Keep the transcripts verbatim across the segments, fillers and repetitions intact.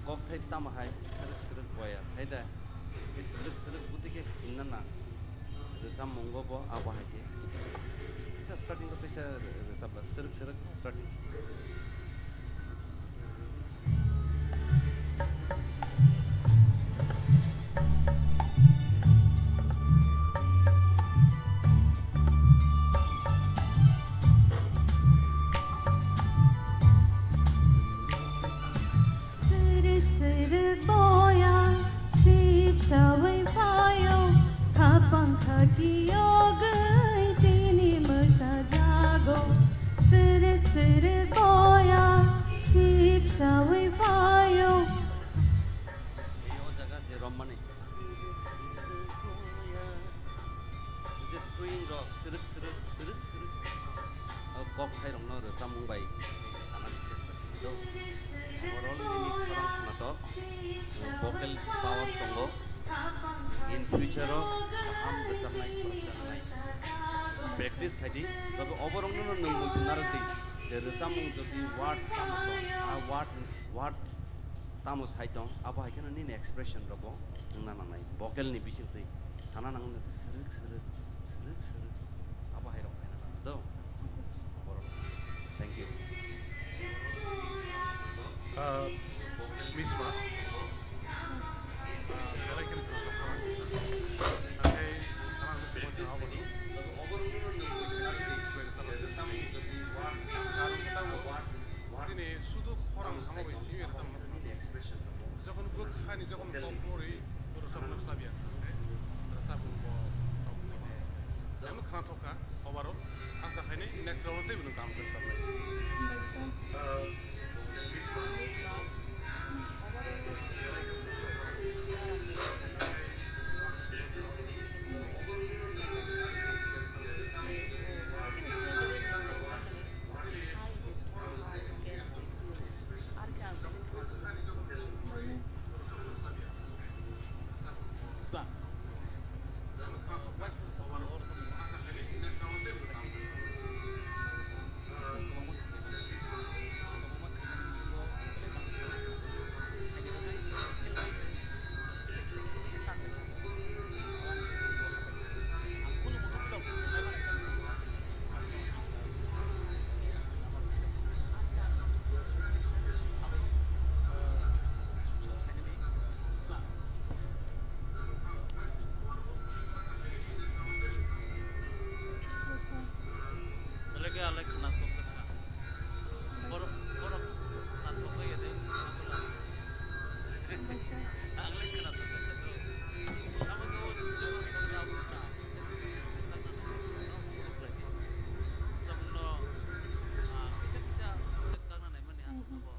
Kokthai tamo hai srwk srwk boya hai da. Srwk srwk bwtwi khe hinna nang. Rwchapmungo bo abo hai khe. Kisa starting o teisa rwchapla srwk srwk starting. Srwk srwk boya sipsawi phaio, khapang khaki yogwi tini mwsajago. Srwk srwk boya sipsawi phaio. Ei o jaga je romani. Je twing rok srwk srwk srwk srwk. O kok thai rok no rwchapmung bai sanani chesta khaio. Overall nini khorang khna to vocal power tongo. In future o kaham rwchapnai khoroksa wngnai. Practice khai di. Tobe oborok no nwng muitu narwk di. Je rwchapmung jodi word tamo tong, a word, word tamo sai tong, abo hai kheno nini expression rok bo wngna nangnai. Vocal ni bising twi sana nango na srwk srwk srwk srwk abo hai rok khaina nango do. Borok. Thank you. Ah, Misma. Ah, belai kheno khorang. Hathai sana bwswk mantha abono. Karon khe tamo Tini sudu khorang thangma bai simi rwchapmung phano. Jokhon bwkhani, jokhon kok mori, rwchapmung rwchapya. Rwchapmung bo rok ni. Emno khna thok kha, overall. Asa khaini next round tei bini kaham khe rwchapnai. Belai khe alai khwnathok kha. Borok, borok khwnathok kha ya de. Ang lai khwnathok kha to. Abo khe o jemon song jabo kha. Samung no, ah, kisa kisa kakna naimani ang sabo.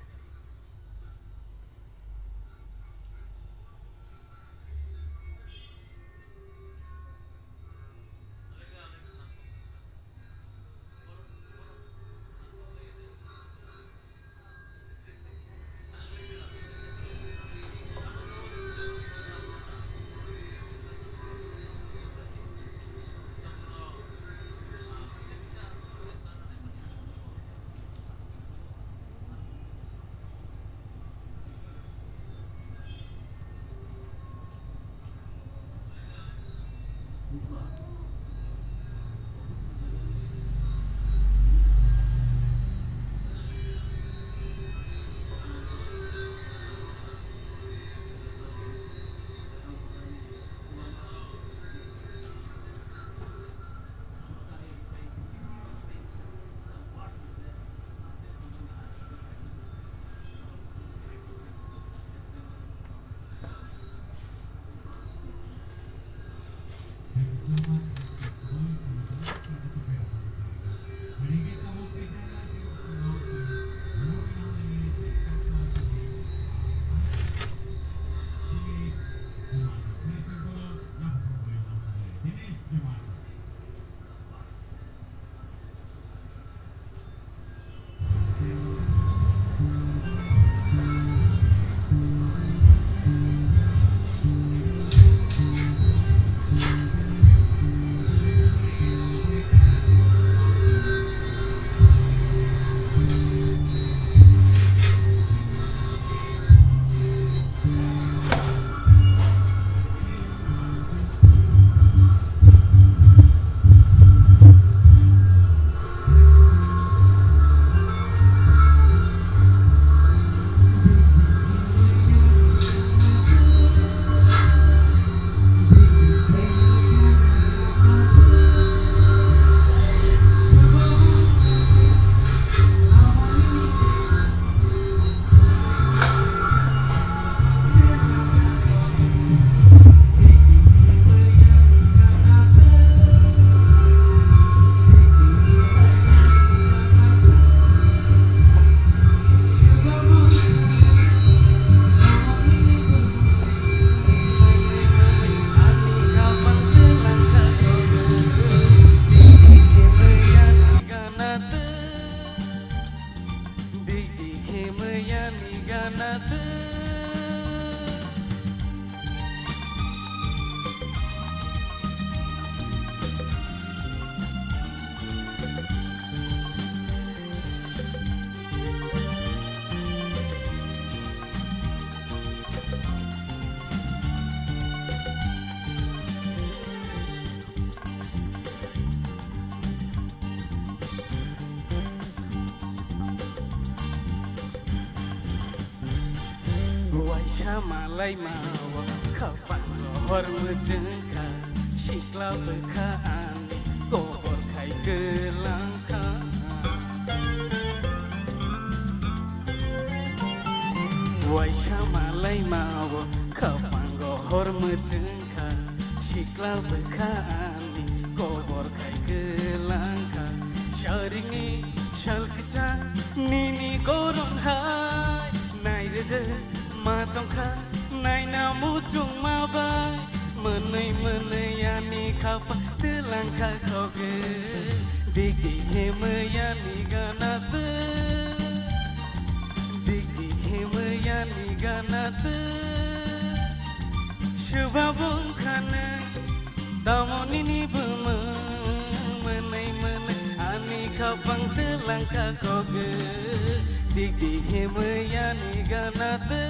Malaima o khapang rohor muchungkha, sikla bwkha ani kobor khai kwlangkha. Waisa malaima o khapang rohor muchungkha, sikla bwkha ani kobor khai kwlangkha. Saringni sal kwchang nini goron hai, nai rwjak ma tongkha, naina muchungma bai. Mwnwi mwnwi ani khapang twlangkha khogwi. Dik dik himwi ani gana twi. Dik dik himwi ani gana twi. Swba bwkha nwi. Tamo nini bumung mwnwi mwnwi ani khapang twlangkha khogwi. Dik dik himwi ani gana twi.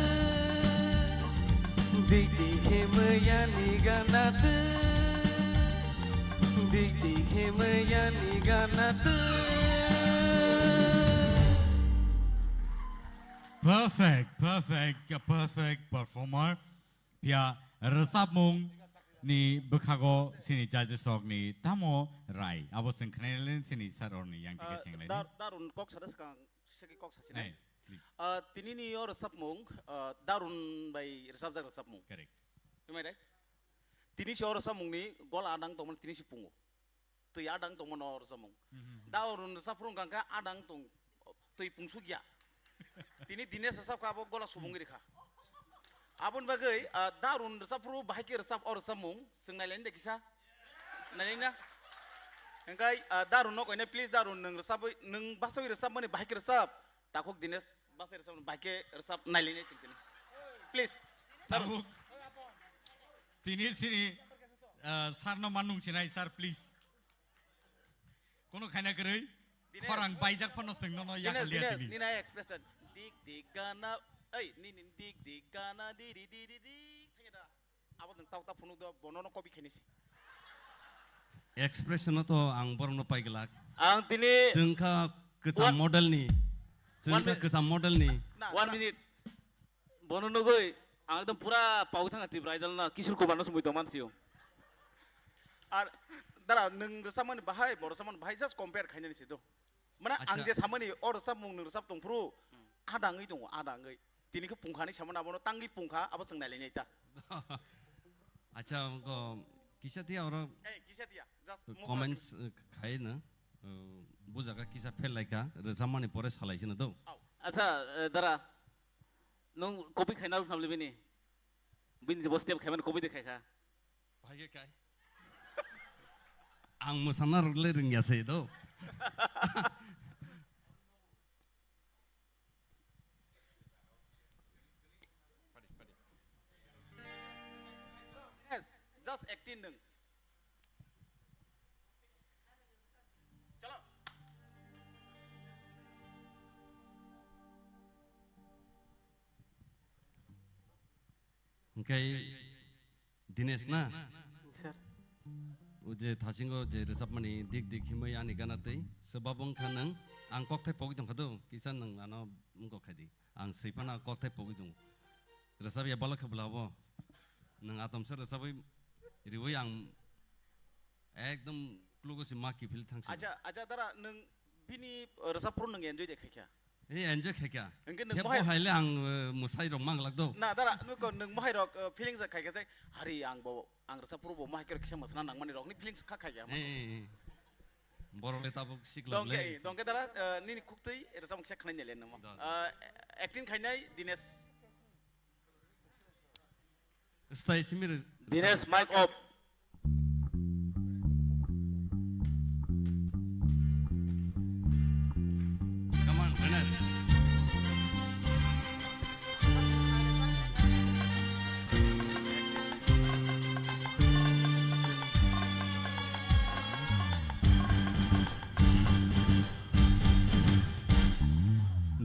Dik dik himwi ani gana twi. Dik dik himwi ani gana twi. Perfect, perfect, a perfect performer. Phiya rwchapmung ni bwkhago chini judges rok ni tamo rai? Abo chwng khnainai chini sir rok ni yang Ah, dige chwng lai. Dar-, Darun kok sada swkang, segi kok sasinai. Hey, please. Ah, tini ni o rwchapmung, ah, Darun bai rwchapjak rwchapmung. Correct. Am I right? Tini si o rwchapmung ni gola adang tongmani tini si pungo. Twi adang tongmano o rwchapmung. Mhm. Darun rwchapmung kangkha adang tong twi pungsukya. Tini Dinesh rwchapkha abo gola subungwi rikha. Aboni bagwi, ah, Darun rwchapmung bahai khe rwchap o rwchapmung. Chwng nailaini de kisa. Nailaina. Hingkai, ah, Darun no koine please Darun nwng rwchapwi, nwng basawi rwchapmani bahai khe rwchap. Takhuk Dinesh, bwsai rwchapmani bahai khe rwchap nailainai chwng tini. Please. Tabuk. Tini sini, ah, sir no manung sinai, sir, please. Kono khaina kwrwi, Dinesh. Khorang baijak phano chwng nono Dinesh, yakal liya Dinesh, tini. Nini expression. Dik dik gana, ei, nini dik dik gana, diri diri di. Thangya da. Abo nwng tau ta phunuk do, bono no copy khainai se. Expression no to ang borok no pai glak. Ang tini Chwng kha kwcham One model ni. Chwng One kha minute. Kwcham model ni. Na, One na. Minute. Bono nugwi ang ekdom pura pawi thangkha Tripura Idol no, Kishore Kumar no sumui tong mansio. Ar dara nwng rwchapmani bahai, bo rwchapmani bahai just compare khainani se do. Mane ang Acha. Je samani o rwchapmung nwng rwchap tongphuru, Hmm. Ada wngwi tongo, ada wngwi. Tini khe pungkha hinwi samani abono tangwi pungkha, abo chwng nailainai ta. Acha, ko kisa tiya oro Eh, kisa tiya, just mukha comments, sing- eh, khai na, eh, bujaga kisa fel laika, rwchapmani pore salai sino do. Au. Acha, eh, dara, nwng copy khaina rwkha bini? Bini je bo step khaimani copy de khaikha. Bahai khe kai. Ang mwsana rwgle rwngya se do. Yes, just acting nwng. Chalo. Hingke Dinesh na? Sir. O je thasingo je rwchapmani dik dik himwi ani gana twi, swbabo wngkha nwng, ang kokthai pogwi tongkha do, kisa nwng ano wngkok khai di. Ang swi phano kokthai pogwi tongo. Rwchapya balo khe bwla bo. Nwng atomsa rwchapwi riwi ang ekdom klugo se ma kiphil thangsi. Acha, acha dara nwng bini rwchap phuru nwng enjoy de khaikha? Ei, enjoy khaikha. Hingke nwng Hebo bohai haile ang, eh, mwsai rok manglak do. Na, dara, nwng ko nwng mohai rok, eh, feelings khaikha jai, hari ang bo, ang rwchap phuru bo mohai khe kisa mwsana nangmani rokni feelings kha khaikha. Ei, ei, ei. Borok le tabuk sikla Dongke, le. Dongke dara, eh, nini khuktwi rwchap kisa khnai nele nwng. Da, da. Eh, acting khainai Dinesh. Stay simi re-, Dinesh, mic off. Come on, Dinesh.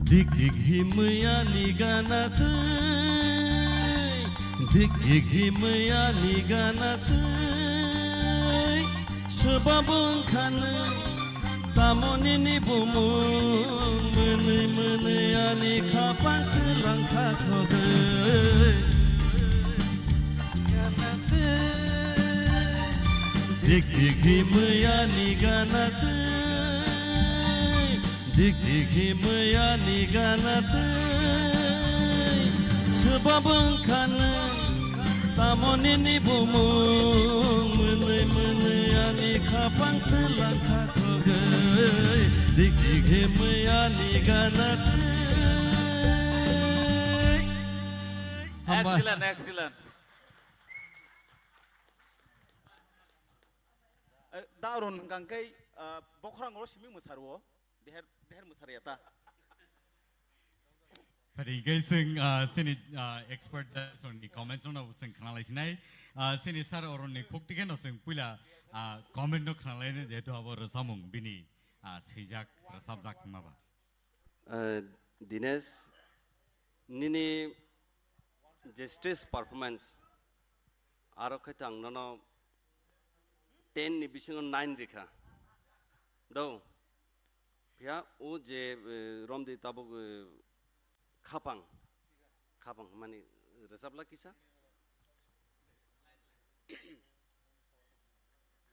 Dik dik himwi ani gana twi, dik dik himwi ani gana twi, swbabo wngkha nwng, tamo nini bumung, mwnwi mwnwi ani khapang twlang kha khogwi. Dik dik hi maya ni gana tei, dik dik hi maya ni gana tei. Swbabwng kha nwng, tamo nini bumung, mwnwi mwnwi ani khapang twlang kha khogwi. Dik dik hi maya ni gana tei. Hambai. Excellent, excellent. Eh, da ron hwnkha khe, ah, bokhorang oro simi mwsarwo, deher, deher mwsarya ta. Phari khe chwng, ah, chini, ah, expert judge ni comments no chwng khna lai sinai. Ah, chini sir oroni khuk tikhe no chwng puila, ah, comment no khna lai nai, jehetu abo rwchapmung bini, ah, swijak, rwchapjak wngma ba. Eh, Dinesh, nini je stage performance, aro khe ang nono ten ni bisingo nine rikha. Do, phiya o je, eh, romdi tabuk, eh, khapang, khapang hwnmani rwchapla kisa.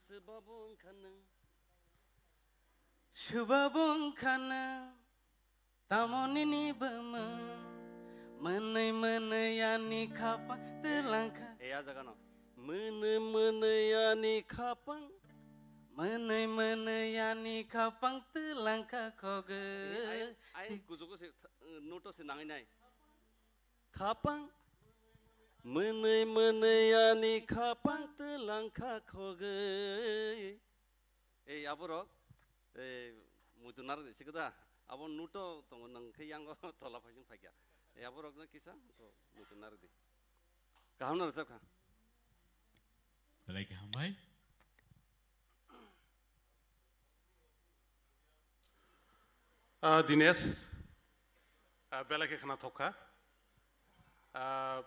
Swbabwng kha nwng. Swbabwng kha nwng. Tamo nini bumung. Mwnwi mwnwi ani khapang twlang kha. E, a jaga no. Mwnwi mwnwi ani khapang. Mwnwi mwnwi ani khapang twlang kha khogwi. E, ai, ai, kuchugo se, noto se nangwi nai. Khapang. Mwnwi mwnwi ani khapang twlang kha khogwi. Ei, aborok, ei, muitu narwk di sikhe da. Abo nuto tongo, nang khe yango tola phaising phaikha. Ei, aborokno kisa to muitu narwk di. Kaham no rwchapkha. Belai khe hambai. Ah, Dinesh, ah, belai khe khna thok kha. Ah,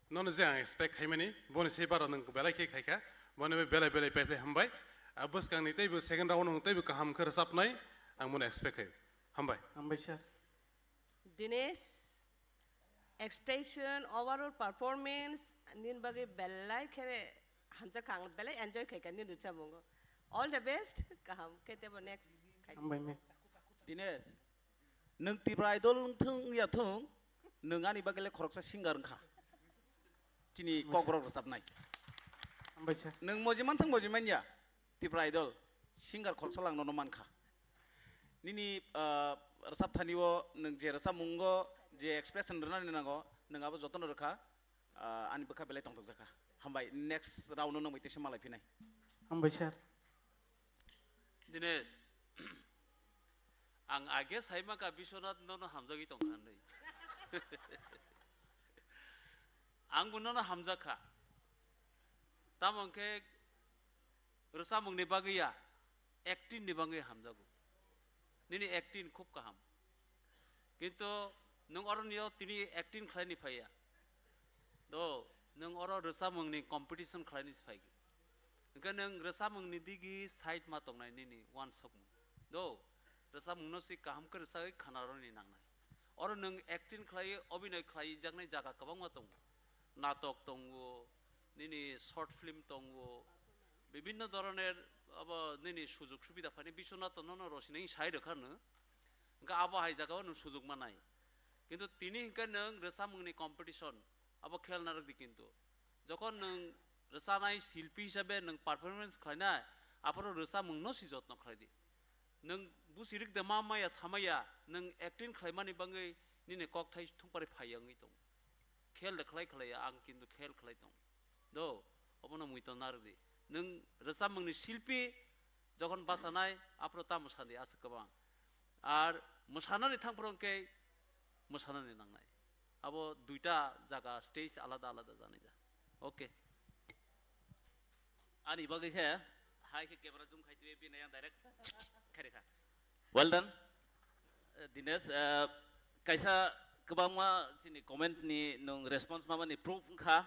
nono je ang expect khaimani, boni se baro nwng belai khe khaikha, boni bai belai belai paipai hambai. Ah, bwskangni teibo second round nwng teibo kaham khe rwchapnai, ang bono expect khai. Hambai. Hambai, sir. Dinesh, expression, overall performance, nini bagwi belai khe hamjak kha, ang belai enjoy khaikha nini rwchapmungo. All the best, kaham khe teibo next khai. Hambai, ma'am. Dinesh, nwng Tipra Idol wng thung ya thung, nwng ani bagwi le khoroksa singer wngkha. Chini kokborok rwchapnai. Hambai, sir. Nwng moji manthang moji manya, Tipra Idol, singer khoroksa lang nono mankha. Nini, ah, rwchap thani o nwng je rwchapmungo, je expression rwnani nango, nwng abo jotono rwkha, ah, ani bwkha belai tongthokjakha. Hambai, next round o nwng bai teisa malai phinai. Hambai, sir. Dinesh, ang age saima ka Biswanath nono hamjagwi tongkha hinwi. Ang bo nono hamjakha. Tamo hwnkhe rwchapmungni bagwi ya, acting ni bagwi hamjago. Nini acting khub kaham. Kintu nwng oroni o tini acting khlaini phaiya. Do, nwng oro rwchapmungni competition khlaini se phaikha. Hwnkhe nwng rwchapmungni digi side ma tongnai nini uansukmung. Do, rwchapmungno se kaham khe rwchagwi khanaroni nangnai. Oro nwng acting khlaiwi, obhinoi khlaijaknai jaga kwbangma tongo. Natok tongo, nini short film tongo, bibinno dhoroner abo nini sujog subida phaini Biswanath nono rosini sai rwkha no. Hwnkhe abo hai jagao nwng sujog manai. Kintu tini hwnkhe nwng rwchapmungni competition, abo khel narwk di kintu. Jokhon nwng rwchanai silpi hisabe nwng performance khlainai, aphuru rwchapmungno si jotno khlai di. Nwng busi rwk de ma maya samaya, nwng acting khlaimani bagwi nini kokthai thungpari phaiya wngwi tongo. Khel de khlai khlaiya, ang kintu khel khlai tongo. Do, obono muiton narwk di. Nwng rwchapmungni silpi jokhon bachanai, aphuru tamo sadi aswk kwbang. Ar mwsanani thangphuru hwnkhe mwsanani nangnai. Abo duita jaga, stage alada alada janai ja. Okay. Ani bagwi khe hai khe camera zoom khai twi bini yang direct khai rikha. Well done. Eh, Dinesh, eh, kaisa kwbangma chini comment ni nwng response mamani proof wngkha.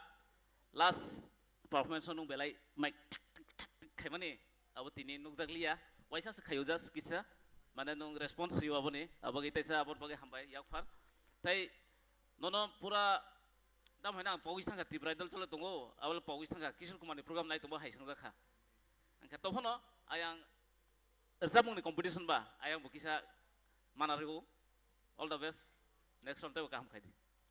Last performance o nwng belai mic thak thak thak thak khaimani abo tini nukjakliya. Waisa se khaio just kisa. Mane nwng response rio aboni. Abo bagwi taisa aboni bagwi hambai yakphar. Tai nono pura Tamo hwnwi ang pogwi thangkha, Tipra Idol chole tongo, abole pogwi thangkha, Kishore Kumar ni program nai tongbo hai swngjak kha. Hwnkhe tophano ayang rwchapmungni competition ba, ayang bo kisa mana rw-o. All the best. Next round teibo kaham khai di.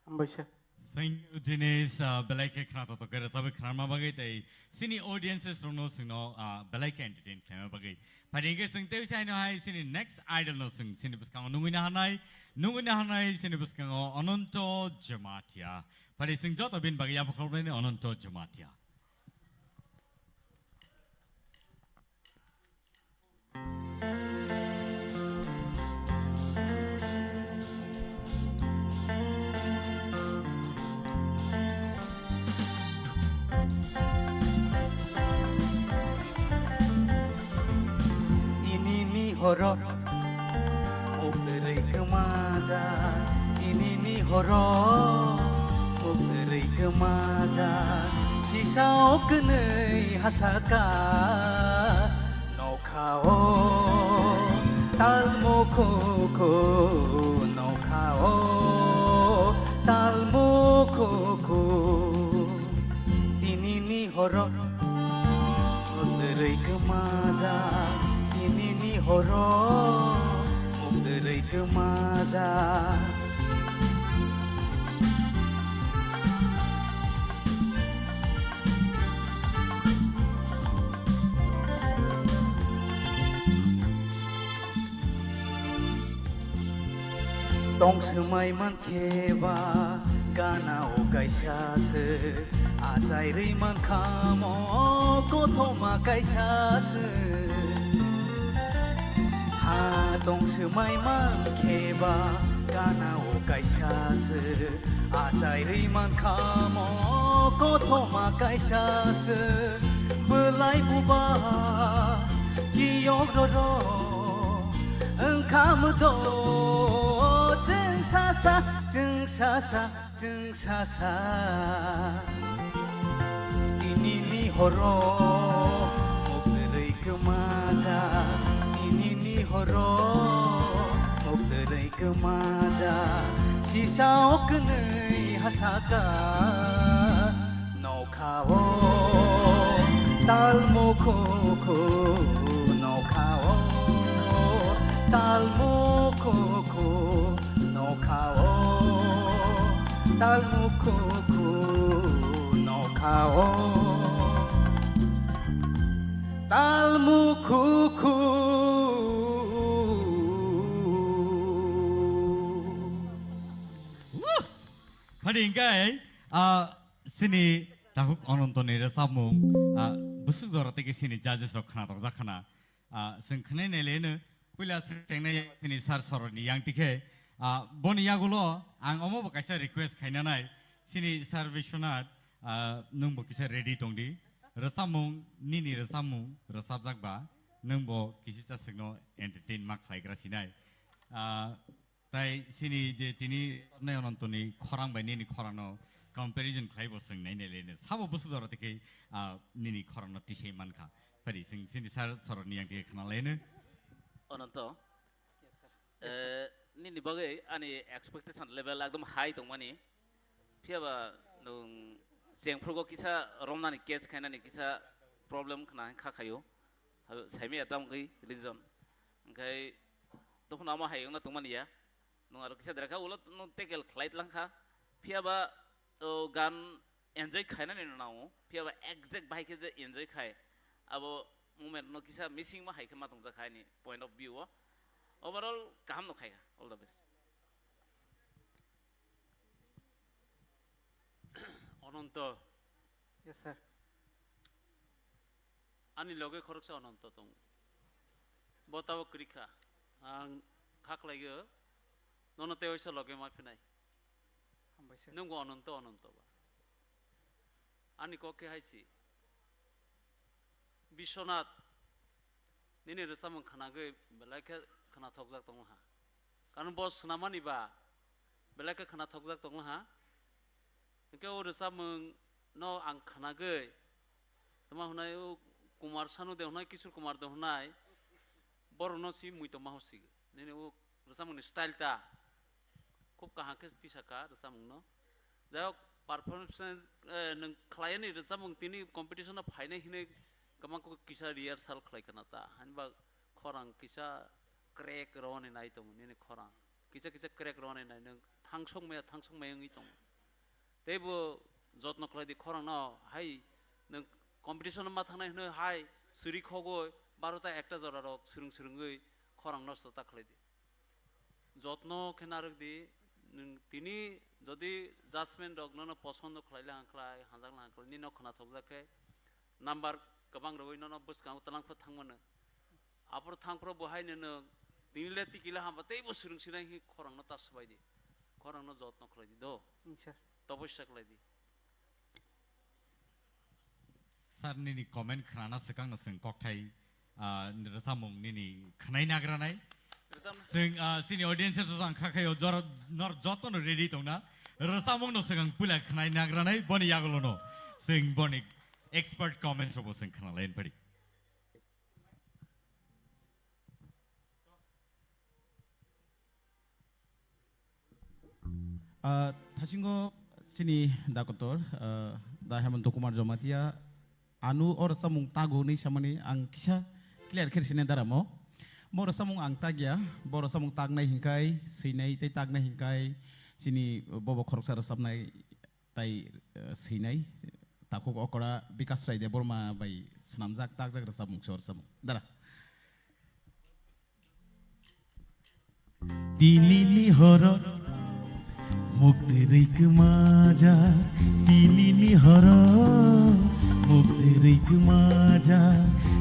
Hambai sir. Thank you, Dinesh. Ah, belai khe khna totok khe rwchapwi khnarma bagwi tei chini audiences rokno chwngno, ah, belai khe entertain khlaima bagwi. Phai hwnkhe chwng tei usaino hai chini next idol no chwng chini bwskango nungwi naharnai, nungwi naharnai chini bwskango Ananto Jamatia. Phai chwng joto bini bagwi yapha khoroknai Ananto Jamatia. Tinini horo mukdrwi kwmaja, tinini horo mukdrwi kwmaja, sisa o kwnwi hasaka. Nokhao talmukhuku, nokhao talmukhuku. Tinini horo mukdrwi kwmaja, tinini horo mukdrwi kwmaja. Tong swmai mankhe ba gana o kaisa se, achai rwi mankha mo kothoma kaisa se. Ha tong swmai mankhe ba gana o kaisa se, achai rwi mankha mo kothoma kaisa se. Bwlai buba kiyok roro wngkha mwdo chwng sasa, chwng sasa. Chwng sasa tinini horo mukdrwi kwmaja, tinini horo mukdrwi kwmaja, sisa o kwnwi hasaka. Nokhao talmukhuku, nokhao talmukhuku. Nokhao talmukhuku, nokhao talmukhuku. Phadi hingkai, ah, sini takhuk Anantoni rwchapmung, ah, bwswk jora tei khe sini judges rok khna tokjak khna. Ah, chwng khwnai nai le no, puila chwng chengnai chini sir Soroni yang tikhe, ah, boni yagulo ang omo bo kaisa request khaina nai, chini sir Biswanath, ah, nwng bo kisa ready tong di, rwchapmung, nini rwchapmung rwchapjak ba, nwng bo kisi cha chwngno entertain ma khlaigra sinai. Ah, Tai sini je tini nai Anantoni khorang bai nini khorangno comparison khlai bo chwng nai nai le sabo bwswk jora tikhe, ah, nini khorangno tisai mankha. Phari chwng sini sir Soroni yang tikhe khna lai no. Ananto, Yes, sir. Eh, nini bagwi ani expectation level ekdom high tongmani. Phiyaba nwng chengphrugo kisa romnani catch khainani kisa problem khna kha khayo. Saimaya tamo khe reason. Hwnkhe tophano amo hai wngna tongmani ya. Nwng aro kisa dera kha, ulo nwng tackle khlai tlang kha. Phiyaba, o, gan enjoy khainani no nango. Phiyaba exact bahai khe je enjoy khai, abo moment no kisa missing ma hai khe ma tongjak kha ani point of view o. Overall kaham no khai kha. All the best. Ananto. Yes, sir. Ani loge khoroksa Ananto tongo. Bo tabok kwrwi kha. Ang kha khlaio, nono tei waisa loge ma phinai. Hambai sir. Nwng bo Ananto, Ananto ba. Ani kok khe hai si. Biswanath, nini rwchapmung khnagwi belai khe khnathokjak tongma ha. Karon bo swnamani ba belai khe khnathokjak tongma ha. Hwnkhe o rwchapmung no ang khnagwi, tama hwnai o Kumar Sanu de hwnai, Kishore Kumar de hwnai, borokno si mui tongma ho si. Nini o rwchapmungni style ta khub kaham khe tisa kha rwchapmungno. Jai hok, performance, eh, nwng khlaiani rwchapmung tini competition-o phainai hinwi Kwbang khe kisa rehearsal khlai khna ta, hwnba khorang kisa crack rwani nai tongo nini khorang. Kisa kisa crack rwani nai nwng thangsok maya, thangsok maya wngwi tongo. Tei bo jotno khlai di khorang no, hai nwng competition ma thangnai hwnwi hai suri khogwi barota ekta jora rok swrwng swrwngwi khorang nosto ta khlai di. Jotno khe narwk di, nwng tini jodi judgment rok nono posondo khlai lang khlai, hanjak lang khlai, nini no khwnathokjak khe number kwbang rwui nono bwskango twlang phano thang mano. Aphuru thang phuru bo hai no nwng tini le tiki le hamba tei bo swrwng sinai hi khorang no ta swbai di, khorang no jotno khlai di do, Sir. Topossa khlai di. Sir, nini comment khnana swkang no chwng kokthai, ah, rwchapmung nini khwnai nagranai. Rwchapna- Chwng, ah, chini audience rok ang kha khayo jora nor joto no ready tongna. Rwchapmung no swkang puila khwnai nagranai boni yagulo no. Chwng boni expert comments rok bo chwng khna lai phadi. Ah, thasingo chini dakotor, ah, da Hemanto Kumar Jamatia, anu o rwchapmung tago hinwi samani ang kisa clear khe sini daramo. Bo rwchapmung ang tagya, bo rwchapmung tagnai hinkai, swinai tei tagnai hinkai, chini bobo khoroksa rwchapnai tai, eh, swinai, takhuk okora Bikash Rai Debbarma bai swnamjak, takjak rwchapmung se o rwchapmung. Dara. Tini ni horo mukti rikma maja, tini ni horo mukti rikma maja,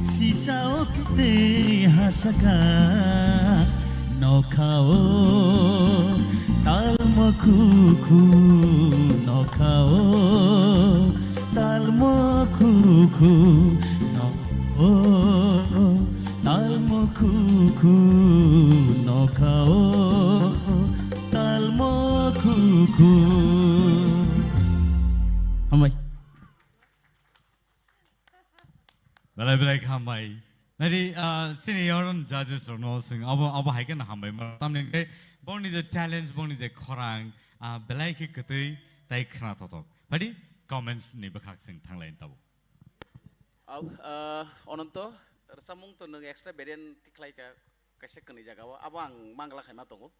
sisa okte hasaka nokhao talmo khukhu, nokhao talmo khukhu, nokhao talmo khukhu, nokhao talmo khukhu. Hambai. Belai belai kha hambai. Nari, ah, sini yaron judges rokno swng abo, abo hai khe no hambai ma. Tamni hwnkhe bongni je talents, bongni je khorang, ah, belai khe kwtwi tai khna thothok. Phadi comments ni bwkhak swng thanglai tabo. Au, ah, Ononto, rwchapmung to nwng extra variant tikhlai ka kaisa kwnwi jaga o. Abo ang mangla khaima tongo.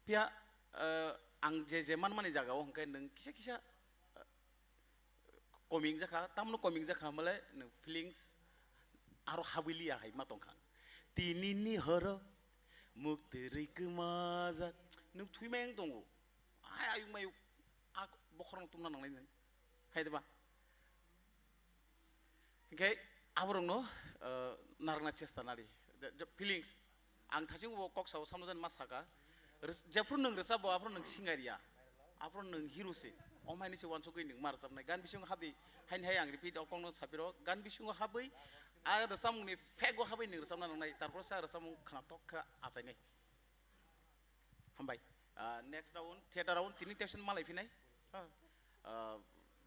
Phiya, ah, ang je je manmani jaga o hwnkhe nwng kisa kisa, ah, koming jakha, tamno koming jakha hwnbahle nwng feelings aro habwi liya hai ma tongkha. Tini ni horo mukti rikma jak nwng thwi mayang tongo. Ai ayuk mayuk a bokhorok tumna nangnai nwng. Hai de ba? Hingke aborokno, eh, narwkna chesta nari. Je, je feelings. Ang thasing bo kok sao samno jan ma saka. Res-, jephru nwng rwchapbo, aphru nwng singer ya. Aphru nwng hero se. Om haini se wansugwi nwng ma rwchapnai. Gan bisingo habdi, haini hai ang repeat o kokno sapiro. Gan bisingo habwi, a rwchapmungni fego habwi nwng rwchapna nangnai. Tarpor sa rwchapmung khna tok kha achainai. Hambai. Ah, next round, theater round, tini tension malai phinai. Ah, ah,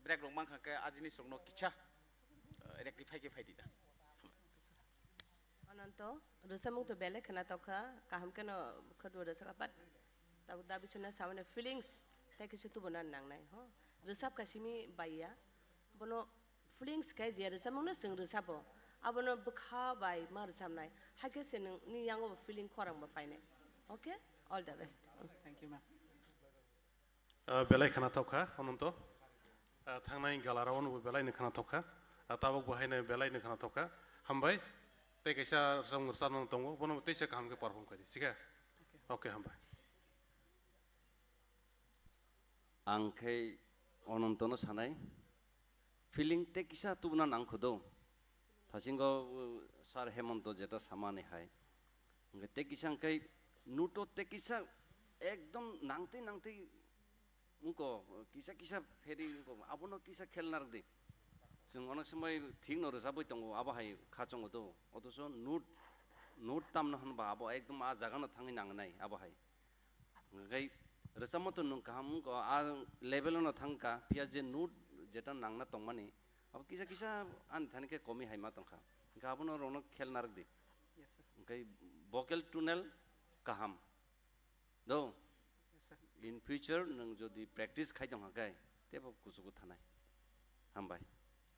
break rok mankha khe a jinis rokno kicha, ah, rectify khe phai di da. Ananto, rwchapmung to belai khwna tokha, kaham khe no khwtwi rwchapkha, but tabuk da bisingno samani feelings tei kisa tubuna nangnai, ho. Rwchapkha simi baiya, bono feelings khe je rwchapmungno chwng rwchapo, abono bwkha bai ma rwchapnai, hakhe se nwng ni yango bo feeling khorang bo phainai. Okay, all the best. Thank you, ma'am. Ah, belai khwnathok kha, Ononto. Ah, thangnai gala round bo belai no khwnathok kha. Ah, tabuk bo haino belai no khwnathok kha. Hambai. Tei kaisa rwchapmung rwchapna tongo, bono teisa kaham khe perform khaidi, sikhe? Okay, hambai. Ang khe Onontono sanai, feeling tei kisa tubuna nang kho do. Thasingo, uh, Sir Hemonto jeta samani hai. Hwnkhe tei kisa hwnkhe nuto tei kisa ekdom nangtwi nangtwi wngkho, kisa kisa pheri wngkho, abono kisa khel narwk di. Chwng onek somoi thik no rwchapwi tongo, abo hai kha chongo do. Othocho note, note tamno hwnba abo ekdom a jaga no thangwi nangnai abo hai. Hwnkhe rwchapma to nwng kaham wngkha, a level-o no thangkha, phiya je note jeta nangna tongmani, abo kisa kisa ani thani khe komi hai ma tongkha. Hwnkhe abono rokno khel narwk di. Yes, sir. Hwnkhe vocal tunel kaham. Do? Yes, sir. In future nwng jodi practice khai tong kha khe, teibo kuchugo thanai. Hambai.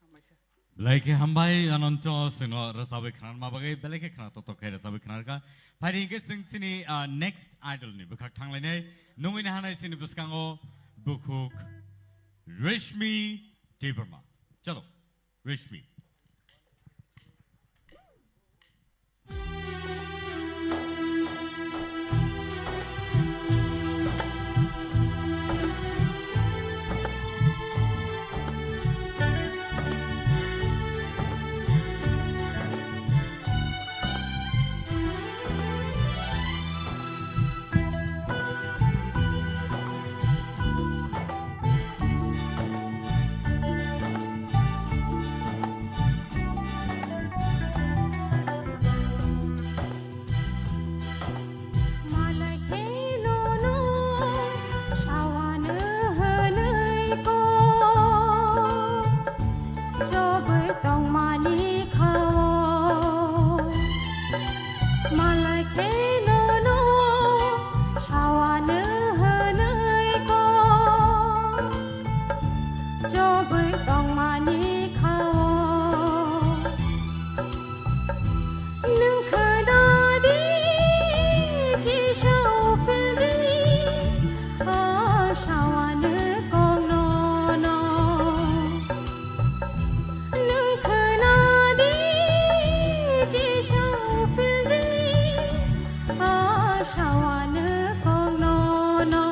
Hambai, sir. Belai khe hambai, Ananto, chwngno rwchabwi khwnarma bagwi, belai khe khna totok khe rwchabwi khwnarkha. Phaidi hwnkhe chwng chini, ah, next idol ni bwkhak thanglainai. Nungwi nahanai chini bwskango bukhuk Reshmi Debbarma. Chalo, Reshmi. Malai khe nono sawano hwnwi kok chobwi tongmani kha-o. Malai khe nono sawano hwnwi kok chobwi tongmani kha-o. Nwng khwnadi kisa uphildi, o sawano kok nono. Nwng khwnadi kisa uphildi, o sawano kok nono.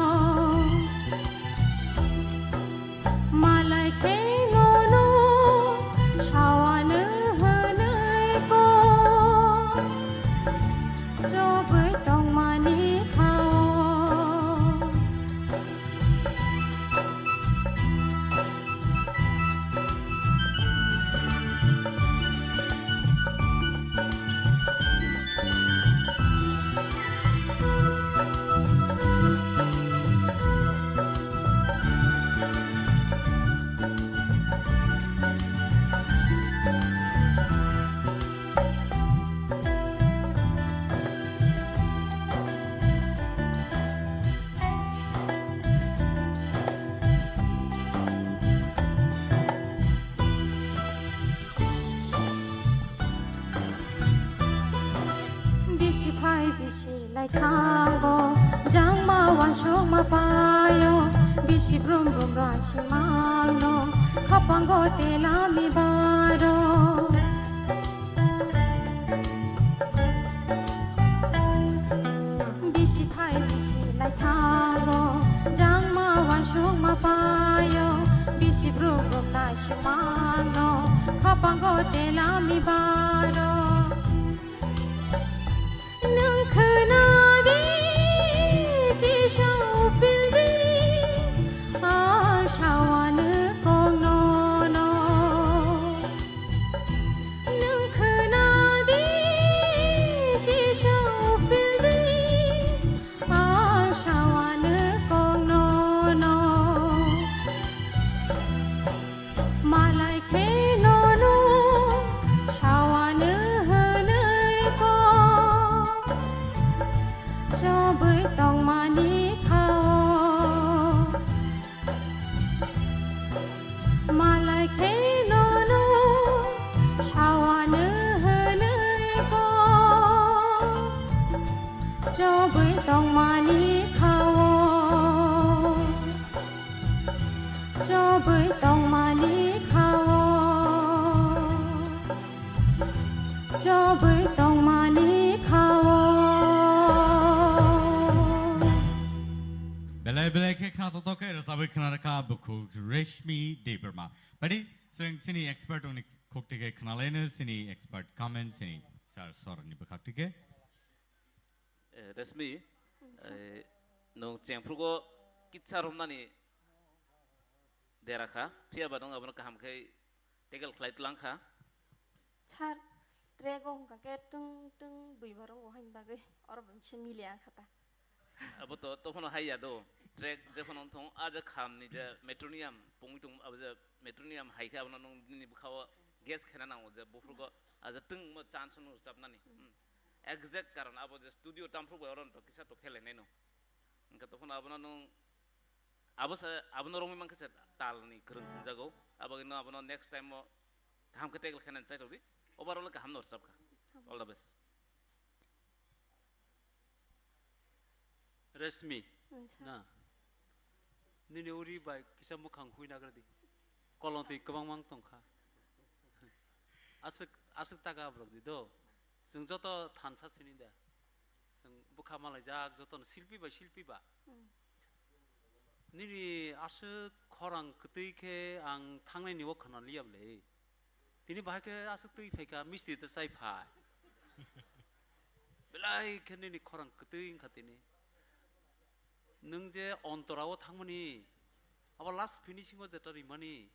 Malai khe nono sawano hwnwi kok chobwi tongmani kha-o. Bisi phai bisi lai thango, jangma wansukma paio, bisi brum brum raisi mangno, khapango telami baro. Bisi phai bisi lai thango, jangma wansukma paio, bisi brum brum naisuk mangno, khapango telami baro. Nwng khwnadi kisa uphildi, a sawano kok nono. Nwng khwnadi kisa uphildi, a sawano kok nono. Malai khe nono sawano hwnwi kok chobwi tongmani kha-o. Malai khe nono sawano hwnwi kok chobwi tongmani kha-o. Chobwi tongmani kha-o. Chobwi tongmani kha-o. Belai belai khe khna totok khe rwchabwi khna rwkha bukhuk Reshmi Debbarma. Phaidi chwng chini expert ni khuk tike khna laino, chini expert comment chini sir sir ni bwkhak tike. Eh, Reshmi, eh, nwng chengphrugo kitsa romnani dera kha, phiya ba nwng abono kaham khe tackle khlai tlang kha. Sir, track o hwnkha khe twng twng bui ba rongo haini bagwi oro bo kisa mili ang kha ta. Abo to, to phano hai ya do. Track je phano thong, a je kham ni je metronium pungwi tong, abo je metronium hai khe abono nwng nini bwkha o guess khaina nango je buphrugo a je twng mo chance no rwchapnani. Hmm. Exact karon abo je studio tamphru bai oro to kisa to phelainai no. Hwnkhe to phano abono nwng abo sa, abono romwi mankha se tal ni kwrwng hwnjago. Abagwi no abono next time o Kaham khe tackle khainani chai rok di. Overall kaham no rwchap kha. All the best. Resmi. Acha. Na. Nini uri bai kisa mukhang hui nagra di. Kolong twi kwbang mang tong kha. Aswk, aswk taka borok di do. Chwng joto thansa sini da. Chwng bwkha malaijak jotono silpi bai silpi ba. Hmm. Nini aswk khorang kwtwi khe ang thangnai ni o khana liya bwle. Tini bahai khe aswk twi phai kha, misti ta chai phai. Belai khe nini khorang kwtwi wng kha tini. Nwng je ontora o thangmani, abo last finishing o jeta rimani,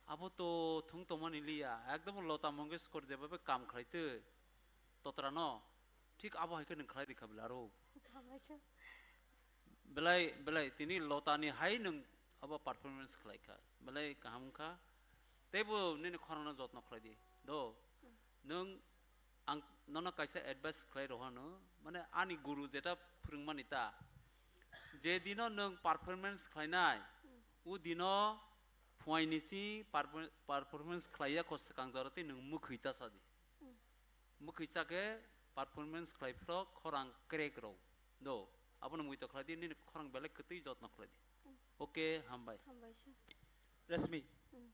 abo to thung tongmani liya. Ekdom Lota Mangeshkar jebabe kam khlai twi totra no, thik abo hai khe nwng khlai rikha bwle aro. Belai, belai, tini Lota ni hai nwng abo performance khlai kha. Belai kaham wng kha. Teibo nini khorang no jotno khlai di. Do, nwng ang nono kaisa advice khlai rohano, mane ani guru jeta phwrwngmani ta, je dino nwng performance khlainai, o dino phuaini si perfor-, performance khlaiya kho swkang jora tei nwng mwkhwi ta sa di. Mwkhwi cha khe performance khlai phro khorang crack rw. Do, abono muito khlai di, nini khorang belai kwtwi jotno khlai di. Okay, hambai. Hambai sir. Resmi. Hmm.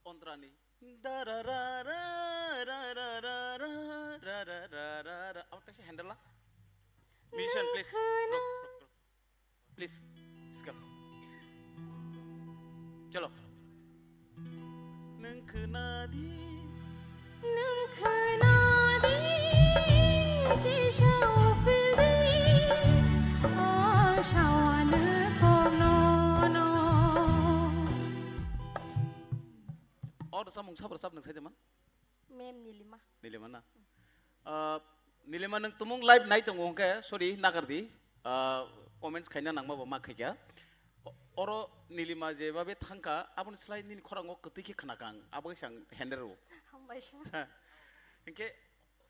Ontrani. Da ra ra ra ra ra ra ra ra ra ra ra ra ra. Abo taisa handle la. Musician, please. Rok, rok, rok. Please, skip. Chalo. Nwng khwnadi. Nwng khwnadi, tisa uphildi, ang sawano kokno no. Or samung sabar sab nwng sai de man? Ma'am Nilima. Nilima na? Ah, Nilima, nwng tumung live nai tongo hwnkhe, sorry, nagar di. Ah, comments khaina nangma bo ma khaikha. O-, oro Nilima je babe thangkha, aboni slai nini khorango kwtwi khe khna kha ang, abo khe ang hender rwo. Hambai sir. Hwnkhe,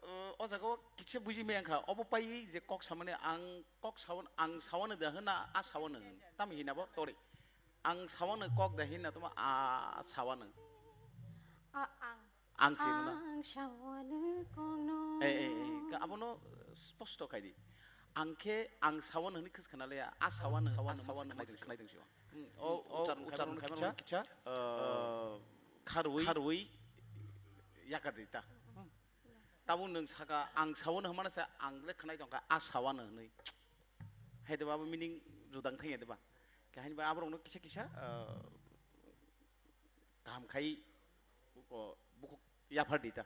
uh, o jaga o kisa buji maya wngkha, obo pai je kok samani ang kok sawan, ang sawano da hwna, a sawano hwn. Tamo hina bo tori. Ang sawano kok da hina tamo a sawano. A ang. Ang se hwnna. Ang sawano kokno. Eh, eh, eh, ka abono sposto khai di. Ang khe ang sawano hwnwi khis khna le, a sawano, a sawano khnai tong, khnai tong sio. Hmm, o, o, ucharno khai mano kicha, kicha, eh, kharwi, kharwi yakar di ta. Hmm. Tabuk nwng saka ang sawano hwnmano se ang le khnai tong kha a sawano hwnwi. Hai de ba bo meaning judang thang ya de ba. Kahini ba aborok no kisa kisa, eh, kaham khai buko, buko yaphar di ta.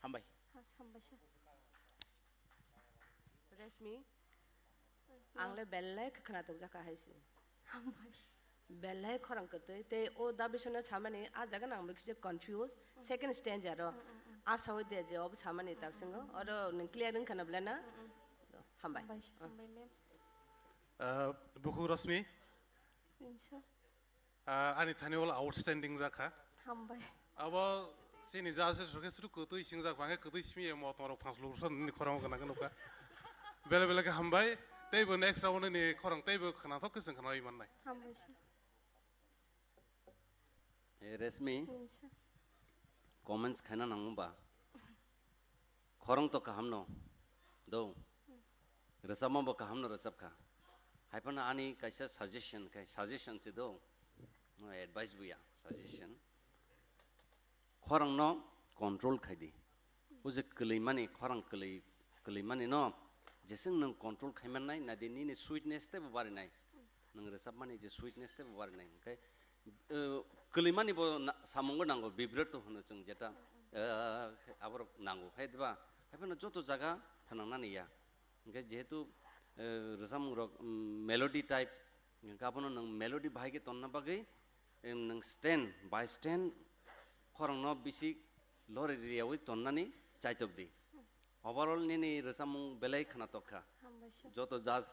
Hambai. Ha, hambai sir. Resmi, ang le belai khe khna tokjak kha hai se. Hambai. Belai khorang kwtwi, tei o da bisingno samani, a jaga nang bikhe confuse, second stanza ro. A sawi de je obo samani tabsingo, oro nwng clear wngkha na bwle na? Hambai. Hambai, hambai, ma'am. Ah, bukhuk Rosmi. Insa. Ah, ani thani wala outstanding jakha. Hambai. Abo chini judges rok khe suru kwtwi singjak, bangkhe kwtwi simi emo tong rok phang lursa nini khorang gana gana nukha. Bele bele khe hambai. Teibo next round ni khorang teibo khwnathok khe chwng khwnawi mannai. Hambai sir. Eh, Resmi, Hambai sir. Comments khaina nangma ba? Khorang to kaham no, do. Rwchapma bo kaham no rwchap kha. Hai phano ani kaisa suggestion khai, suggestion se do. No advice buya, suggestion. Khorang no control khai di. O je kwlwi mani, khorang kwlwi, kwlwi mani no, jeswng nwng control khai mannai, nadi nini sweetness teibo barinai. Nwng rwchapmani je sweetness teibo barinai. Hwnkhe, eh, kwlwimani bo na-, samungo nango, vibrato hwno chwng jeta, eh, aborok nango, hai diba? Hai phano joto jaga phanangnani ya. Hwnkhe jehetu, eh, rwchapmungrok, mm, melody type, hwnkhe abono nwng melody bahai khe tonna bagwi, em, nwng stand by stand khorangno bisi lori riyawi tonnani chaitok di. Overall nini rwchapmung belai khwnatok kha. Hambai sir. Joto judge,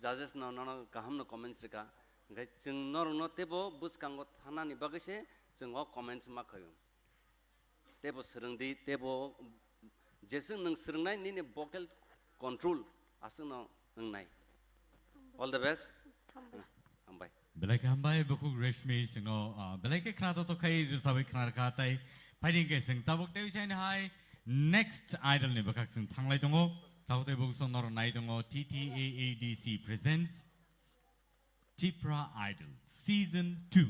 judges no nono kaham no comments rwkha. Hwnkhe chwng norokno teibo bwskango thanani bagwi se chwng o comments ma khaio. Teibo swrwng di, teibo jeswk nwng swrwngnai nini vocal control aswkno wngnai. All the best. Hambai. Hambai. Belai khe hambai, bukhuk Reshmi singno, ah, belai khe khwnatok tok khai rwchabwi khwna rwkha, tai Phaidi hwnkhe chwng tabuk tei usaini hai next idol ni bwkhak chwng thanglai tongo. Tabuk tei bukhuksong norok nai tongo T T A A D C presents Tipra Idol Season two.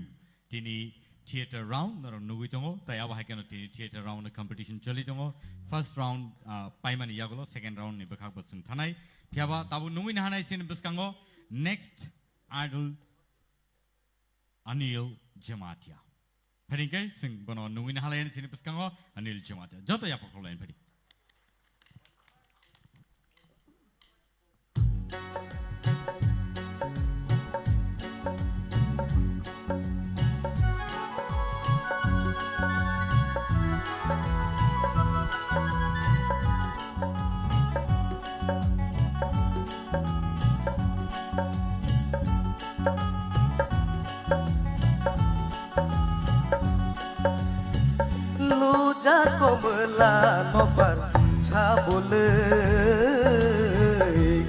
Tini theater round norok nugui tongo. Tai abo hai kheno tini theater round ni competition choli tongo. First round, ah, paimani yagulo second round ni bwkhak bo chwng thanai. Phiyaba tabuk nugui nahanai sini bwskango next idol Anil Jamatia. Phaidi hwnkhe chwng bono nugui nahalai sini bwskango Anil Jamatia. Joto yapha khulai phaidi. Luja komla nokbar sabulwi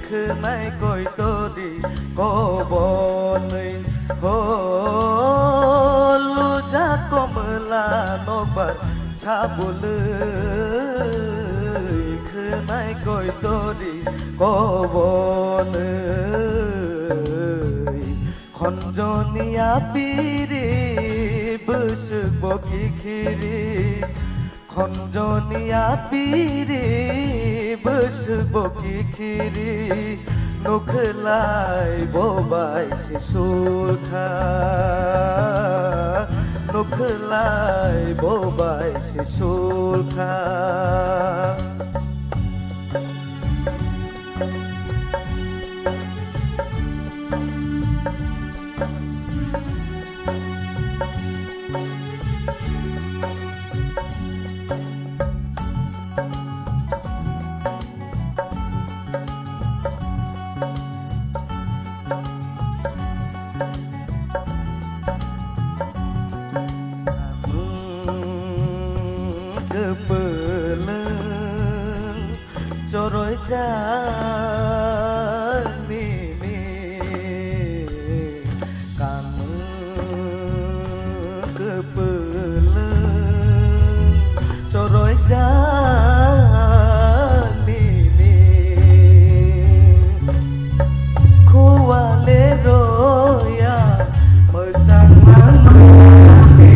khwnai koitori kobonwi ho. Luja komla nokbar sabulwi khwnai koitori kobonwi. Khonjoni apiri bwswk bo kikhiri, khonjoni apiri bwswk bo kikhiri, nukhlai bo bai se sulkha, nukhlai bo bai se sulkha. Kwpwlwng choroi jak nini, kanmung kwpwlwng choroi jak nini. Khuwale roya mwchang nangmani.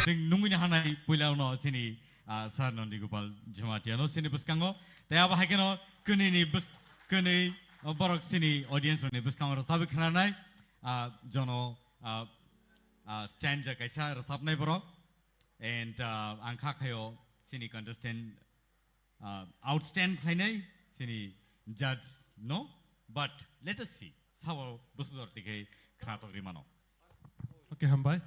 Chwng nungwi nahanai puila no chini, ah, Sir Nandi Gopal Jamatia no chini bwskango. Tei abo hai kheno kwnwi ni bws-, kwnwi, oh, borok chini audience rokni bwskango rwchabwi khwnanai, ah, jono, ah, ah, stanza kaisa rwchabnai borok. And, ah, ang kha khaio chini contestant, ah, outstand khlainai chini judge no, but let us see. Sao bwswk jora tikhe khnatok rimano. Okay, hambai.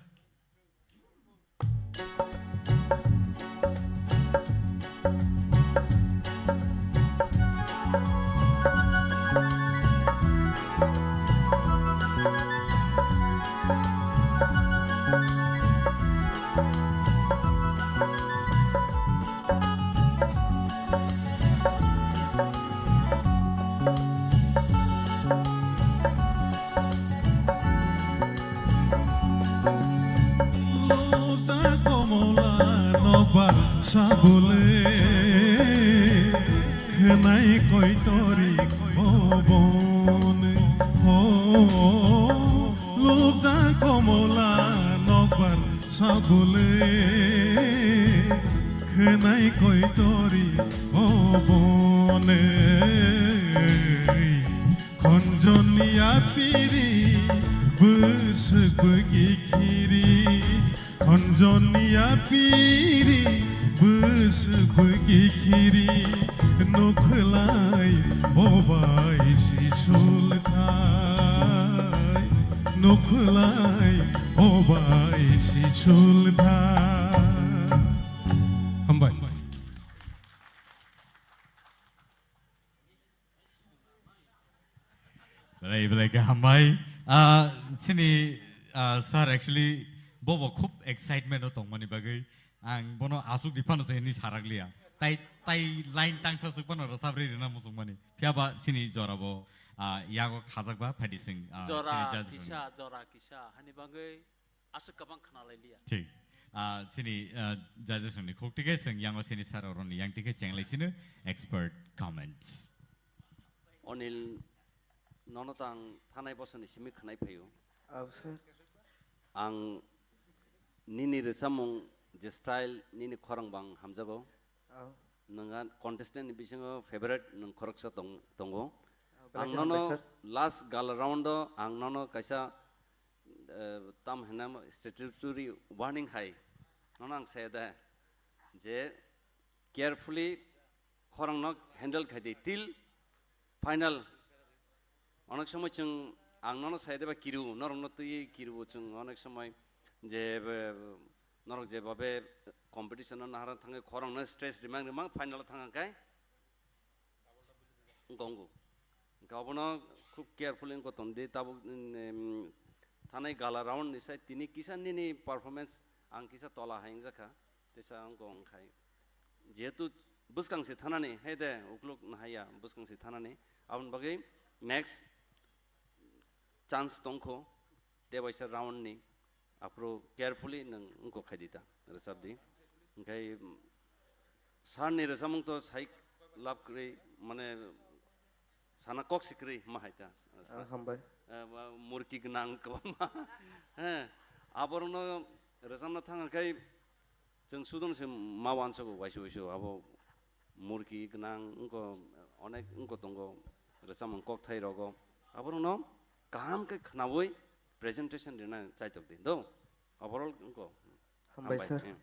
Loja komola nokbar sabole, khnai koitori kobon ho. Loja komola nokbar sabole, khnai koitori kobon. Khonjoni apiri bwswk bwkhi khiri, khonjoni apiri bwswk bwkhi khiri, nukhlai bobai si sulthai, nukhlai bobai si sulthai. Hambai. Belai, belai khe hambai. Ah, chini, ah, sir, actually, bobo khub excitement o tongmani bagwi. Ang bono aswk di phano se hwnwi sarakliya. Tai, tai line tangsa swk phano rwchapri rwna muchungmani. Phiyaba chini jorabo, ah, yago khajakba phaidi sing, ah, chini judge rokni. Jora kisa, jora kisa, hani bagwi aswk kwbang khna lai liya. Thik. Ah, chini, ah, judges rokni khuk tikhe chwng yango chini sir oroni yang tikhe chenglai sino expert comments. Onil, nono tang thanai bosoni simi khwnai phaio. Aw, sir. Ang nini rwchapmung je style nini khorang bang hamjago. Aw. Nwng a contestant ni bisingo favorite nwng khoroksa tong-, tongo. Aw, belai khe hambai, sir. Ang nono last gala round o ang nono kaisa eh, tam hwnna statutory warning hai. Nono ang saya da je carefully khorang no handle khai di till final. Onek somoi chwng ang nono saya da ba kiru, norok no twi kiru chwng onek somoi je, eh, norok je babe competition no nahara thangwi khorang no stress rimang rimang final thang kai. Wngkha, wngkha. Hwnkhe obono khub carefully wngkha tongdi, tabuk, em, thanai gala round ni sai tini kisa nini performance ang kisa tola hai wngjakha, teisa wngkha wngkhai. Jehetu bwskang se thanani, hai de, ukluk nahaiya, bwskang se thanani, aboni bagwi next chance tongkho, tebaisa round ni, aphuru carefully nwng wngkha khai di ta, rwchap di. Hwnkhe, mm, sir ni rwchapmung to sai lab kwrwi, mane, sana kok si kwrwi ma hai ta. Ah, hambai. Eh, ba, murki gwnang kwbangma. He, aborokno rwchapna thang khe chwng sudon se ma uansugo waisa waisa abo murki gwnang wngkha onek wngkha tongo rwchapmung kokthai rogo. Aborokno kaham khe khnaui presentation rwna chaitok di do. Overall wngkha. Hambai, hambai, sir. Hmm.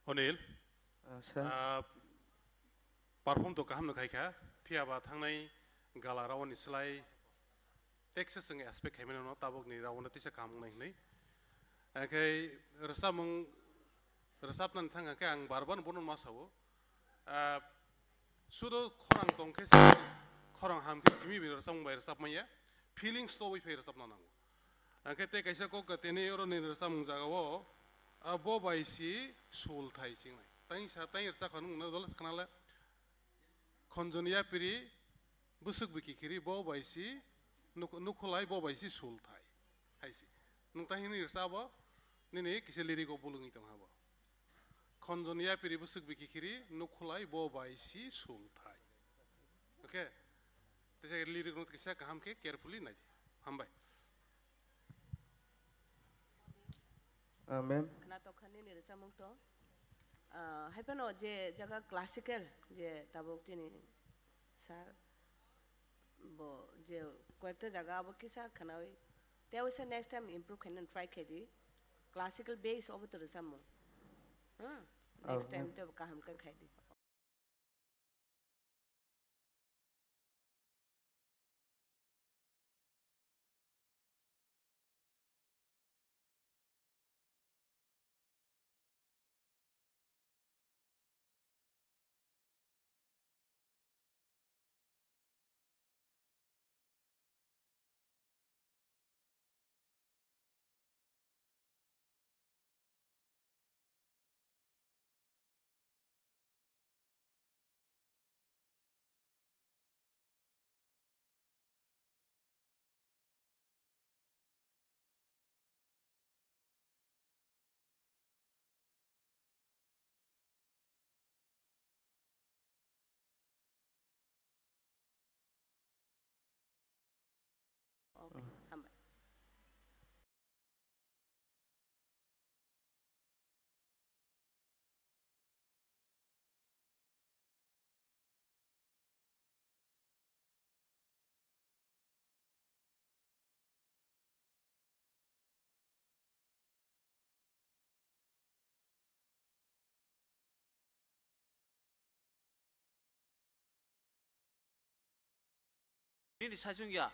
Onil, ah, sir. Ah, perform to kaham no khaikha, phiya ba thangnai gala round ni slai Texas wng expect khaimani no tabuk ni round o tisa kaham wngnai hwnwi. Hwnkhe rwchapmung, rwchapnani thang khe ang bar bar bono ma sao. Ah, sudo khorang tong khe, khorang ham khe simi bai rwchapmung bai rwchapmanya. Feelings tobwi phai rwchapna nango. Hwnkhe tei kaisa kok tini oro ni rwchapmung jaga o, ah, bo bai si sul thai singnai. Tang sa tang rwchap kha nung na dol khna le. Khonjoni yapiri bwswk bikhi khiri bo bai si nuk-, nukhulai bo bai si sul thai. Hai si. Nung ta hini rwchap bo nini kisa lyric o bulungwi tong ha bo. Khonjoni yapiri bwswk bikhi khiri nukhulai bo bai si sul thai. Okay? Tei lyric no kisa kaham khe carefully nai di. Hambai. Amen. Khna tokha nini rwchapmung to. Ah, hai phano je jaga classical je tabuk chini sir bo je koyekta jaga abo kisa khnaui. Tei waisa next time improve khaina try khai di. Classical base obo to rwchapmung. Hmm? Next time tebo kaham khe khai di. Okay, hambai. Nini saichung ya,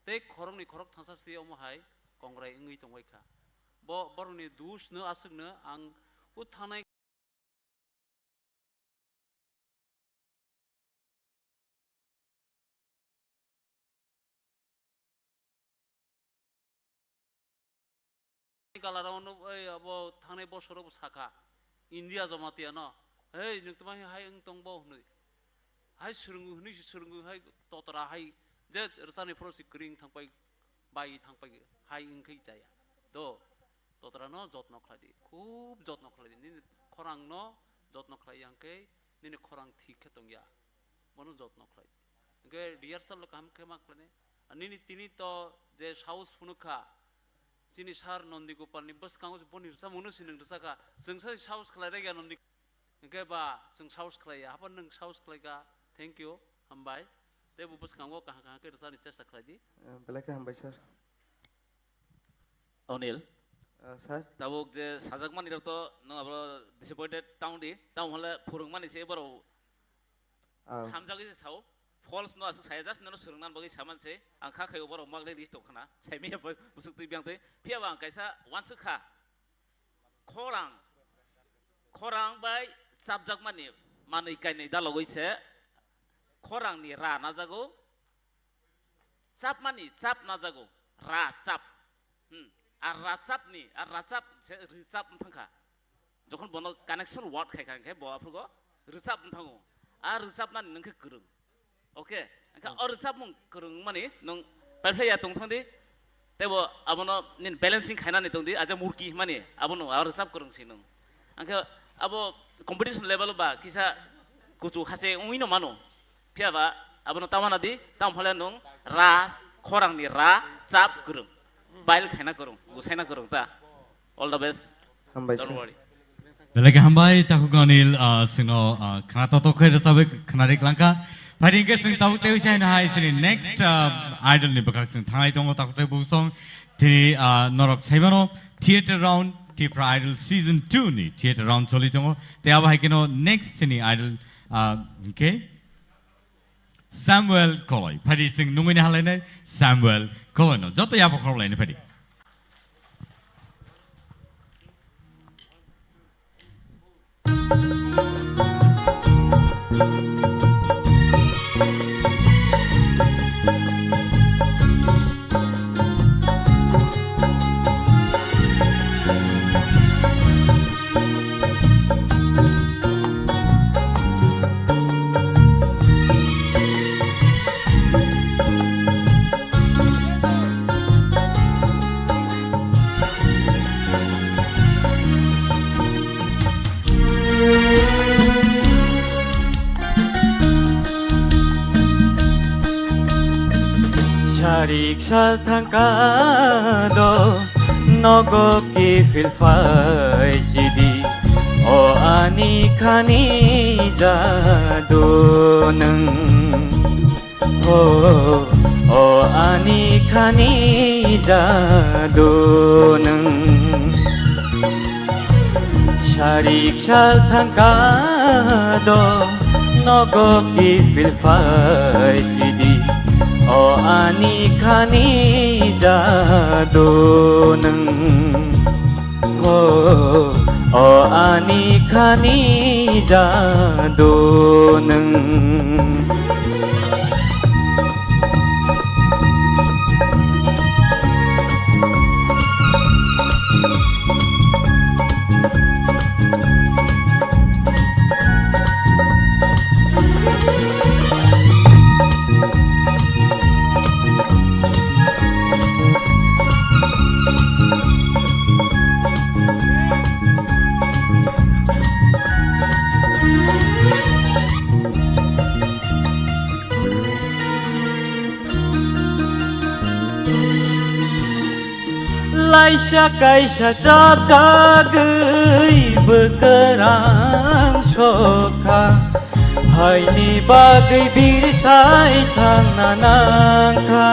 tei khoroknwi khorok thangsa se omo hai kongrai wngwi tongbai kha. Bo borokni dus no aswk no ang o thanai Galarao no, ei, abo thangnai bosoro bo sakha, India Jamatia no, "Hei, nwng tma hai wng tong bo?" hwnwi. Hai swrwngo hwnwi se swrwngo hai totra hai je rwchani phoro se kwrwi wng thang pai, bai thang pai hai wng khe chaya. Do, totra no jotno khlai di, khub jotno khlai di. Nini khorang no jotno khlai ya hwnkhe nini khorang thik khe tong ya. Bono jotno khlai. Hwnkhe rehearsal kaham khe ma khlainai. Nini tini to je saus phunuk kha, chini sir Nondi Gopal ni bwskango se boni rwchapmung no se nwng rwchakha. Chwng sa saus khlai rwkya Nondi. Hwnkhe ba chwng saus khlai ya. Haphano nwng saus khlai kha. Thank you. Hambai. Tei bo bwskango kaham kaham khe rwchani chesta khlai di. Eh, belai khe hambai, sir. Onil. Eh, sir. Tabuk je sajakmani rok to nwng abo disappointed tong di. Tamo hwnle phwrwngmani se borok Ah. Hamjagwi se sao. False no aswk saya, just nono swrwngna bagwi saman se. Ang kha khaio borok magle list tong khna. Saimaya bai bwswk twi biyang twi. Phiya ba ang kaisa uansuk kha. Khorang. Khorang bai chapjakmani manwi kainwi dalogwi se khorangni ra najago. Chapmani chap najago. Ra chap. Hmm. Ar ra chapni, ar ra chap se rwchap wng thang kha. Jokhon bono connection word khai kha, hwnkhe bo aphuru rwchap wng thango. A rwchapnani nwng khe kwrwng. Okay? Hwnkhe o rwchapmung kwrwng wngmani nwng paiphlai ya tong thang di. Teibo abono nini balancing khainani tong di, aja murki hwnmani abono a rwchap kwrwng si nwng. Hwnkhe abo competition level ba kisa kuchu hache wngwi no mano. Phiya ba abono tamo na di, tamo hole nwng ra, khorangni ra, chap kwrwng. Bail khaina kwrwng, gusaina kwrwng ta. All the best. Hambai, sir. Don't worry. Belai khe hambai, takhuk Anil, ah, chwngno, ah, khna totok khe rwchabwi khna rik langkha. Phai hwnkhe chwng tabuk tei uisa hino hai chini next, ah, idol ni bwkhak chwng thanglai tongo, takhuk tei bukhuksong. Tini, ah, norok saimano theater round, Tipra Idol season two ni theater round choli tongo. Tei abo hai kheno next chini idol, ah, hwnkhe Samuel Koloi. Phai di chwng nungwi ni halainai Samuel Koloi no. Joto yapha khorok lainai phai di. Sarik sal thangka do nogo kiphil phai sidi, o ani khani jadu nwng. O, o ani khani jadu nwng. Sarik sal thangka do nogo kiphil phai sidi. O ani khani jadu nwng. Ho, o ani khani jadu nwng. Laisa kaisa chapjagwi bwkrang sokha, haini bagwi birsai thangna nangkha.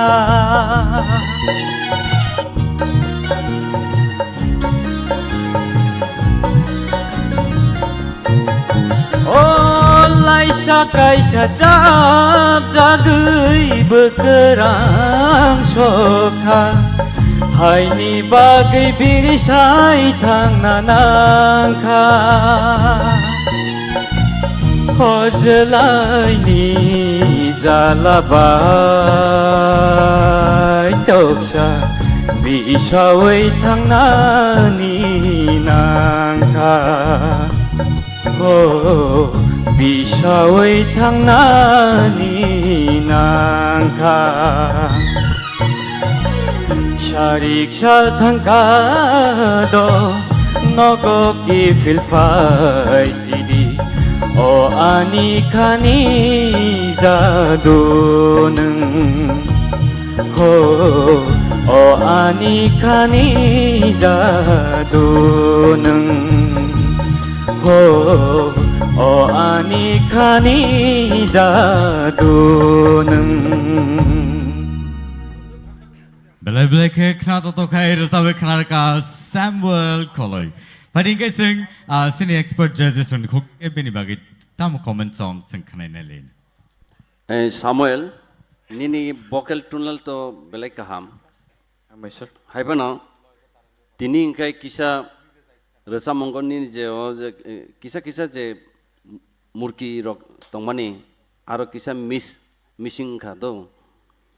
O laisa kaisa chapjagwi bwkrang sokha, haini bagwi birsai thangna nangkha. Khojlaini jala bai toksa bisawi thangnani nangkha. Ho, bisawi thangnani nangkha. Sarik sal thangka do nogo kiphil phai sidi. O ani khani jadu nwng. Ho, o ani khani jadu nwng. Ho, o ani khani jadu nwng. Belai belai khe khna toto khai rwchabwi khna rwkha Samuel Koloi. Phaidi hwnkhe chwng, ah, sini expert judges rokni khuk khe bini bagwi tamo comment song chwng khnaina le. Eh, Samuel, nini vocal tunnel to belai kaham. Hambai sir. Hai phano tini hwnkhe kisa rwchapmungo nini je o je, eh, kisa kisa je murki rok tongmani aro kisa miss, missing wngkha do.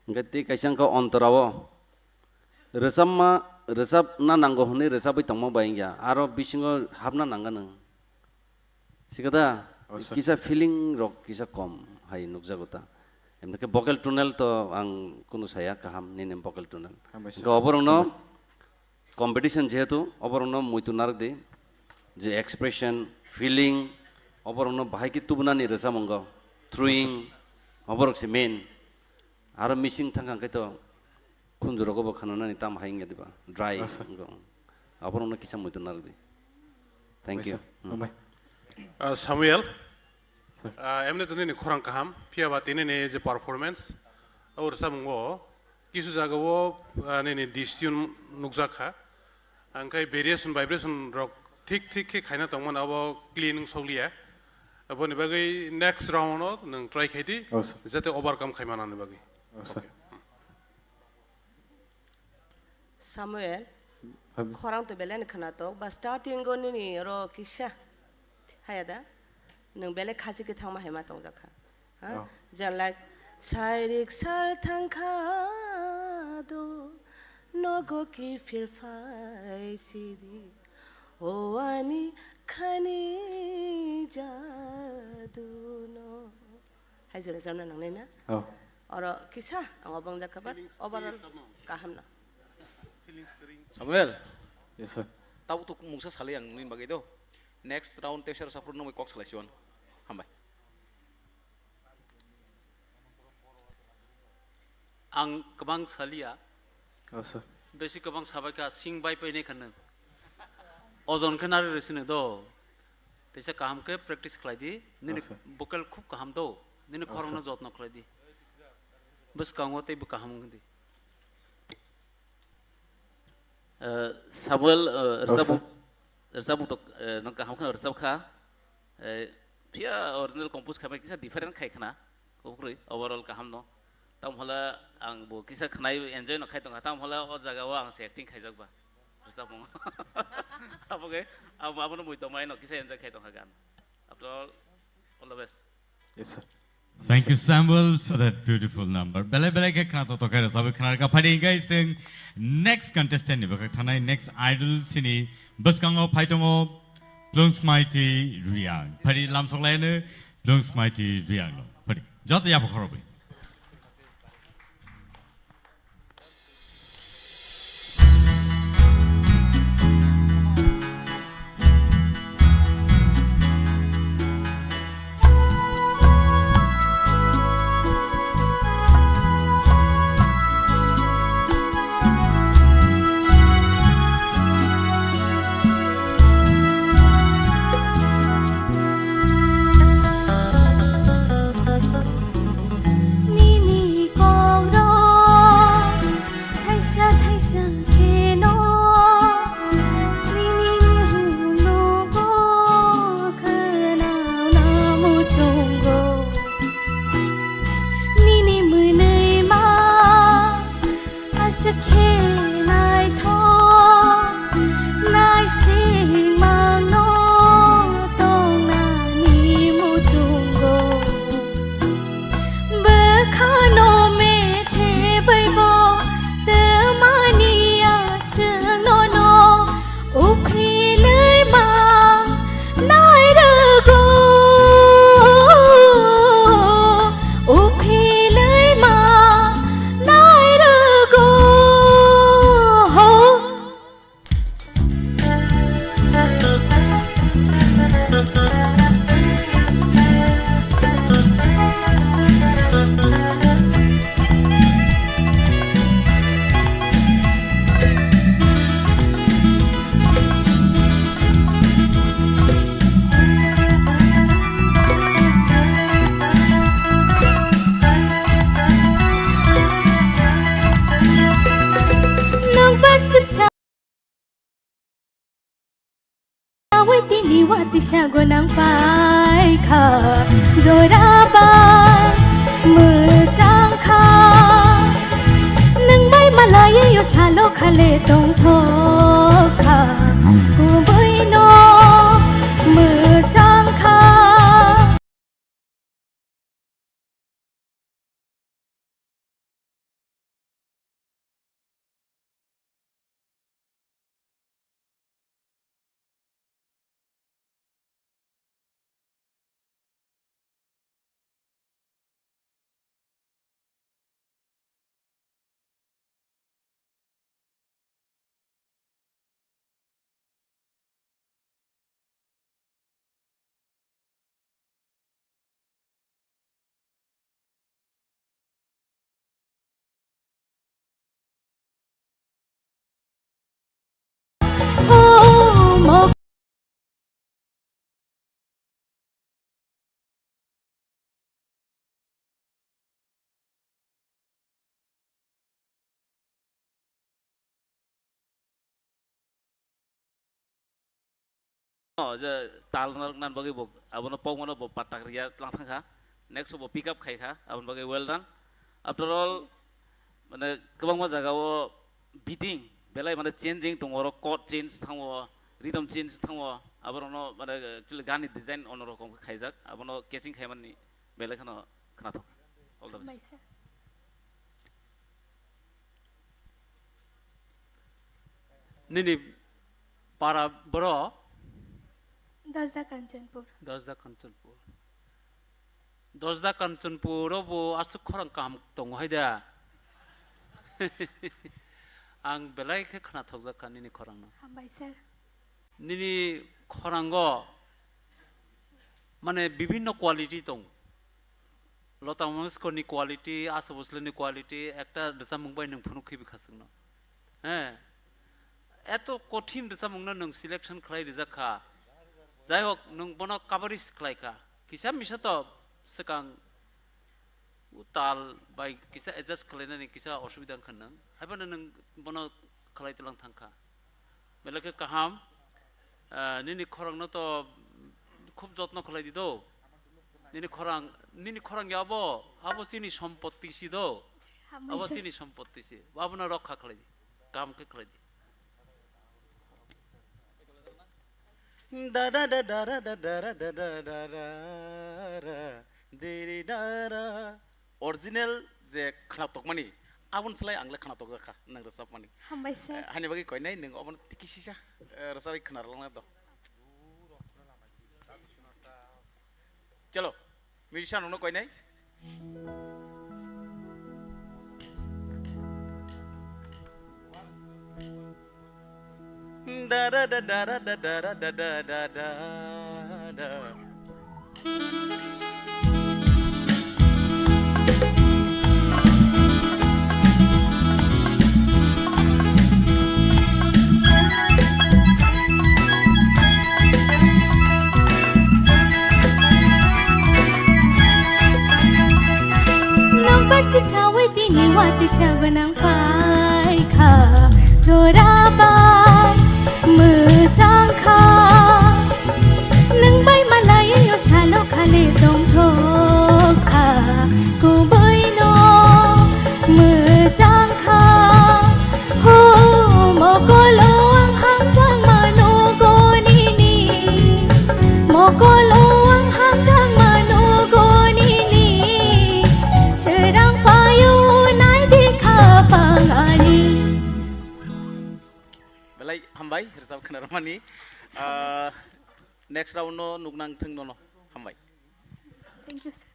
Hwnkhe tei kaisa wngkha ontorao rwchapma, rwchapna nango hwnwi rwchapwi tongma bai wngya, aro bisingo hapna nangano. Sikada, oh, sir, kisa feeling rok kisa kom hai nukjago ta. Emnike vocal tunnel to ang kunu saya kaham nini vocal tunnel. Hambai sir. Hwnkhe oborokno competition jehetu, oborokno muitu narwk di, je expression, feeling, oborokno bahai khe tubunani rwchapmungo, throwing, oborok se main. Aro missing thangkha hwnkhe to khunjurogo bo khananani tam hai wngya diba? Dry, ah, sir, wngkha. Aborokno kisa muitu narwk di. Thank you. Hambai sir. Hmm. Hambai. Ah, Samuel, sir, ah, emni to nini khorang kaham, phiya ba tini ni je performance, o rwchapmungo kisu jaga o, ah, nini distune nukjak kha. Hwnkhe variation, vibration rok thik thik khe khaina tongmani abo clean wng sokliya. Aboni bagwi next round o nwng try khai di, oh, sir, jate overcome khai manani bagwi. Oh, sir. Okay. Samuel, khorang to belai ni khwnatok, ba starting o nini oro kisa haya da? Nwng belai khasi khe thangma hai ma tongjak kha. Ha? Oh. Jan like, sairik sal thangkha do, nogo kiphil phai sidi, o ani khani jadu no. Hai jora jamna nangnai na? Oh. Oro kisa ang obong jakha ba, overall kaham no. Samuel. Yes, sir. Tabuk to mungsa salai ang nini bagwi do. Next round teacher saphuru nungwi kok salai siwan. Hambai. Ang kwbang saliya. Oh, sir. Besi kwbang sabai kha, sing bai painai kha nwng. Ojon khe nari rw sino do. Teisa kaham khe practice khlai di. Nini, oh, sir, vocal khub kaham do. Nini, oh, khorokno, sir, jotno khlai di. Bwskango teibo kaham wng di. Eh, Samuel, eh, oh, rwchapmung, sir, rwchapmung to, eh, nwng kaham kheno rwchap kha. Eh, phiya original compose khaimai kisa different khai khna, kukrwi overall kaham no. Tamo hwla ang bo kisa khnai enjoy no khai tongkha, tamo hwla o jaga o ang se acting khaijak ba rwchapmung. Abo khe abo, abono mui tongmai no kisa enjoy khai tongkha gan. After all, all the best. Yes, sir. Thank you, Samuel, for that beautiful number. Belai belai khe khna to tokai rwchapwi khna rwkha. Phaidi hwnkhe chwng next contestant ni bagwi thanai, next idol chini bwskango phai tongo Plungsmaiti Riang. Phaidi lamsok laino Plungsmaiti Riang no. Phaidi joto yapha khorobwi. Nini kok rok thaisa thaisa kheno, nini muhung nogo khwnana muchungo. Nini mwnwi ma aswk khe naithok, naising mangno tongnani muchungo. Bwkhano methe baibo twmani aswk nono uphilwi ma nairwgo, uphilwi ma nairwgo. Nang baksip sa Witini watisa gonang paikha, joraba mwchangkha. Nwng bai malai yo salo khale tongthokha, kubuino mwchangkha. O je tal narwkna bagwi bo abono pokmano bo patak riya tlang thangkha. Next bo pick up khaikha, aboni bagwi well done. After all, mane kwbangma jaga o beating belai mane changing tongo, oro chord change thango, rhythm change thango, aborokno mane actually gani design ono rokom khe khaijak, abono catching khaimani belai kheno khnathok. All the best. Hambaisa. Nini para boro? Dosda Kanchanpur. Dosda Kanchanpur. Dosda Kanchanpur o bo aswk khorang kaham tongo hai da. Ang belai khe khnathokjak kha nini khorang no. Hambai sir. Nini khorango mane bibhinno quality tong. Lota Mangeshkor ni quality, Asha Bhosle ni quality, ekta rwchapmung bai nwng phunuk khibi kha chwngno. He. Eto kothin rwchapmung no nwng selection khlai rijak kha. Jai hok, nwng bono coverage khlai kha. Kisa misa to swkang tal bai kisa adjust khlainani kisa osubida wngkha nwng. Haiphano nwng bono khlai tlang thang kha. Belai khe kaham. Ah, nini khorang no to khub jotno khlai di do. Nini khorang, nini khorang ya abo, abo chini sompotti si do. Abo chini sompotti si. Abo no rokha khlai di. Kam khe khlai di. Da da da da ra da da ra da da da ra ra ra di ri da ra. Original je khwnatokmani, aboni slai ang le khwnatokjakha nwng rwchapmani. Hambai sir. Eh, hani bagwi koinai nwng obono tiki sisa, eh, rwchapwi khwnarwlangna do. Chalo, musician rokno koinai. Da da da da ra da da ra da da da da da. Number sip sawi tini wati sa gwnang phai kha, jora bai mwchang kha. Nwng bai malai o salo khali tongthok kha, kubui no mwchang kha. Ho, mokolo ang hamjakma nugo nini, mokolo ang hamjakma nugo nini, srang paio naidi khapang ani. Belai hambai, rwchap khwnarwmani. Ah, next round no nuknang thung nono. Hambai. Thank you, sir.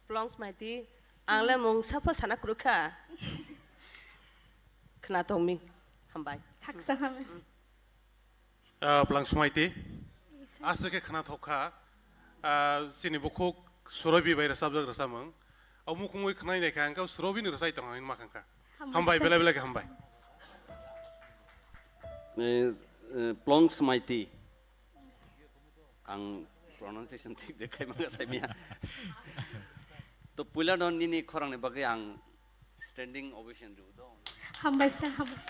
Plongs Maiti, ang le mung sapho sana kwrwkha. Khna tongmi, hambai. Khaksa hambai. Ah, Plongs Maiti, aswk khe khna thok kha, ah, chini bukhuk Surobi bai rwchapjak rwchapmung. O mukhungwi khwnai naikha, ang khe Surobi ni rwchai tong, ang hinma khangkha. Hambai, hambai, sir. Belai belai khe hambai. Eh, eh, Plongs Maiti. Ang pronunciation thik de khai manga sai mia. To puila no nini khorang ni bagwi ang standing ovation rw do. Hambai sir, hambai.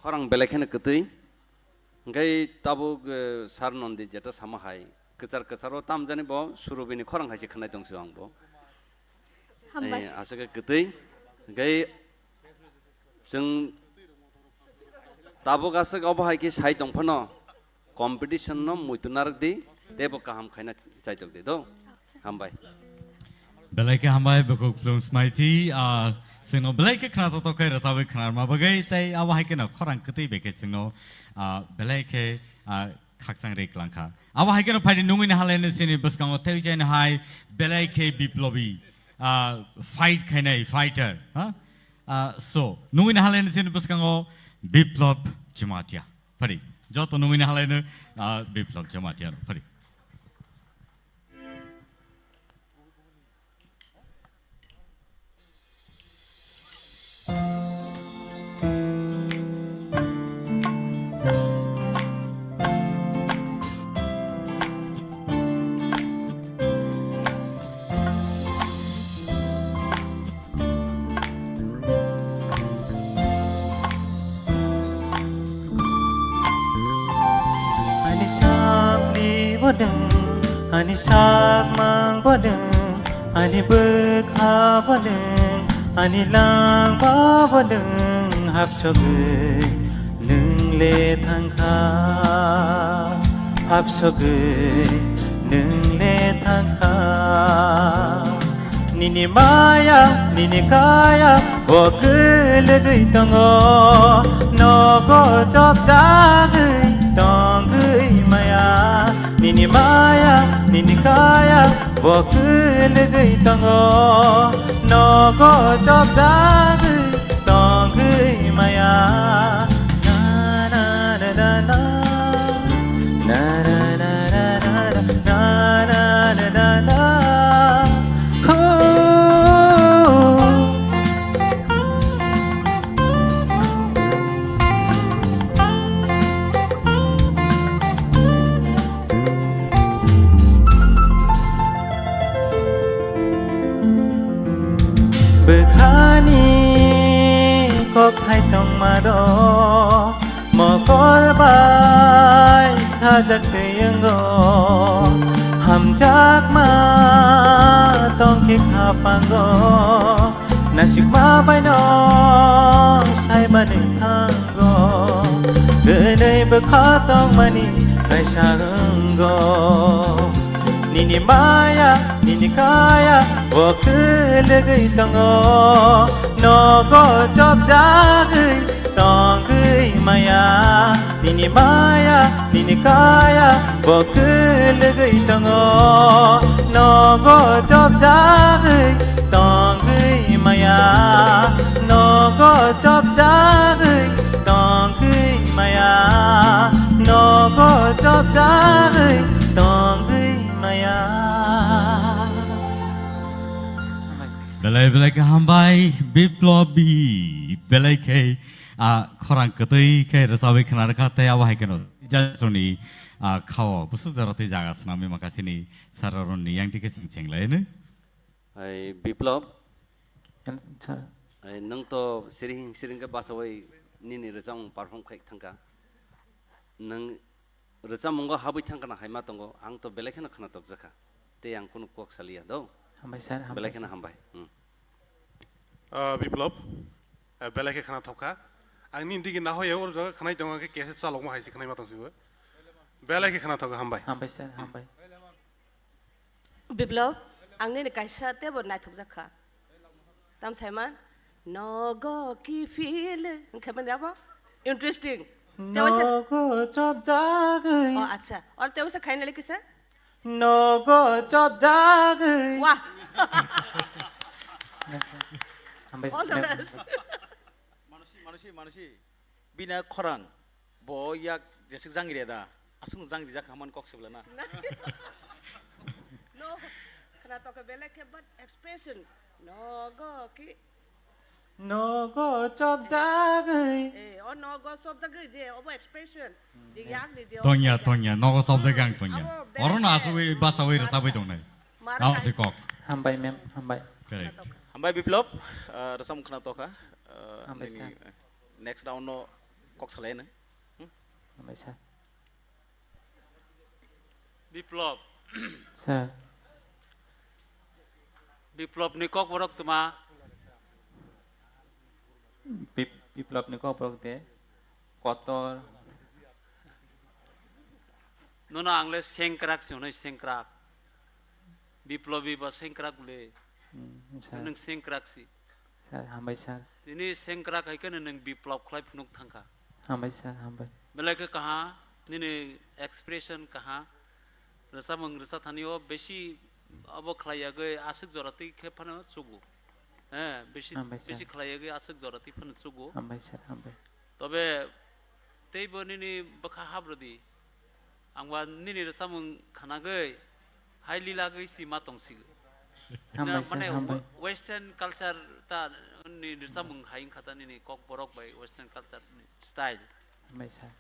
Khorang belai kheno kwtwi. Hingkai tabuk, eh, sir Nondi jeta sama hai. Kwchar kwcharo tamjani bo Surobi ni khorang hai se khwnai tong si ang bo. Hambai. Eh, aswk khe kwtwi. Hingkai chwng tabuk aswk obo hai khe sai tong phano competition no muitu narwk di, tei bo kaham khaina chaitok di do. Hambai. Belai khe hambai, bukhuk Plongs Maiti, ah, chwngno belai khe khna totok khe rwchabwi khna rwma bagwi, tei abo hai kheno khorang kwtwi bai khe chwngno, ah, belai khe, ah, khakchang ri kwlangkha. Abo hai kheno phaidi nungwi ni halai no chini bwskango tei chaino hai belai khe biplobi, ah, fight khainai fighter, ha? Ah, so, nungwi ni halai no chini bwskango Biplab Jamatia. Phaidi, joto nungwi ni halai no, ah, Biplab Jamatia rok. Phaidi. Ani sakni bodwng, ani sakmang bodwng, ani bwkha bodwng, ani langma bodwng hapsogwi nwng le thangkha, hapsogwi nwng le thangkha. Nini maya, nini kaya, bo kwlwgwi tongo, nogo chopjagwi tongwi maya. Nini maya, nini kaya, bo kwlwgwi tongo, nogo chopjagwi tongwi maya. Na, na, na, na, na. Na, na, na, na, na. Hoo. Bwkhani kok hai tongma rok Jaktwi wngo, hamjakma tongkhe khapango, nasikma baino saimani thango, twnwi bwkha tongmani kaisa wngo. Nini maya, nini kaya, bo kwlwgwi tongo, nogo chopjagwi tongwi maya. Nini maya, nini kaya, bo kwlwgwi tongo, nogo chopjagwi tongwi maya, nogo chopjagwi tongwi maya, nogo chopjagwi tongwi maya. Belai belai khe hambai, Biplop bi, belai khe, ah, khorang kwtwi khe rwchabwi khna rwkha, tei abo hai kheno jajoni, ah, khao bwswk jora tei jaga swnamwi maka chini sir Arun ni yang dikhe chwng chenglaino. Hai Biplop. Yan, sir. Hai nwng to siring siring khe bachawi nini rwchapmung perform khai thangkha. Nwng rwchapmungo habwi thangkha na hai ma tongo, ang to belai kheno khna tokjakha. Tei ang kunu kok saliya do. Hambai sir, belai hambai kheno sir. Hambai. Hmm. Ah, Biplop, ah, belai khe khna thokha. Ang nini digi nahoya oro jaga khnai tongo, ang khe cassette chalokma hai se khnai ma tong sibo. Belai khe khna thokha, hambai. Hambai sir, hambai. Biplop, ang nini kaisa teibo naithokjak kha. Tam saiman, nogo ki feel, hwnkhe mani abo? Interesting. Tei waisa nogo chopjagwi. Oh, acha. Or tei waisa khaina le kisa? Nogo chopjagwi. Wah. Hambai. All the best. Manusi, manusi, manusi. Bini khorang, bo yak jeswk jangri da, aswk jangri jak hamani kok se bwlana. No, khna tokha belai khe, but expression, nogo ki. Nogo chopjagwi. Eh, o nogo chopjagwi je, obo expression. Je yak ni je, tonya, tonya, nogo chopjagwi ang tonya. Abo belai oro no khe asugwi basawi rwchabwi tongnai. Mara. Abo se kok. Hambai ma'am, hambai. Correct. Hambai Biplop, ah, rwchapmung khna tokha. Ah, hambai nini sir. Next round no kok salai nang. Hmm? Hambai sir. Biplop. Sir. Biplop ni kok borok tuma. Bip-, Biplop ni kok borok de. Kotor. Nono ang le sengkrak se hwnwi sengkrak. Biplobi ba sengkrak le. Hmm, sir. Nwng sengkrak si. Sir, hambai sir. Tini sengkrak hai kheno nwng biplop khlai phunuk thangkha. Hambai sir, hambai. Belai khe kaha, nini expression kaha. Rwchapmung rwcha thani o besi abo khlai yagwi aswk jora twi khe phano chugo. Eh, besi, hambai sir. Besi khlai yagwi aswk jora twi phano chugo. Hambai sir, hambai. Tobe teibo nini bwkha habrwdi. Ang ba nini rwchapmung khanagwi hai lilagwi si ma tongsigo. Hambai sir, mane hambai. Western culture ta ni rwchapmung hai wngkha ta nini kok borok bai western culture ni style. Hambai sir.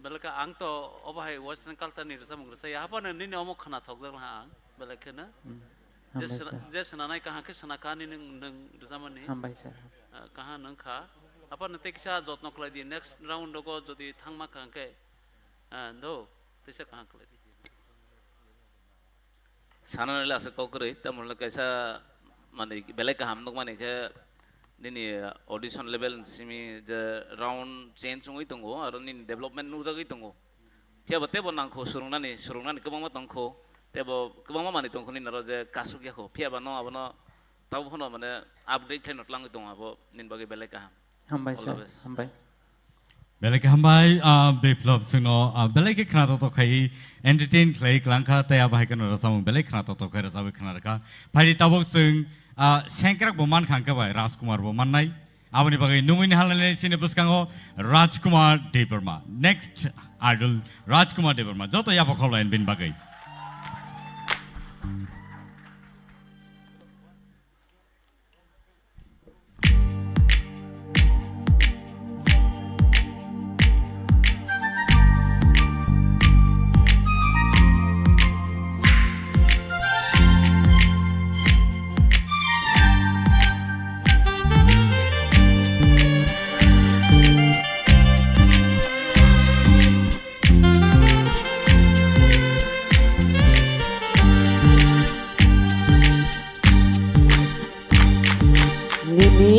Belai khe ang to obo hai western culture ni rwchapmung rwchaya. Haphano nini omo khna thokjak laha ang. Belai kheno. Hmm. Je hambai sir. Je swnanai kaham khe swnakha nini nwng rwchapmani. Hambai sir. Ah, kaham nwng kha. Haphano tei kisa jotno khlai di. Next round rogo jodi thangma kha hwnkhe, ah, do, teisa kaham khlai di. Sana nai le aswk kok kwrwi, tamoni le kaisa, mani, belai kaham nukmani khe nini audition level ni simi je round change wngwi tongo, aro nini development nukjagwi tongo. Phiya bo teibo nangkho, swrwngnani, swrwngnani kwbangma tongkho, teibo kwbangma manwi tongkho nini aro je kasuk yakho. Phiya ba no abono tabuk phano, mane, upgrade khlaino tlangwi tongo, abo nini bagwi belai kaham. Hambai sir, hambai. Belai khe hambai, ah, Biplop chwngno, ah, belai khe khna toktok khai entertain khlai kwlangkha, tei abo hai kheno rwchapmung belai khna toktok khai rwchabwi khna rwkha. Phaidi tabuk chwng, ah, sengkrak bo mankha hwnkhe bai Rajkumar bo mannai. Aboni bagwi nungwi ni halani sini bwskango Rajkumar Debbarma. Next idol Rajkumar Debbarma. Joto yapha khaulayan bini bagwi.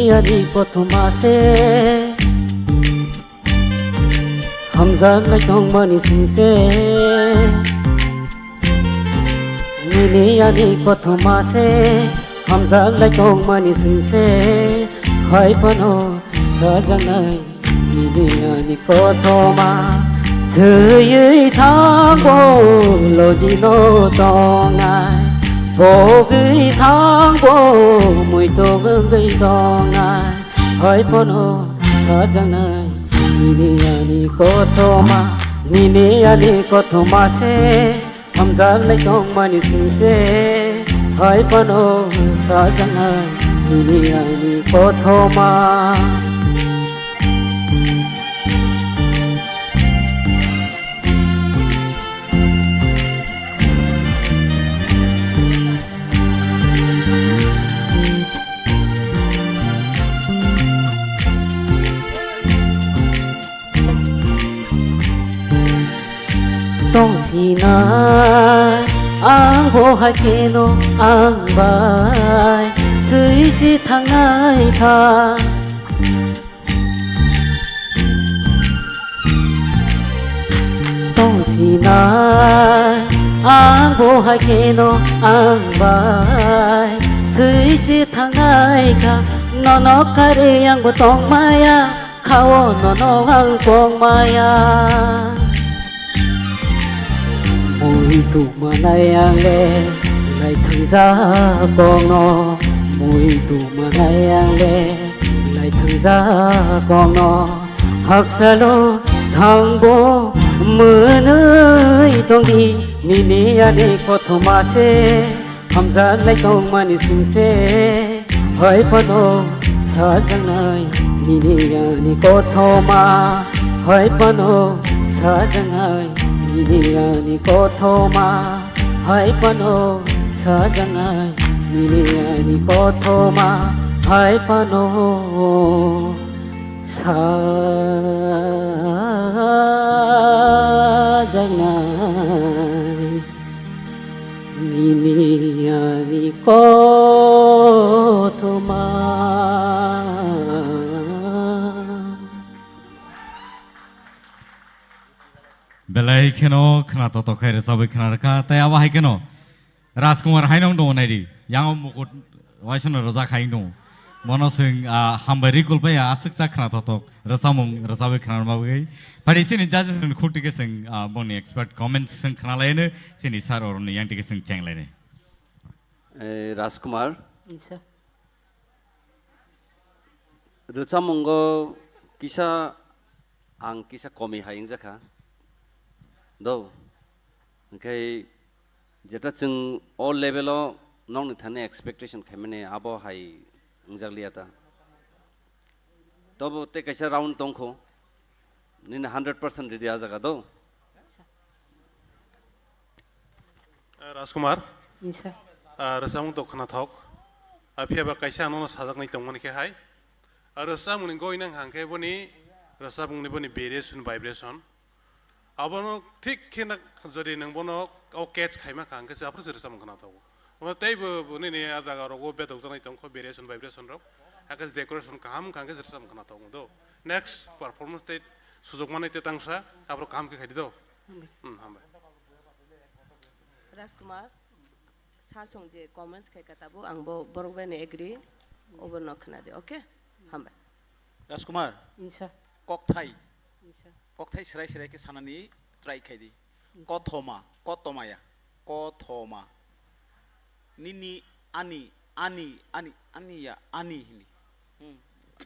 Ani kothoma se hamjak lai tongmani singse. Nini ani kothoma se hamjak lai tongmani singse. Hai phano sajaknai nini ani kothoma. Thwiwi thangbo logino tongnai, pogwi thangbo muitung wngwi tongnai. Hai phano sajaknai nini ani kothoma, nini ani kothoma se hamjak lai tongmani singse. Hai phano sajaknai nini ani kothoma. Tongsinai ang bo hai kheno ang bai twi si thangnai kha. Tongsinai ang bo hai kheno ang bai twi si thangnai kha. Nono kari ang bo tongmaya, khao nono ang pongmaya. Mui tuma nai ang le lai thangjak kongno, mui tuma nai ang le lai thangjak kongno. Haksalo thangbo mwnwi tongdi nini ani kothoma se. Hamjak lai tongmani singse, hai phano sajaknai nini ani kothoma, hai phano sajaknai nini ani kothoma, hai phano sajaknai nini ani kothoma, hai phano sajaknai. Nini ani kothoma. Belai kheno khna totok khai rwchabwi khna rwkha, tei abo hai kheno Rajkumar haino wng tongo naidi, yango mukut waisano rwjak hai wng tongo. Bono chwng, ah, hambai ri kulpai ya, aswk chak khna totok rwchamung rwchabwi khna bagwi. Phai chini judges ni khuk tike chwng, ah, boni expert comments chwng khna laino, chini sir oroni yang tike chwng cheng laino. Eh, Rajkumar. Yes, sir. Rwchamungo kisa ang kisa komi hai wngjakha. Do. Hwnkhe jeta chwng o level o nokni thani expectation khaimani abo hai wngjakliya ta. Tobo tei kaisa round tongkho. Nini hundred percent ready a jaga do. Eh, Rajkumar. Yes, sir. Ah, rwchapmung to khnathok. Ah, phiya ba kaisa ano sajaknai tongmani khe hai. Ah, rwchapmung ni goi nang hang khe boni rwchapmung ni boni variation, vibration. Abono thik khe na jodi nang bono o catch khaima kha hang khe se aphuru se rwchapmung khnathogo. Omo tei bo, bo nini a jaga rogo bedok jaknai tongkho variation, vibration rok. Hakhe decoration kaham kha hang khe se rwchapmung khnathogo do. Next performance tei sujok manai te tangsa, aphuru kaham khe khaidi do. Hmm, hambai. Rajkumar, sir song je comments khai ka tabuk, ang bo borok bai ni agree, obo no khna di, okay? Hambai. Rajkumar, Insa. Kokthai, Insa. Kokthai serai serai khe sanani try khai di. Insa. Kothoma, kotomaya, kothoma. Nini, ani, ani, ani, ani ya, ani hini. Hmm.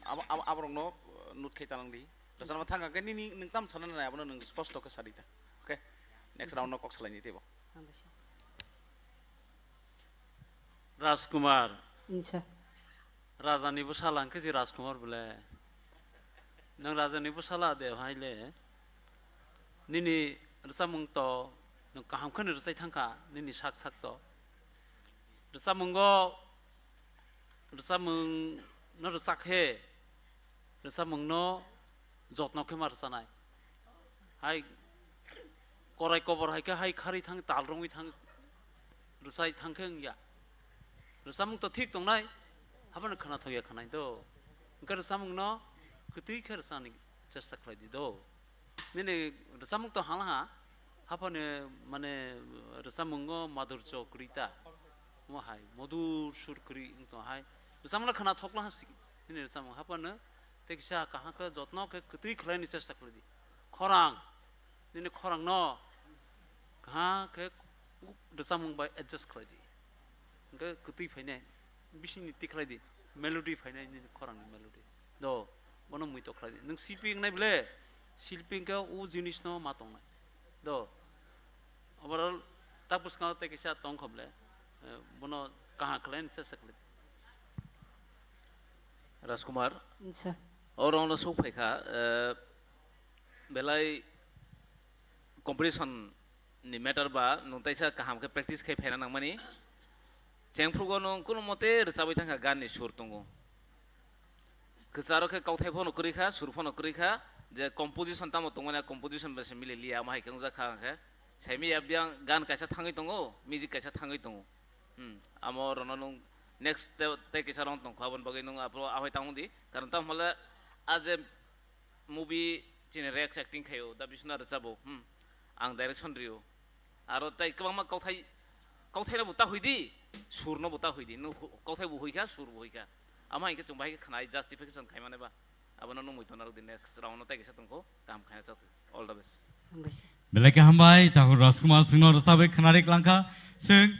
Abo, abo, aborokno, uh, note khai talang di. Rwchapna thang khe nini nwng tam sana nai abono nwng sposto khe sadi ta. Okay? Next round no kok salai ni teibo. Hambai sir. Rajkumar. Insa. Raja ni bwsala hwnkhe si Rajkumar bole. Nwng raja ni bwsala de hai le. Nini rwchapmung to nwng kaham khe ni rwchai thang kha nini sak sak to. Rwchapmungo, rwchapmung no rwchak khe, rwchapmung no jotno khe ma rwchanai. Hai korai kobor hai khe hai kharwi thang, tal rwngwi thang, rwchai thang khe wngya. Rwchapmung to thik tongnai, haphano khwnathok ya khwnai do. Hwnkhe rwchapmungno kwtwi khe rwchapni chesta khlai di do. Nini rwchapmung to hala ha, haphano mane rwchapmungo madurcho kwrwi ta. Omo hai modur sur kwrwi wng tong hai. Rwchapmungno khna thokla ha sigi. Nini rwchapmung haphano tei kisa kaham khe jotno khe kwtwi khlaini chesta khlai di. Khorang, nini khorangno kaham khe rwchapmung bai adjust khlai di. Hwnkhe kwtwi phainai, bisingni tikhlai di, melody phainai nini khorangni melody. Do, bono muitok khlai di. Nwng silpi wngnai ble, silpi hwnkhe o jinisno ma tongnai. Do, overall tak bwskango tei kisa tongkha ble, eh, bono kaham khlaini chesta khlai di. Rajkumar, Acha. Oro ono sok phaikha, eh, belai competition ni matter ba nwng taisa kaham khe practice khai phaina nangmani. Chengphrugo nwng kuno mote rwchabwi thangkha, gan ni sur tongo. Kwcharo khe kauthai phano kwrwi kha, sur phano kwrwi kha, je composition tamo tongmani, a composition bai se mili liya, omo hai khe wngjak kha hwnkhe. Saimaya biyang gan kaisa thangwi tongo, music kaisa thangwi tongo. Hmm, amo rono nwng next te, tei kisa round tongkha, aboni bagwi nwng aphuru ahoi tangmung di. Karon tamo hwnle a je movie chini Rex acting khaio, da Biswanath rwchabo, hmm, ang direction rio. Aro tei kwbangma kauthai, kauthai no bo ta hoi di, sur no bo ta hoi di, no hu-, kauthai bo hoi kha, sur bo hoi kha. Amo hai khe chwng bahai khe khnai, justification khai mane ba. Abono nungwi tongna rwdi, next round no tei kisa tongkho, kaham khaina chak. All the best. Hambai. Belai khe hambai, Thakur Rajkumar chwngno rwchabwi khwnari klangkha. Chwng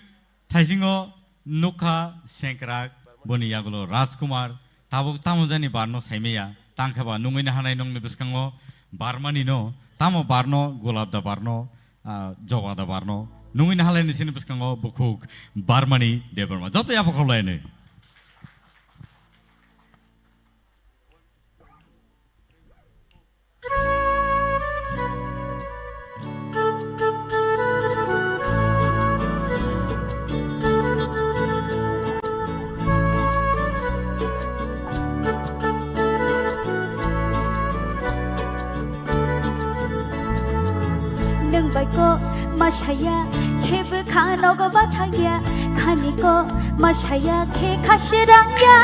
Thaisingo nukha sengkrak, boni yagulo Rajkumar, tabuk tamo jani barno saimaya, tangkhe ba nungwi nahanai nongni bwskango barmani no, tamo barno, golap da barno, ah, joba da barno, nungwi nahalai ni sini bwskango bukhuk barmani Debbarma. Joto yapha khablai ni. Nwng bai ko ma saya, khe bwkha nogo bathang ya, khani ko ma saya, khe kha sirang ya.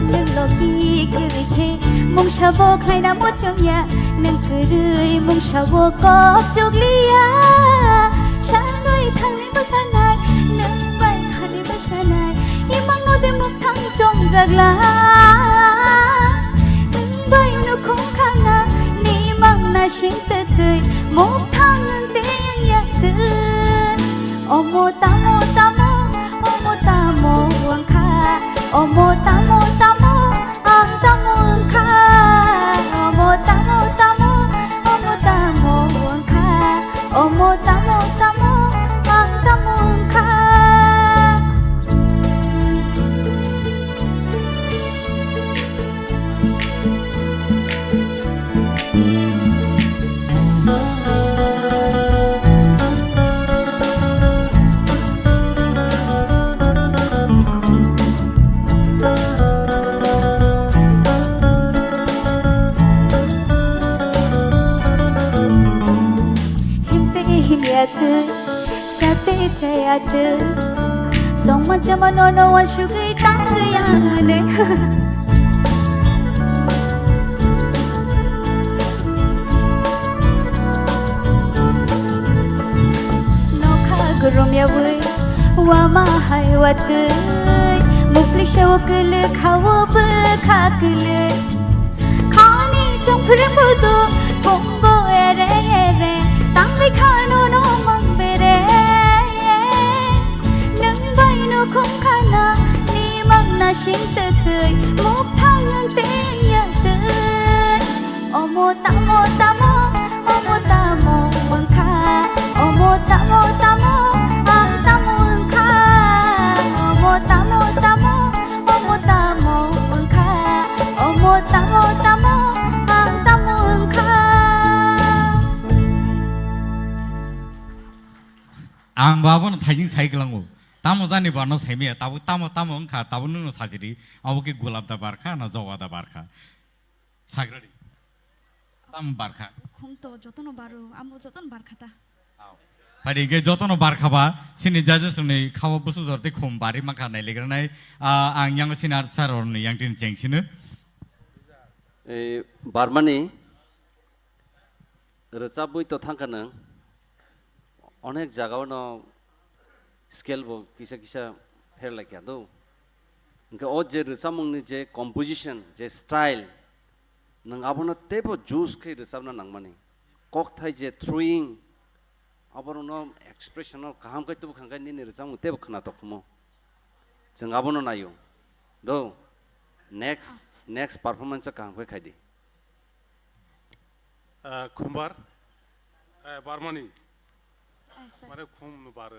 Nwng logi kwrwi khe mungsa bo khlaina muchung ya, nwng kwrwi mungsa bo kok chukli ya. Sanwi thangni bwsanai, nwng bai khani bwsanai, imang no de mukthang chongjak la. Nwng bai nukhung khana, ni mang na sing twtwi, mukthang nwng tei ang ya twi. Omo tamo tamo, omo tamo wngkha, omo tamo tamo, ang tamo wngkha. Omo tamo tamo, omo tamo wngkha, omo tamo tamo, ang tamo wngkha. Himte himya twi, chate chaya twi, tongma chama nono wansugwi tangwi ang hwnwi. Nokha gurumya bwi, wama hai watwi, mukli sao kwlwk, khao bwkha kwlwk. Khani chongphre bodo, bongo ere ere, tangwi khano no mang bere. Nwng bai nukhung khana, ni mang na sing twtwi, mukthang nwng tei ya twi. Omo tamo tamo, omo tamo wngkha. Omo tamo tamo, ang tamo wngkha. Omo tamo tamo, omo tamo wngkha. Omo tamo tamo, ang tamo wngkha. Ang bo abono thaijing sai kwlango. Tamo jani barno saimaya, tabuk tamo tamo wngkha, tabuk nwngno sajiri. Abo khe golap da barkha na joba da barkha? Sagradi. Tam barkha. Khum to jotono baro, amo jotono barkha ta. Ao. Phaidi hwnkhe jotono barkha ba, chini judges rokni khao bwswk jora tei khum bari mankha nailigranai, ah, ang yang senior sir rokni yang tini chengsino. Eh, Barmani rwchabwi to thangkha nwng, onek jagao no scale bo kisa kisa pher lai kha do. Hwnkhe o je rwchapmungni je composition, je style, nwng abono teibo juice khe rwchapna nangmani. Kokthai je throwing, aborokno expression no kaham khe tubu khangkhe nini rwchapmung teibo khwnatok khumo. Chwng abono naio. Do, next, next performance o kaham khe khaidi. Ah, Khumbar, eh, Barmani. Ah, sir. Mane khum no baro.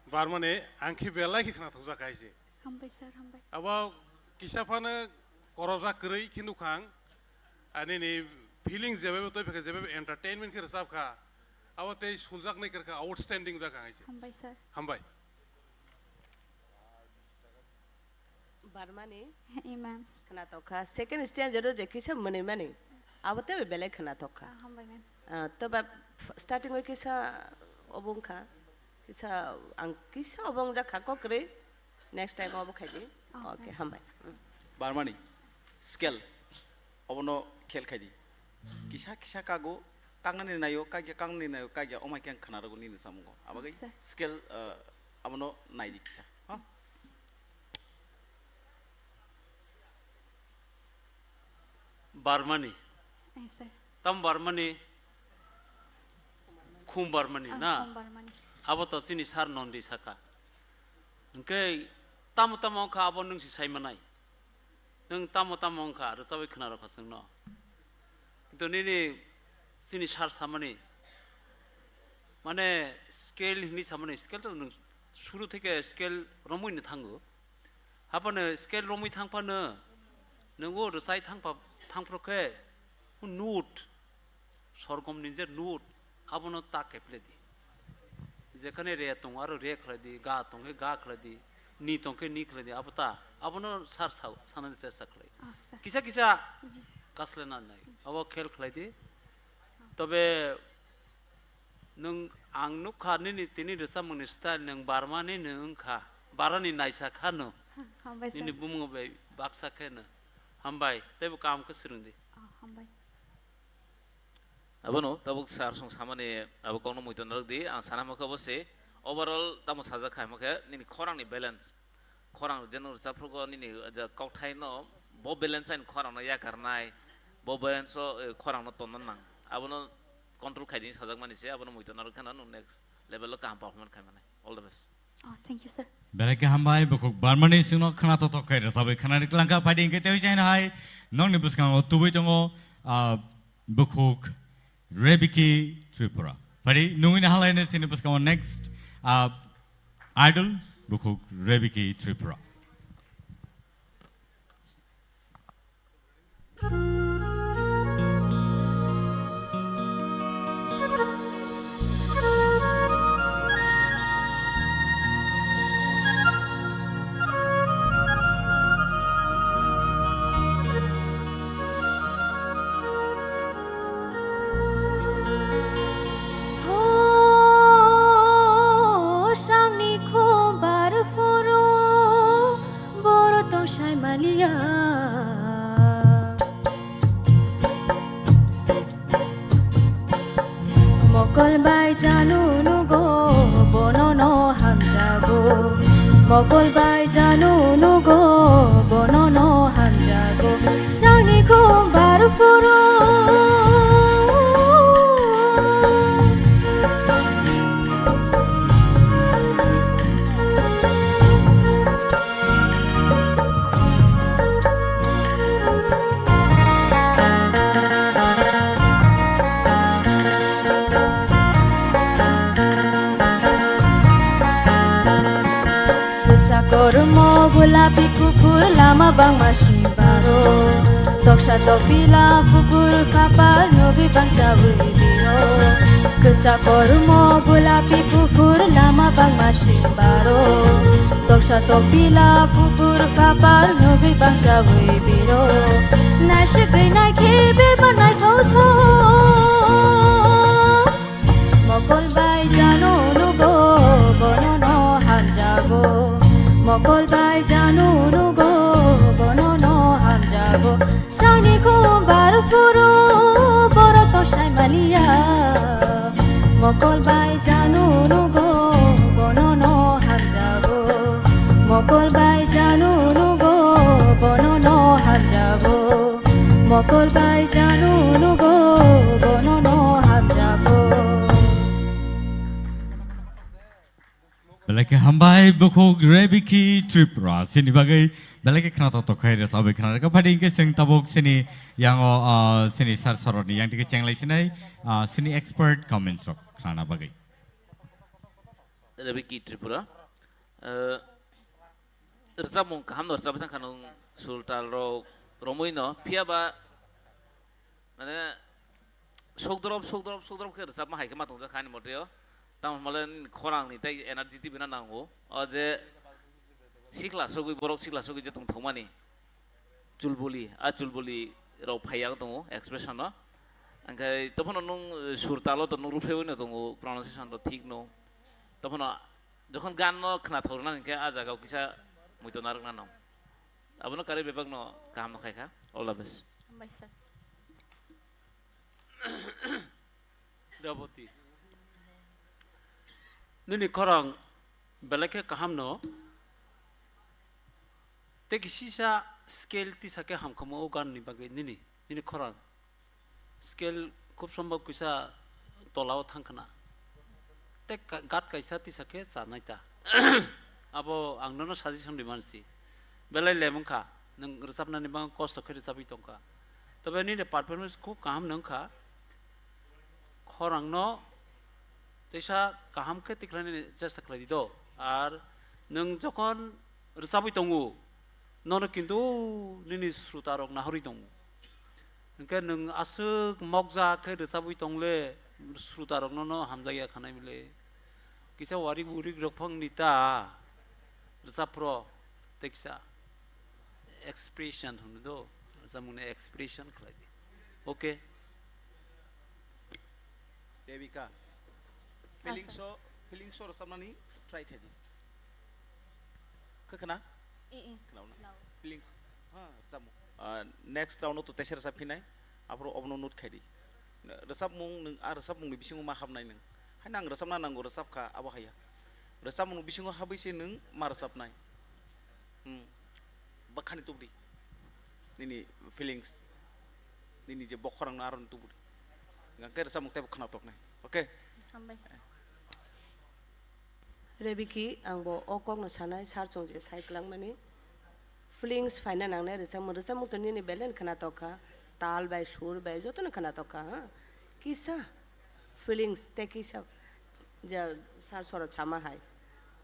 Barmani, ang khe belai khe khwnathokjak hai se. Hambai, sir, hambai. Abo kisa phano korojak kwrwi khe nukhang, ani ni feelings jebebo tei phekhe jebebo entertainment khe rwchap kha. Abo tei suljak nai kwrwkha, outstanding jak hai se. Hambai, sir. Hambai. Barmani. Hi, ma'am. Khwnatok kha. Second stanza ro je kisa mwnwi mani. Abo teibo belai khwnatok kha. Ah, hambai, ma'am. Ah, to ba f-, starting o kisa obo wngkha. Kisa ang kisa obo wngjak kha kokrwi. Next time obo khaidi. Oh, okay, ma'am. Hambai. Mm. Barmani. Scale. Obono khel khaidi. Kisa kisa kago, kangnani naio, kagya kangnani naio, kagya omai khe ang khwnarogo nini samungo. Abagwi acha. Scale, ah, abono naidi kisa. Ha? Barmani. Yes, sir. Tam Barmani, Khum Barmani, ah, na? Khum Barmani. Abo to chini sir Nondi saka. Hwnkhe tamo tamo wngkha abo nwng si sai manai. Nwng tamo tamo wngkha, rwchabwi khwna rwkha chwngno. Kintu nini chini sir samani, mane scale hinwi samani, scale to nwng suru theke scale romwi no thango. Haphano scale romwi thang phano, nwng o rwchai thang pha-, thang phro khe, note, sorgom ni je note, abono ta khe phle di. Jekhane re tongo, aro re khlai di, ga tong khe ga khlai di, ni tong khe ni khlai di, abo ta, abono sir sao, sanani chesta khlai. Ah, sir. Kisa kisa, mhm, kaslena nai, abo khel khlai di. Tobe nwng ang nukha nini tini rwchapmungni style nwng Barmani nwng wngkha, Barani naisa kha no. Hambai, sir. Nini bumung bai baksa khe no. Hambai, teibo kaham khe swrwng di. Oh, hambai. Abono tabuk sir song samani abo kokno muitu narwk di, ang sana hwnkha bo se overall tamo sajak kha hwnkhe nini khorang ni balance. Khorang je nwng rwchapphrugo nini je kokthai no bo balance ani khorang no yakarnai, bo balance o, eh, khorang no tonna nang. Abono control khaidi sajakmani se, abono muitu narwk kheno nwng next level o kaham performance khai manai. All the best. Oh, thank you, sir. Belai khe hambai, bukhuk Barmani singno khwna totok khai rwchabwi khwnani twlangkha, phaidi hwnkhe tei chaino hai nokni bwskango tubui tongo, ah, bukhuk Rebiki Tripura. Phaidi nungwi ni halaino chini bwskango next, ah, idol bukhuk Rebiki Tripura. Sangni khumbar phuru boro tong sai maliya. Mokol bai janu nugo bono no hamjago. Mokol bai janu nugo bono no hamjago. Sangni khumbar phuru. Kwchak kormo gulapi kuphur lama bangma simbaro. Toksa tokpila kuphur kapal nugwi bangchawi biro. Kwchak kormo gulapi kuphur lama bangma simbaro. Toksa tokpila kuphur kapal nugwi bangchawi biro. Naisik rinai khe bebak naithok thok. Mokol bai janu nugo, bono no hamjago. Mokol bai janu nugo, bono no hamjago. Sani ko bar furu, boro to sai maliya. Mokol bai janu nugo, bono no hamjago. Mokol bai janu nugo, bono no hamjago. Mokol bai janu nugo, bono no hamjago. Belai khe hambai bukhuk Rebiki Tripura. Sini bagwi belai khe khna tok tok khai rwchapwi khna rwkha. Phadi hwnkhe chwng tabuk sini yango, ah, sini sir soroni yang dike chenglai sinai, ah, sini expert comments rok khnana bagwi. Rebiki Tripura. Eh, rwchapmung kaham no rwchapwi thangkha nwng, sur tal rok romwi no, phiya ba mane sokdrop, sokdrop, sokdrop khe rwchapma hai khe ma tongjak ani mote o. Tamo hwnba le nini khorang ni tei energy tei bina nango. O je sikla sogwi, borok sikla sogwi je tongthokmani. Chulbuli, a chulbuli rok phaiya tongo expression no. Hwnkhe tophano nwng, eh, sur talo to nwng rwphaiwi no tongo, pronunciation to thik no. Tophano jokhon gan no khna thok rwna hinkhe a jaga o kisa muitu narwkna no. Abono karwi bebak no kaham no khaikha. All the best. Hambai sir. Reboti. Nini khorang belai khe kaham no. Tei kisisa scale tisa khe hamkhamu o gan ni bagwi nini, nini khorang. Scale khub sombhob kisa tola o thang khna. Tei ka-, gat kaisa tisa khe chanai ta. Abo ang nono suggestion ri mansi. Belai lem wngkha, nwng rwchapnani bagwi kosto khe rwchapwi tongkha. Tobe nini performance khub kaham no wngkha. Khorang no teisa kaham khe tikhlainani chesta khlai di do. Ar nwng jokhon rwchabwi tongo, nono kintu nini sruta rok nahorwi tongo. Hwnkhe nwng aswk mokjak khe rwchabwi tongle, sruta rok nono hamjakya khanai bile. Kisa warik urik rok phang ni ta rwchap phro tei kisa expression hwnwi do, rwchapmungni expression khlai di. Okay. Devika. Ah, Feelings sir. O, feelings o rwchapnani try khlai di. Khe khna? Eh, eh. Khna, khna. Khna. Feelings. Ha, rwchapmung. Ah, next round o to teisa rwchap phinai. Aphuru obono note khai di. Rwchapmung nwng, ah, rwchapmungni bisingo ma habnai nwng. Haino ang rwchapna nango, rwchapkha, abo haiya. Rwchapmungni bisingo habwi se nwng ma rwchapnai. Hmm. Bwkhani tubudi. Nini feelings. Nini je bokhorangno aroni tubudi. Hingkhe rwchapmung teibo khna toknai. Okay? Hambai sir. Rebiki, ang bo o kokno sanai, sir chwng je sai kwlangmani. Feelings phaina nangnai rwchapmung, rwchapmung to nini belai khna tokkha, tal bai, sur bai, jotono khna tokkha, ha? Kisa feelings tei kisa je sir sorot sama hai.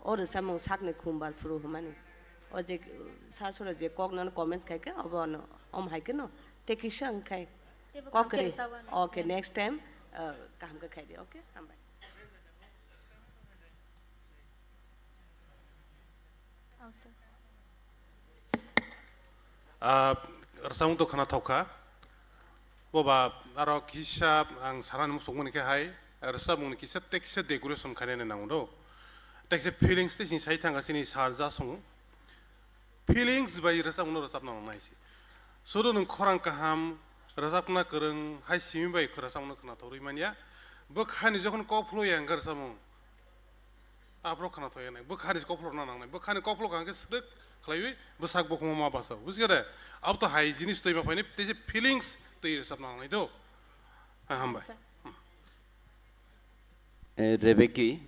O rwchapmung sakni khumbar phuru hwnmani. O je sir sorot je kok nono comments khai khe, obo no, om hai khe no, tei kisa wng khai. Teibo kok kaham khe kwrwi. Rwchapmani. Okay, next time, uh, kaham khe khai di, okay? Hambai. Oh, sir. Ah, rwchapmung to khna thok kha. Boba, aro kisa ang sanani muchungmani khe hai, rwchapmungni kisa tei kisa decoration khainani nango do. Tei kisa feelings tei sini sai thangkha chini sir ja songo. Feelings bai rwchapmungno rwchapna nangnai se. Sudu nwng khorang kaham, rwchapna kwrwng, hai simi bai rwchapmungno khna thorwi manya. Bwkhani jokhon kok phloya hwnkhe rwchapmung. Aphro khna thoi nai, bwkhani kophlo rwna nangnai, bwkhani kophlo kaham khe swrwk khlaiwi bwsak bokhokma ma basa, buji khe de? Abo to hai jinis twi ma phaini, tei je feelings twi rwchapna nangnai do. Ha, hambai. Sir. Eh, Rebeki,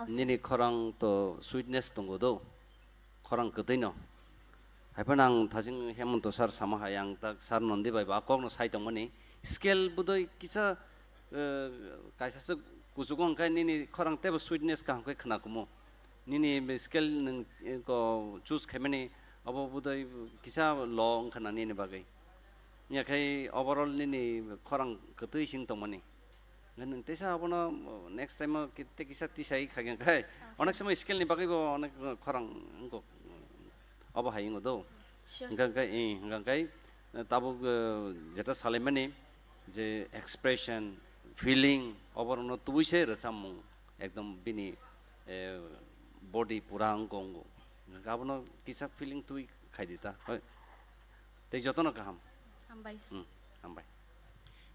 Oh, sir. Nini khorang to sweetness tongo do, khorang kwtwi no. Haiphano ang thajing Hemonto sir sama hai, ang tak sir Nondi bai ba kokno sai tongmani. Scale budoi kisa, eh, kaisa se kuchugo hwnkhe nini khorang teibo sweetness kaham khe khna kumu. Nini scale nwng, eh, ko choose khaimani abo budoi kisa low wngkha na nini bagwi. Yakhai overall nini khorang kwtwi sing tongmani. Nwng teisa abono next time o ki-, tei kisa tisai khaikhe khai. Ah, onek sir. Onek somoi scale ni bagwi bo onek khorang wngkok, obo hai wngo do. Sure, hwnkha sir. Khe, eh, hwnkha khe, eh, tabuk, eh, jeta salaimani je expression, feeling, oborokno tubui se rwchapmung ekdom bini, eh, body pura wngkha, wngkha. Abono kisa feeling twi khaidi ta. Hoi. Tei jotono kaham. Hambai. Hmm, hambai.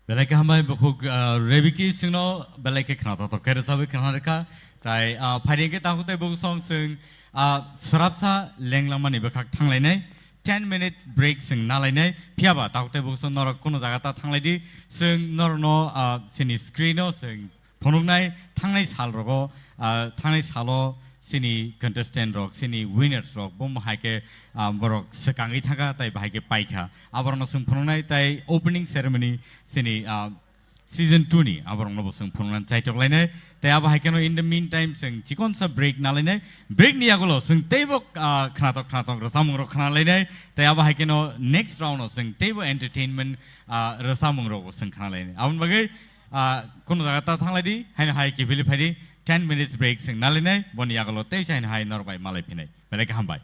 Belai khe hambai bukhuk, ah, Rebiki singno belai khe khna tok tok khe rwchabwi khna rwkha. Tai, ah, phaidi hwnkhe takhuk tei bukhuk song sing, ah, swrapsa lenglangmani bwkhak thanglainai. Ten minutes break sing nalainai. Phiyaba takhuk tei bukhuk song norok kuno jaga ta thanglaidi. Sing norokno, ah, chini screen o sing phunuknai thangnai sal rogo, ah, thangnai salo chini contestant rok, chini winners rok, bo hai khe, ah, borok swkangwi thangkha, tai bahai khe paikha. Aborokno chwng phunuknai tai opening ceremony chini, ah, season two ni aborokno bo chwng phunuknani chaitok lainai. Tai abo hai kheno in the meantime chwng chikonsa break nalainai. Break ni yagulo chwng teibo, ah, khnatok khnatok rwchapmung rok khna lainai. Tai abo hai kheno next round o chwng teibo entertainment, ah, rwchapmung rok bo chwng khna lainai. Aboni bagwi Ah, kuno jaga ta thanglaidi, haino hai kiphilwi phaidi, ten minutes break sing nalainai, boni yagulo teisa haino hai norok bai malai phinai. Belai khe hambai.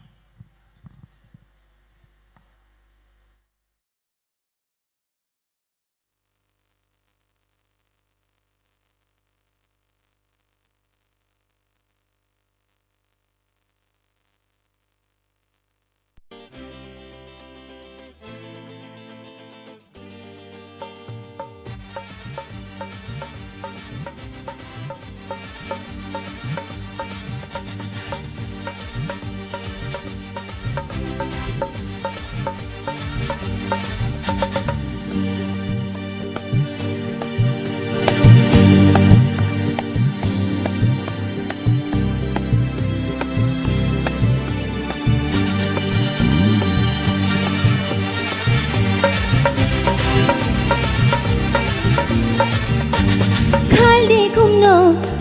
Khaldi khumno,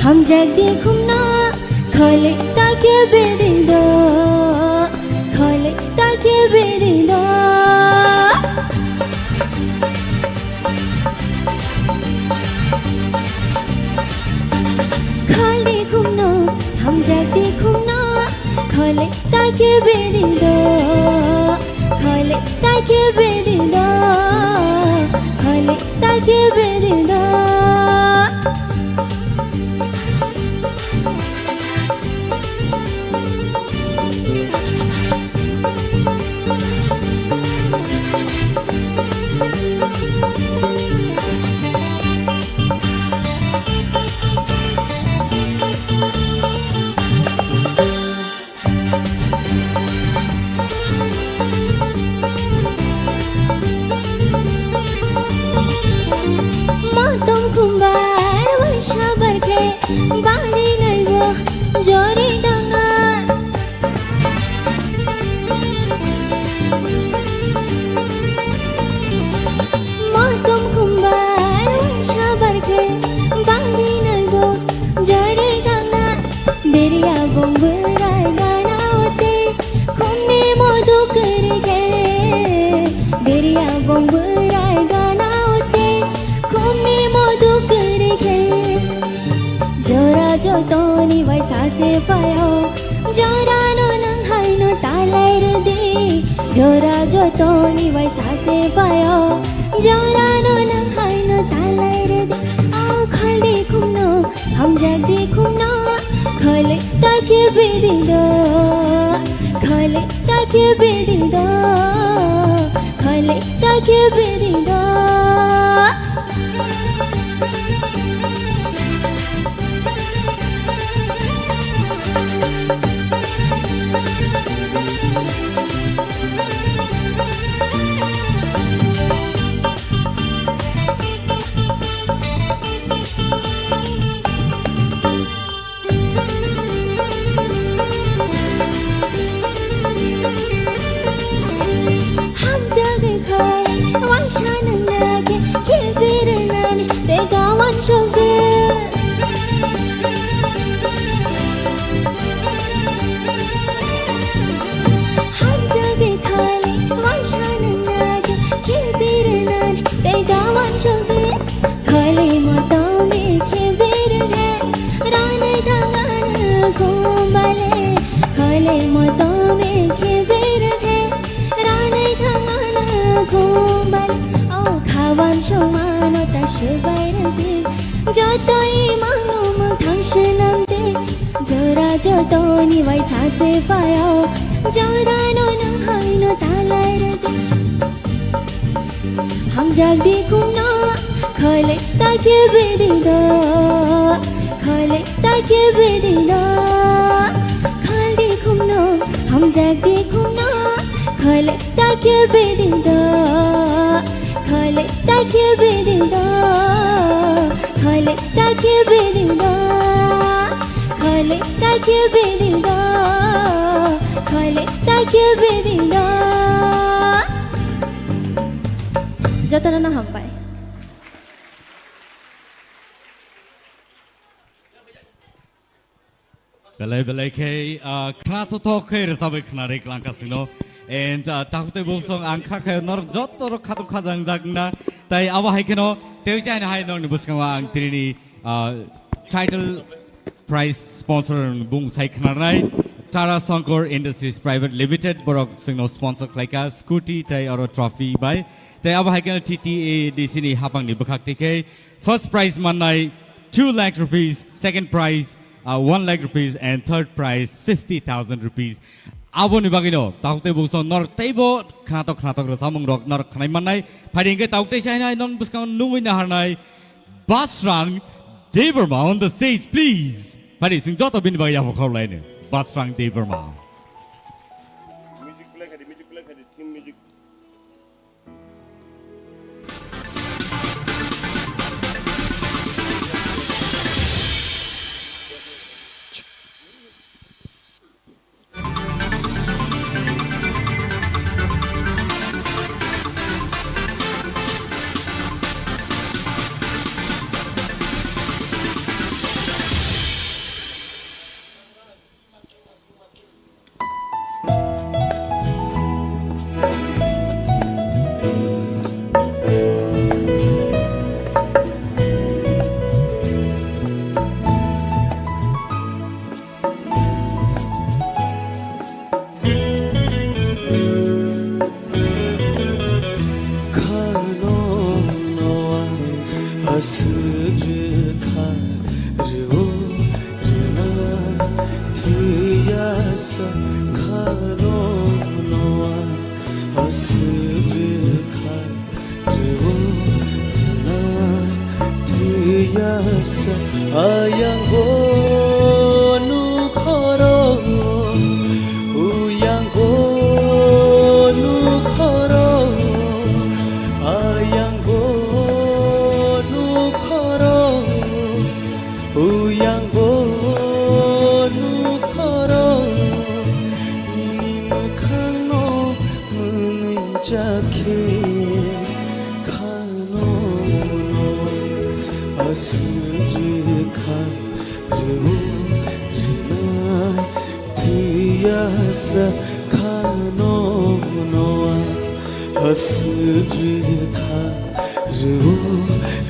hamjakdi khumno, khole ta khe beding do, khole ta khe beding do. Khaldi khumno, hamjakdi khumno, khole ta khe beding do, khole ta khe beding do, khole ta khe beding do. Motom khumbar waisa barkhe bari naibo jori danga. Motom khumbar waisa barkhe bari naibo jori danga. Beriya bong bwrai gana ote, khumni modu kwrwi khe. Beriya bong bwrai gana ote, khumni modu kwrwi khe. Jora jotoni bai sase phaio, jorano nwng haino talai rwdi. Jora jotoni bai sase phaio, jorano nwng haino talai rwdi. O khaldi khumno, hamjakdi khumno, khole ta khe beding do, khole ta khe beding do, khole ta khe beding do. Hamjagwi khai waisa nwngnai khe, khilpirwnani tei gawan sogwi. Hamjagwi khai waisa nwngnai khe, khilpirwnani tei gawan sogwi. Khole motom khe berge, ranai thangana khumbale. Khole motom khe berge, ranai thangana khumbale. O khawan songmano ta swbai rwdi, Jotoi mangno mwthang swnam de, jora jotoni bai sase payao, jora no nang hai no talai re de. Hamjak di kumno, khole ta ke bedi do, khole ta ke bedi do, khal di kumno, hamjak di kumno, khole ta ke bedi do, khole ta ke bedi do, khole ta ke bedi do, khole ta ke bedi do, khole ta ke bedi do. Jotono no hambai. Belai belai khe, ah, khna thothok khe rwchabwi khna rwi klang kasingno. And, ah, takhuk tei bosong ang kha khe norok joto rok khatung khajang jak na. Tai abo hai kheno tei chaina hai norokni bwskango ang tini, ah, title prize sponsor bung sai khnarnai Tara Sankar Industries Private Limited borok chwngno sponsor khlaika scooty tei oro trophy bai. Tei abo hai kheno T T A D C ni hapangni bwkhak tikhe first prize mannai two lakh rupees, second prize, uh, one lakh rupees, and third prize fifty thousand rupees. Aboni bagwino takhuk tei bosong norok teibo khnatok khnatok rwchapmung rok norok khnai mannai. Phaidi hwnkhe takhuk tei chaina hai norok bwskango nungwi naharnai Basrang Debbarma on the stage, please. Phaidi chwng joto bini bagwi yapha khorlaino. Basrang Debbarma. Music play khaidi, music play khaidi, theme music. Khano noa aswk rwkha rw rwna thwiya sa khano noa aswk rwkha. Twiyasa ayang bonu khoro, uyang bonu khoro, ayang bonu khoro, uyang bonu khoro, nini mwkhangno mwnwi chakhe. Khano no aswk rwkha rw rwna thwiya sa khano no aswk rwkha rw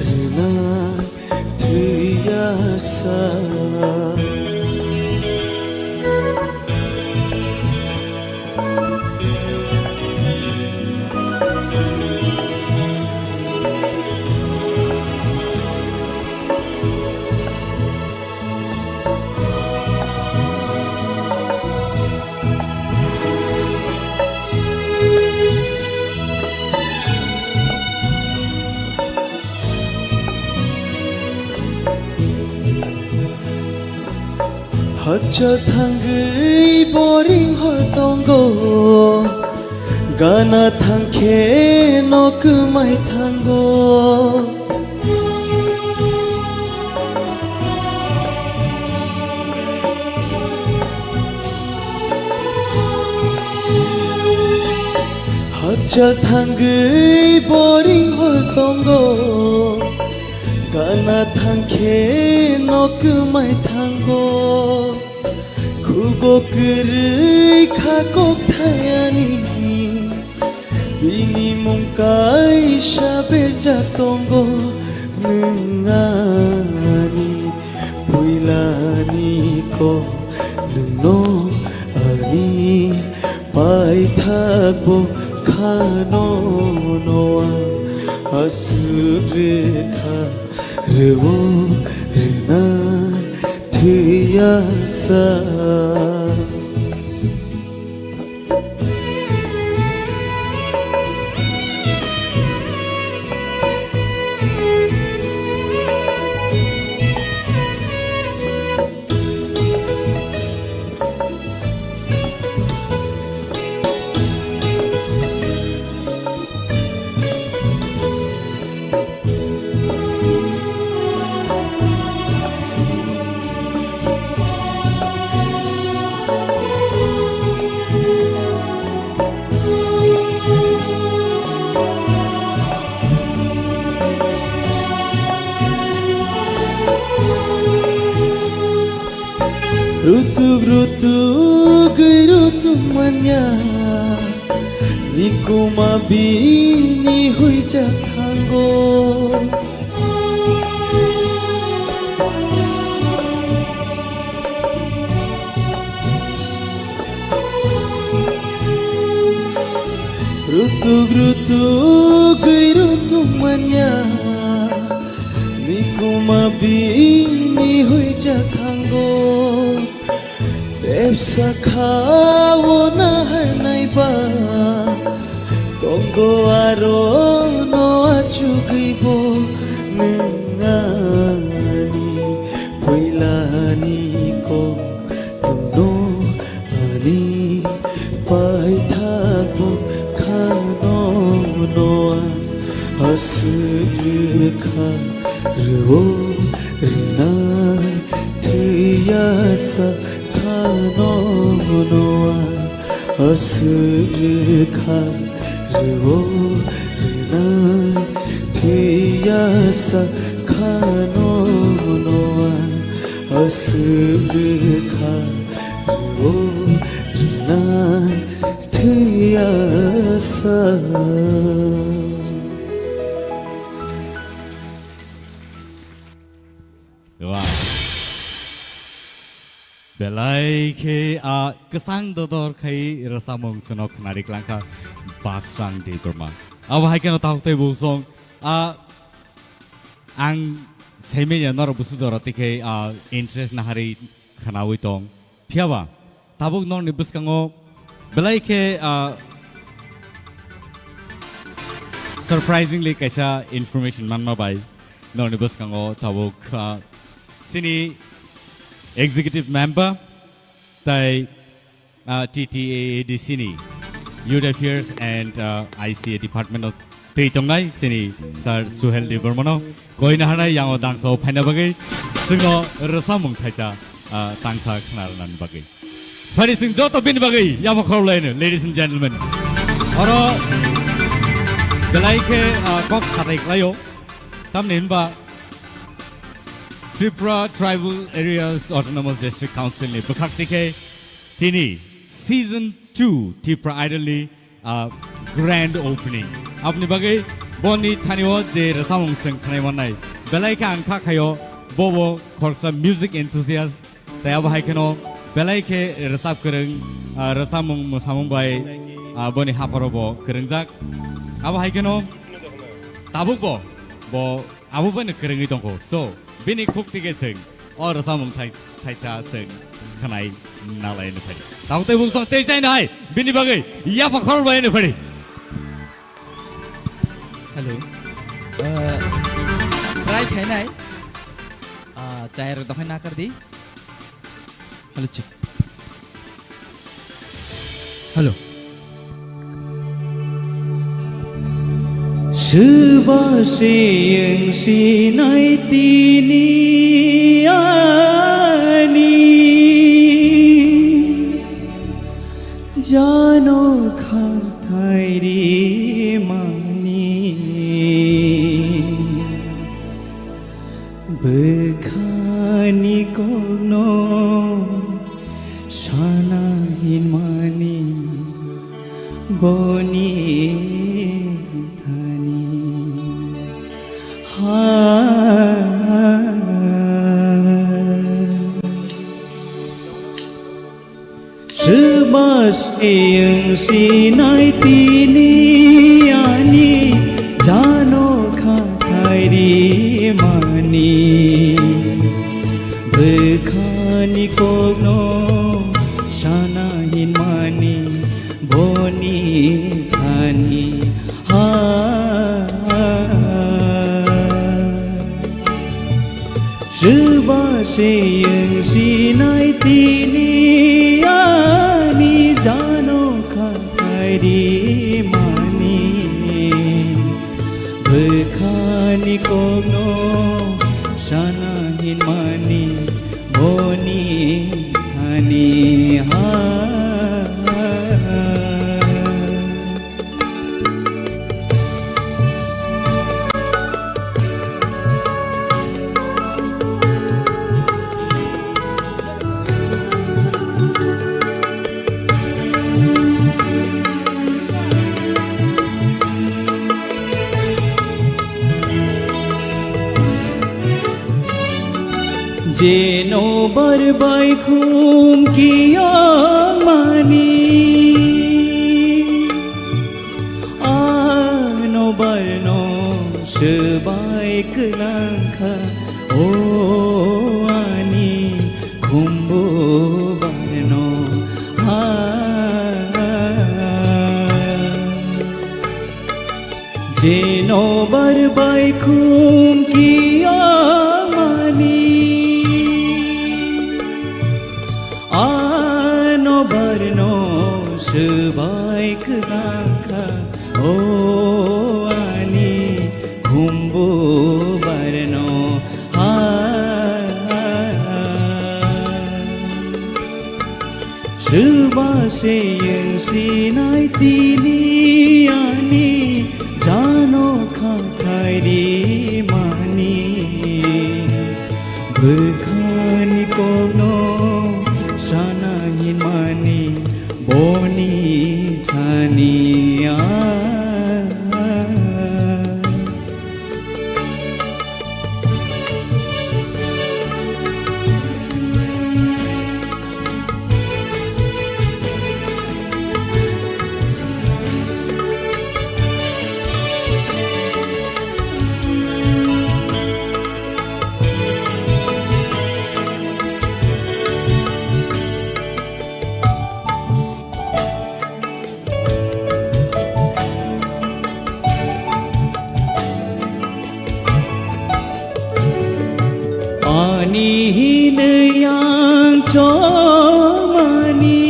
rwna thwiya sa. Hachal thangwi boring hor tongo, gana thangkhe no kwmai thango. Hachal thangwi boring hor tongo, gana thangkhe no kwmai thango. Khugo kwrwi kha kokthai ani, bini mung kaisa berjak tongo. Nwng ani puilani kok, nwngno ani paithakbo khano noa aswk rwkha. Rwo rwna thwiya sa. Rutuk rutuk gwi rutuk manya, nikuma bini huija thango. Rutuk rutuk gwi rutuk manya, nikuma bini huija thango. Tepsa khao naharnai ba, tongo aro no achugwi bo nwng ani puilani kok tongno ani paithakbo khano no ang aswk rwkha rwo rwnai thwiya sa khano no ang aswk rwkha rwo rwnai thwiya sa khano no ang aswk rwkha rwo rwnai thwiya sa. Wow. Belai khe, ah, kwchang dodor khai rwchapmung chwngno khwnari klangkha Basrang Debbarma. Abo hai kheno tabuk tei bosong, ah, ang saimanya norok busu jora tikhe, ah, interest naharwi khwnawi tong. Phiyaba, tabuk norokni bwskango belai khe, ah, surprisingly kaisa information manma bai norokni bwskango tabuk, ah, chini executive member tai, ah, T T A A D C ni Youth Affairs and, ah, I C A department o twi tongnai chini Sir Suhel Debbarmano koi naharnai yango dangso phaina bagwi chwngno rwchapmung thaisa, ah, tangsa khna rwnani bagwi. Phani chwng joto bini bagwi yapha khorlaino, ladies and gentlemen. Oro belai khe, ah, kok satai klaio. Tamni hinba Tripura Tribal Areas Autonomous District Council ni bwkhak tikhe tini season two Tripura Idol ni, ah, grand opening. Aboni bagwi boni thani o je rwchapmung chwng khwnai mannai. Belai khe ang kha khaio bobo khoroksa music enthusiast. Tai abo hai kheno belai khe rwchap kwrwng, ah, rwchapmung mwsamung bai, ah, boni hapharo bo kwrwngjak. Abo hai kheno tabuk bo, bo abo bai no kwrwngwi tongkho. So, bini khuk tike chwng o rwchapmung thai-, thaisa chwng khwnai nalai no phai. Tabuk tei bung song tei chai nai, bini bagwi yapha khorbai no phai. Hello. Uh, try khainai. Ah, chayar dokhai nakar di. Hello, check. Hello. Swba se wng sinai tini ani jano khathai ri mani. Bwkhani kokno sana hinmani boni thani ha. Swba se wng sinai tini ani jano khathai ri mani Boni thani ha. Swba se wng sinai tini ani jano kha khairi mani. Bwkhani kokno sana hinmani boni thani ha. Jeno bar bai khum kiyang mani, ano barno swbai kwlang kha, o ani khumbu barno ha. Jeno bar bai khum kiyang mani, ano barno swbai kwlang kha, o ani khumbu barno ha. Swba se wng sinai tini ani jano kha khairi mani. Bwkhani kokno sana hinmani boni thani a. Ani hinwi ang chomani,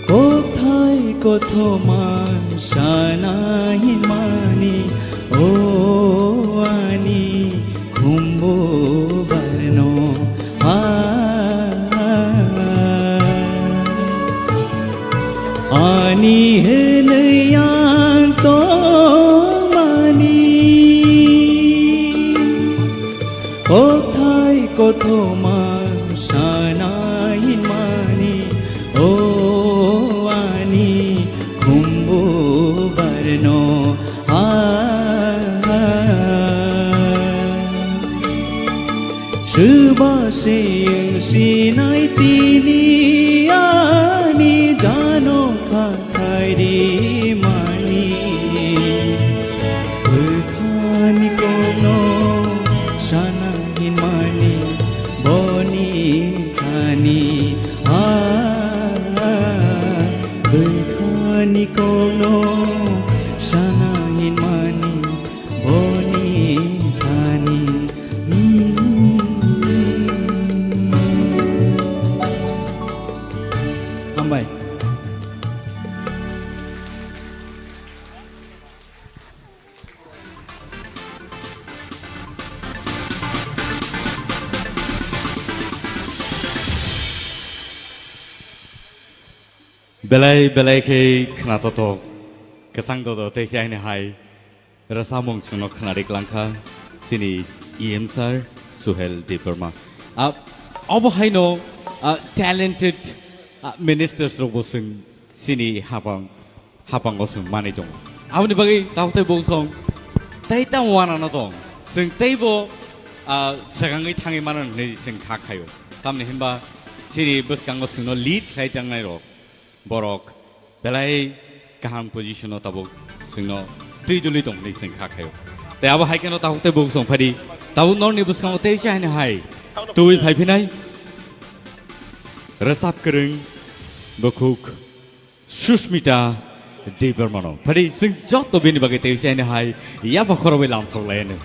kokthai kothoma sana hinmani, o ani khumbu barno ha. Ani hinwi ang tongmani, kokthai kothoma sana hinmani, o ani khumbu barno ha. Swba se wng sinai tini ani jano kha khairi mani. Bwkhani kokno sana hinmani boni thani ha. Bwkhani kokno sana hinmani boni thani. Hambai. Belai belai khe khna totok, kwchang dodo tei se aini hai rwchapmung chwngno khna ri klang kha chini E M sir Suhel Debbarma. Ah, obo haino, ah, talented, ah, ministers rokbo chwng chini hapang, hapango chwng manwi tongo. Aboni bagwi tabuk tei bo chwng tei tamo wanano tong. Chwng teibo, ah, swkangwi thangwi mano hwnwi chwng kha khaio. Tamni hwnba chini bwskango chwngno lead khlai tangnai rok, borok belai kaham position o tabuk chwngno twi dulwi tong hwnwi chwng kha khaio. Tei abo hai kheno tabuk tei bo chwng phadi tabuk norni bwskango tei se haino hai tubui phai phinai. Rwchap kwrwng bukhuk Sushmita Debbarmano. Phadi chwng joto bini bagwi tei se hai yapha khorobwi lamsok lai anw.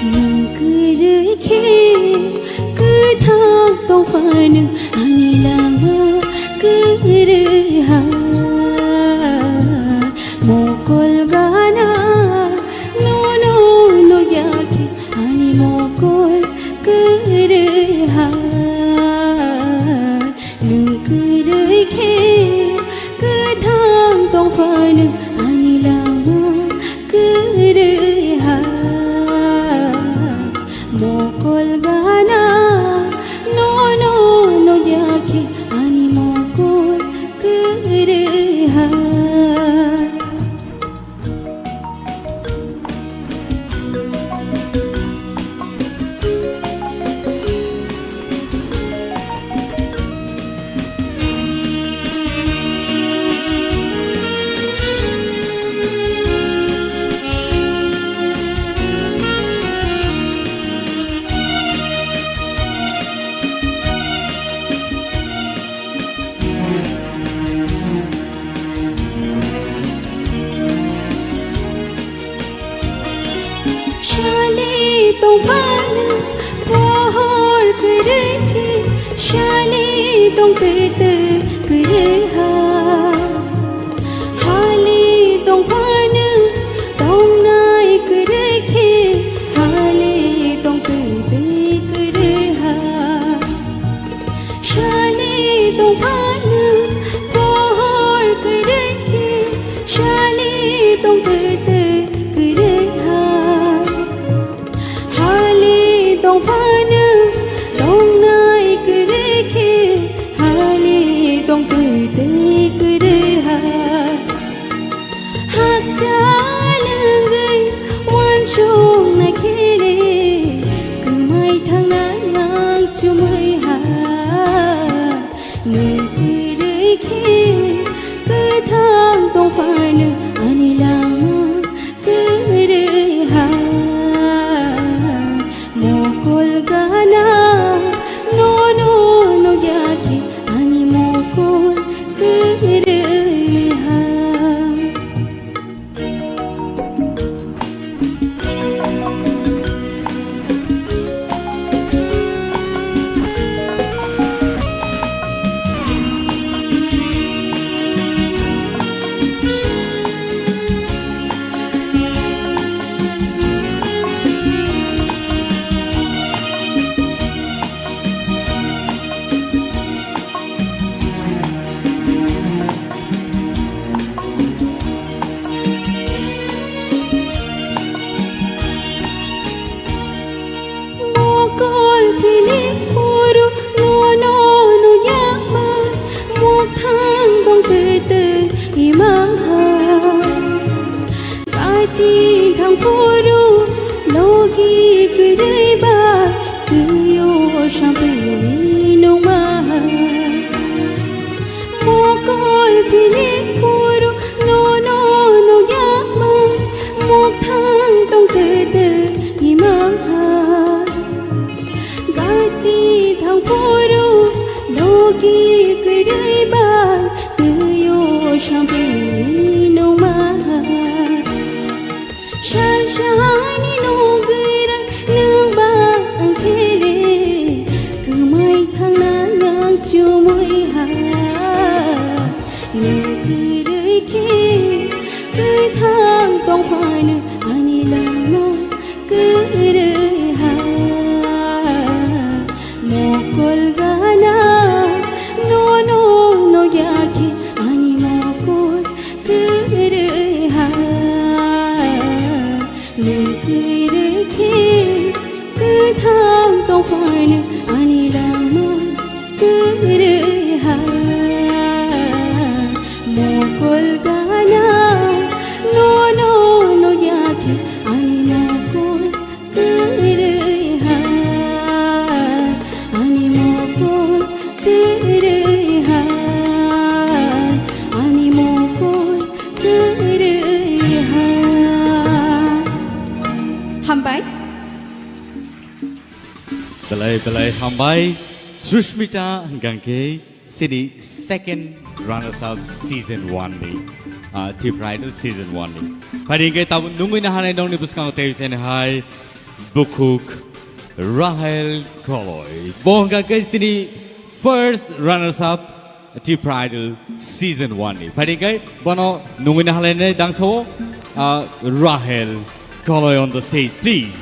Nwng kwrwi khe kwthang tong phano ani lama kwrwi ha. Mokol gana nono nukya khe ani mokol kwrwi ha. Nwng kwrwi khe kwthang tong phano ani lama kwrwi ha. Mokol gana nono nukya khe ani mokol kwrwi ha. Sali tong phano pohor kwrwi khe, sali tong twi twi kwrwi ha. Hali tong phano tongnai kwrwi khe, hali tong twi twi kwrwi ha. Sali tong phano pohor kwrwi khe, sali tong twi twi kwrwi ha. Hali tong phano tongnai kwrwi khe, hali tong twi twi kwrwi ha. Hakchal wngwi uansuknai khe le, kwmai thangnai ang chumui ha. Nwng kwrwi khe kwthang tong phano ani lama kwrwi ha. Mokol gana nono nukya khe ani mokol kwrwi ha. Mokol philip phuru nono nuyama, mokthang tong twi twi ima ha. Kaiti thang phuru logi kwrwi ba, twiyo sampili nungma ha. Mokol philip phuru nono nuyama, mokthang tong twi twi ima ha. Kaiti thang phuru logi kwrwi ba, twiyo sampili nungma ha. Sal sani nugwirang Phano ani lama kwrwi ha, mokol gana nono nukya khe ani mokol kwrwi ha, ani mokol kwrwi ha, ani mokol kwrwi ha. Hambai. Belai belai hambai Sushmita hwnkha khe sini second runners up season one ni, ah, Tipra Idol season one ni. Phari hwnkhe tabuk nungwi nahanai nongni bwskango tei sini hai bukhuk Rahel Koloi. Bo hwnkha khe sini first runners up Tipra Idol season one ni. Phari hwnkhe bono nungwi nahalainai dangsao, ah, Rahel Koloi on the stage, please.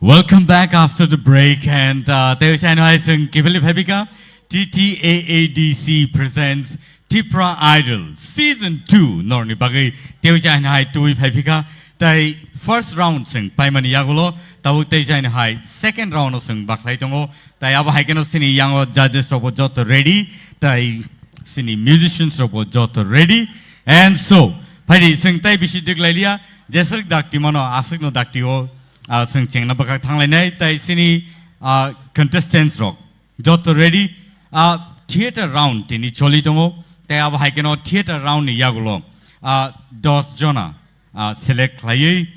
Welcome back after the break, and, uh, tei chaino hai chwng kiphilwi phaibika, T T A A D C presents Tipra Idol Season two norni bagwi tei chaino hai twi phaibika, tei first round chwng paimani yagulo, tabuk tei chaino hai second round o chwng bakhlai tongo, tei abo hai kheno chini yango judges rokbo joto ready, tei chini musicians rokbo joto ready, and so, phaidi chwng tei bisi dwklai liya, jeswk dakti mano, aswkno dakti o, ah, chwng chengna bwkhak thanglainai, tei chini, ah, contestants rok joto ready, ah, theater round tini choli tongo, tei abo hai kheno theater round ni yagulo, ah, dos jona, ah, select khlaiwi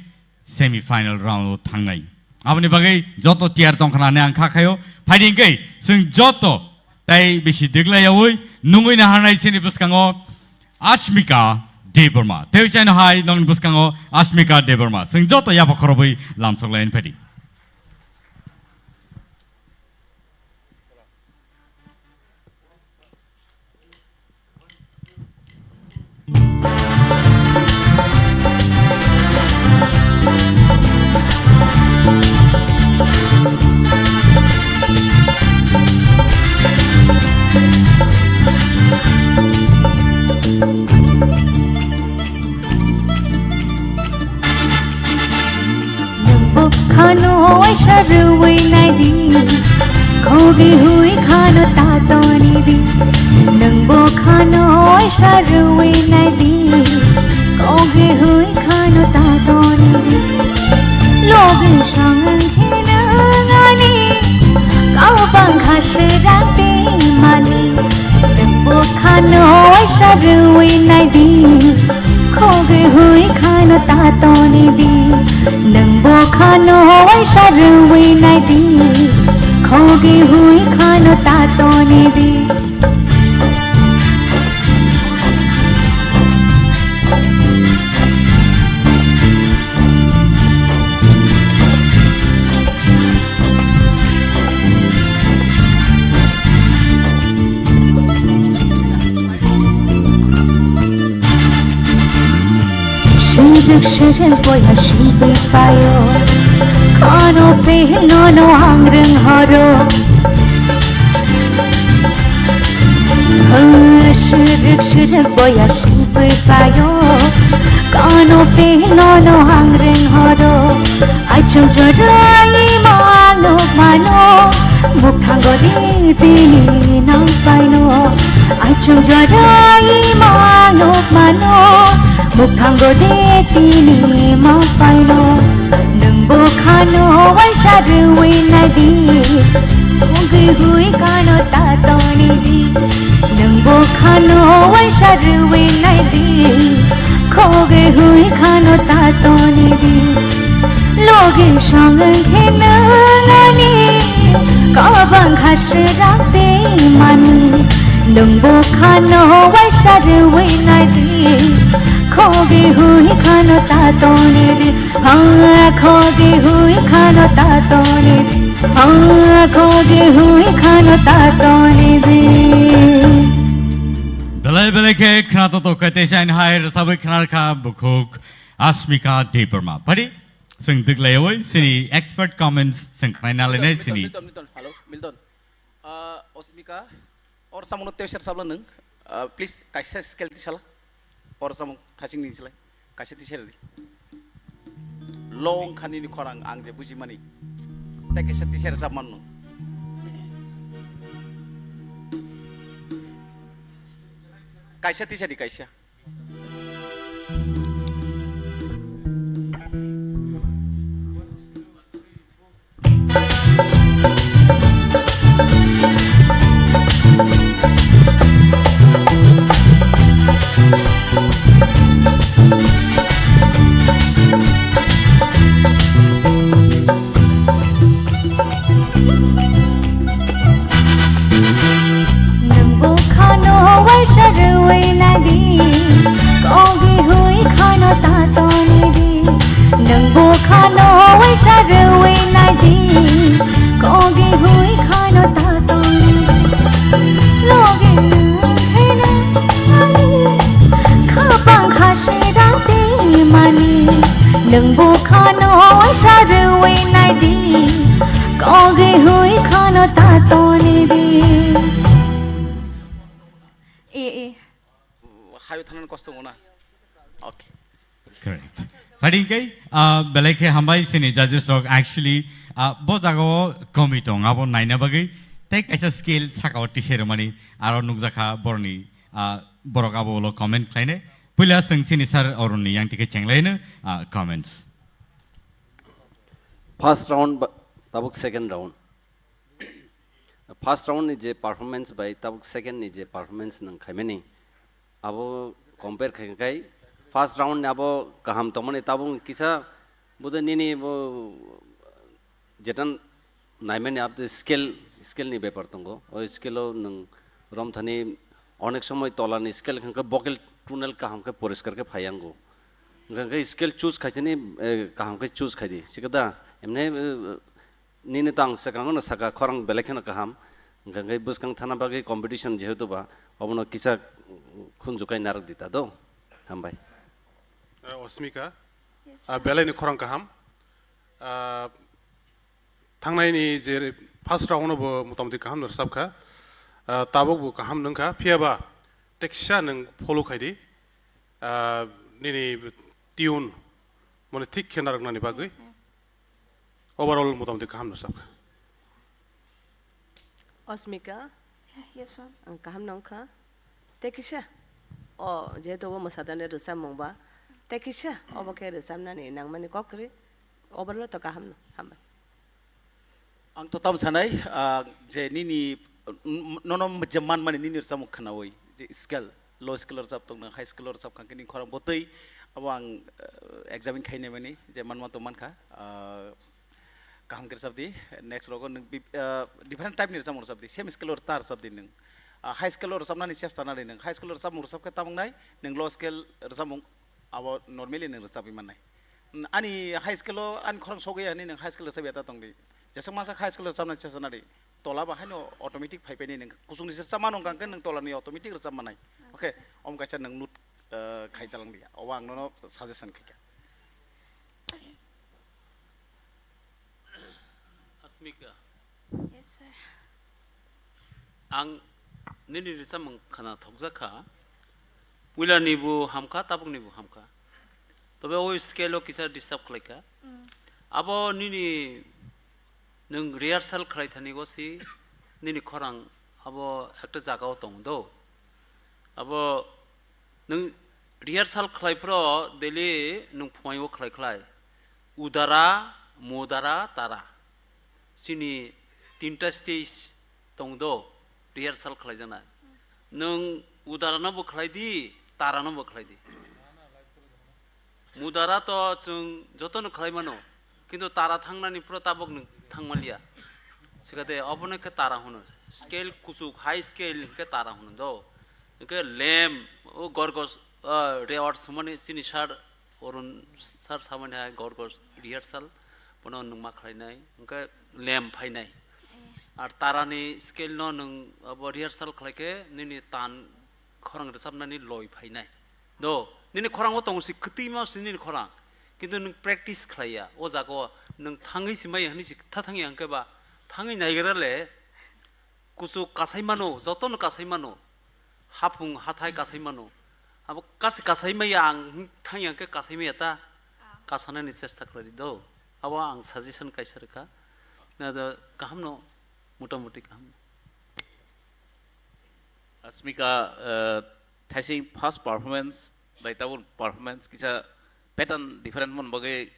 semi final round o thangnai. Aboni bagwi joto tiyar tongkha hinwi ang kha khaio, phaidi hwnkhe chwng joto tei bisi dwklai yaui nungwi naharnai chini bwskango Ashmika Debbarma. Tei chaino hai nongni bwskango Ashmika Debbarma. Chwng joto yapha khorobwi lamsok laini phaidi. Sarwi naidi, khogi hui khano tatoni di. Nwng bo khano sarwi naidi, khogi hui khano tatoni di. Logi sangkhe nwng ani, kaubang khasirati mani. Nwng bo khano sarwi naidi, khogi hui khano tatoni di. Nwng bo khano sarwi naidi, khogi hui khano tatoni di. Siruk siruk boya sibwi payo, kono pehil nono ang rwng horo. Siruk siruk boya sibwi payo, kono pehil nono ang rwng horo. Aichung jorai mano mano, mukthango di tini nang paino. Aichung jorai mano mano, mukthango di tini ma paino. Nwng bo khano waisa rwi naidi, ungwi hui khano tatoni di. Nwng bo khano waisa rwi naidi, khogi hui khano tatoni di. Logi songwng khe nwng ani, kobang kha srang tei mani. Nwng bo khano waisa rwi naidi, khogi hui khano tatoni di. Hala khogi hui khano tatoni di. Hala khogi hui khano tatoni di. Belai belai khe khna to to khe teisa in hai rwchabwi khna kha bukhuk Asmika Debbarma. Pari, chwng dwglaiwi chini expert comments chwng khnai na lainai chini. Milton, Milton, Milton. Hello, Milton. Ah, Osmika, or samung no teser sabla nwng. Ah, please, kaisa scale tisala. Or samung thaching ni silai. Kaisa tiser di. Long khani ni khorang ang je buji mani. Te kaisa tiser sab man nwng. Kaisa tiser di kaisa. Nwng bwkhano waisa rwui naidi, kogi hui khano ta tonidi. Nwng bwkhano waisa rwui naidi, kogi hui khano ta tonidi. Logi nwng khaino ani khapang khasi rati mani. Nwng bwkhano waisa rwui naidi, kogi hui khano ta tonidi. E, e. Hayo thanani kosto mona. Okay. Correct. Padi hingke, ah, belai khe hambai sini judges rok actually, ah, bo jaga o komi tong abo naina bagwi tei kaisa skill saka o tisai rwmani aro nukjakha boroni, ah, borok abo ulo comment khlainai. Puila chwng sini sir Arun ni yang tike chenglaino, ah, comments. First round ba, tabuk second round. First round ni je performance bai tabuk second ni je performance nwng khaimani, abo compare khai khai first round ni abo kaham tongmani, tabuk kisa bude nini bo jetan naimani abo skill, skill ni bepar tongo. O skill o nwng romthani onek somoi tola ni skill khe vocal tunnel kaham khe poriskar khe phaiyango. Hwnkhe skill choose khaisani, eh, kaham khe choose khaidi. Sikada emne, eh, nini tang swkango no saka khorang belai kheno kaham. Hwnkhe bwskang thana bagwi competition jehetu ba, obono kisa khunjukai narwk di ta do. Hambai. Eh, Osmika, yes, ah, sir. Belai ni khorang kaham. Ah, thangnai ni je first round no bo motamoti kaham no rwchap kha. Ah, tabuk bo kaham nwng kha. Phiya ba teksa nwng follow khai di. Ah, nini tune mone thik khe narwknani bagwi. Overall motamoti kaham no sak. Asmika? Yes, ma'am. Ang kaham no wngkha. Tei kisa? O, jehetu obo mwsadani rwchapmung ba. Tei kisa? Obo khe rwchapnani nangmani kok kwrwi. Overall to kaham no. Hambai. Ang to tamo sanai, ah, je nini, n-, nono je manmani nini rwchapmung khwnawi, je scale, low scale rwchap tong nang, high scale rwchap kha khe nini khorang botwi, abo ang, eh, examine khainai mani, je manma to mankha, ah, kaham khe rwchap di, next rogo nwng bi-, ah, different type ni rwchapmung rwchap di, same scale o ta rwchap di nwng. Ah, high scale o rwchapnani chesta nari nwng, high scale o rwchapmung rwchap khe tabuk nai, nwng low scale rwchapmung abo normally nwng rwchapwi mannai. Mm, ani high school o ani khorang sogwi ya hinwi nwng high school rwchapya ta tongdi. Jeswk masa high school rwchapna chesta nadi. Tola ba haino automatic phai paini nwng kuchukni se chamano hwnkha hwnkhe nwng tolani automatic rwchap mannai. Okay, omo kaisa nwng note, eh, khai talangdi. Obo ang nono suggestion khaikha. Asmika. Yes, sir. Ang nini rwchapmung khwna thokjak kha. Puilani bo hamkha, tabukni bo hamkha. Tobe o scale o kisa disturb khlaikha. Mm. Abo nini nwng rehearsal khlai thani go si nini khorang abo ekta jaga o tong do. Abo nwng rehearsal khlai phro daily nwng phunai o khlai khlai. Udara, mudara, tara. Chini tinta stage tong do, rehearsal khlai jana. Nwng udara no bo khlai di, tara no bo khlai di. Mudara to chwng joto no khlai mano, kintu tara thangnani phro tabuk nwng thang manliya. Sikate obono khe tara hwno. Scale kuchuk, high scale khe tara hwno do. Hwnkhe lamp, o gorgos, ah, reward sumani chini sir Orun sir samani hai gor gor rehearsal, bono nwng ma khlainai, hwnkhe lem phainai. Ar tarani scale no nwng abo rehearsal khlaikhe nini tan khorang rwchapnani loi phainai. Do, nini khorang o tongo si kwtwima si nini khorang. Kintu nwng practice khlaiya, o jaga o nwng thangwi si maya hwnwi si kwtha thangya hwnkhe ba thangwi naigra le, kuchuk kasai mano, jotono kasai mano. Haphung hathai kasai mano. Abo kas-, kasai maya ang thangya hwnkhe kasai maya ta kasanani chesta khlai di do. Abo ang suggestion kaisa rwkha. Na do kaham no, motamuti kaham no. Asmika, eh, thaising first performance, bai tabuk performance kisa pattern different mon bagwi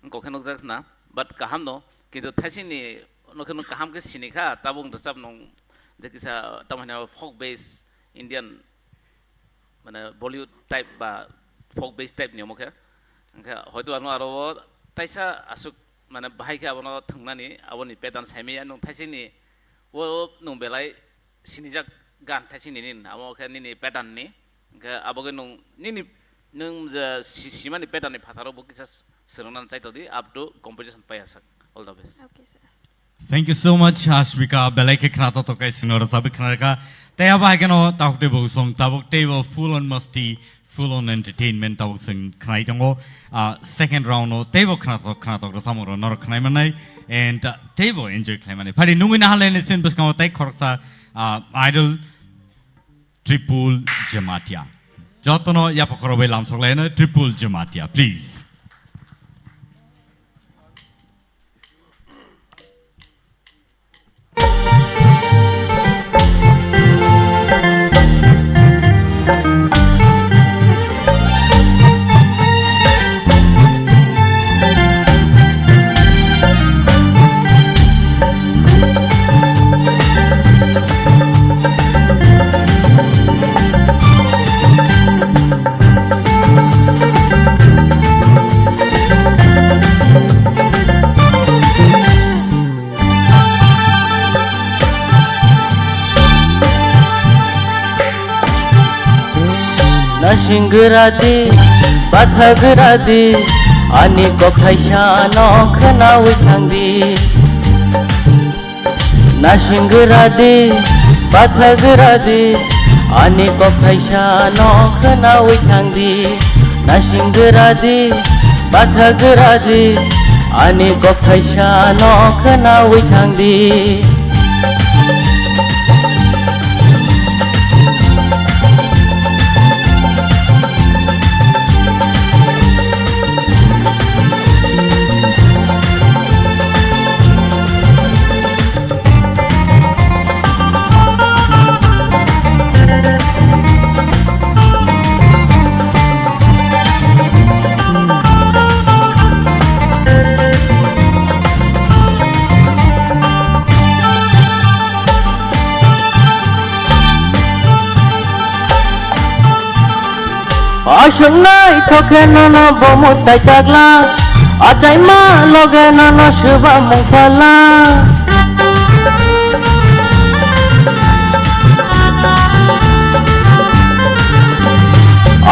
wngkok khe nukjak na, but kaham no, kintu thaisingni no khe nwng kaham khe sini kha, tabuk rwchap nung je kisa tamo hino folk base Indian mane Bollywood type ba folk base type ni omo khe, hwnkhe hoito ano aro o taisa aswk mane bahai khe abono thwngnani aboni pattern saimaya nwng thaisingni o nwng belai sinijak gan thaising nini, amo khe nini pattern ni, hwnkhe abo khe nwng nini, nwng je si-, simani pattern ni phataro bo kisa s-, swrwngna chaitodi up to composition paiya sak. All the best. Okay, sir. Thank you so much, Ashmika. Belai khe khna to tokai sino rwchapwi khna rwkha. Tei abo hai kheno tabuk tei bo song, tabuk tei bo full on masti, full on entertainment tabuk chwng khnai tongo. Ah, second round o teibo khnatok khnatok rwchapmung rok norok khnai mannai and, ah, teibo enjoy khlai mani. Phari nungwi naha laini scene bwskango tei khoroksa, ah, idol Tripul Jamatia. Jotono yapha khoro bai lamsok laino Tripul Jamatia, please. Nasing gra di, batha gra di, ani kok thaisa no khwnawi thang di. Nasing gra di, batha gra di, ani kok thaisa no khwnawi thang di. Nasing gra di, batha gra di, ani kok thaisa no khwnawi thang di. Aswk naithok khe nono bo mwtai tagla, achaima loge nono swbamung phala.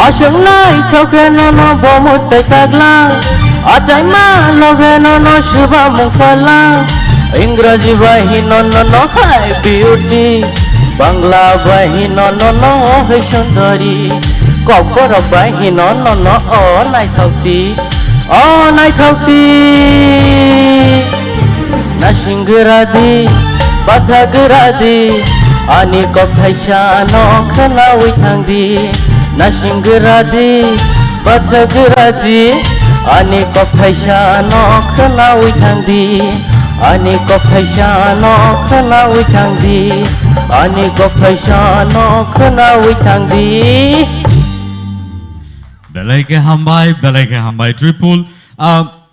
Aswk naithok khe nono bo mwtai tagla, achaima loge nono swbamung phala. Ingraji bai hino nono hai beauty, Bangla bai hino nono oh hai sundari, Kokborok bai hino nono oh naithok di, oh naithok di. Nasing gra di, batha gra di, ani kok thaisa no khwnawi thang di. Nasing gra di, batha gra di, ani kok thaisa no khwnawi thang di. Ani kok thaisa no khwnawi thang di, ani kok thaisa no khwnawi thang di. Belai khe hambai, belai khe hambai, Tripul. Ah,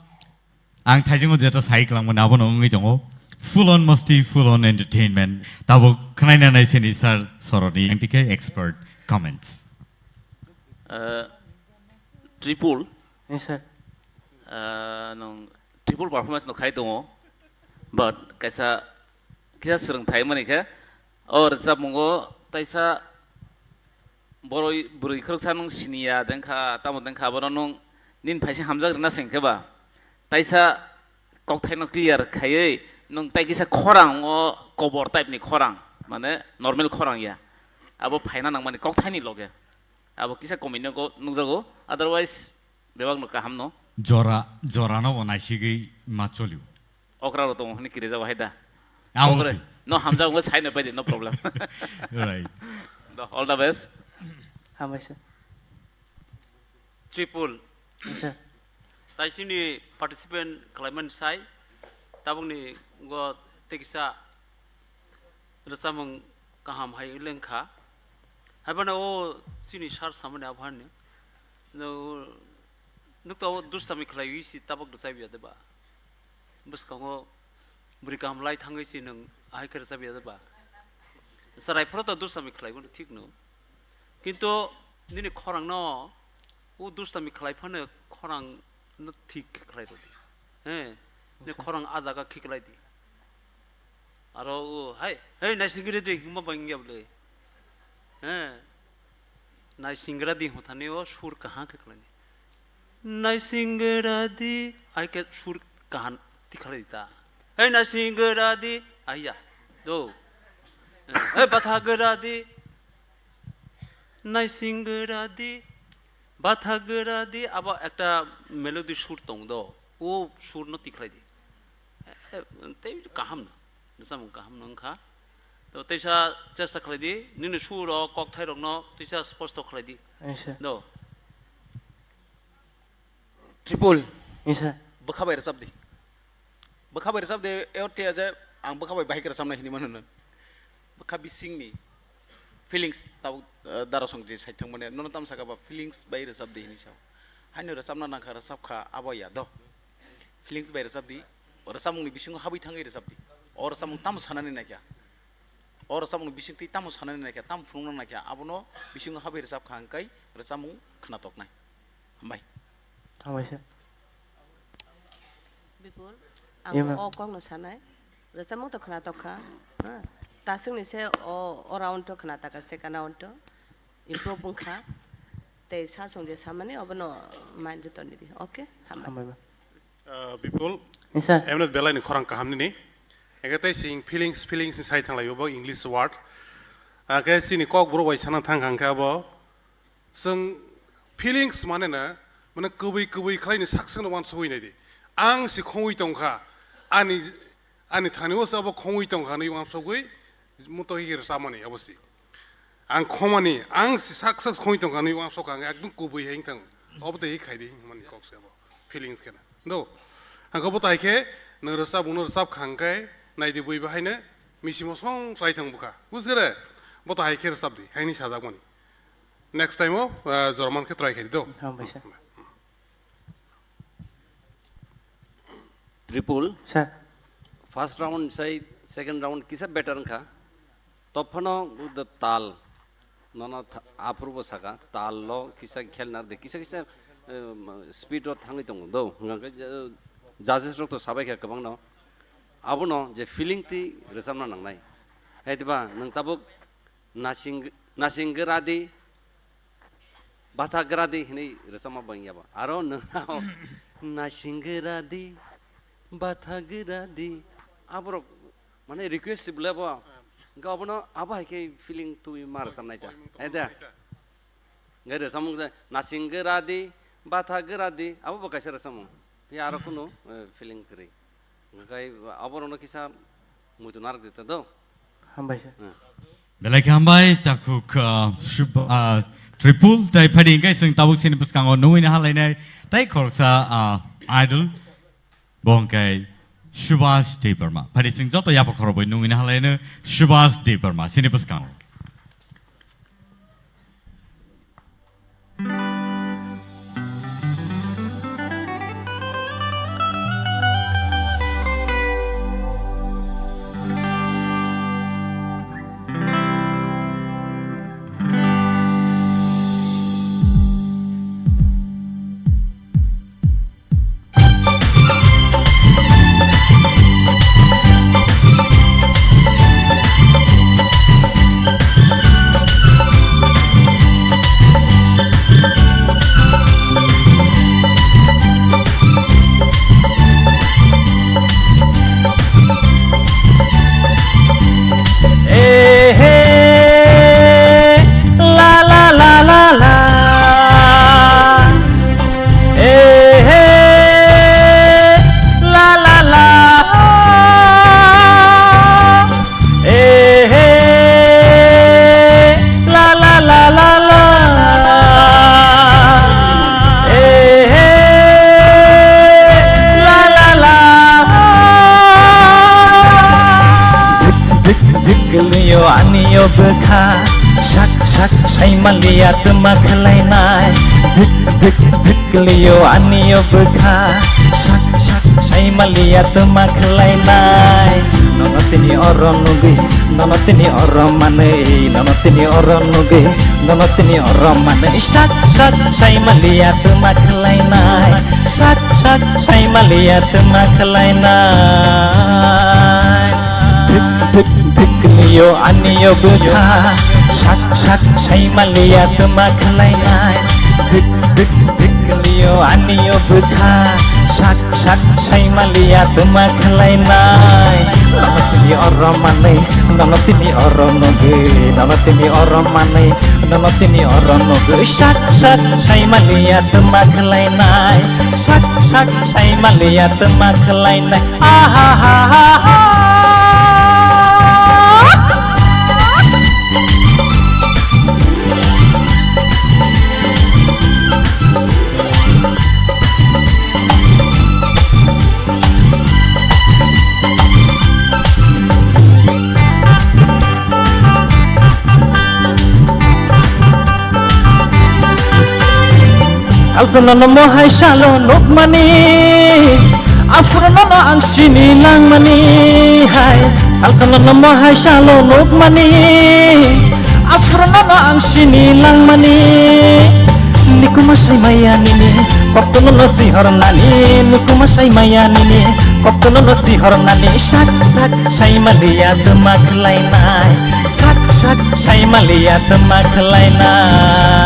ang thaisingo jeta sai kwlangmani abono wngwi tongo. Full on masti, full on entertainment. Tabuk khwnaina nai sini sir soroni. Ang tikhe expert comments. Ah, Tripul. Yes, sir. Ah, nung triple performance no khai tongo, but kaisa, kisa swrwngthai mani khe, o rwchapmungo taisa boroi bwrwi khoroksa nung siniya dengkha, tamo dengkha, abono nung nini phaising hamjak rwna se hwnkhe ba, taisa kokthaino clear khaiwi nung tai kisa khorang o kobor type ni khorang, mane normal khorang ya, abo phaina nangmani kokthaini loge, abo kisa komino go nukjago, otherwise bebak no kaham no. Jora, jora no bo naisigwi ma cholio. Okra ro tongo hwnwi kiri jago hai da. Abo Okra, si. No hamjak wngkha sai no pai di, no problem. Right. Do, all the best. Hambai sir. Tripul. Yes, sir. Tai sini participant khlaimani sai, tabukni go tekisa rwchapmung kaham hai lengkha. Haibano o sini sar samani aphani. No, nukta o dustami khlaiwi si tabuk rwchapya de ba? Bwskango bwrwi kaham lai thangwi si nwng ahai khe rwchapya de ba? Chwrai phoro to dustami khlaiwi thik no. Kintu nini khorangno o dustami khlai phano khorang no thik khe khlai rwdi. He, ne khorang a jaga khiklai di. Aro o, hai, hei, naisingri di, hima bangya bole. He, naisingra di hotani o sur kaha khe khlai di. Naisingra di, ai ke sur kaha ti khlai di ta. Hei, naisingra di, ai ya, do. Hei, batha gra di, naisingra di. Bathagra di abo ekta melody sur tong do, o sur no tikhlai di. Eh, tei kaham no, bwsamo kaham no wngkha. To teisa chesta khlai di, nini sur o kokthai rok no teisa sposto khlai di. Yes, sir. Do. Triple. Yes, sir. Bwkha bai rwchap di. Bwkha bai rwchap de, e orthe ya je ang bwkha bai bahai kwrwchapnai hinwi mano no. Bwkha bisingni feelings tabuk, eh, darasong je saithang mane, nono tamo saka ba feelings bai rwchap de hinwi sao. Haino rwchapna nangkha, rwchap kha, abo ya do. Feelings bai rwchap di, rwchapmungni bisingo habwi thangwi rwchap di. O rwchapmung tamo sanani naikha. O rwchapmungni bisingtwi tamo sanani naikha, tamo phunukna naikha, abono bisingo habwi rwchap kha hwnkhe rwchapmung khwnatoknai. Hambai. Hambai sir. Bipul, ang Ye, ma'am. O kokno sanai. Rwchapmung to khwnatok kha. Ha? Taswkni se o, o round to khwnatak kha, second round to. Improve wng kha. Tei sir song je samani obono mind joto ni di. Okay? Hambai. Hambai, ma'am. Uh, Bipul, Yes, sir. Emnet belai ni khorang kaham nini. Ege tei sing feelings, feelings ni sai thanglai bo English word. Ake sini kok bro bai sana thang kha hwnkhe abo. Chwng feelings mane na, mane kwbwi kwbwi khlai ni sak sak no uansugwi nai di. Ang si khongwi tong kha, ani, ani thani o se abo khongwi tong kha hinwi uansugwi muto hi rwchapmani abo si. Ang khomani, ang si sak sak khongwi tong kha hinwi uansuk kha, ang ekdom kwbwi hai wng thang. Obo tei hi khai di, mani kok se abo. Feelings khe na. Do. Ang khe bo tai khe, nwng rwchapmung no rwchap kha hwnkhe, nai di bui bahai no, misi mosong chai thang bwkha. Buj khe re? Bo tai hai khe rwchap di, haini sajak mani. Next time o, ah, jora man khe try khai di do. Hambai sir. Tripul. Sir. First round sai second round kisa better wngkha. Tophano the tal. Nono tha-, aphuru bo saka, tal lo kisa khel nar de, kisa kisa, eh, speed o thangwi tongo do. Hwnkhe je, judges rok to sabai kha kwbang no. Abono je feeling twi rwchapna nangnai. Hai diba, nwng tabuk nasing, nasing gra di, batha gra di hinwi rwchapma bo wngya bo. Aro nwng nasing gra di, batha gra di, aborok mane request si bwle bo. Hwnkhe abono abo hai khe feeling twi ma rwchapnai ta. Hai da. Hwnkhe rwchapmung je nasing gra di, batha gra di, abo bo kaisa rwchapmung. Phiya aro kunu, eh, feeling kwrwi. Hwnkhe aborokno kisa muitu narwk di ta do. Hambai sir. Hmm. Belai khe hambai, takhuk, ah, Shub-, ah, Tripul, tai phadi hwnkhe chwng tabuk chini bwskango nungwi na halainai, tai khoroksa, ah, idol, bo hwnkhe Subhash Debbarma. Phadi chwng joto yapha khorokbai nungwi na halaino Subhash Debbarma, chini bwskango. Eh, hey, la, la, la, la, la. Eh, hey, la, la, la. Eh, hey, la, la, la, la, la. Eh, hey, la, la, la. Dik, dik, dik, liyo, ani yo bwkha. Sak, sak, sai maliya, tuma khlainai. Dik, dik, dik, liyo, ani yo bwkha. Sak, sak, sai maliya, tuma khlainai. Nono tini oro nugwi, nono tini oro manwi, nono tini oro nugwi, nono tini oro manwi. Sak, sak, sai maliya, tuma khlainai. Sak, sak, sai maliya, tuma khlainai. Dik, dik, dik, liyo, ani yo bwkha. Sak, sak, sai maliya, tuma khlainai. Dik, dik, dik, liyo, ani yo bwkha. Sak, sak, sai maliya, tuma khlainai. Nono tini oro manwi, nono tini oro nugwi, nono tini oro manwi, nono tini oro nugwi. Sak, sak, sai maliya, tuma khlainai. Sak, sak, sai maliya, tuma khlainai. Ah, ha, ha, ha, ha. Salsa nono mohai salo nukmani, aphuru nono ang sini langmani hai. Salsa nono mohai salo nukmani, aphuru nono ang sini langmani. Nikuma sai maya nini, kokto nono sihor nani. Nikuma sai maya nini, kokto nono sihor nani. Sak, sak, sai maliya, tuma khlainai. Sak, sak, sai maliya, tuma khlainai.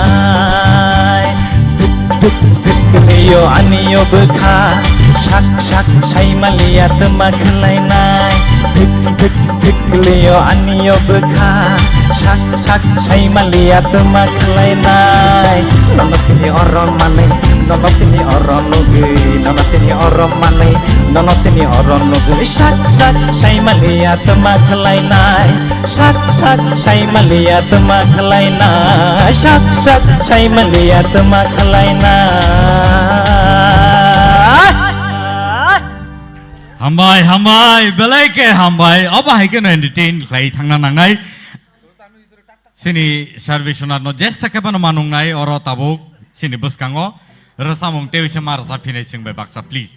Dik, dik, dik, liyo, ani yo bwkha. Sak, sak, sai maliya, tuma khlainai. Dik, dik, dik, liyo, ani yo bwkha. Sak, sak, sai maliya, tuma khlainai. Nono tini oro manwi, nono tini oro nugwi, nono tini oro manwi, nono tini oro nugwi. Sak, sak, sai maliya, tuma khlainai. Sak, sak, sai maliya, tuma khlainai. Sak, sak, sai maliya, tuma khlainai. Hambai, hambai, belai khe hambai. Obo hai kheno entertain khlai thangna nangnai. Chini Sarveshwanath no jesa khe phano manungnai oro tabuk chini bwskango rwchapmung tei se ma rwchap phinai chwng bai baksa, please.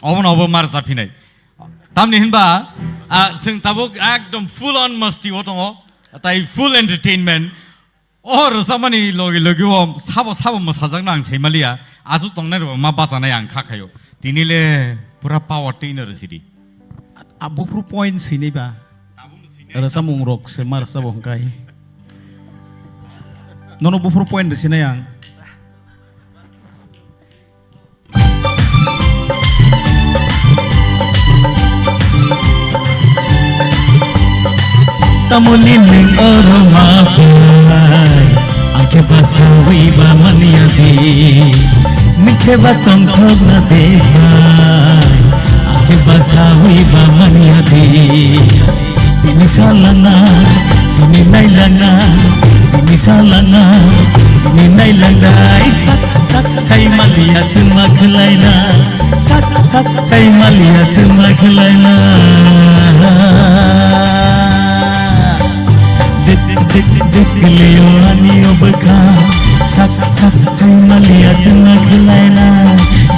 Obono obo ma rwchap phinai. Tamni hinba, ah, chwng tabuk ekdom full on masti o tongo, tai full entertainment. O rwchapmani logi logi o sabo sabo mwsajakno ang saimaliya, aswk tongnai rwbo ma bachanai ang kha khaio. Tini le pura power twi no rwsidi. A buphuru point swinai ba. Rwchapmung rok se ma rwchabo hwnkhe. Nono buphuru point rwsinai ang. Tamoni nwng oro ma phai, ang khe basawi ba manya di. Nwng khe ba tongthok na de phai, ang khe basawi ba manya di. Tini salana, tini nailana, tini salana, tini nailana. Ai sak sak sai maliya tuma khwlaina, sak sak sai maliya tuma khwlaina. Dik dik dik liyo ani obkha, sak sak sai maliya tuma khwlaina.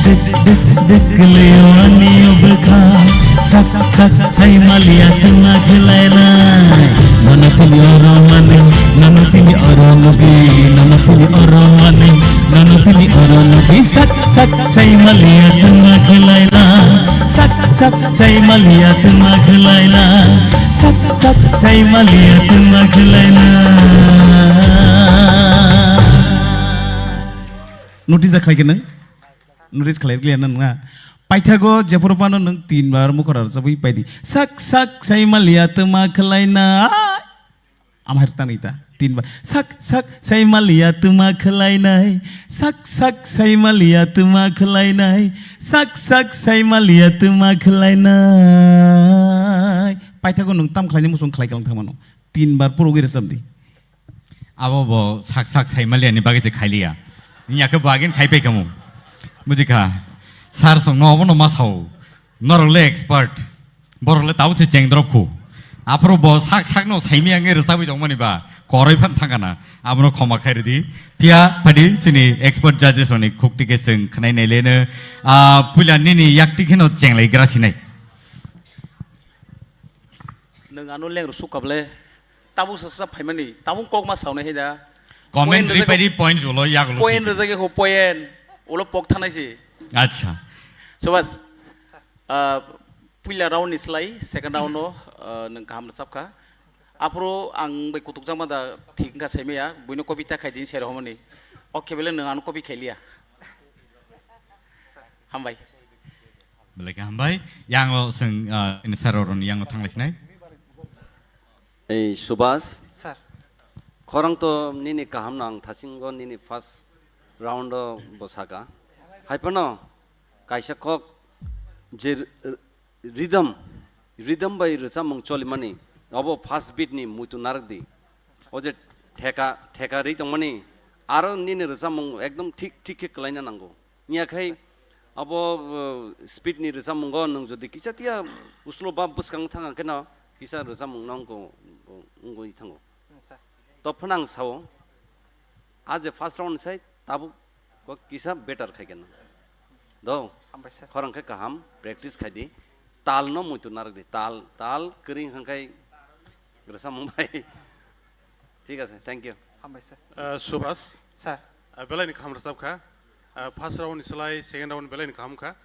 Dik Dik dik liyo ani obkha, sak sak sai maliya tuma khwlaina. Nono tini oro mani, nono tini oro nugi, nono tini oro mani, nono tini oro nugi, sak sak sai maliya tuma khwlaina. Sak sak sai maliya tuma khwlaina. Sak sak sai maliya tuma khwlaina. Notice khlai khe nang? Notice khlai rwkliya na nungha? Paithago jephuru phano nwng tin bar mukhora rwchapwi paidi. Sak sak sai maliya tuma khwlaina. Ama hai rwtang ita. Tin bar. Sak sak sai maliya tuma khwlainai. Sak sak sai maliya tuma khwlainai. Sak sak sai maliya tuma khwlainai. Paithago nwng tam khlaini muchung khlai kalang thangmano. Tin bar purugwi rwchapdi. Abo bo sak sak saimaliani bagwi se khailiya. Wngya khe bo agin khai pai khamu. Bujikha. Sir songno obono ma sao. Norok le expert. Borok le tabo se chengdrop khu. Aphuru bo sak sakno saimaya wngwi rwchabwi tongmani ba. Koroi phan thangkana. Abono khoma khai rwdi. Phiya phadi chini expert judges rokni khukti khe chwng khwnai naileno. Ah, puila nini yakti kheno chenglai gra sinai. Nwng ano leng rw suk kable. Tabuk saksa phaimani, tabuk kok ma saunai hai da. Comment Point rwjak-, ripai di, point ulo, yak ulo point sisi. Rwjak ya kho, point. Ulo pok thanai si. Acha. Subhas, ah, puila round ni slai, second round no, ah, nwng kaham rwchap kha. Aphuru ang bai kutuk jakma da thik wngkha saimaya, buino copy ta khai din sero homoni. Ok, bele nwng ano copy khai liya. Hambai. Belai khe hambai. Yango chwng, ah, ini sir rokni yango thanglai sinai. Ei, Subhas. Sir. Khorang to nini kaham no ang thasingo nini first round o bo saka. Hai phano kaisa kok je r-, r-, rhythm, rhythm bai rwchapmung cholimani, obo first beat ni muitu narwk di. O je theka, theka ri tongmani, aro nini rwchapmung ekdom thik, thik khe kwlaina nango. Wngya khai abo, uh, speed ni rwchapmungo nwng jodi kisa tiya uslo ba bwskang thang khe no kisa rwchapmung no wngwi thango. Hmm, sir. To phano ang sao, a je first round sai tabuk bo kisa better khai khe no. Do, hambai sir. Khorang khe kaham practice khai di. Tal no muitu narwk di. Tal, tal kwrwng hang khai rwchapmung bai. Thik ase, thank you. Hambai sir. Uh, Subhas. Sir. Uh, belai ni kaham rwchap kha. Uh, first round ni slai, second round belai ni kaham kha.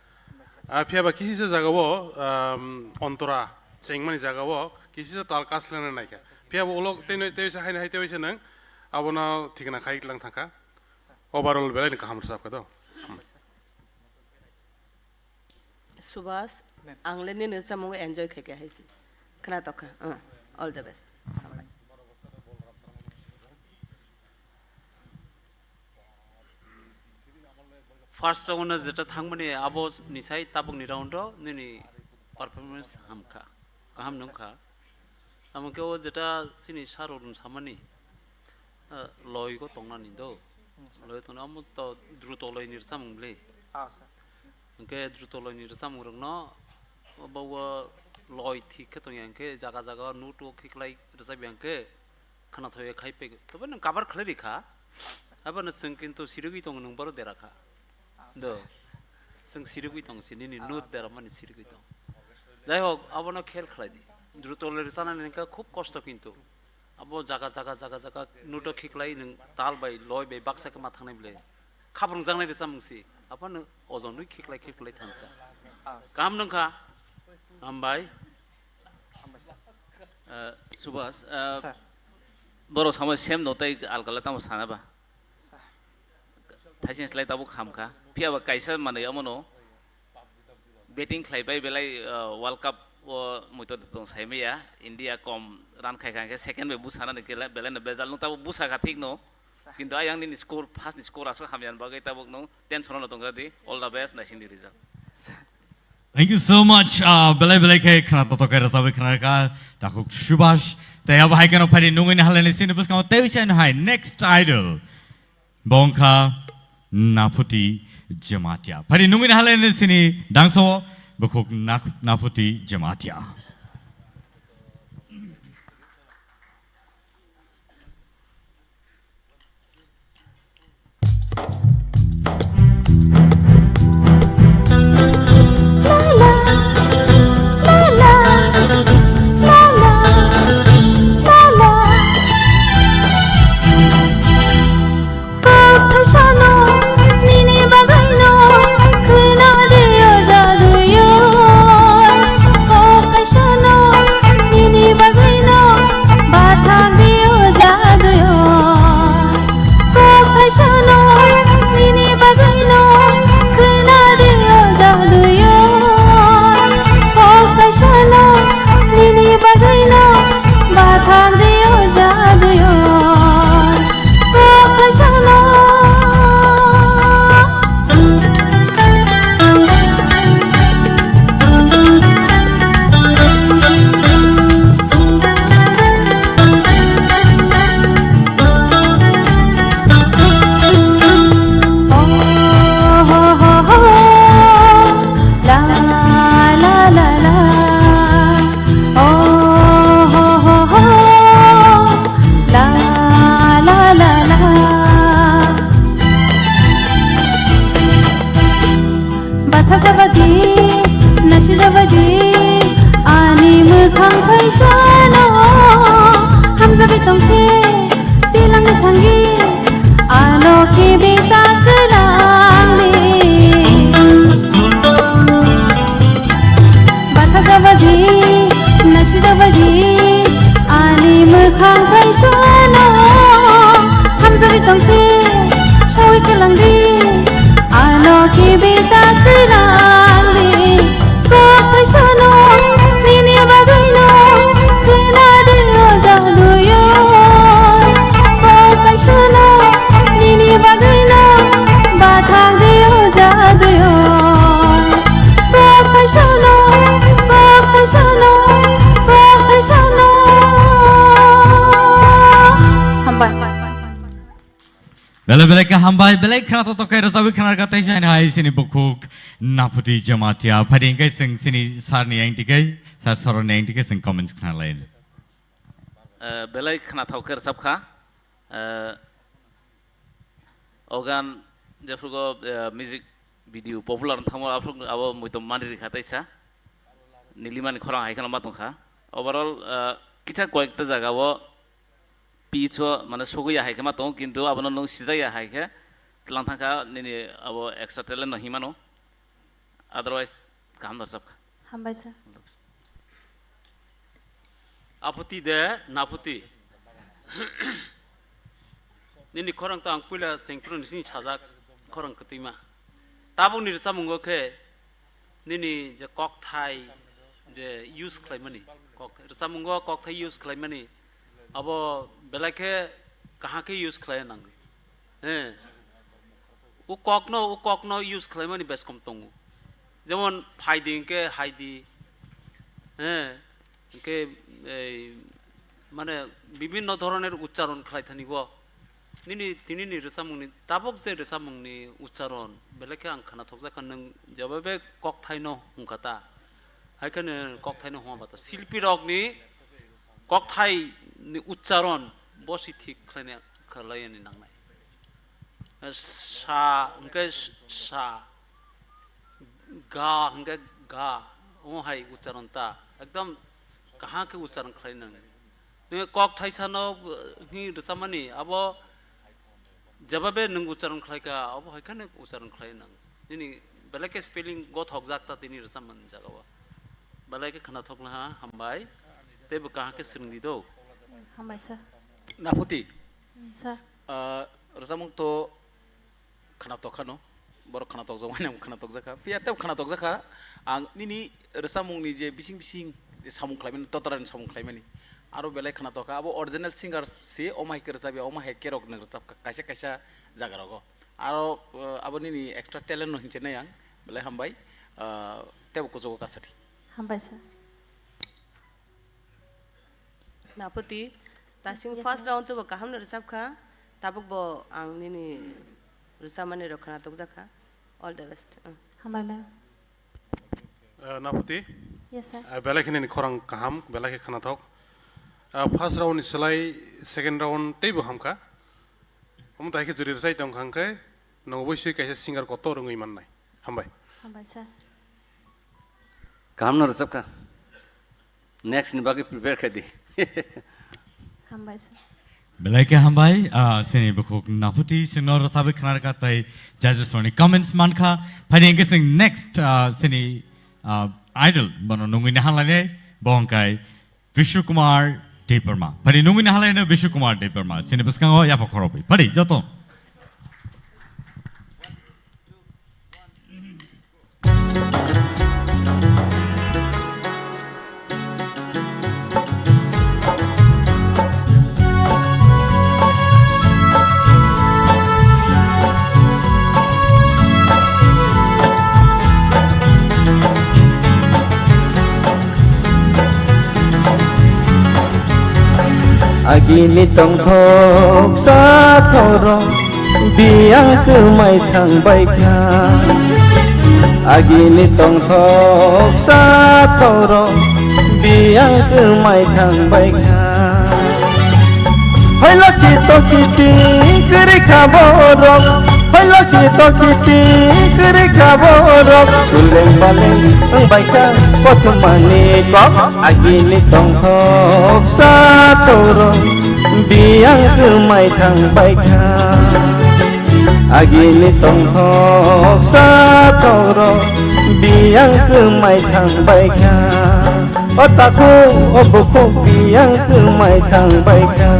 Uh, phiya ba kisi se jaga o, um, ontora chengmani jaga o kisi se tal kaslena nai kha. Phiya ba ulo tei noi, tei se hai hai tei se nang abono thikna khai lang thang kha. Overall belai ni kaham rwchap kha do. Subhas, ang le nini rwchapmung enjoy khai khe hai se. Khna tok kha. Uh, all the best. First round o jeta thangmani abo ni sai tabuk ni round o nini performance ham kha. Kaham nung kha. Amo khe o jeta chini sir rok samani, eh, loi go tongnani do. Hmm, sir. Loi tongna amo to druto loi ni rwchapmung le. Ah, sir. Hwnkhe druto loi ni rwchapmung rokno bo, bo loi thik khe tongya hwnkhe jaga jaga note o khiklai rwchapya hwnkhe khwnathok khai pego. Tobe nwng cover khlai rikha. Abono chwng kintu sirigwi tongo nwng boro dera kha. Do. Chwng sirigwi tong si, nini note deramani sirigwi tong. Jai hok, abono khel khlai di. Druto le rwchanani hwnkhe khub kosto kintu. Abo jaga, jaga, jaga, jaga nuto khiklai nwng tal bai, loi bai baksa khe ma thangnai bwle. Khaprwng jaknai rwchapmung si. Aphano ojon rwi khiklai, khiklai thangkha. Kaham nungkha? Hambai. Eh, Subhas, eh, Sir. Borok samo same no tei alkala tamo sana ba? Sir. Thaising slai tabuk hamkha. Phiya ba kaisa manwi omono betting khlai bai belai, uh, World Cup o muitor tong sai maya. India kom run khai khai khe second bai busanani kela belai no bejal nung tabuk busa kha thik no. Kintu ayang nini score, first ni score aswk hamya bagwi tabuk nung tension no tong di. All the best, naising di result. Thank you so much. Ah, belai belai khe khna toto khe rwchapwi khna kha takhuk Subhas. Tei abo hai kheno phaidi nungwi ni haleni sini bwskango tei usaino hai next idol. Bo wngkha Naphuti Jamatia. Phari nungwi nahalai sini dangso bukhuk Nak-, Naphuti Jamatia. Batha jabadi, nasi jabadi, ani mwkhang phaisano hamjagwi tongse, tilang thangwi, ano kibi ta kwlangni. Batha jabadi, nasi jabadi, ani mwkhang phaisano hamjagwi tongse, sawi kwlangdi. Ano kibi ta kwlangdi, kok phaisano nini bagwino, khwnadi o jaduyo. Kok phaisano nini bagwino, bathangdi o jaduyo. Kok phaisano, kok phaisano, kok phaisano. Hambai. Belai belai khe hambai, belai khna toto khe rwchapwi khna rwkha tei sini hai sini bukhuk Naphuti Jamatia. Phaidi hwnkhe chwng sini sir ni yang tikhe, sir Soron ni yang tikhe chwng comments khna lai. Eh, belai khna thok khe rwchap kha. Eh, o gan jephrugo, eh, music video popular wng thangma aphuru abo muitom mani rikha teisa nilimani khorang hai kheno ma tongkha. Overall, ah, kisa koyekta jaga o pitch o mane sogwi ya hai khe ma tongo, kintu abono nwng sijak ya hai khe tlang thangkha nini abo extra talent no hinmano. Otherwise, kaham no chapkha. Hambai sir. Aphuti de, naphuti. Nini khorang to ang puila chengphru ni sini sajak khorang kwtwima. Tabukni rwchapmungo khe nini je kokthai je use khlaimani, kokthai, rwchapmungo kokthai use khlaimani, abo belai khe kaham khe use khlaiya nangwi. He. O kokno, o kokno use khlaimani beskom tongo. Jemon phaidi hwnkhe haidi. He. Hwnkhe ei mane bibinno dhoroner uchcharon khlai thani bo. Nini, tinini rwchapmungni, tabuk je rwchapmungni uchcharon, belai khe ang khwnathokjak kha, nwng jebabe kokthaino hwnkha ta. Hai khe nwng kokthaino hwnba ta. Silpirokni kokthaini uchcharon bo si thik khlaina, khlaiyani nangnai. Sa hwnkhe sa, ga hwnkhe ga, omo hai uchcharon ta. Ekdom kaham khe uchcharon khlai nang. Nini kok thaisano, uh, hi rwchapmani, abo jebabe nwng ucharon khlaikha, abo hai kheno ucharon khlai nang. Nini belai khe spelling gothokjak ta tini rwchapmani jagao. Belai khe khnathok laha, hambai. Teibo kaham khe swrwngdi do. Hambai, sir. Naphuti. Hmm, sir. Ah, rwchapmung to khnatok khano, borok khnatok jokmani ang khnatok jakha, phiya tebo khnatok jakha, ang nini rwchapmungni je bising bising je samung khlaimani, totrani samung khlaimani, aro belai khnatok kha, abo original singer se, omo hai khe rwchapya, omo hai khe rok nwng rwchapkha kaisa kaisa jagarogo, aro, eh, abo nini extra talent no hinwi nai ang, belai hambai, eh, tebo kuchugo kasathi. Hambai sir. Naphuti, tasing first round to bo kaham no rwchap kha, tabuk bo ang nini rwchapmani rok khna tokjak kha. All the best. Mm. Hambai ma'am. Uh, Naphuti? Yes, sir. Uh, belai khe nini khorang kaham, belai khe khnathok. Uh, first round ni slai second round teibo hamkha. Omo tai khe juri rwchai tong kha hwnkhe, nwng oboisoi kaisa singer kotor wngwi mannai. Hambai. Hambai, sir. Kaham no rwchapkha. Next ni bagwi prepare khai di. Hambai sir. Belai khe hambai, ah, sini bukhuk Naphuti singno rwchapwi khna rwkha tei judges rokni comments mankha. Phaidi hwnkhe chwng next, ah, sini, ah, idol bono nungwi naharlainai bo hwnkhe Vishnu Kumar Debbarma. Phaidi nungwi naharlainai Vishnu Kumar Debbarma. Sini bwskango yapha khorokwi. Phaidi joto. Agini tongthok sathoro biyang kwmai thang bai kha. Agini tongthok sathoro biyang kwmai thang bai kha. Hai lakhi tokiti kwrwi kha borok, hai lakhi tokiti kwrwi kha borok. Suleng baleng wng bai kha kothomani kok. Agini tongthok sathoro biyang kwmai thang bai kha. Agini tongthok sathoro biyang kwmai thang bai kha. O takhuk o bukhuk biyang kwmai thang bai kha.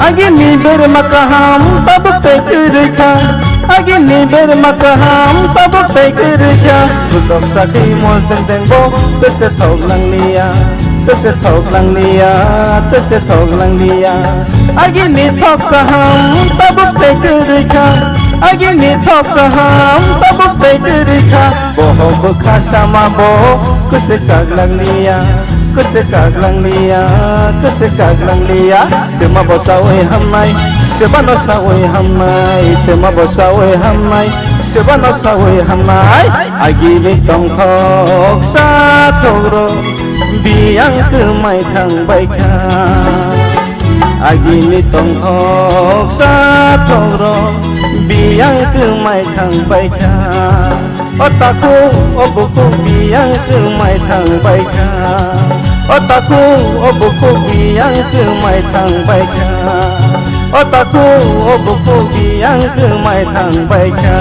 Agini berma kaham tabuk tei kwrwi kha. Agini berma kaham tabuk tei kwrwi kha. Budok sakhi mol teng teng bo tese thok lang liya, tese thok lang liya, tese thok lang liya. Agini thok kaham tabuk tei kwrwi kha. Agini thok kaham tabuk tei kwrwi kha. Bohok bwkha sama bo kwswk kak lang liya, kwswk kak lang liya, kwswk kak lang liya. Twma bo sawi hamnai, sebano sawi hamnai, twma bo sawi hamnai, sebano sawi hamnai. Agini tongthok sathok rok biyang kwmai thang bai kha. Agini tongthok sathok rok biyang kwmai thang bai kha. O takhuk o bukhuk biyang kwmai thang bai kha. O takhuk o bukhuk biyang kwmai thang bai kha. O takhuk o bukhuk biyang kwmai thang bai kha.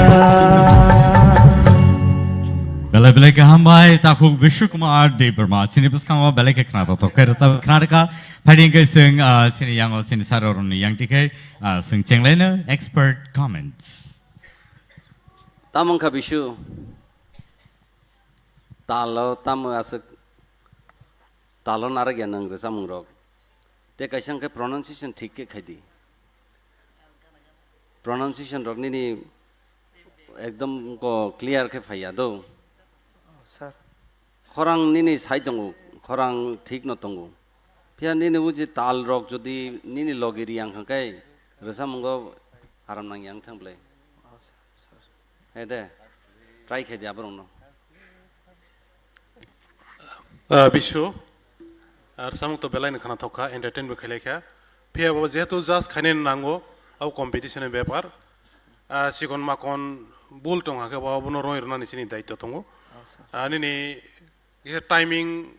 Belai belai khe hambai, takhuk Vishnu Kumar Debbarma. Chini bwskango belai khe khna tongthok khe rwchap khna rwkha. Phaidi hwnkhe chwng, ah, chini yango chini sir rokni yang tikhe, ah, chwng chenglaino expert comments. Tamo wngkha Bisu? Talo tamo aswk, talo narakya nwng rwchapmung rok. Tei kaisa wngkhe pronunciation thik khe khaidi. Pronunciation rok nini ekdom ko clear khe phaiya do. Sir. Khorang nini sai tongo, khorang thik no tongo. Phiya nini uji tal rok jodi nini logi riyang kha khe rwchapmungo aram nang yang thang bwle. Hai de, try khai di aborok no. Ah, Bisu, Ar samung to belai no khwnathok kha, entertain bo khailai kha. Phiya bo jehetu just khainani nango, abo competition ni bepar. Ah, chikon makon bul tong hakhe bo abono roi rwnani chini daityo tongo. Ah, nini kisa timing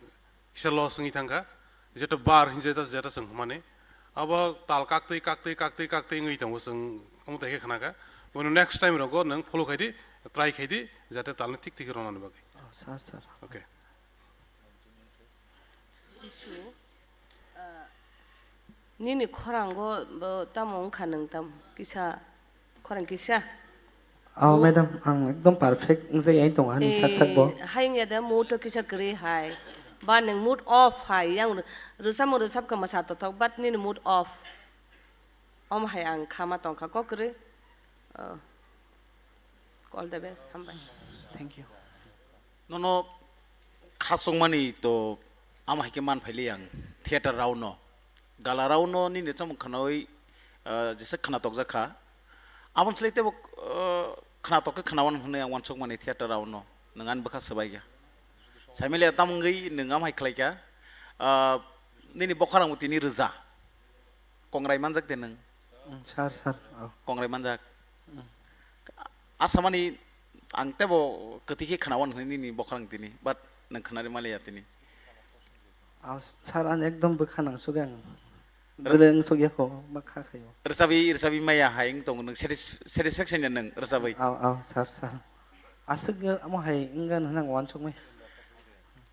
kisa loss wngwi thangkha. Jeta bar hinjeta jeta chwng hwnmani. Abo tal kaktwi, kaktwi, kaktwi, kaktwi wngwi tongo chwng omo tei khe khnakha. Bono next time rogo nwng follow khaidi, try khaidi, jate talni thik thik ronani bagwi. Oh, sir, sir. Okay. Issue, ah, nini khorango bo tamo wngkha nwng tam kisa, khorang kisa? Oh, madam, ang ekdom perfect wngjak yai tongo ani sak sak bo. Eh, hai wngya de mood to kisa kwrwi hai. Ba nwng mood off hai, yang rwchapmung rwchapkha mwsa tothok, but nini mood off. Omo hai ang khama tongkha kok kwrwi. Oh. All the best, hambai. Thank you. Nono khasokmani to ama hai khe man phaili ang theater rao no. Gala rao no nini chamung khnawi, ah, jesa khna tokjak kha. Aboni slai tebo, ah, khna tok khe khna wan hwnwi ang wansukmani theater rao no. Nwng ani bwkha swbai kha. Saimaliya tamungwi nwng ama hai khlai kha. Ah, nini bokhorang bo tini rwja. Kongrai manjak de nwng? Mm, sir, sir. Oh. Kongrai manjak. Mm. Asamani ang tebo kwtwi khe khnawan hwnwi nini bokhorang tini, but nwng khnari maliya tini. Oh, sir, ang ekdom bwkha nangsugwi ang. Re- Bwrwi wngsukya kho, ma kha khaio. Rwchabwi, rwchabwi maya hai wng tongo nwng satis-, satisfaction ya nwng rwchabwi? Aw, aw, sir, sir. Aswk amo hai wngya hwnwi ang wansukmai.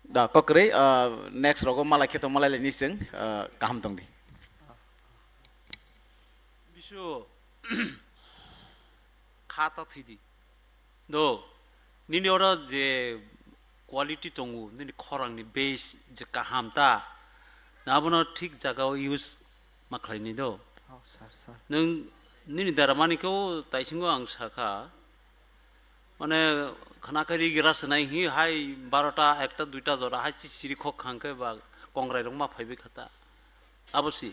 Da, kokrwi, ah, next rogo malai khe to malai lai ni chwng, ah, kaham tong di. Bisu, kha ta thwi di. Do, nini oro je quality tongo, nini khorang ni base je kaham ta, na abono thik jaga o use ma khlai ni do. Oh, sir, sir. Nwng nini dara mani khe o taisingo ang sakha, Mane, khana khe ri gira swnai hi hai barota, ekta, duita jora hai si siri khok khang khe ba kongrai rok ma phaibai kha ta. Abo si.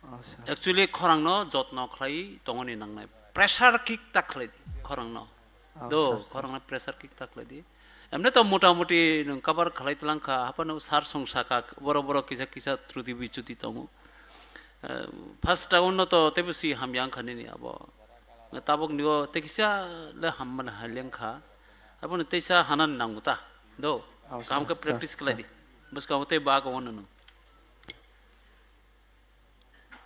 Oh, sir. Actually, khorang no jotno khlai tongoni nangnai. Pressure kick ta khlai di khorang no. Oh, do, sir, sir. Khorang no pressure kick ta khlai di. Emne to mota moti nwng cover khlai tlang kha, haphano sir song saka, boro boro kisa kisa truti bichuti tongo. Eh, first round no to teibo si hamya wngkha nini abo. Tabuk nio tei kisa le hammani hai lengkha. Abono teisa hanan nango ta. Do, oh, kaham khe sir, sir, practice khlai di. Bwskango tei ba gongo nwnw.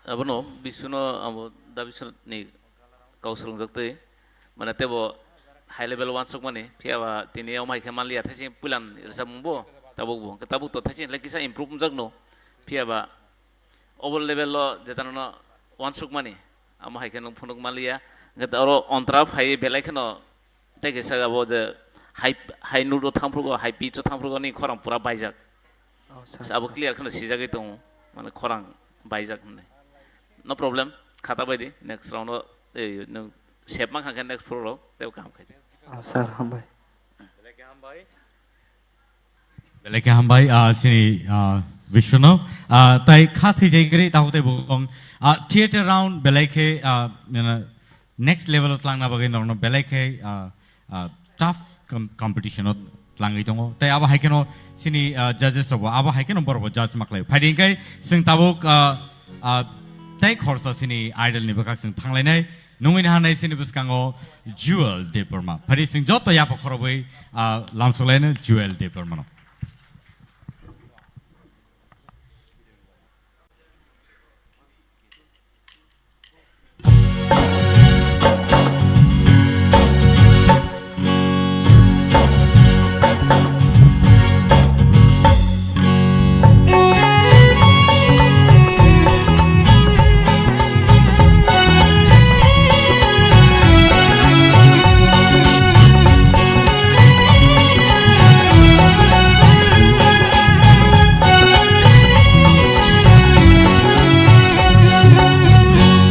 Abono bisuno abo dabi swnani kau swrwngjak twi. Mane teibo high level wansukmani, phiya ba tini omo hai khe manliya, thaising puilan rwchapmung bo, tabuk bo. Tabuk to thaising le kisa improve wngjak no. Phiya ba Obo level o jeta nono wansukmani, amo hai khe nwng phunuk manliya. Hwnkhe oro ontra phai belai kheno tei kaisa abo je hai, hai note o thangphrugo, hai pitch o thangphrugo ni khorang pura baijak. Oh, sir, abo sir. Clear kheno sijagwi tongo, mane khorang baijak hinwi. No problem, khata bai di, next round o, eh, nwng sep mankha khe next floor o tei kaham khai di. Oh, sir, hambai. Belai khe hambai, ah, chini, ah, Vishnu no. Ah, tai kha thwi jai gri, tahu tei bukong. Ah, theater round belai khe, ah, nana next level o tlangna bagwi norokno belai khe, ah, ah, tough com-, competition o tlangwi tongo. Tai abo hai kheno chini, ah, judges rok bo, abo hai kheno borok bo judge ma khlai. Phaidi hwnkhe chwng tabuk, ah, ah, tai khorsa chini idol ni bwkhak chwng thanglainai. Nungwi naha nai chini bwskango Jewel Debbarma. Phari chwng joto yapha khorobwi, ah, lamsoklaino Jewel Debbarmano.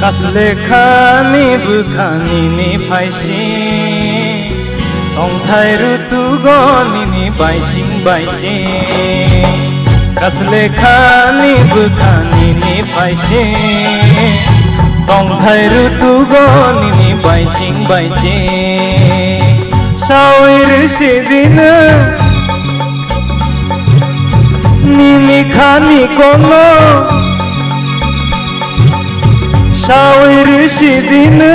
Kaslekhani bwkhani ni phaising. Tongthai rutugo nini baising baising. Kaslekhani bwkhani ni phaising. Tongthai rutugo nini baising baising. Sawi rwsidino. Nini khani kono sawi rwsi dino,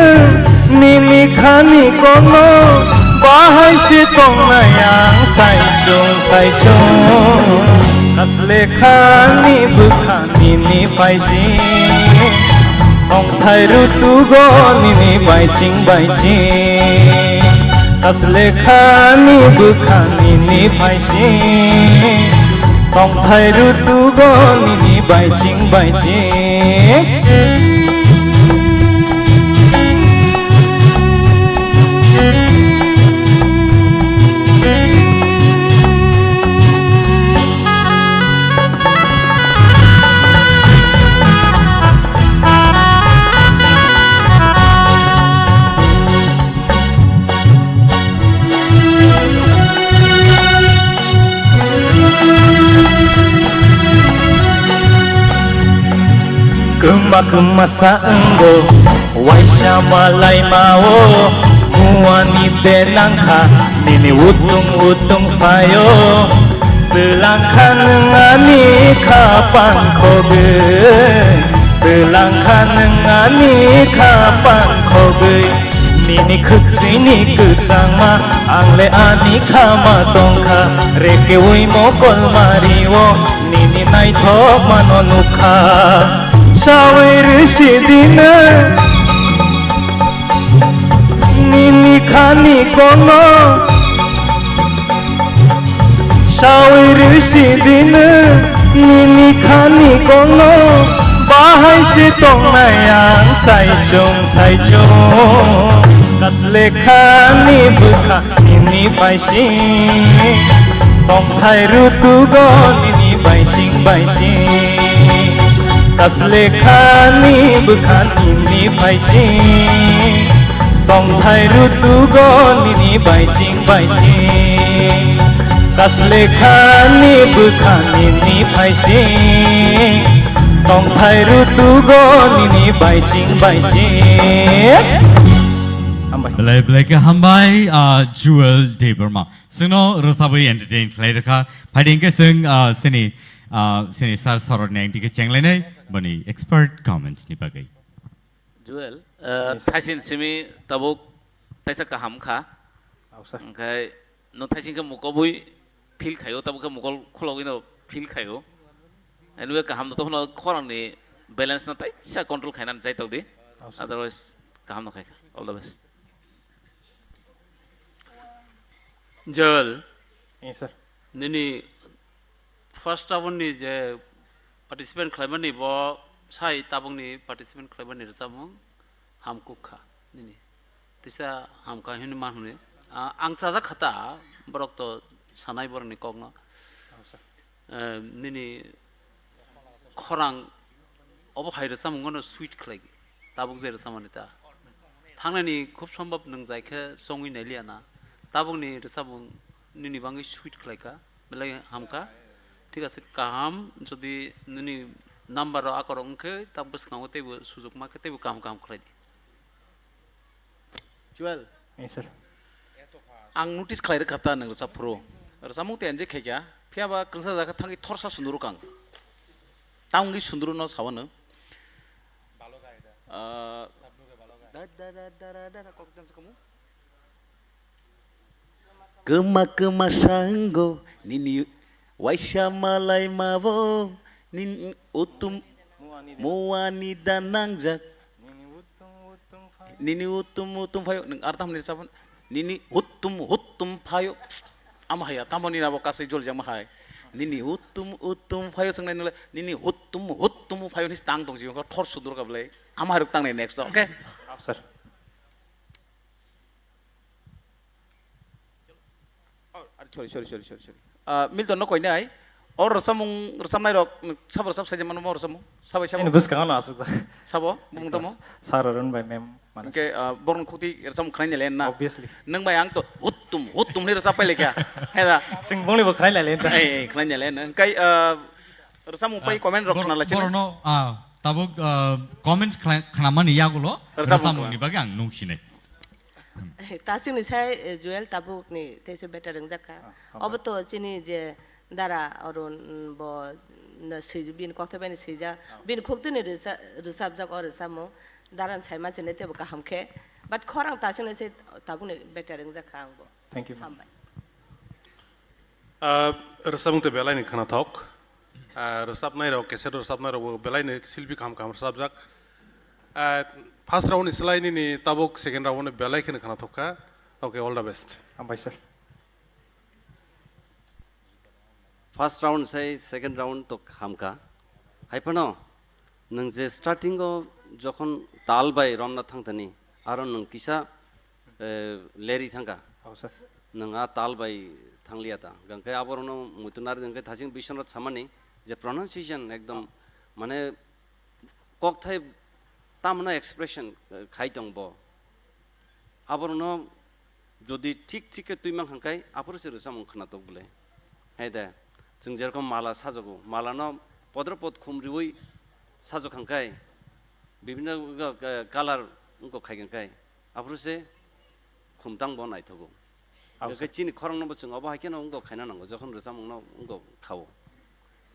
nini khani kono bahai se tongnai ang saichung saichung. Kasle khani bwkha nini paisi, tongthai rutugo nini baiching baiching. Kasle khani bwkha nini paisi, tongthai rutugo nini baiching baiching. Kwma kwma sa wngo, waisa malai mao, muani belangkha, nini utung utung phaio. Belangkha nwng ani kha pangkhogwi, belangkha nwng ani kha pangkhogwi. Nini khwchwini kwchangma, ang le ani khama tongkha. Rekeui mokol mario, nini naithokmano nukha. Sawi rwsi dino, nini khani kono. Sawi rwsi dino, nini khani kono, bahai se tongnai ang saichung saichung. Kasle khani bwkha nini paisi, tongthai rutugo nini baiching baiching. Kasle khani bwkha nini paisi, tongthai rutugo nini baiching baiching. Kasle khani bwkha nini paisi, tongthai rutugo nini baiching baiching. Hambai. Belai belai khe hambai, ah, Jewel Debbarma. Chwngno rwchabwi entertain khlai rwkha. Phaidi hwnkhe chwng, ah, chini, ah, chini Sir Sorot ni ang dikhe chenglainai boni expert comments ni bagwi. Joel, uh, yes, sir. Thaisin simi tabuk taisa kaham kha. Oh, sir. Hwnkhe no thaisin khe mukobwi feel khaio, tabuk khe mukol khulogwi no feel khaio. Anyway, kaham no tokhono khorang ni balance no taisa control khaina jai tokdi. Oh, sir. Otherwise, kaham no khai kha. All the best. Joel, yes, sir. Nini first round ni je participant khlaimani bo sai tabukni participant khlaimani rwchapmung hamkuk kha nini. Tisa hamkha hwnwi man hwnwi. A, ang chajak kha ta borok to sanai borokni kokno. Oh, sir. Eh, nini khorang obo hai rwchapmung no sweet khlai tabuk je rwchapmani ta. Thangnani khub sombhob nwng jai khe chongwi nailiya na. Tabukni rwchapmung nini bangwi sweet khlai kha. Belai hamkha. Thik ase, kaham, jodi nini number rok akorok wngkhe, ta bwskango teibo sujukma khe teibo kaham kaham khlai di. Joel. Yes, sir. Ang notice khlai rwkha ta nwng rwchap phuru. Rwchapmung tei enjoy khaikha. Phiya ba kwrwngsa jaga thangwi thorsa sunduru kang. Tangwi sunduru no sawa nwng. Ah, da, da, da, da, da, da, kok jang se kamu. Kwma kwma sango nini waisa malai mabo nini utum muani da nangjak. Nini utum utum phayo nwng artam ni sabon nini utum utum phayo. Ama haya tamo ni nabo kasai jol jama hai. Nini utum utum phayo swngnai nole nini utum utum phayo ni tang tong jiyo thor sudur ka bole. Ama haruk tang nai next, okay? Sir. Oh, sorry, sorry, sorry, sorry, sorry. Ah, Milton no koinai. O rwchapmung, rwchapnai rok, sabo rwchap sai mano mo rwchapmung. Sabo, sabo. Ini bwskango no asuk jak. Sabo, bumung tamo. Sir Arun bai ma'am. Hwnkhe, ah, borokni khukti rwchapmung khwnaini le na. Obviously. Nwng bai ang to huttum, huttum ni rwchap pai lekha. He da. Chwng bongni bo khwnai le. Ei, ei, khwnaini le. Hwnkhe, ah, rwchapmung pai comment rok khwna lai chini. Borokno, ah, tabuk, ah, comments khwnamani yagulo rwchapmung ni bagwi ang nung sinai. Tasingni sai, eh, Joel tabukni teisa better wngjak kha. Ah, obo to chini je Dara Arun, mm, bo, mm, swi-, bini kokthai bai ni swijak, bini khuktwini rwcha-, rwchapjak o rwchapmung. Dara ni sai manchini teibo kaham khe, but khorang tachwngni se tabukni better wngjak kha ang bo. Thank you, ma'am. Hambai. Ah, rwchapmung tei belai ni khwnathok. Ah, rwchapnai rok, cassette rwchapnai rok bo belai ni silpi kaham kaham rwchapjak. Ah, first round ni slai nini tabuk second round ni belai kheno khwnathok kha. Okay, all the best. Hambai, sir. First round sai second round to hamkha. Hai phano nwng je starting o jokhon tal bai romna thangthani, aro nwng kisa, eh, leri thangkha. Oh, sir. Nwng a tal bai thangliya ta. Gangkhe aborokno muitu nari hwnkhe thasing Biswanath samani je pronunciation ekdom mane kokthai tamno expression, eh, khai tong bo. Aborokno jodi thik thik khe twi mankha khe aphuru se rwchapmung khwnatok bwle. Hai de, chwng jerokom mala sajogo, malano podro pod khum riui sajok kha khe, bibhinno, eh, color wngkok khai kha khe, aphuru se khum tang bo naithogo. Abo hwnkhe se. Chini khorang no bo chwng obo hai kheno wngkok khaina nango, jokhon rwchapmung no wngkok khao.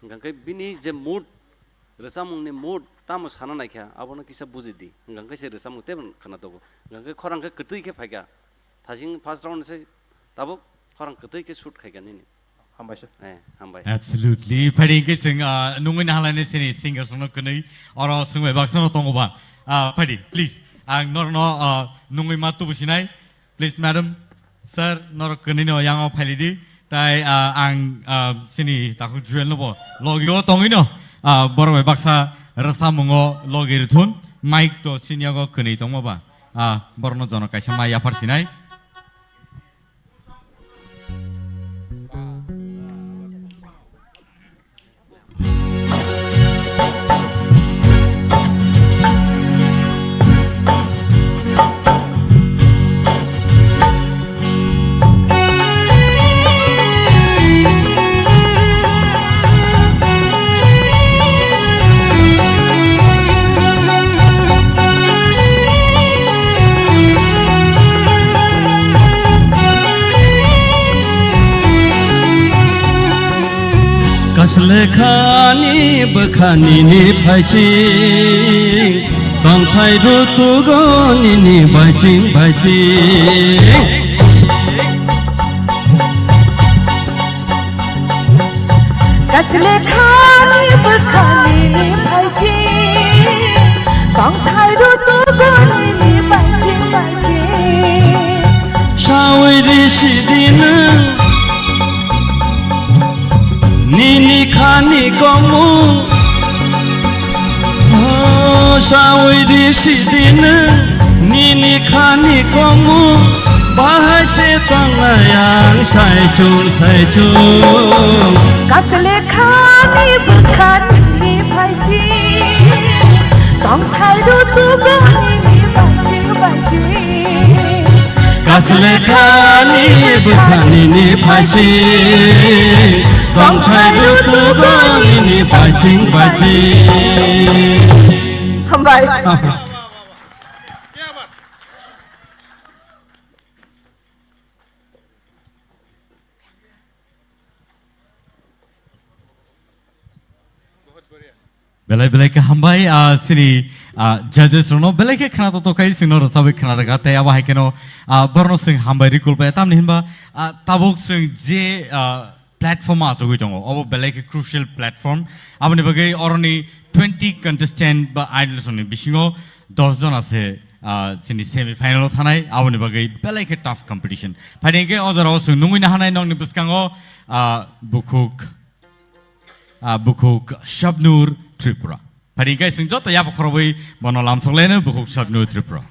Hwnkhe bini je mood, rwchapmungni mood tamo sana naikha, abono kisa buji di. Hwnkhe se rwchapmung teibo khwnatok. Hwnkhe khorang khe kwtwi khe phaikha. Thasing first round se tabuk khorang kwtwi khe shoot khaikha nini. Hambai sir. Eh, hambai. Absolutely. Phaidi hwnkhe chwng, ah, nungwi nahalani sini singers no kwnwi. Oro chwng bai baksa no tongo ba. Ah, phaidi, please. Ang norno, ah, nungwi ma tubu sinai. Please, madam, sir, norok kwnwi no yango phailidi. Tai, ah, ang, ah, chini takhuk Jewel no bo logio tongwi no, ah, borok bai baksa rwchapmungo logi rwthun. Mic to chini yago kwnwi tongma ba. Ah, borok no jono kaisa ma yaphar sinai. Kaslekhani bwkhani ni phaising, tongthai rutugo nini baiching baiching. Kaslekhani bwkhani ni phaising, tongthai rutugo nini baiching baiching. Sawi ri sidina nini khani komu. Oh, sawi ri sidina nini khani komu. Bahai se tongnai ang saichung saichung. Kaslekhani bwkhani phaising, tongthai rutugo nini baiching baiching. Kaslekhani bwkhani ni phaising, tongthai rutugo nini baiching baiching. Hambai. Belai belai khe hambai, ah, chini, ah, judges rokno belai khe khna to tokhai chwngno rwchabwi khna rwkha tei abo hai kheno, ah, borno chwng hambai ri kulbai tamni hinba, ah, tabuk chwng je, ah, platform o achugwi tongo, obo belai khe crucial platform. Aboni bagwi oroni twenty contestant ba idols rokni bisingo dos jona se, ah, chini semi final o thanai, aboni bagwi belai khe tough competition. Phaidi hwnkhe o jorao chwng nungwi nahanai nokni bwskango, ah, bukhuk, ah, bukhuk Shabnur Tripura. Phaidi hwnkhe chwng joto yapha khorobwi bono lamsok laino bukhuk Shabnur Tripura.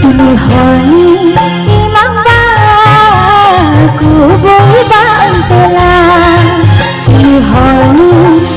Tini hoi imang ba kubui ba antola. Tini hoi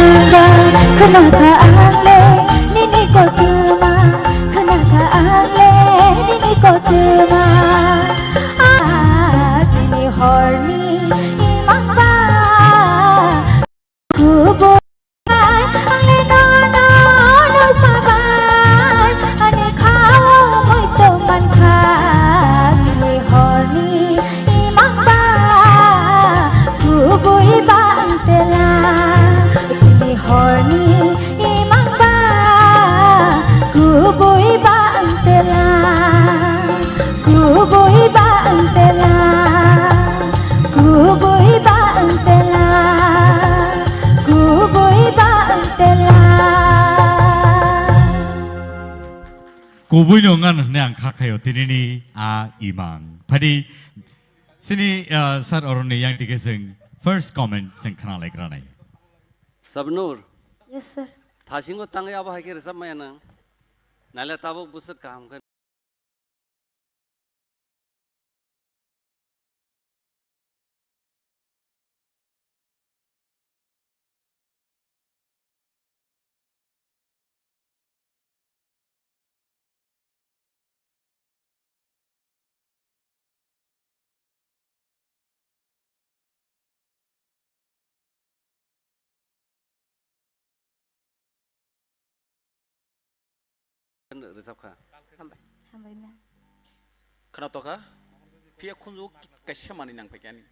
Khwnakha ang le nini kothoma, khwnakha ang le nini kothoma. Ah, tini horni imang ba. Kubui bai ang le nono nukma bai, ani khao moi tongmankha, tini horni imang ba, kubui ba ang tela, tini horni imang ba, kubui ba ang tela, kubui ba ang tela, kubui ba ang tela, kubui ba ang tela. Kubui no ngan hwnwi ang kha khaio tinini a imang. Phadi sini, ah, sir oroni yang dike sing first comment sing khna lai kranai. Sabnur. Yes, sir. Thasingo tangwi abo hai khe rwchap maya nang. Naila tabuk bwswk kaham khe. Rwchap kha. Hambai, hambai, ma'am. Khwna tokha. Phiya khunju kaisa manwi nang phaikha ani.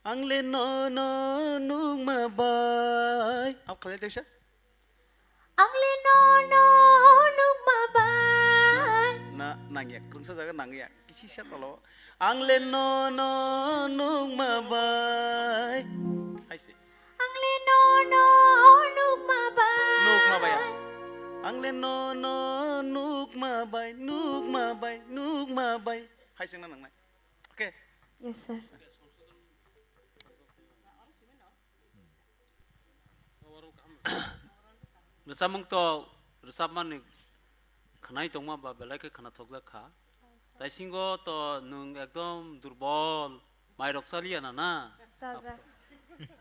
Ang le no no nukma bai. Ap khalai tesa. Ang le no no nukma bai. Na, na, nangya. Krungsa jaga nangya. Kisi sa tolo. Ang le no no nukma bai. Hai se. Ang le no no nukma bai. Nukma bai. Ang le no no nukma bai, nukma bai, nukma bai. Hai sengna nangnai. Okay. Yes, sir. Rwchapmung to rwchapmani khwnai tongma ba belai khe khwnathokjak kha. Taisingo to nwng ekdom durbol, mairok chaliya na na. Chajak.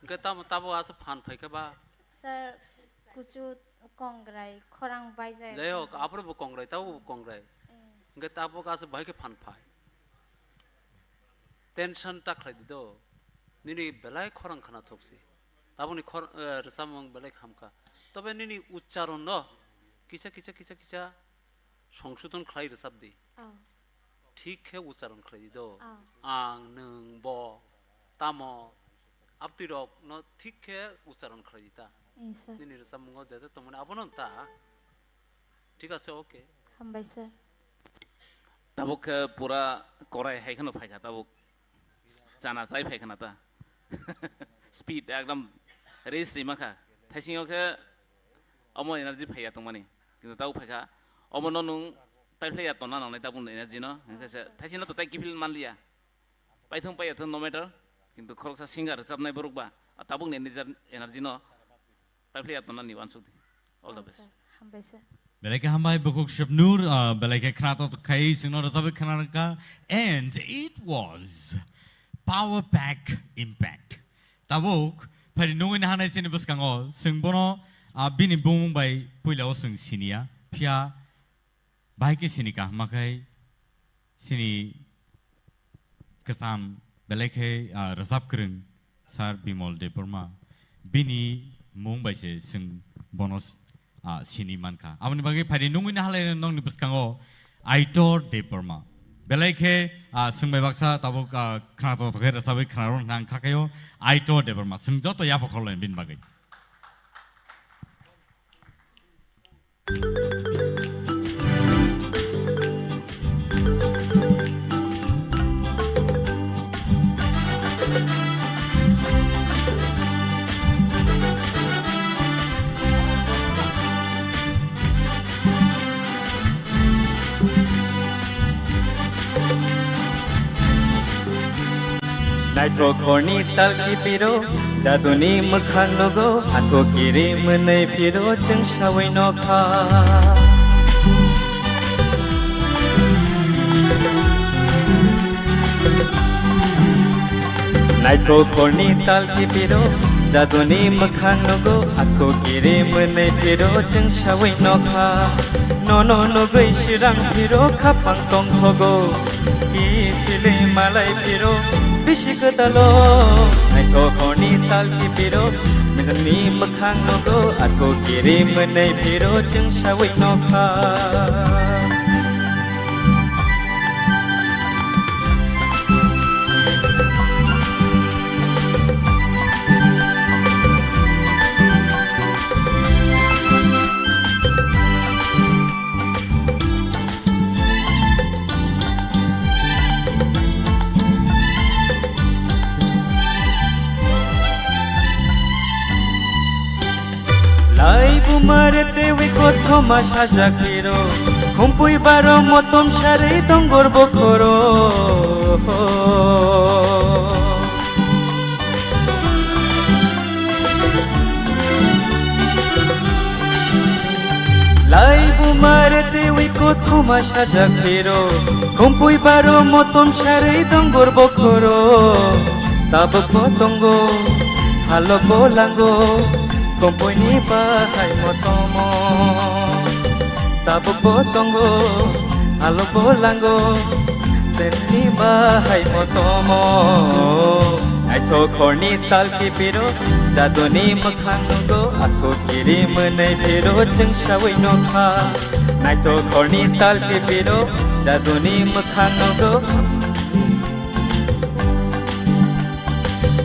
Hwnkhe tamo tabo asa phan phaikha ba? Sir, kuchu kongrai, khorang baijak. Jai hok, aphuru bo kongrai, tabo bo kongrai. Eh. Hwnkhe tabo asa bahai khe phan phai. Tension ta khlai di do. Nini belai khorang khwnathok si. Taboni khor-, eh, rwchapmung belai hamkha. Tobe nini uchcharon no kisa, kisa, kisa, kisa songsodon khlai rwchap di. Oh. Thik khe uchcharon khlai di do. Oh. Ang, nwng, bo, tamo, abtwi rok no thik khe uchcharon khlai di ta. Eh, sir. Nini rwchapmungo jete tongmani abono ta. Thik ase, okay. Hambai, sir. Tabuk khe pura korai hai kheno phaikha tabuk. Chana chai phai khna ta. Speed ekdam race rima kha. Thaisingo khe omo energy phaiya tongmani. Kintu tabuk phaikha. Omo no nwng paiphlaiya tonna nangnai tabuk energy no. Hwnkhe se thaisino to tai kiphil manliya. Paithung paiya thung no matter. Kintu khoroksa singer rwchapnai borok ba, a tabuk ni energy, energy no paiphlaiya tonna ni uansuk di. All the best. Hambai sir. Belai khe hambai, bukhuk Shebnur, ah, belai khe khwnathok khai chwngno rwchapwi khwna rwkha. And it was power pack impact. Tabuk, phai nungwi nahanai chini bwskango, chwng bono, ah, bini bumung bai puila o chwng siniya. Phiya bahai khe sini kaham ma khai, chini kwcham belai khe, ah, rwchap kwrwng Sir Bimal Debbarma. Bini mung bai se chwng bono, ah, sini mankha. Aboni bagwi phaidi nungwi nahalai nokni bwskango Aitor Debbarma. Belai khe, ah, chwng bai baksa tabuk, ah, khwnathok khe rwchabwi khwnarok nang kha khaio Aitor Debbarma. Chwng joto yapha khorlaini bini bagwi. Naithok horni talki piro, jaduni mwkhang nogo, atho kiri mwnwi piro chwng sawi nokha. Naithok horni talki piro, Jaduni mwkhang nugo, athu kiri mwnwi phiro chwng sawi nokha. Nono nugwi sirang phiro khapang tongthogo. Ki sili malai phiro bisi kwtalo. Naithokhorni tal kiphiro, mwnwi mwkhang nugo, athu kiri mwnwi phiro chwng sawi nokha. Lai bumar tewi kothoma sajak hiro, khumpui baro motom sarwi tongor bokhoro. Lai bumar tewi kothoma sajak hiro, khumpui baro motom sarwi tongor bokhoro. Tabuk bo tongo, halok bo lango, kompoini bahai motomo. Tabuk bo tongo, halok bo lango, tenni bahai motomo. Naithokhorni tal kiphiro, jaduni mwkhang nugo, athu kiri mwnwi phiro chwng sawi nokha. Naithokhorni tal kiphiro, jaduni mwkhang nugo.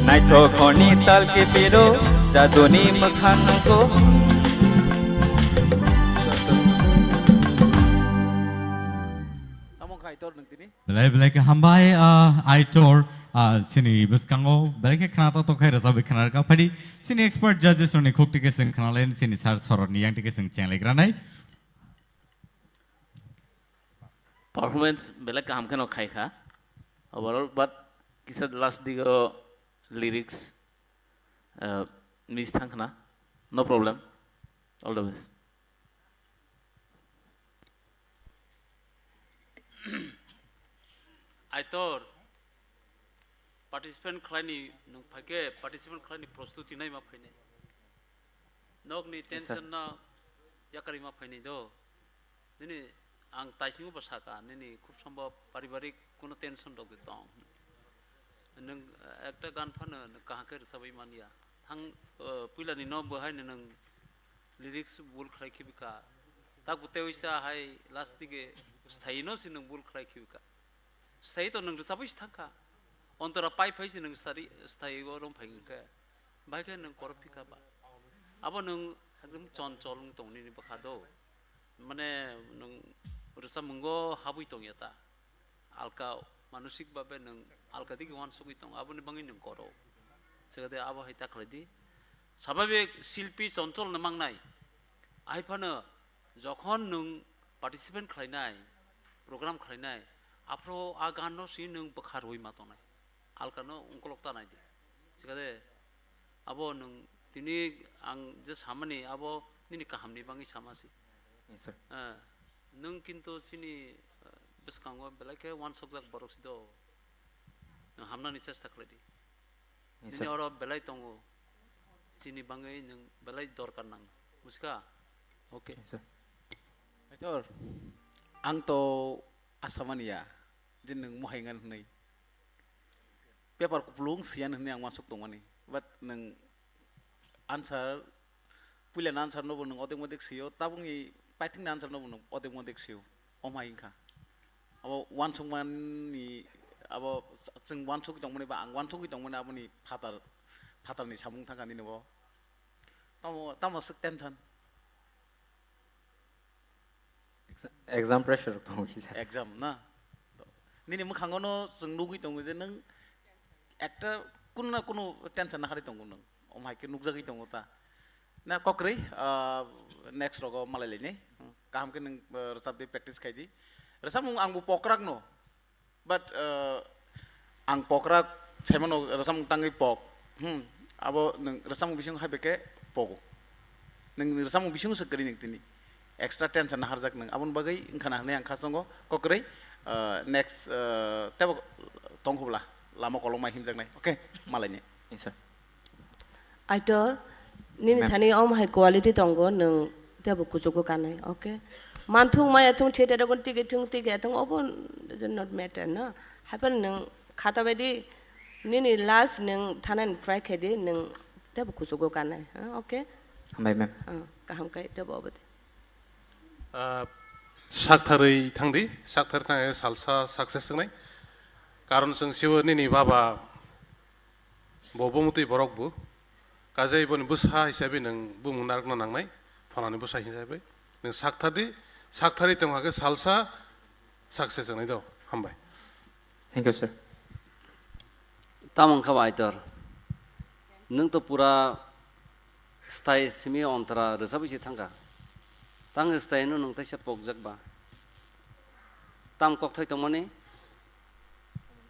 Naithokhorni tal kiphiro, jaduni mwkhang nugo. Tamo khai tor nung tini? Belai belai khe hambai, ah, Aitor, ah, chini bwskango belai khe khna to tokhai rwchapwi khna rwkha. Phaidi chini expert judges rokni khuk tike chwng khna lai, chini sir soroni yang tike chwng cheng lai granai. Performance belai kaham kheno khai kha overall, but kisa last digo lyrics, uh, miss thang khna. No problem. All the best. Aitor, participant khlaini, nwng phaikhe participant khlaini prostuti naima phainai. Nokni Yes, sir. Tension no yakarima phainai do. Nini ang taisingo bo saka, nini khub sombhob paribarik kuno tension rok de tong. Nwng, eh, ekta gan phano nwng kaham khe rwchabwi manya. Thang, eh, puilani no bo haino nwng lyrics bul khlai khibika. Tak bwtwi uisa hai last dige sthaino se nwng bul khlai khibika. Sthayi to nwng rwchabwi se thangkha. Ontora pai phai se nwng stari, sthayi o rwng phai khe. Bahai khe nwng korop phika ba. Abo nwng ekdom chonchol wng tong nini bwkha do. Mane nwng rwchapmungo habwi tongya ta. Alka manosik babe nwng alka digi wansugwi tong. Aboni bangwi nwng koro. Sekade abo hai ta khlai di. Sababik silpi chonchol no mangnai. Ahai phano jokhon nwng participant khlainai, program khlainai, aphro a ganno si nwng bwkha rwui ma tongnai. Alkano ungkolok ta nai di. Sikade, abo nwng tini ang je samani abo nini kahamni bangwi sama si. Yes, sir. Eh, nwng kintu chini, eh, bwskango belai khe wansokjak borok si do. Nwng hamnani chesta khlai di. Yes, Nini sir. Oro belai tongo. Chini bangwi nwng belai dorkar nang. Buska? Okay. Yes, sir. Aitor, ang to asamani ya, je nwng mohai ngan hwnwi. Paper kupulung siyan hwnwi ang uansuk tongmani. But nwng answer, puilani answer no bo nwng odek modek sio, tabukni paithakni answer no bo nwng odek modek sio. Omo hai wngkha. Abo uansukmani, abo chwng uansugwi tongmani ba ang uansugwi tongmani aboni phatar, phatarni samung thangkha nini bo. Tamo, tamo swk tension? Exa-, exam pressure rok tongo kisa. Exam na? To, nini mwkhango no chwng nugwi tongo je nwng ekta kunu na kunu tension naharwi tongo nwng. Omo hai khe nukjagwi tongo ta. Na kokrwi, ah, next rogo malai lainai. Kaham khe nwng, ah, rwchap di, practice khai di. Rwchapmung ang bo pokrak no. But, uh, ang pokra saimano rwchapmung tangwi pok. Hmm, abo nwng rwchapmung bising hai beke pogo. Nwng rwchapmung bising se kwrwi nwng tini. Extra tension naharjak nwng. Aboni bagwi wngkha na hwnwi ang khasongo kokrwi, uh, next, uh, tebo tongkhobla lama kolokma himjaknai. Okay, malaini. Yes, sir. Aitor, nini Ma'am. Thani om hai quality tongo, nwng tebo kuchugo kanai, okay? Manthung maya thung theater gon tigi thung tigi thung obo does not matter, no? Hapan nwng khata baidi nini life nwng thanani try khaidi, nwng tebo kuchugo kanai, ha, okay? Hambai, ma'am. Ah, kaham kai tebo obo de. Ah, saktharwi thangdi, saktharwi thangwi salsa success wngnai. Karon chwng sibo nini baba bo bumutwi borok bo. Kajai boni bwsa hisabe nwng bumung narwkna nangnai, phanani bwsa hisabe. Nwng sakthardi, saktharwi tong hakhe salsa success wngnai do. Hambai. Thank you, sir. Tamo wngkha ba Aitor? Nwng to pura stai simi ontara rwchabwi se thangkha. Tang stai no nwng taisa pokjak ba? Tam kokthai tongmani?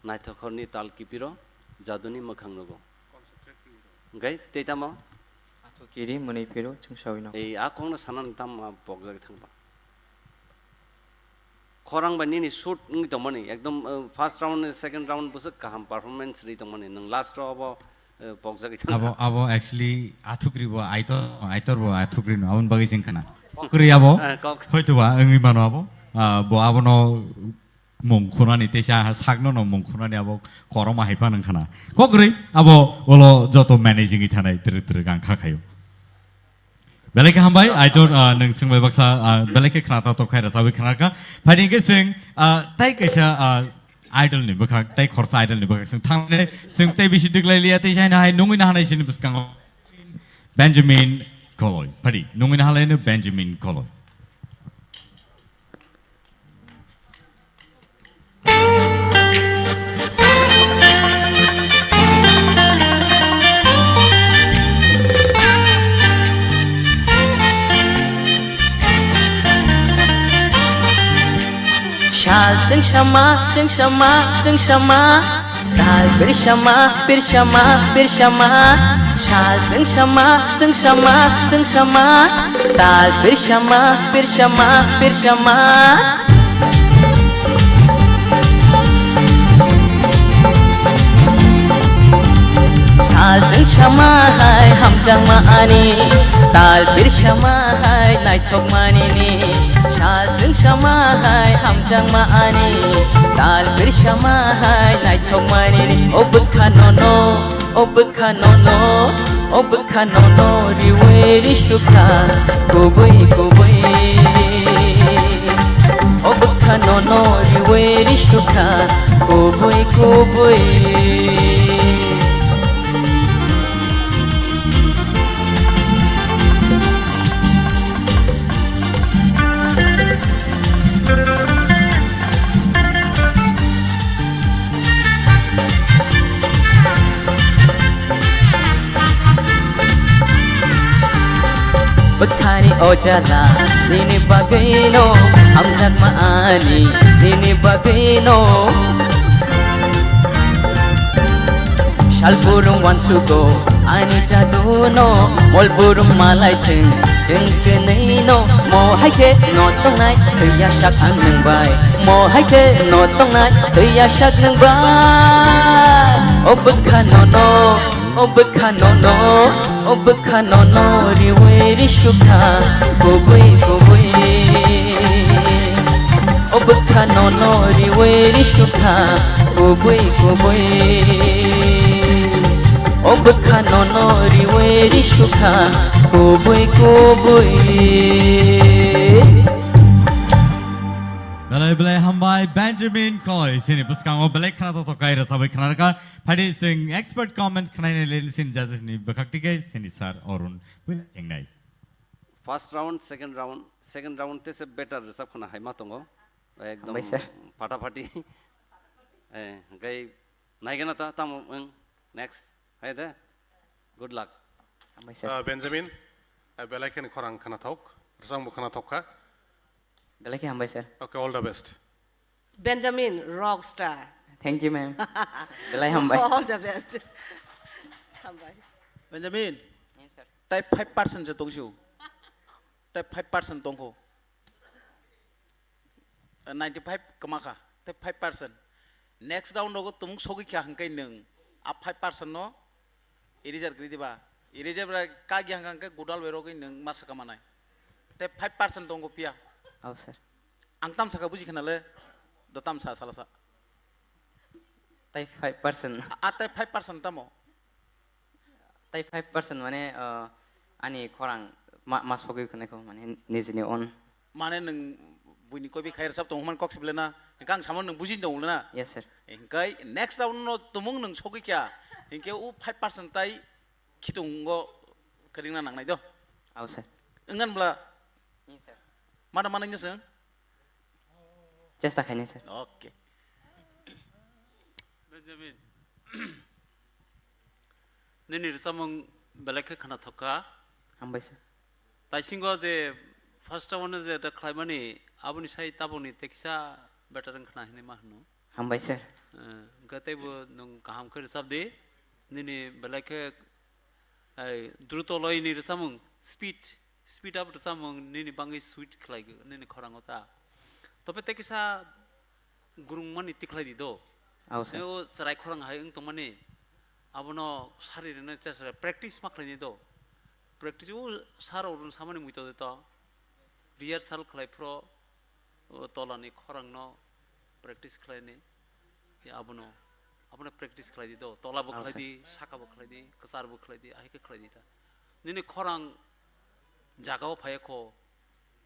Naithokhorni tal kipiro jaduni mwkhang nugo. Hwnkhe tei tamo? Athu kiri mwnwi phiro chwngsawino. Ei a kokno sanani tam a pokjagwi thangba. Khorang bai nini shoot wngwi tongmani, ekdom, uh, first round, second round bwswk kaham performance rwi tongmani, nwng last o abo, uh, pokjagwi thangkha. Abo, abo actually athukri bo Aitor, Aitor bo athukri no, aboni bagwi chwng khna. Kok kwrwi abo, eh, kok. Hoytoba wngwi mano abo, ah, bo abono mung khunani teisa sakno no mung khunani abo koroma hai phano khna. Kok kwrwi abo olo joto managing wi thanai twrwk twrwk ang kha khayo. Belai khe hambai, Aitor, ah, nwng swngbai baksa, ah, belai khe khna ta tok khai rwchabwi khna kha. Phaidi hwnkhe chwng, ah, tai kaisa, ah, idol ni bwkhak, tai khorsa idol ni bwkhak chwng thangle, chwng tei bisi twklai liya, tei jaina hai nungwi nahanai sini bwskango Benjamin Koloi. Phaidi nungwi nahalai no Benjamin Koloi. Sal chwngsama, chwngsama, chwngsama. Tal pirsama, pirsama, pirsama. Sal chwngsama, chwngsama, chwngsama. Tal pirsama, pirsama, pirsama. Sal chwngsama hai hamjakma ani, tal pirsama hai naithokmani ni. Sal chwngsama hai hamjakma ani, tal pirsama hai naithokmani ni. O bwkha nono, o bwkha nono, o bwkha nono riwi risukha kubui kubui. O bwkha nono riwi risukha kubui kubui. Bwkhani o jala nini bagwino, hamjakma ani nini bagwino. Salpurung wansugo ani jaduno, molpurung malai thwng chwng kwnwino. Mo hai khe no tongnai thwiya sak ang nwng bai, mo hai khe no tongnai thwiya sak nwng bai. O bwkha nono, o bwkha nono, o bwkha nono riwi risukha kubui kubui. O bwkha nono riwi risukha kubui kubui. O bwkha nono riwi risukha kubui kubui. Belai belai hambai Benjamin Koloi, chini bwskango belai khna tok tok kai rwchabwi khna rwkha. Phaidi chwng expert comments khnaina leni chini judges ni bwkhak tike chini sir Arun Bwinai. First round, second round, second round tese better rwchap khna hai ma tongo. Ekdom Hambai sir. Phataphathi. Eh, hwnkhe naigana ta tamo wng next. Hai de. Good luck. Hambai sir. Ah, Benjamin, ah, belai kheno khorang khna thok, rwchapmung khna thok kha. Belai khe hambai sir. Okay, all the best. Benjamin, rock star. Thank you, ma'am. Belai hambai. All the best. Hambai. Benjamin, yes, sir. Tai five percent se tongsiu. Tai five percent tongkho. Ninety five kwmakha, tai five percent. Next round rogo tumung sogwi kha hwnkhe nwng a five percent no eraser kwrwi diba? Iri jebra kagi hangkang ke gudal berogwi nwng ma swka manai. Te five percent tongo piya. Oh, sir. Ang tam saka buji khna le, do tam sa sala sa. Tai five percent. A, a tai five percent tamo? Tai five percent mane, uh, ani khorang ma, ma sogwi khwnai kho, mane nijini own. Mane nwng buini koibi khai rwchap tongo hwnmani kok sible na, hwnkhe ang samano nwng bujini tongo na? Yes, sir. Hwnkhe next round no tumung nwng sogwi kha, hwnkhe o five percent tai khitungo kwrwngna nangnai do. Ao, sir. Wngkhan bla? Yes, sir. Mada manai no chwng? Chesta khainai, sir. Okay. Benjamin, nini rwchapmung belai khe khwnathok kha. Hambai, sir. Taisingo je first o je da khlaimani, aboni sai tabukni tei kisa better wng khna hinwi ma hwno. Hambai, sir. Eh, hwnkhe teibo nwng kaham khe rwchap di. Nini belai khe, eh, druto loini rwchapmung, speed, speed up rwchapmung nini bangwi sweet khlai nini khorango ta. Tobe tei kisa gurungmani tikhlai di do. Ao, sir. Tei o chwrai khorang hai wng tongmani, abono sari rwna chesra practice ma khlaini do. Practice o sir rok rwng samani muitok de to. Rehearsal khlai phro, o tolani khorangno practice khlaini. Ya abono, abono practice khlai di do. Tola bo Ao, khlai sir. Di, saka bo khlai di, kwchar bo khlai di, ahai khe khlai di ta. Nini khorang jaga o phai kho.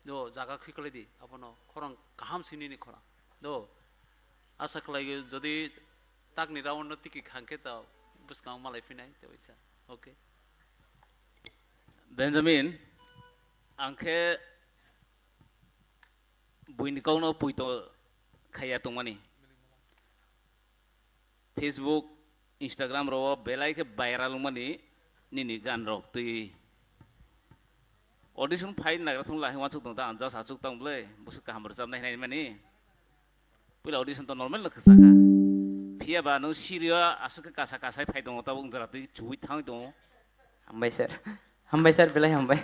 Do, jaga khiklai di, abono khorang kaham sini ni khorang. Do, asa khlai jodi takni round no tiki khang khe ta bwskang malai phinai, te waisa. Okay. Benjamin, ang khe buini kok no puito khaiya tongmani. Facebook, Instagram rok belai khe viral wngmani nini gan rok twi. Audition phai nagra thung lai wansuk tong ta, ang just achuk tong ble, bwswk kaham rwchapnai hinai mani. Puila audition to normal no kwchakha. Phiya ba nwng sirio aswk khe kasa kasai phai tongo, tabuk wng jora twi chuwi thangwi tongo. Hambai sir. Hambai sir, belai hambai.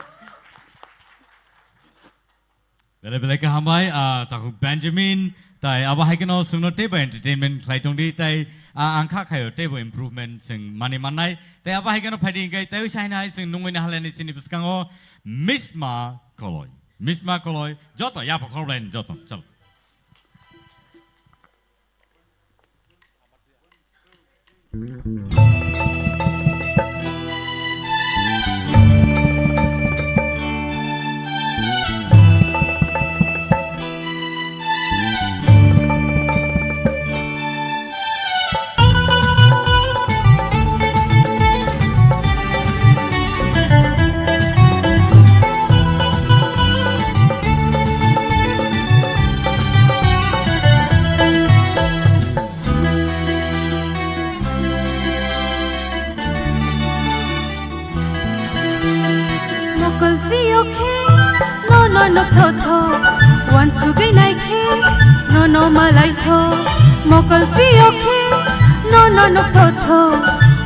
Belai belai khe hambai, ah, takhuk Benjamin, tai abo hai kheno chwngno teibo entertainment khlai tong di, tai, ah, ang kha khaio teibo improvement chwng mani mannai, tai abo hai kheno phai di hwnkhe tai uisa haino hai chwng nungwi na halani chini bwskango Misma Koloi, Misma Koloi, joto yapha khorokbai joto, chalo. Mokol phiyok khe nono nokthotho, uansugwi nai khe nono malaitho. Mokol phiyok khe nono nokthotho,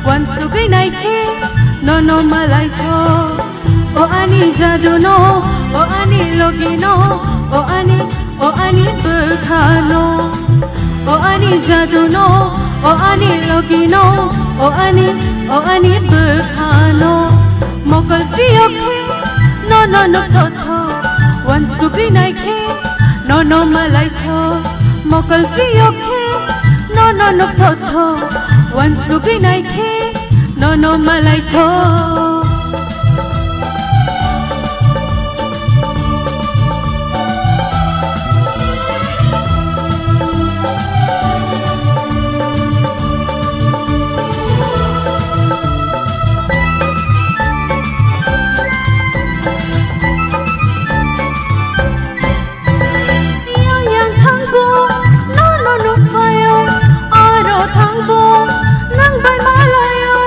uansugwi nai khe nono malaitho. O ani jadu no, o ani logi no, o ani, o ani bwkha no, o ani jadu no, o ani logi no, o ani, o ani bwkha no. Mokol phiyok khe nono nokthotho, uansugwi nai khe nono malaitho. Mokol phiyok khe nono nokthotho, uansugwi nai khe nono malaitho. Yang yang thangbo, nono nukphaio, aro thangbo, nang bai malaio.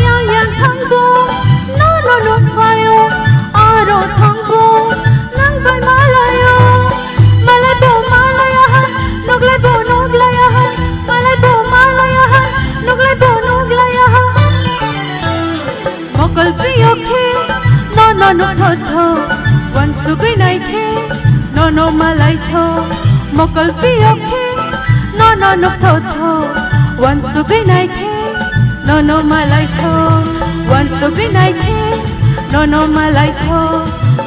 Yang yang thangbo, nono nukphaio, aro thangbo, nang bai malaio. Malai bo malaiya hai, nuklai bo nuklaiya hai, malai bo malaiya hai, nuklai bo nuklaiya hai. Mokol phiyok khe nono nukthotho, uansugwi nai khe nono malaitho. Mokol phiyok khe nono nukthotho, uansugwi nai khe No malaitho, wansugwi naikhe, nono malaitho,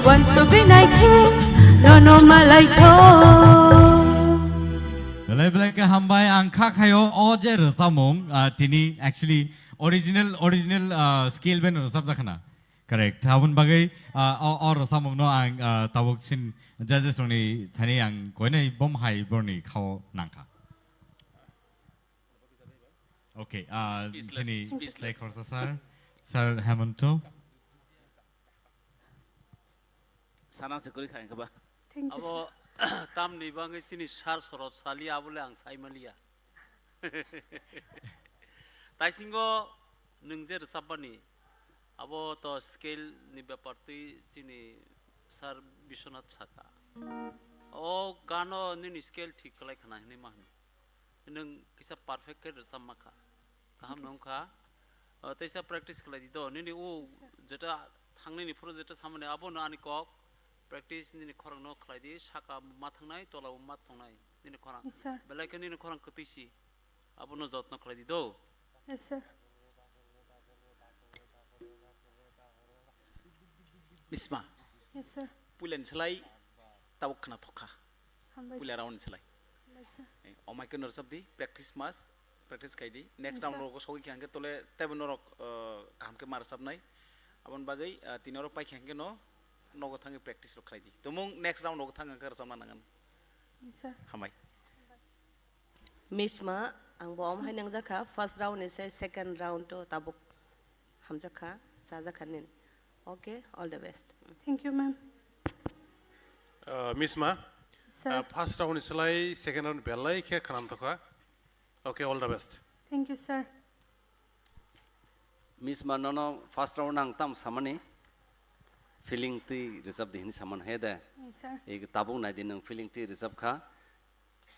wansugwi naikhe, nono malaitho. Belai belai khe hambai, ang kha khaio o je rwchapmung, ah, tini actually original, original, ah, scale bai no rwchapjakhana. Correct. Aboni bagwi, ah, o, o rwchapmungno ang, ah, tabuk sin judges rokni thani ang koinai bom hai borni khao nangkha. Okay, ah, speechless, chini speechless. Sai khorsa sir, Sir Hemonto. Sana se kwrwi kha, wngkha ba? Thank you, abo sir. Tamni bagwi chini sir Sorot sali abole ang sai maliya. Taisingo nwng je rwchapmani, abo to scale ni bepar twi chini sir Biswanath saka. O gano nini scale thik kwlai khna hinwi ma hwnwi. Nwng kisa perfect khe rwchapma kha. Kaham nung kha. O, teisa practice khlai di do. Nini o jeta thangnini phuru jeta samani abono ani kok. Practice nini khorang no khlai di. Saka ma thangnai, tola ma tongnai. Nini khorang. Yes, sir. Belai khe nini khorang kwtwi si. Abono jotno khlai di do. Yes, sir. Misma. Yes, sir. Puila ni slai tabuk khna thokha. Hambai, sir. Puila round ni slai. Hambai, sir. Eh, omai khe no rwchap di, practice must, practice khai di. Next round rogo sogwi khe hangkhe tole teibo norok, eh, kaham khe ma rwchapnai. Aboni bagwi, eh, tini oro pai khe hangkhe no nogo thangwi practice rok khlai di. Tumung next round rogo thang hangkhe rwchapna nangan. Yes, sir. Hambai. Misma, ang bo om hai nangjakha, first round ni se second round to tabuk hamjakha, chajakha nini. Okay, all the best. Thank you, ma'am. Uh, Misma, sir. Uh, first round ni slai second round belai khe khwnam thokha. Okay, all the best. Thank you, sir. Misma, nono first round ang tam samani feeling twi rwchap di hini saman he de. Yes, sir. Ei tabuk nai di nwng feeling twi rwchap kha.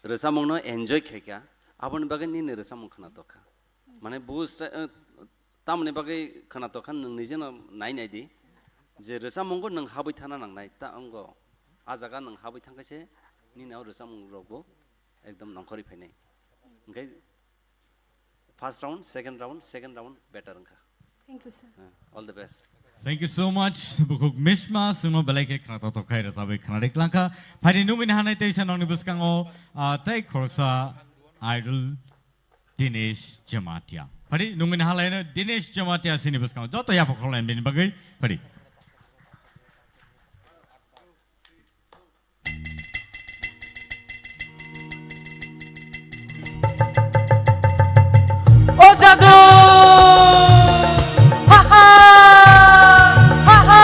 Rwchapmungno enjoy khaikha, aboni bagwi nini rwchapmung khwnatok kha. Mane buj ta-, eh, tamoni bagwi khwnatok kha, nwng nijeno nai nai di je rwchapmungo nwng habwi thana nangnai, ta wngo. A jaga nwng habwi thangkhe se nini o rwchapmung rokbo ekdom nongkhorwi phainai. Hwnkhe first round, second round, second round better wngkha. Thank you, sir. Uh, all the best. Thank you so much, Bukhuk Misma, chwngno belai khe khwnatok tok khai rwchabwi khwnarwi klangkha. Phaidi nungwi hanai teisa nokni bwskango, ah, tei khoroksa idol Dinesh Jamatia. Phaidi nungwi halaino Dinesh Jamatia sini bwskango joto yapha khorlaini bagwi phaidi. O jadu! Ha ha! Ha ha!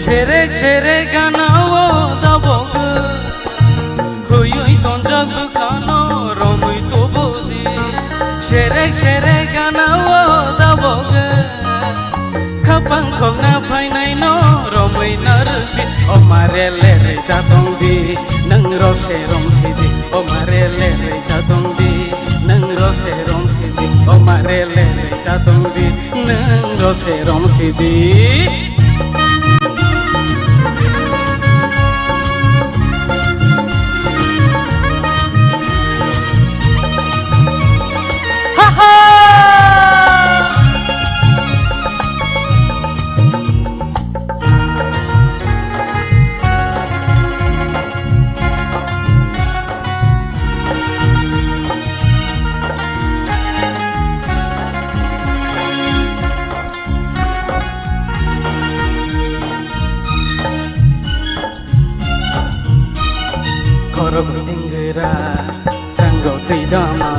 Serek serek gana o dabok, huyui tonjak bwkhano romui tubudi. Serek serek gana o dabok, khapang khokna phainai no romui narwkdi. O mare lerui ta tongdi, nwng rose romsidi. O mare lerui ta tongdi, nwng rose romsidi. O mare lerui ta tongdi, nwng rose romsidi. Khorok dingwra, chango twi dama,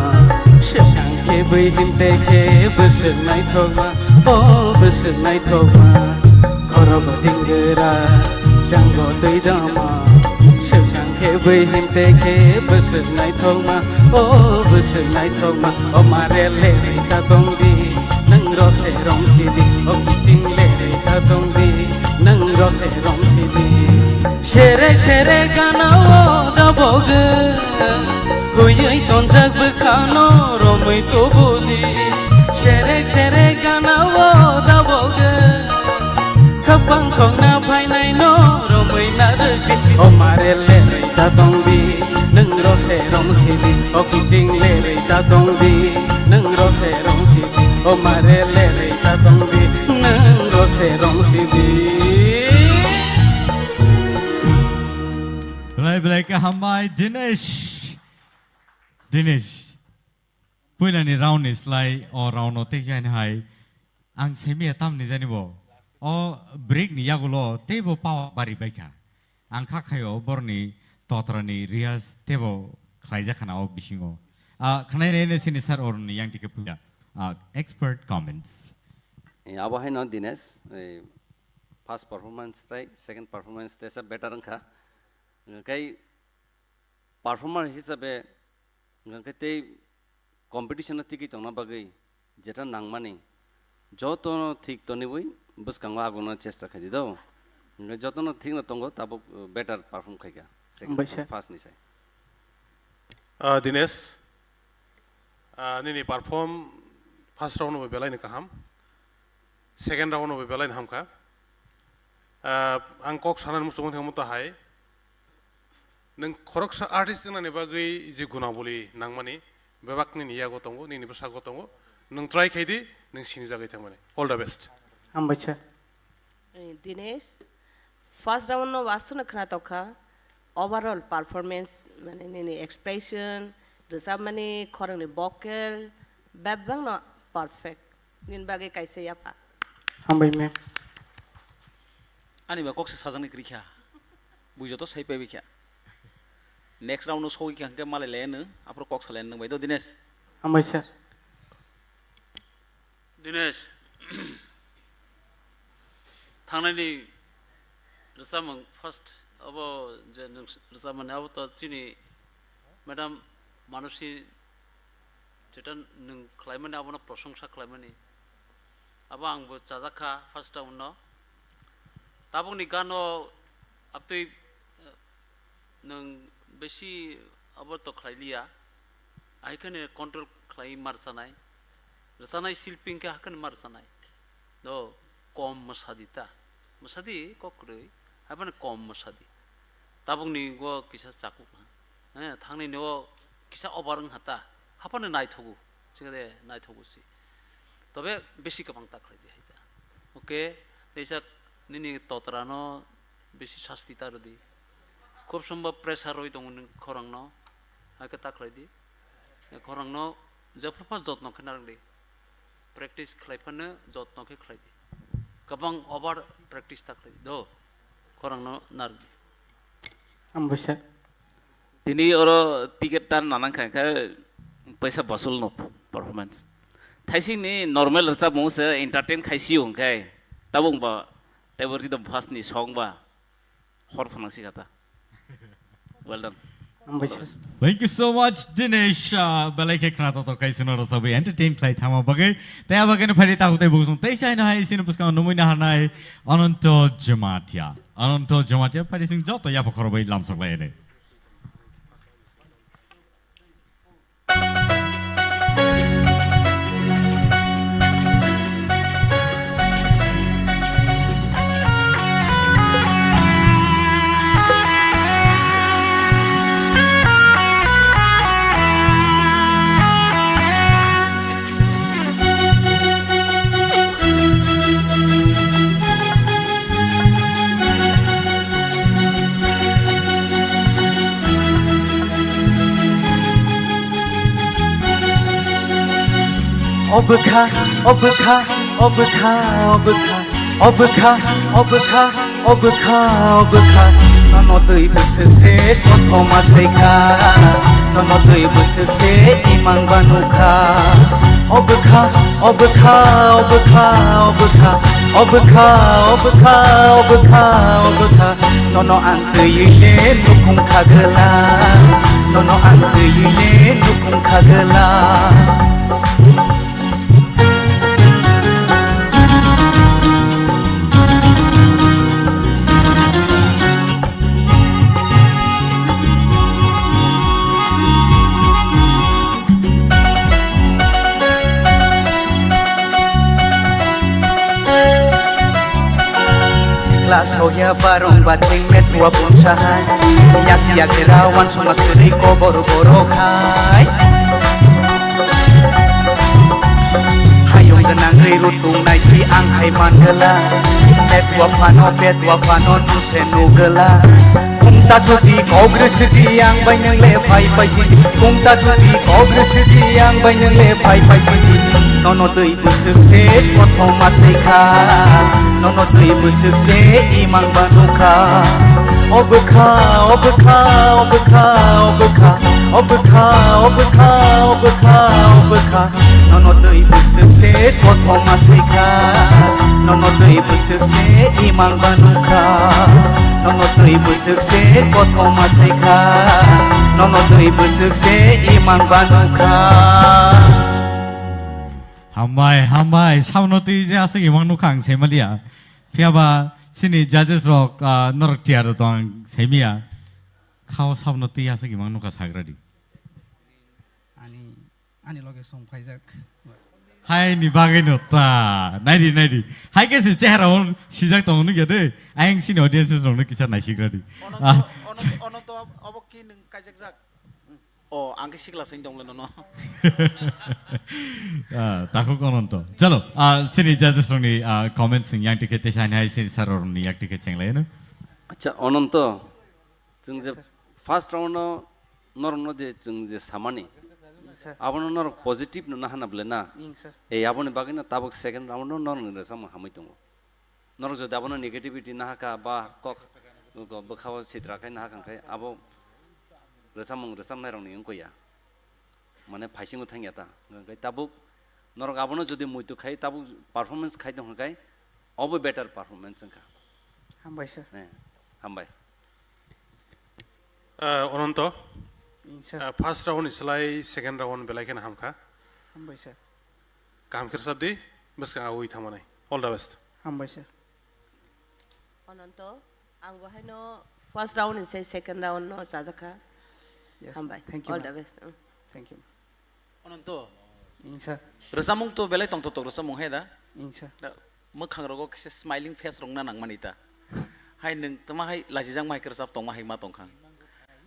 swkang khe bui himte khe bwswk naithokma, o bwswk naithokma. Khorok dingwra, chango twi dama, swkang khe bui himte khe bwswk naithokma, o bwswk naithokma. O mare lerui ta tongdi, nwng rose romsidi, o kiching lerui Serek serek gana o dabogo, huyui tonjak bwkhano romui tubudi. Serek serek gana o dabogo, khapang khokna phainai no romui narwkdi. O mare lerui ta tongdi, nwng rose romsidi. O kiching lerui ta tongdi, nwng rose romsidi. O mare lerui ta tongdi, nwng rose romsidi. Belai belai khe hambai Dinesh. Dinesh. Puilani round ni slai o round no tei jaini hai. Ang semiya tamni jani bo. O break ni yagulo teibo power bari baikha. Ang kha khaio borni totrani riyaz teibo khlaijak khana o bisingo. Ah, khnai rene sini sir orni yang tike puya. Ah, expert comments. Eh, abo haino Dinesh, eh, first performance tai second performance tesa better wngkha. Hwnkhe performer hisabe, hwnkhe tei competition o tigwi tongna bagwi jeta nangmani jotono thik toniwi bwskango agono chesta khaidi do. Hwnkhe jotono thikno tongo, tabuk, uh, better perform khaikha second, Hambai sir. First ni sai. Ah, Dinesh, ah, nini perform first round bo belai ni kaham, second round bo belai ni hamkha. Ah, ang kok sanani muchungo thangma to hai. Nwng khoroksa artist wngnani bagwi je gunabuli nangmani bebak nini yago tongo, nini bwskango tongo. Nwng try khai di, nwng sinijagwi thangmani. All the best. Hambai sir. Eh, Dinesh, first round no wasukno khna tokha, overall performance, mane nini expression, rwchapmani, khorangni vocal, bebak no perfect. Nini bagwi kaisa yapha. Hambai ma'am. Ani ba kok se sajani kwrwi kha. Bui joto sai paibai kha. Next round no sogwi kha hwnkhe malai le nwng, aphuru kok salai nwng bai do Dinesh. Hambai sir. Dinesh, thangnani rwchapmung first abo je nwng rwchapmani abo to chini madam Manusi jeta nwng khlaimani abono prosongsa khlaimani. Abo angbo chajak kha first round no. Tabukni gano abtwi, eh, nwng besi abo to khlai liya. Ahai khe control khlai ma rwchanai. Rwchanai silpi hwnkhe hakhe ma rwchanai. Do kom mwsadi ta. Mwsadi kok kwrwi. Haibani kom mwsadi. Tabukni go kisa chakuk ha. Eh, thangnini o kisa over wng ha ta. Haphano naithogo. Sikade naithogo si. Tobe besi kwbang ta khlai di hai ta. Okay, teisa nini totra no besi sasti ta rwdi. Khub sombo pressure rwi tongo nwng khorang no. Hai khe ta khlai di. Khorang no jephru pha jotno khe narwk di. Practice khlai phano jotno khe khlai di. Kwbang over practice ta khlai di. Do. Khorang no narwk di. Hambai sir. Tini oro ticket tan nanang kha khe paisa basul no performance. Thaising ni normal rwchapmung se entertain khai si hwnkhe tabuk ba teibo rhythm first ni song ba hor phunang si kha ta. Well done. Hambai sir. Thank you so much, Dinesh. Ah, belai khe khna to to kaisa no rwchapwi entertain khlai thama bagwi. Tei abo khe no phari ta hutei bukung tei sai no hai sini bwskango numui na hanai Ananto Jamatia. Ananto Jamatia phari sing joto yapa khorobwi lamsok lai ani. Obwkha, obwkha, obwkha, obwkha, obwkha, obwkha, obwkha, obwkha. Nono twi bwswk se kothoma saikha, nono twi bwswk se imang banukha. Obwkha, obwkha, obwkha, obwkha, obwkha, obwkha, obwkha, obwkha. Nono ang twiwi le nukhung khagwla, nono ang twiwi le nukhung khagwla. Lasoya barong bating metua bumsa hai. Yak yak rawan suma kiri kobor boro khai. Hayung ganang ri rutung nai thi ang hai mangala. Metua pano petua pano nuse nugala. Kungta chuti kogre sidi ang bai nang le phai phai chini. Kungta chuti kogre sidi ang bai nang le phai phai chini. Nono twi bwswk se kothoma se kha. Nono twi bwswk se imang ba nukha. O bwkha, o bwkha, o bwkha, o bwkha, o bwkha, o bwkha, o bwkha, o bwkha. Nono twi bwswk se kothoma se kha. Nono twi bwswk se imang ba nukha. Nono twi bwswk se kothoma se kha. Nono twi bwswk se imang ba nukha. Hambai, hambai, samno twi je aswk imang nukha ang saimanliya. Phiya ba chini judges rok, ah, norok tiyar tong ang saimiya. Khao samno twi aswk imang nukha sagradi. Ani, ani loge song phaijak. Hai ni bagwi no ta. Naidi, naidi. Hai khe se chehara on sijak tong nukya de. Ayang sini audience rok no kisa naisigradi. Ononto, Ah. Ononto, Ononto, ob-, obo ki nwng kaijakjak? O, ang khe sikla sing tong le nono. Ah, takhuk Ononto. Chalo, ah, sini judges rokni, ah, comments sing yang tikhe tesa hai sini sir rokni yak tikhe chenglai no. Acha, Ononto, chwng je Yes, sir. First round no norok no je chwng je samani, Yes, sir. Abono norok positive no nahana bole na. Yes, sir. Ei, aboni bagwi no tabuk second round no norok ni rwchapmung hamwi tongo. Norok jodi abono negativity nahaka ba kok, kok bwkhao sitra khai nahaka hwnkhe abo rwchapmung rwchapnairokni wngkha ya. Mane phaisingo thangya ta. Hwnkhe tabuk norok abono jodi muitu khai tabuk performance khai tong hwnkhe obo better performance wngkha. Hambai sir. Eh, hambai. Ah, Ononto, Ing sir. Ah, first round ni slai second round belai kheno hamkha. Hambai sir. Kaham khe rwchap di, bwskang awi thangmanai. All the best. Hambai sir. Ononto, ang bo haino first round ni se second round no chajakha. Yes, Hambai. Thank you, All ma'am. The best. Mm. Thank you. Ononto. Ing sir. Rwchapmung to belai tongthok tok rwchapmung hai da? Ing sir. Da, mwkhang rogo kisa smiling face rok na nangmani ta. Hai nwng tama hai lachijak ma hai kwrwchap tongma hai ma tongkha.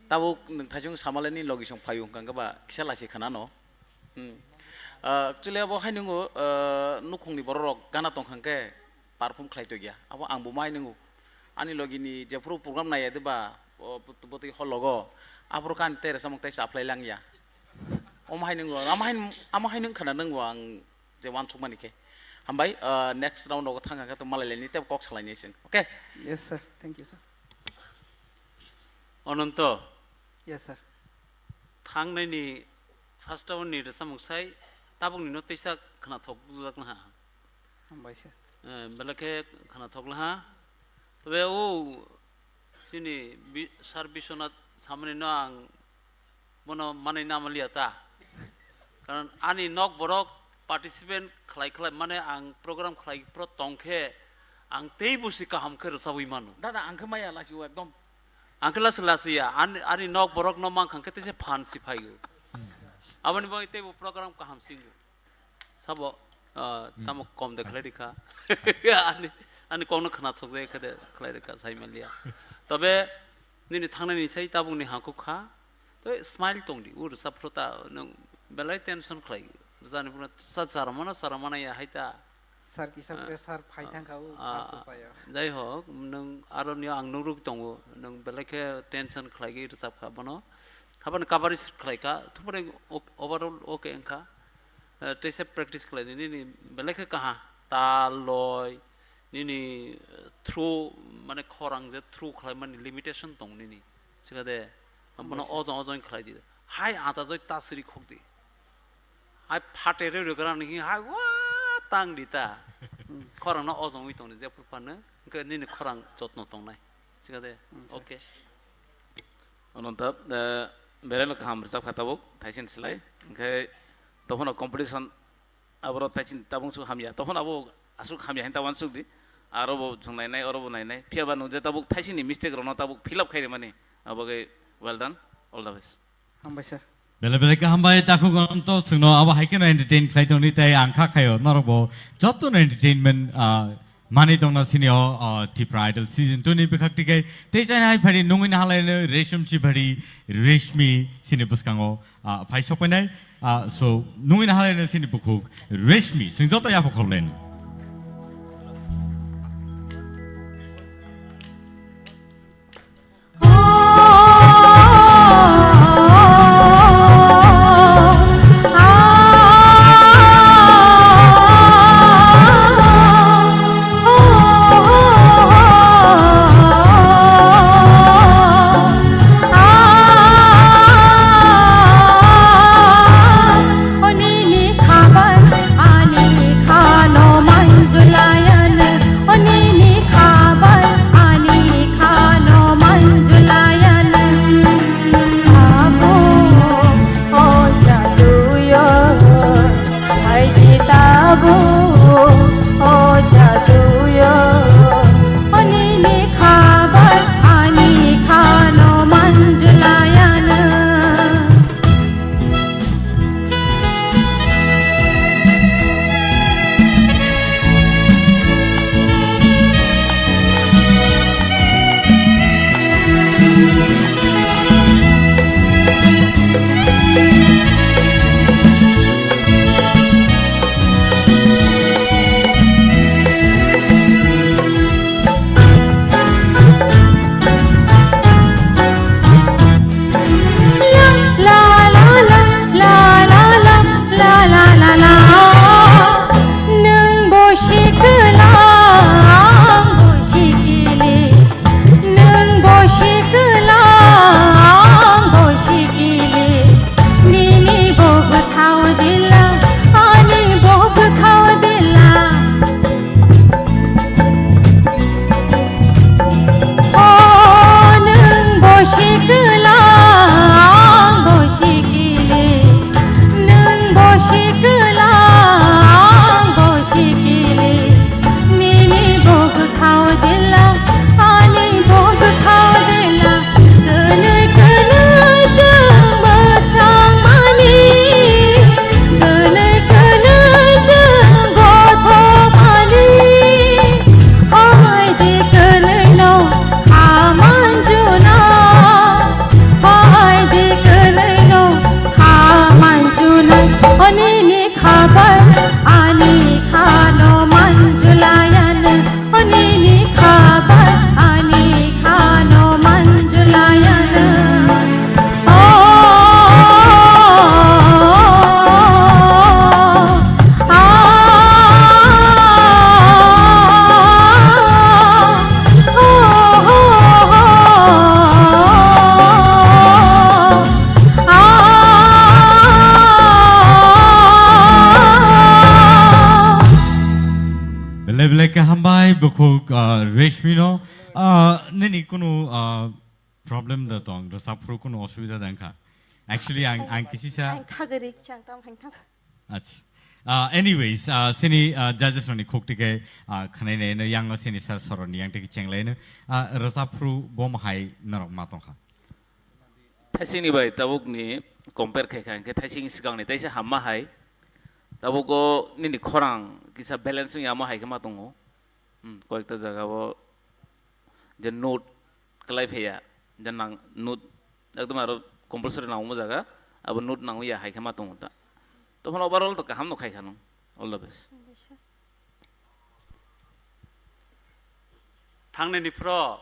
Tabuk nwng thaisung samale ni logi song phaio hwnkha hwnkhe ba kisa lachi khana no. Hmm. Ah, actually abo hai nungo, ah, nukhungni borok rok gana tongkha hwnkhe perform khlai tongya. Abo ang bo ma hai nungo. Ani logi ni jephuru program naiya de ba, o, bwt-, bwtwi hall logo. Aphuru khe ani tei rwchapmung tei chaplai langya. Omo hai nungo, amo hai, amo hai nung khana nungo ang je uansukmani khe. Hambai, ah, next round rogo thang khe to malai laini tei kok salaini chwng. Okay? Yes, sir. Thank you, sir. Ononto. Yes, sir. Thangnai ni first round ni rwchapmung sai tabuk ni no teisa khna thok bujak na ha. Hambai sir. Eh, belai khe khna thok la ha. Tobe o chini bi-, sir Biswanath samani no ang bono manwi na manliya ta. Karon ani nok borok participant khlai khlai mane ang program khlai pro tong khe ang tei busi kaham khe rwchabwi mano. Dada, ang khe maya lasi o ekdom. Ang khe lasi lasi ya, ani, ani nok borok no mang khang khe tei se phan si phaio. Aboni bagwi tei bo program kaham singo. Sabo, ah, tamo kom de khlai rikha. Ani, ani kokno khna thokjak khe de khlai rikha, sai manliya. Tobe nini thangnani sai tabukni hangkuk kha. Tei smile tong di, ur saphro ta nwng belai tension khlai. Jani phano sa chara mano, chara mana ya hai ta. Sir kisa Ah, pressure phai ah, thang kha o, ah, pass o saya. Jai hok, nwng aro ni ang nuruk tongo, nwng belai khe tension khlai gwi rwchap kha bono. Habani coverage khlai kha, thumani ok-, overall okay wng kha. Eh, teisa practice khlai di, nini belai khe kaha, tal, loi, nini, eh, throw, mane khorang je throw khlai mani limitation tong nini. Sikha de, bono Hambai sir. Ojong ojong khlai di. Hai ata joi ta siri khok di. Hai phate re re gra ni hai wa tang di ta. Hmm. Khorang no ojong wi tong di je phuru phano, hwnkhe nini khorang jotno tong nai. Sikha de, Hmm, sir. Okay. Ononto, eh, belai no kaham rwchap kha tabuk, thaisin slai. Hwnkhe tophano competition aboro thaisin tabuk suk hamya. Tophano abo asuk hamya hin tabuk suk di. Aro bo jung nai nai, oro bo nai nai. Phiya ba nung je tabuk thaisin ni mistake rok no tabuk fill up khai rimani. Abo khe well done. All the best. Hambai sir. Belai belai khe hambai takhuk Ononto chwngno abo hai kheno entertain khlai tongdi tei ang kha khaio norok bo joto no entertainment, ah, Mani tongna sini o, o, Tipra Idol season two ni bwkhak tike tei chai hai phari nungwi nahalai no Resham Chibari Reshmi sini bwskango, a, phai sokpainai. A, so nungwi nahalai no sini bukhuk Reshmi sing joto yapo khorlen. Belai belai khe hambai bukhuk, ah, Reshmi no. Ah, nini kunu, ah, problem da tong, rwchapphru kunu osubida da wngkha? Actually, ang, ang kisisa Ang khagari chang tam hang thang. Acha. Ah, anyways, ah, sini, ah, judges rokni khuk tike, ah, khwnainai no yang sini sir soroni yang tike chenglai no, ah, rwchapphru bo hai norok ma tongkha. Thaisingni bai tabukni compare khai kha, hwnkhe thaising swkangni teisa hamma hai. Tabuk o nini khorang kisa balance wngya ma hai khe ma tongo. Hmm, koyekta jaga o je note kwlai phaiya, je nang note ekdom aro compulsory nangma jaga, abo note nangya hai khe ma tongo ta. Tophano overall to kaham no khai kha nung. All the best. Thangnani phro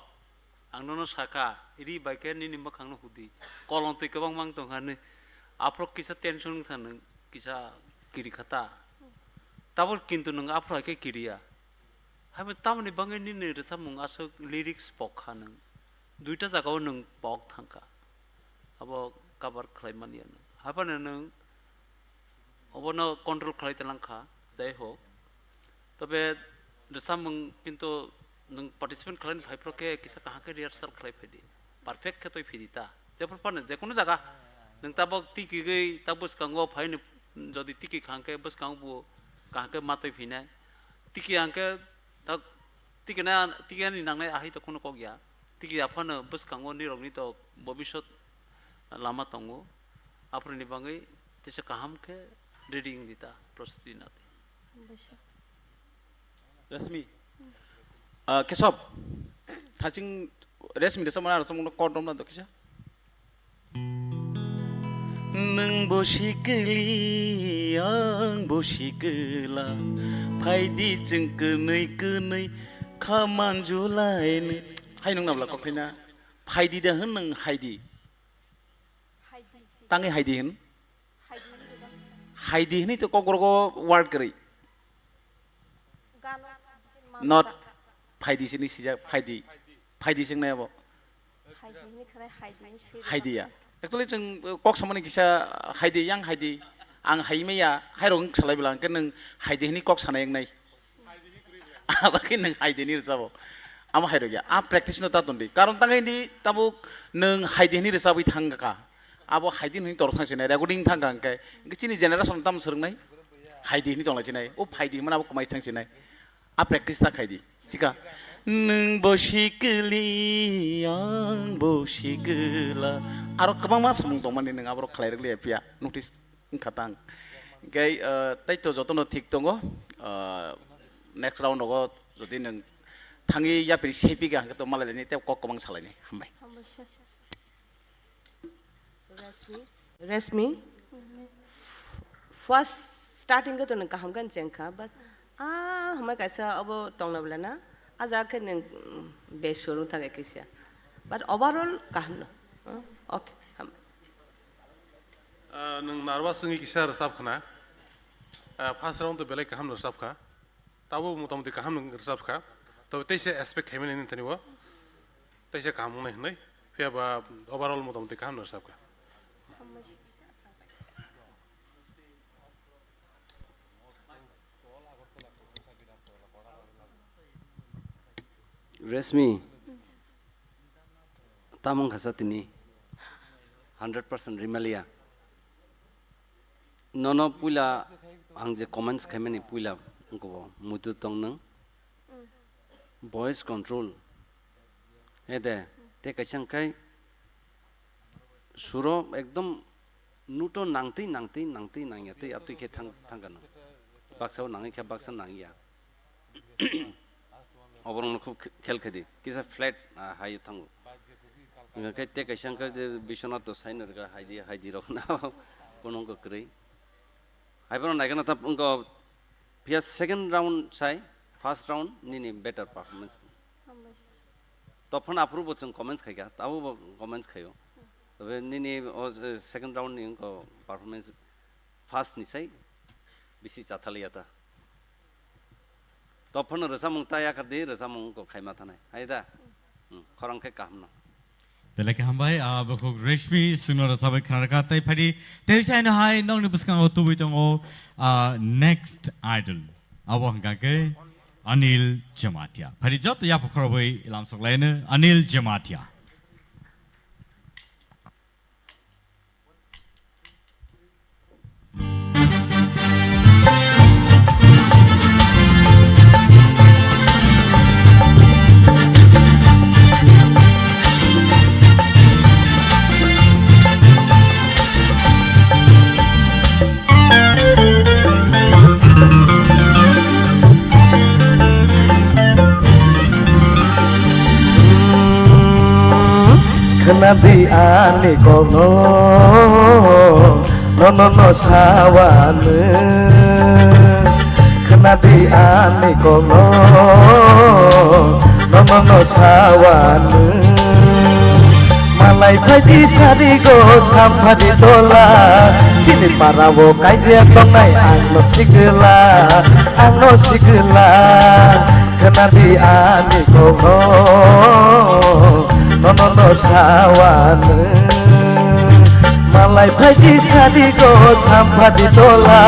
ang nono sakha, ri bai khe nini mwkhangno hudi. Kolong twi kwbang mang tongkha ni. Aphro kisa tension wngkha nwng, kisa kiri kha ta. Tabuk kintu nwng aphro hai khe kiriya. Haibo tamoni bangwi nini rwchapmung aswk lyrics pok kha nwng. Duita jagao nwng pok thangkha. Abo cover khlai manya nwng. Haibano nwng obono control khlai talangkha, jai hok. Tobe rwchapmung kintu nwng participant khlaini phaiphro khe kisa kaham khe rehearsal khlai phaidi. Perfect khe toi phidi ta. Jephru phano jekunu jaga nwng tabok tikigwi ta bwskango phaini jodi tiki khangkhe bwskango bo kaham khe matwi phinai. Tiki hangkhe ta tikina, tikani nangnai ahai to khunu kok ya. Tiki aphano bwskango nirokni to bobisot lama tongo. Aphuruni bangwi tisa kaham khe ready wngdi ta, prostuti nadi. Rashmi, Ah, Kesab, thaching Resmi resa mana resa mungno kor domna do kisa. Nwng bo sikli, ang bo sikla, phaidi chwng kwnwi kwnwi khaman julaini. Hai nwng nabla kok khaina, phaidi da hwn nwng haidi. Tangwi haidi hwn. Haidi hwnwi to kokborok word kwrwi. Not phaidi sini sijak, phaidi. Phaidi sing nai abo. Haidi hwnwi khwnai haidi hwnwi swi. Haidi ya. Actually chwng, uh, kok samani kisa haidi, yang haidi. Ang hai maya, hai rok wng salai bwla, hwnkhe nwng haidi hwnwi kok sanai wngnai. Abo khe nwng haidi hwnwi rwchabo. Amo hai rok ya. A practice no ta ton di. Karon tang di tabuk nwng haidi hwnwi rwchabwi thang kha. Abo haidi hwnwi torok thang sinai, recording thang kha hwnkhe. Hwnkhe chini generation tam swrwngnai? Haidi hwnwi tongla sinai. O phaidi hwnmano abo kwmai thang sinai. A practice ta khai di. Sika. Nwng bo sikli, ang bo sikla. Aro kwbangma samung tongmani nwng aborok khlai rwkliya phiya. Notice wngkha tang. Hwnkhe, uh, tei to jotono thik tongo. Uh, next round rogo jodi nwng thangwi yapri sepi ga hwnkhe to malai laini tei kok kwbang salaini. Hambai. Hambai sir. Resmi. Resmi. First starting khe to nwng kaham khe chengkha, but ah, hamai kaisa abo tongna bwlai na, ah jaga khe nwng, mm, besor wng thang kisa. But overall kaham no. Ah, okay, hambai. Ah, nwng nervous wngwi kisa rwchap khna. Ah, first round to belai kaham no rwchap kha. Tabuk motamuti kaham rwchap kha. Tobe teisa expect khaimani nini thani o. Teisa kaham wngnai hwnwi. Phiya ba overall motamuti kaham rwchap kha. Resmi, tamung khasa tini hundred percent rimaliya. Nono puila ang je comments khaimani puila wngkha bo muitu tong nwng. Voice control. Ede, te kaisa wngkhai suro ekdom nuto nangtwi, nangtwi, nangtwi, nangya twi, atwi khe thang, thangkha nwng. Baksa o nangwi khe baksa nangya. Oborokno khub khe-, khel khe di. Kisa flat, ah, hai thango. Hwnkhe te kaisa wngkha je Biswanath to saino rwkha, hai di, hai di rok na. Bono wngkha kwrwi. Hai bono naikhe na ta wngkha phiya second round sai, first round nini better performance. Hambai sir. Tophano aphuru bo chwng comments khaikha, tabuk bo comments khaio. Tobe nini o, eh, second round ni wngkha performance first ni sai bisi chathaliya ta. Tophano rwchapmung ta yakardi, rwchapmung wngkha khaima thanai. Hai da? Hmm, khorang khe kaham no. Belai khe hambai, ah, bukhuk Reshmi, chwngno rwchapwi khna rwkha, tei phaidi, tei saino hai nokni bwskango tubui tongo, ah, next idol. Abo hwnkha khe Anil Jamatia. Phaidi joto yapha khorobwi lamsok laino Anil Jamatia. Khna di ani kokno, nono no sawano. Khna di ani kokno, nono no sawano. Malai phaidi sari go sampadi tola, chini para o kaijak tongnai ang no sikla, ang no sikla. Khna di ani kokno, nono no sawano. Malai phaidi sadi go sampadi tola.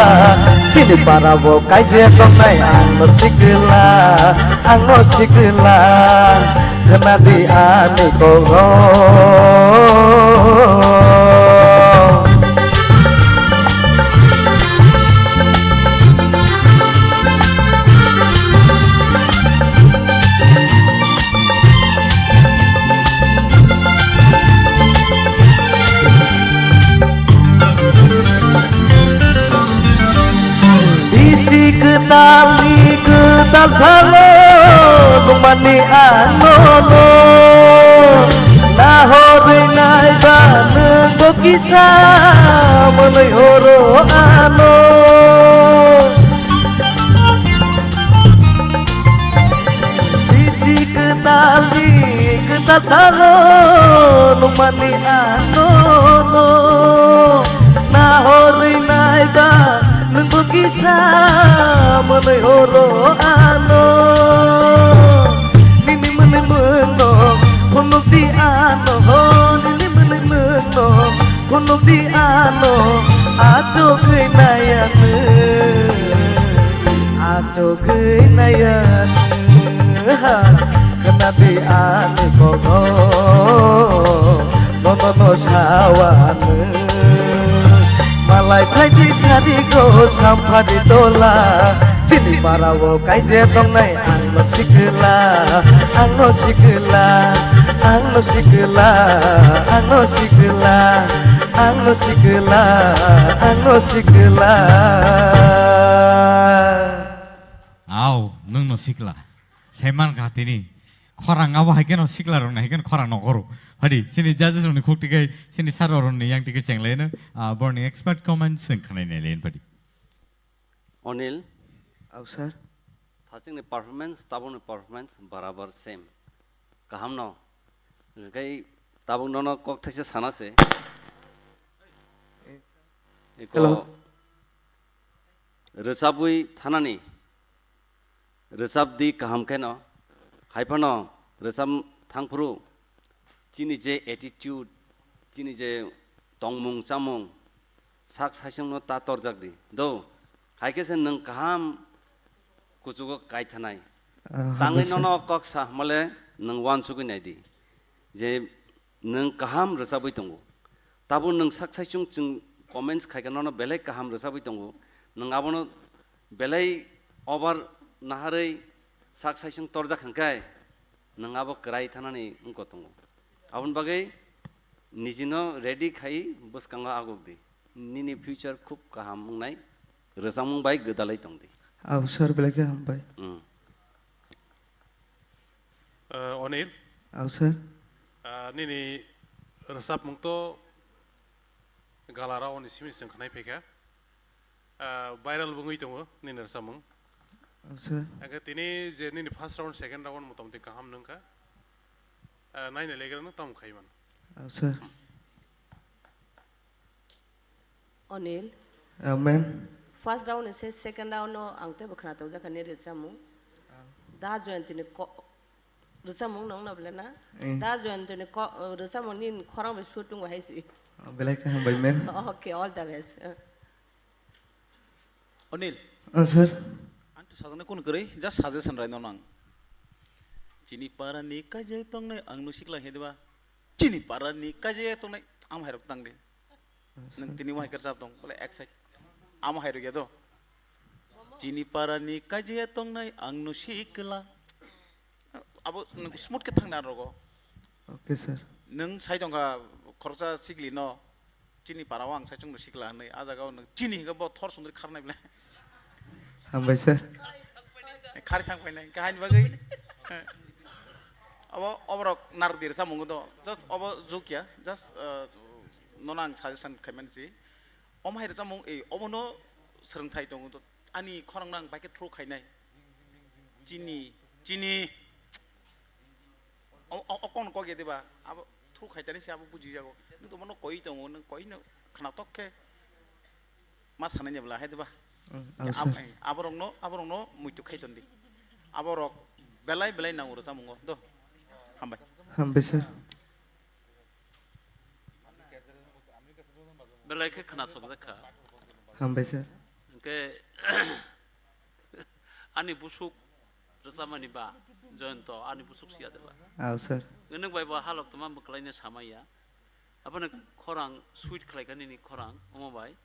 Chini para o kaijak tongnai ang no sikla, ang no sikla. Khna di ani kokno. Bisi kwtalni kwtal salo, nwng Ani ano no nahorwi naiba nwngbo kisa mwnwi horo ano. Bisi kwtalni kwtal salo nukmani ano no nahorwi naiba nwngbo kisa mwnwi horo ano. Nini mwnwi mwngno phunukdi ano ho, nini mwnwi mwngno phunukdi ano, achugwi naya nwng, achugwi naya nwng, ha, khwnadi ani kokno, nono no sawa nwng. Malai phaidi sari go samphari tola, chini para o kaije tongnai ang no sikla, ang no sikla, ang no sikla, ang no sikla, ang no sikla, ang no sikla. Au, nwng no sikla. Saiman kha tini. Khorang abo hai keno sikla rok nai keno khorang nokoro. Phadi, sini judges rok ni khuk tikai, sini sir rok ni yang tikai chenglai no. Ah, borni expert comments sing khanai nai len phadi. Onil. Au, sir. Thachikni performance, tabukni performance barabar same. Kaham no. Hwnkhe tabuk nono kok thaisa sana se. Eko Hello. Rwchabwi thanani. Rwchabdi kaham kheno. Haiphano rwchab thangphuru chini je attitude, chini je tongmung chamung, sak saichungno ta torjak di. Do, hai khe se nwng kaham kuchugo kaithanai. Ah, Tangwi habai sir. Nono kok sa hwnmale nwng uansugwi nai di. Je nwng kaham rwchabwi tongo. Tabuk nwng sak saichung chwng comments khaikha nono belai kaham rwchabwi tongo. Nwng abono belai over naharwi sak saichung torjak hwnkhe nwng abo kwrai thanani wngkha tongo. Aboni bagwi nijino ready khai bwskango aguk di. Nini future khub kaham wngnai, rwchapmung bai gwdalai tong di. Au sir, belai khe hambai. Mm. Uh, Onil. Au sir. Uh, nini rwchapmung to galarao ni simi chwng khnai phaikha. Ah, viral bo wngwi tongo nini rwchapmung. Acha. Hwnkhe tini je nini first round, second round motamoti kaham nungkha. Ah, naina legra no tamo khaiman. Acha. Onil. Ah, ma'am. First round ni se second round no ang teibo khna tokjakha nini rwchapmung. Da Joyantini ko-, rwchapmung nung no bole na? Eh. Da Joyantini ko-, rwchapmung nini khorang bai sutung hai si. Ah, belai khe hambai, ma'am. Okay, all the best. Onil. Ah, sir. Ang to sajani kun kwrwi, just suggestion rai no nang. Chini para ni kaijai tongnai ang no sikla he diba. Chini para ni kaijai tongnai am hai rok tang di. Ah, sir. Nang tini wahai kerjap tong, bole ek side. Am hai rok ya do. Chini para ni kaijai tongnai ang no sikla. Abo nang smooth khe thang na rogo. Okay, sir. Nang sai tong kha khoroksa sikli no. Chini para o ang saichung no sikla hwnwi, a jaga o nwng chini hinkhe bo thor sundri kharnai bwle. Hambai sir. Khari thang painai, kahini bagwi. Abo, oborok nardi rwchapmung do, just obo jukya, just, uh, nono ang suggestion khaimani si. Omo hai rwchapmung, eh, obono swrwngthai tongo do, ani khorang no ang bai khe through khainai. Chini, chini. O, o, o kokno kok ya diba? Abo through khaitani se abo buji jago. Nwng to bono koi tongo, nwng koi no khnatok khe ma sanai ni bwla hai diba? Mm, Khe ah, ab-, sir. Aborokno, aborokno muitu khai tondi. Aborok belai belai nango rwchapmungo. Do. Hambai. Hambai, sir. Belai khe khnathokjak kha. Hambai, sir. Hwnkhe ani busuk rwchapmani ba, Joyonto, ani busuk siya de ba. Aw, sir. Nwng bai bo halok tongma mwkhlaino samaya. Aboni khorang sweet khlai kha nini khorang, omo bai.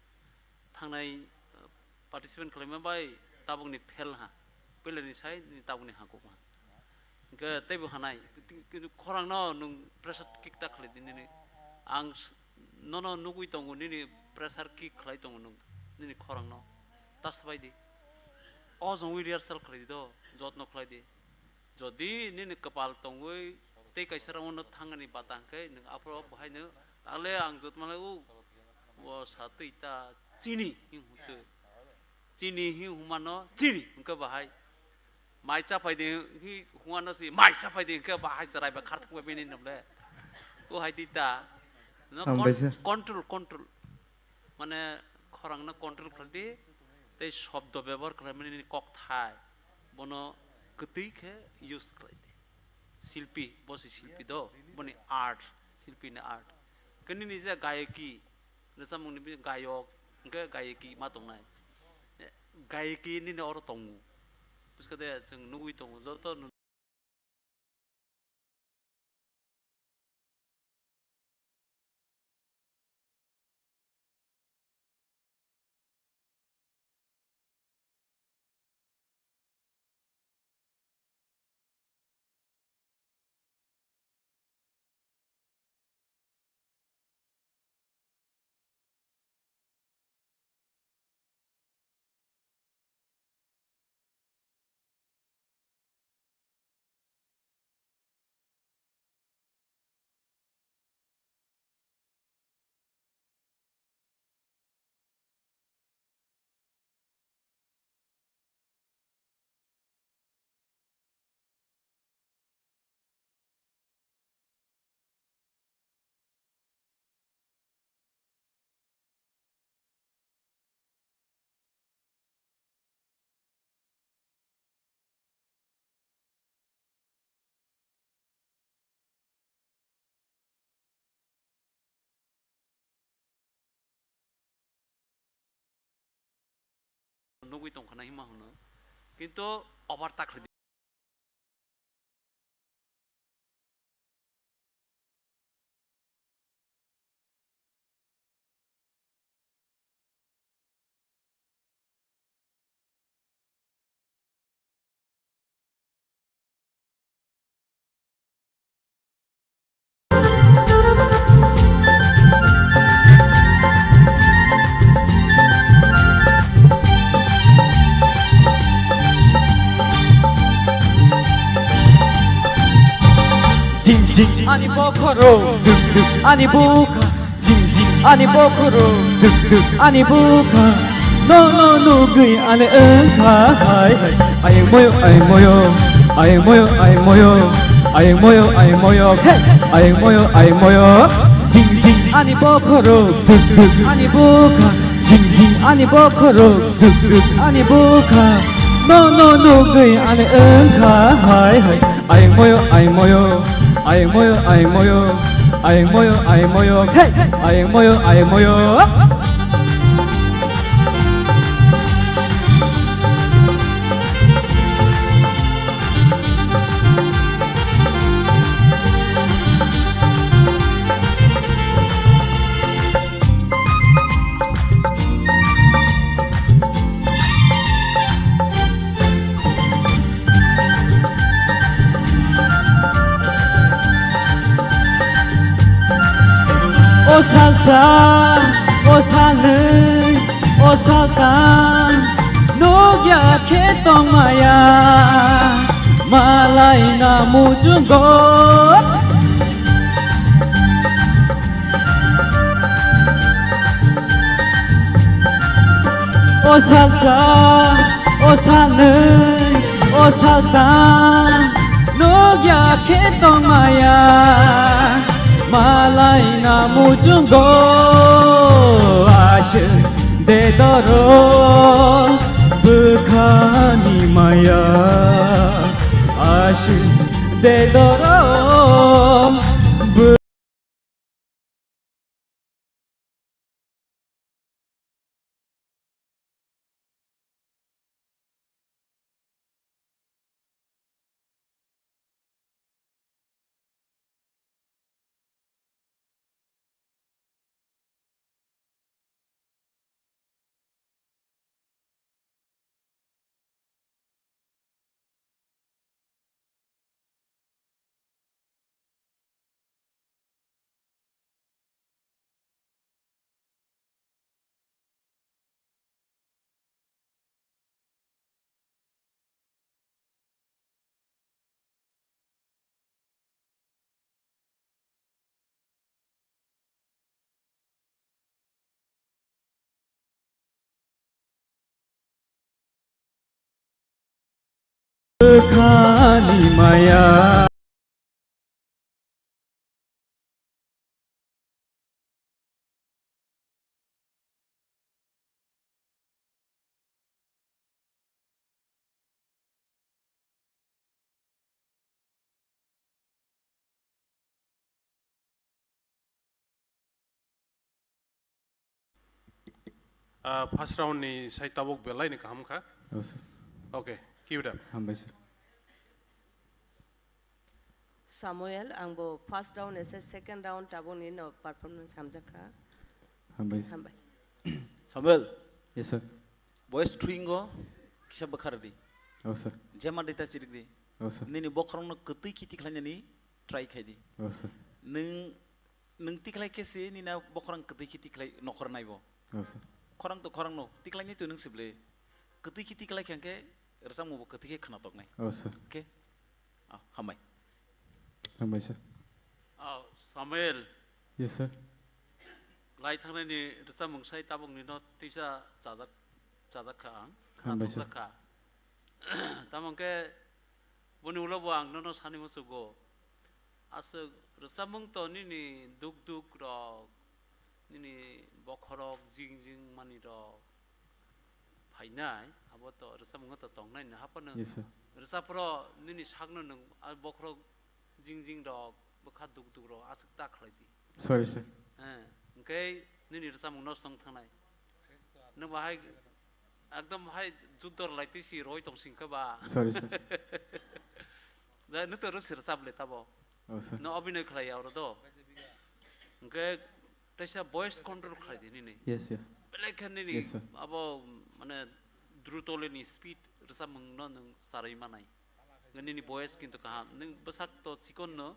Thangnai, uh, participant khlaima bai tabukni fail ha. Puilani sai nini tabukni hangkuk ha. Hwnkhe teibo hanai, kintu khorangno nwng pressure kick ta khlai di nini. Ang s-, nono nugwi tongo, nini pressure kick khlai tongo nwng, nini khorangno. Ta swbai di. O jongwi rehearsal khlai di do, jotno khlai di. Jodi nini kwpal tongwi tei kaisa rangno thangani bata hwnkhe nwng aphuru bo haino, "Tale ang jotmalai o, o sa twi ta chini," hing hwntwi. Chini hing hwmano chini hwnkhe bahai. Mai chaphai de hi hwmano si mai chaphai de hwnkhe bahai chwrai ba kharthang bai bini nable. O hai twi ta. No, Ang kon-, baisa. Control, control. Mane khorangno control khlai di, tei shobdo bebohar khlaimani nini kokthai, bono kwtwi khe use khlai di. Silpi, bo se silpi do, boni art, silpi ni art. Khe nini je gayaki, rwchapmung ni gayok, hwnkhe gayaki ma tongnai. Gayaki nini oro tongo. Buskade chwng nugwi tongo, joto nugwi tongkha na hima hwno, kintu over ta khlai di. Jing jing ani bokhoro, duk duk ani bukha. Jing jing ani bokhoro, duk duk ani bukha. No no nugwi ani wngkha hai hai. Ayeng moyo, ayeng moyo, ayeng moyo, ayeng moyo, ayeng moyo, ayeng moyo, hey, ayeng moyo, ayeng moyo. Jing jing ani bokhoro, duk duk ani bukha. Jing jing ani bokhoro, duk duk ani bukha. No no nugwi ani wngkha hai hai. Ayeng moyo, ayeng moyo, ayeng moyo, ayeng moyo, ayeng moyo, ayeng moyo, hey, ayeng moyo, ayeng moyo. O salsa, o salnwi, o saltang, nukya khe tongmaya, malai na muchungo. O salsa, o salnwi, o saltang, nukya khe tongmaya, malai na muchungo. Aswk de doro bwkhani maya, aswk de doro. Khani maya. Ah, first round ni sai tabuk belai ni kaham kha. Oh, sir. Okay, keep it up. Hambai, sir. Samuel, ang bo first round ese second round tabuk ni no performance hamjak kha. Hambai. Hambai. Samuel. Yes, sir. Voice string o kisa bwkhar di. Oh, sir. Jema dita chirik di. Oh, sir. Nini bokhorok no kwtwi khiti khlainani try khai di. Oh, sir. Nwng Nwng tikhlai khe se nini bokhorang kwtwi khe tikhlai nokhor nai bo. Oh, sir. Khorang to khorang no tikhlai ni to nwng sible. Kwtwi khe tikhlai khe hwnkhe rwchapmung bo kwtwi khe khwnatok nai. Oh, sir. Khe? Ah, hambai. Hambai, sir. Ah, Samuel. Yes, sir. Lai thangnai ni rwchapmung sai tabuk ni no tisa chajak, chajak kha ang. Hambai, sir. Khwnatok jak kha. Tamo hwnkhe boni ulo bo ang nono sani muchugo. Aswk rwchapmung to nini duk duk rok, nini bokhorok jing jing mani rok phainai, abo to rwchapmung to tongnai no haphano. Yes, sir. Rwchapro nini sakno nwng a bokhorok jing jing rok, bwkha duk duk rok aswk ta khlai di. Sorry, sir. Eh, hwnkhe nini rwchapmung nosto wng thangnai. Nwng bahai ekdom hai juddor lai twi si roi tong sing khe ba. Sorry, sir. Ja, nwng to rwsi rwchap le tabo. Oh, sir. No obhinoi khlai ya oro do. Hwnkhe teisa voice control khlai di nini. Yes, yes. Belai khe nini. Yes, sir. Abo mane druto le ni speed rwchapmung no nwng charwi manai. Nini voice kintu kaham. Nwng bwsak to chikon no,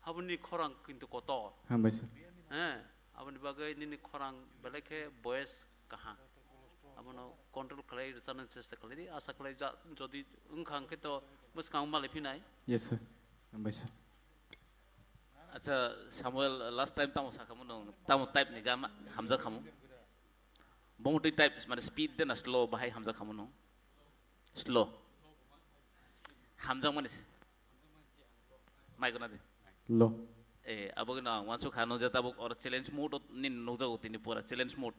haboni khorang kintu kotor. Hambai, sir. Eh, aboni bagwi nini khorang belai khe voice kaham. Abono control khlai rwchapnani chesta khlai di. Asa khlai ja, jodi wngkha hwnkhe to bwskang malai phinai. Yes, sir. Hambai, sir. Acha, Samuel, last time tamo sakhamu nwng, tamo type ni gana hamjak khamu? Bomo twi type, mane speed de na slow bahai hamjak khamu nwng? Slow. Hamjakmani se. Mai gwnadi. Low. Eh, abo gwnang, wansuk kha nung je tabuk or challenge mode ni nukjago tini pura challenge mode.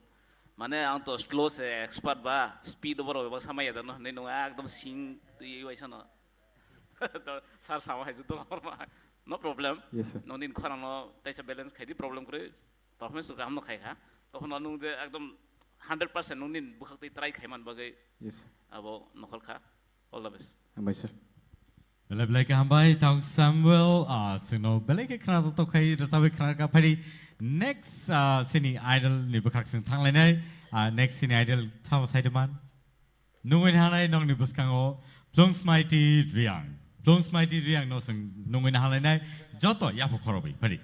Mane ang to slow se expert ba, speed over ba samaya dano, ni nung ekdom sing twi waisa no. To sir sama hai juto ma. No problem. Yes, sir. Nung din khorang no taisa balance khai di problem kwrwi. Performance to kaham no khai kha. Tokhono nung je ekdom hundred percent nung nini bwkhak twi try khai man bagwi. Yes, sir. Abo nokhor kha. All the best. Hambai, sir. Belai belai khe hambai, thank Samuel. Ah, chwngno belai khe khna tok khai rwchabwi khna kha phari. Next, ah, sini idol ni bwkhak chwng thanglainai. Ah, next sini idol thamo saideman. Nungwi hanai nokni bwskango Plungsmaiti Riang. Plungsmaiti Riang no chwng nungwi hanlainai joto yapha khorobwi phari.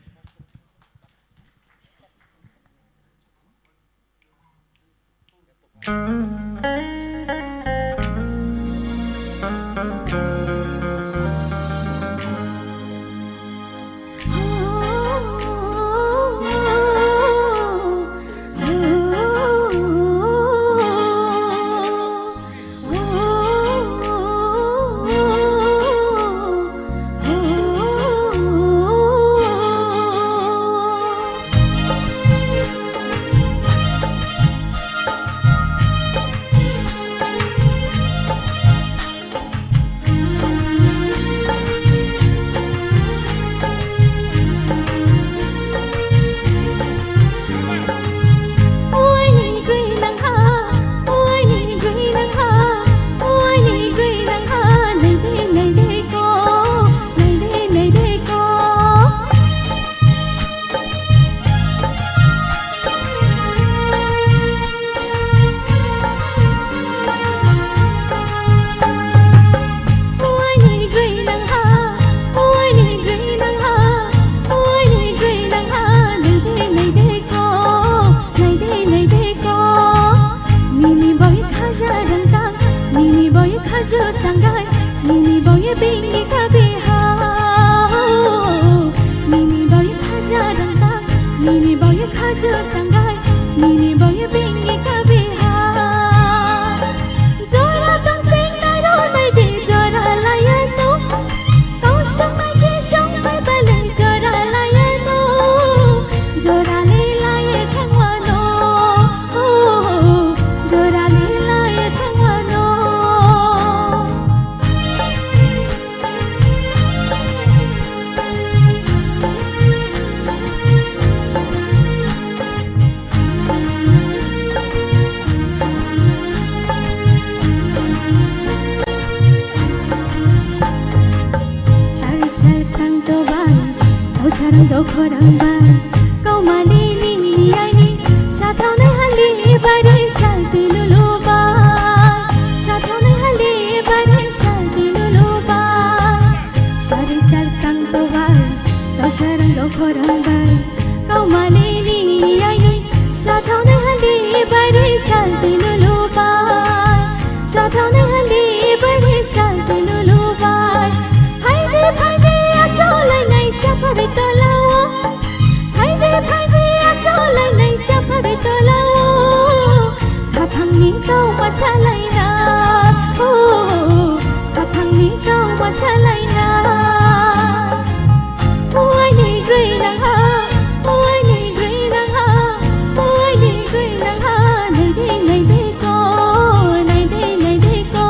Bai, o sarang jokhorang bai, kaumani ni ni ai ni, sathaunai hali bai re sal twi lulu bai, sathaunai hali bai re sal twi lulu bai, sari sal sang to bai, o sarang jokhorang bai, kaumani ni ni ai ni, sathaunai hali bai re sal twi lulu bai, sathaunai hali bai re sal twi lulu bai. Phaidi phaidi acholainai saphari tolao. Phaidi phaidi acholainai saphari tolao. Khaphangni kauma salaina. Oh, khaphangni kauma salaina. Uaini grinang ha, uaini grinang ha, uaini grinang ha. Naidi naidi ko, naidi naidi ko.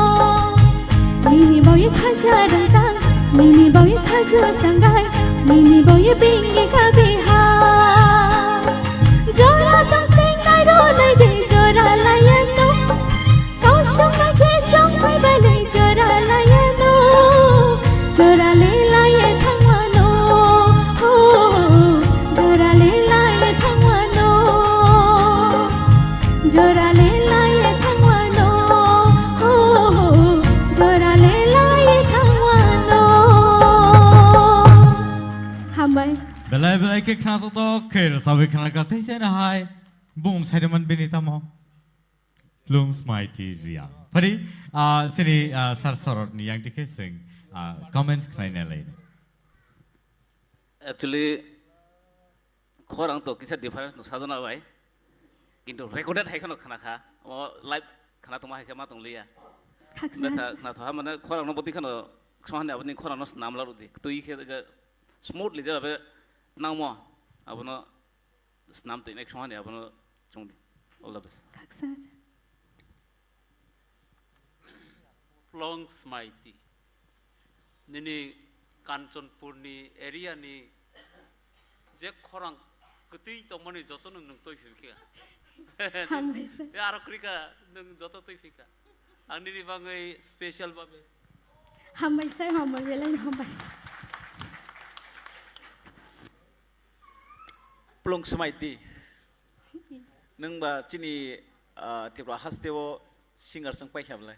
Nini bawi khaja dangtang, nini bawi khaju sanggai, nini bawi bingi kabi ha. Jora tong sing nai ro nai de jora laya no. Kau sung nai ke sung pai ba le jora laya no. Jora le laya thangwa no. Oh, jora le laya thangwa no. Jora le lai thangwano, ho, ho, jora le lai thangwano. Hambai. Belai belai khe khna to to khe rwchabwi khna ka tei chana hai bung saiman bini tamo. Plung Smaiti Riang. Phari, ah, sini, ah, Sir Sorot ni yang dikhe sing, ah, comments khnai nalai. Actually, khorang to kisa difference no sajana bai. Kintu recorded hai khano khna kha. O live khna tongma hai khe ma tong liya. Khaksa Betha asa. Khna tha mane khorang no bodi khano khsong hani aboni khorang no snam la rudi. Tui khe ja smoothly ja be nangmo abono snam twi nek khsong hani abono chungdi. All the best. Khaksa asa. Plong Smaiti. Nini Kanchanpurni area ni je khorang kwtwi tongmani joto nwng nwng twi phikha. Hambai sir. Aro kwrwikha nwng joto twi phikha. Ang nini bagwi special babe. Hambai sir, hambai, belai hambai. Plung Smaiti. Nwng ba chini, ah, Tripura haste o singer swng paikha belai.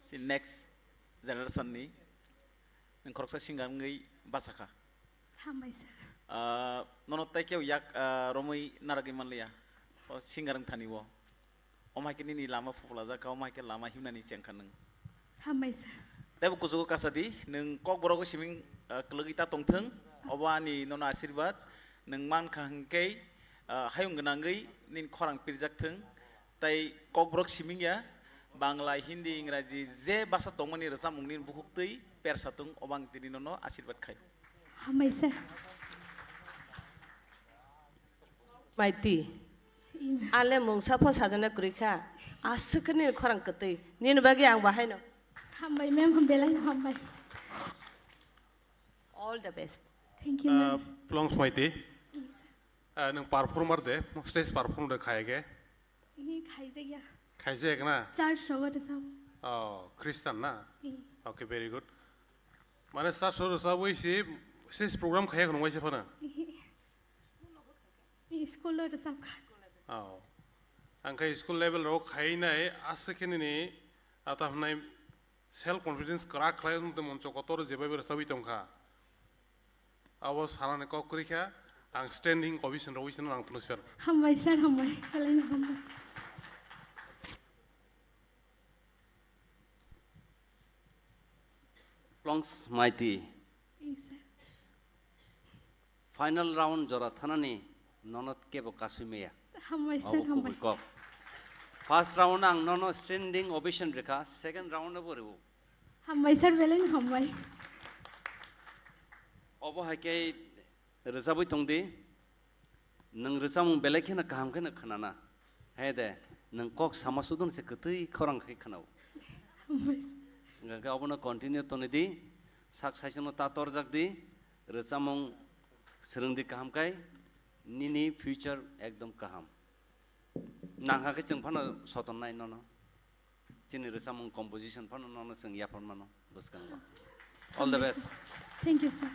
Si next generation ni nwng khoroksa singer wngwi bachakha. Hambai sir. Ah, nono tei kebo yak, ah, romwi naragwi manliya. O singer wngthani o. Omo hai khe nini lama phuplajakha, omo hai khe lama himnani chengkha nwng. Hambai sir. Teibo kuchugo kasadi, nwng kokborok siming, ah, kwlwgwi ta tongthwng. Obo ani nono asirwad. Nwng mankha hwnkhe, ah, hayung gwnangwi nini khorang pirjakthwng. Tei kokborok siming ya, Bangla, Hindi, Ingraji, je basa tongmani rwchapmung nini bukhuktwi persa thung, obo ang tini nono asirwad khai. Hambai sir. Maiti. Ale mungsa pho sajana kwrwi kha. Aswk khe nini khorang kwtwi. Nini bagwi ang bahaino. Hambai ma'am, belai hambai. All the best. Thank you, ma'am. Ah, Plong Smaiti. Yes, sir. Ah, nwng performer de, stage performer de khai ge? Ini khaijak ya. Khaijak na? Church rogo de sabo. Oh, Christian na? Eh. Okay, very good. Mane church rogo sabo isi, stage program khaya khunung waisa phana? Eh. Ni school lo rwchapkha. Oh. Ang khe school level rok khainai aswk khe nini ata hwnai self confidence kwrak khlai wng tong moncho kotor jebai bai rwchabwi tongkha. Abo sanani kok kwrwi kha, ang standing ovation rwui sino ang phunukha. Hambai sir, hambai. Belai no hambai. Plong Smaiti. Yes, sir. Final round jora thanani nono kebo kasui maya. Hambai sir, obo hambai. Kubui kok. First round ang nono standing ovation rikha, second round obo ribu. Hambai sir, belai no hambai. Obo hai khe rwchabwi tongdi. Nwng rwchapmung belai kheno kaham kheno khwnana. Hai de, nwng kok sama sudon se kwtwi khorang khai khwnao. Hambai sir. Hwnkhe obono continue tonidi, sak saichungno ta torjak di, rwchapmung swrwngdi kaham khai, nini future ekdom kaham. Nangkha khe chwng phano sotonnai nono. Chini rwchapmung composition phano nono chwng yaphar mano bwskango. All the best. Thank you, sir.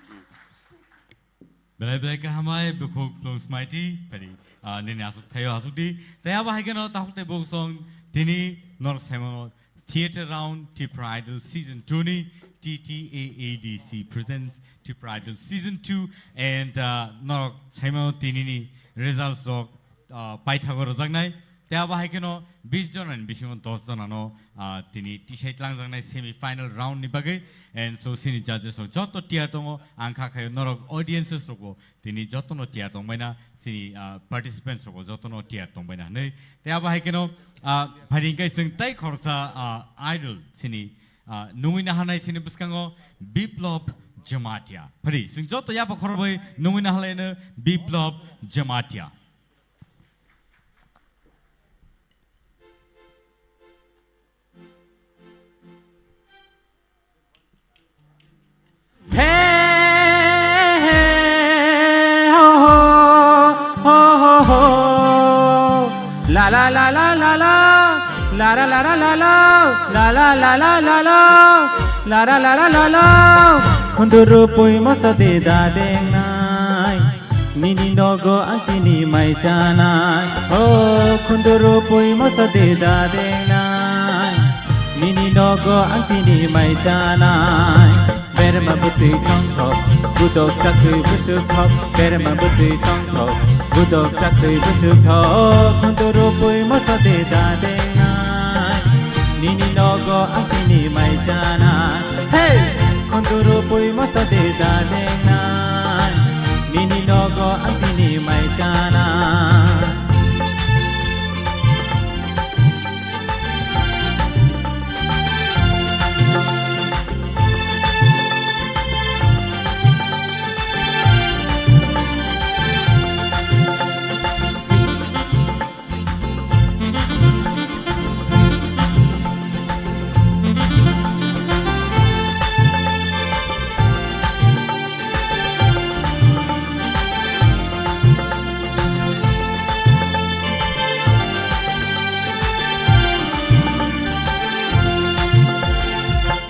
Belai belai khe hambai, bukhuk plung smaiti, phari, ah, nini asuk thaio asuk di. Tei abo hai kheno takhuk tei bukhuk song tini norok saimano Theatre Round Tipra Idol Season two ni T T A A D C presents Tipra Idol Season two and, ah, norok saimano tini ni results rok, ah, paithago rwjaknai. Tei abo hai kheno bis jona ni bisingo dos jona no, ah, tini tisai tlangjaknai semi final round ni bagwi. And so sini judges rok joto tiyar tongo, ang kha khayo norok audiences rok bo tini joto no tiyar tong baina, sini, ah, participants rok bo joto no tiyar tong baina hinwi. Tei abo hai kheno, ah, phari hwnkhe chwng tei khoroksa, ah, idol sini, ah, nungwi naharnai sini bwskango Biplop Jamatia. Phari chwng joto yapha khorobwi nungwi naharlaino Biplop Jamatia. Hey, hey, ho, ho, ho, ho, ho. La, la, la, la, la, la. La, la, la, la, la, la. La, la, la, la, la, la. La, la, la, la, la, la. Khunduru pui moso de da deng nai. Nini nogo ang tini mai chanai. O khunduru pui moso de da deng nai. Nini nogo ang tini mai chanai. Berma bwtwi tongthok, budok chaktwi bwswk thok. Berma bwtwi tongthok, budok chaktwi bwswk thok. Khunduru pui moso de da deng nai. Nini nogo ang tini mai chanai. Hey! Khunduru pui moso de da deng nai. Nini nogo ang tini mai chanai.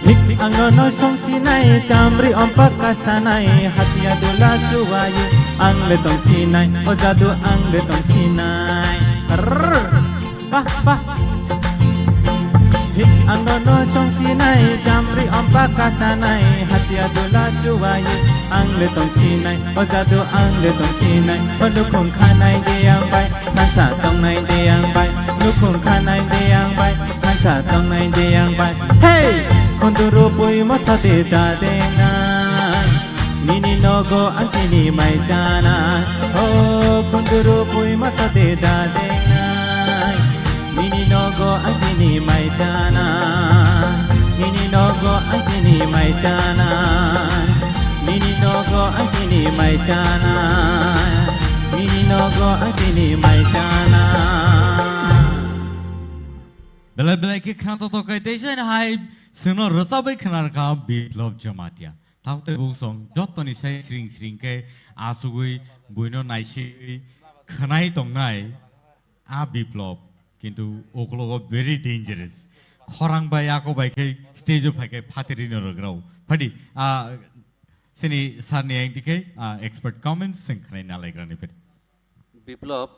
Hik ang no song sinai, chamri ompak kasanai, hatia dula chuwayu, ang le tong sinai, o jadu ang le tong sinai. Rrrr. Bah, bah. Hik ang no song sinai, chamri ompak kasanai, hatia dula chuwayu, ang le tong sinai, o jadu ang le tong sinai, o nukhung khanai de ang bai, thansa tongnai de ang bai, nukhung khanai de ang bai, thansa tongnai de ang bai. Hey! Khunduru pui moso de da deng nai. Nini nogo ang tini mai chanai. O khunduru pui moso de da deng nai. Nini nogo ang tini mai chanai. Nini nogo ang tini mai chanai. Nini nogo ang tini mai chanai. Nini nogo ang tini mai chanai. Belai belai khe khna to tokai tei sen hai sino rwchabwi khna rwkha Biplop Jamatia. Thak tei buksong jottoni sai sring sring khe asugwi buino naisingwi khwnai tongnai a Biplop, kintu uklogo very dangerous. Khorang bai ako bai khe stage o phai khe phatiri no rwgrao. Phadi, a, sini sir ni ang tikhe, a, expert comments sing khwnai nalaigrani phadi. Biplop,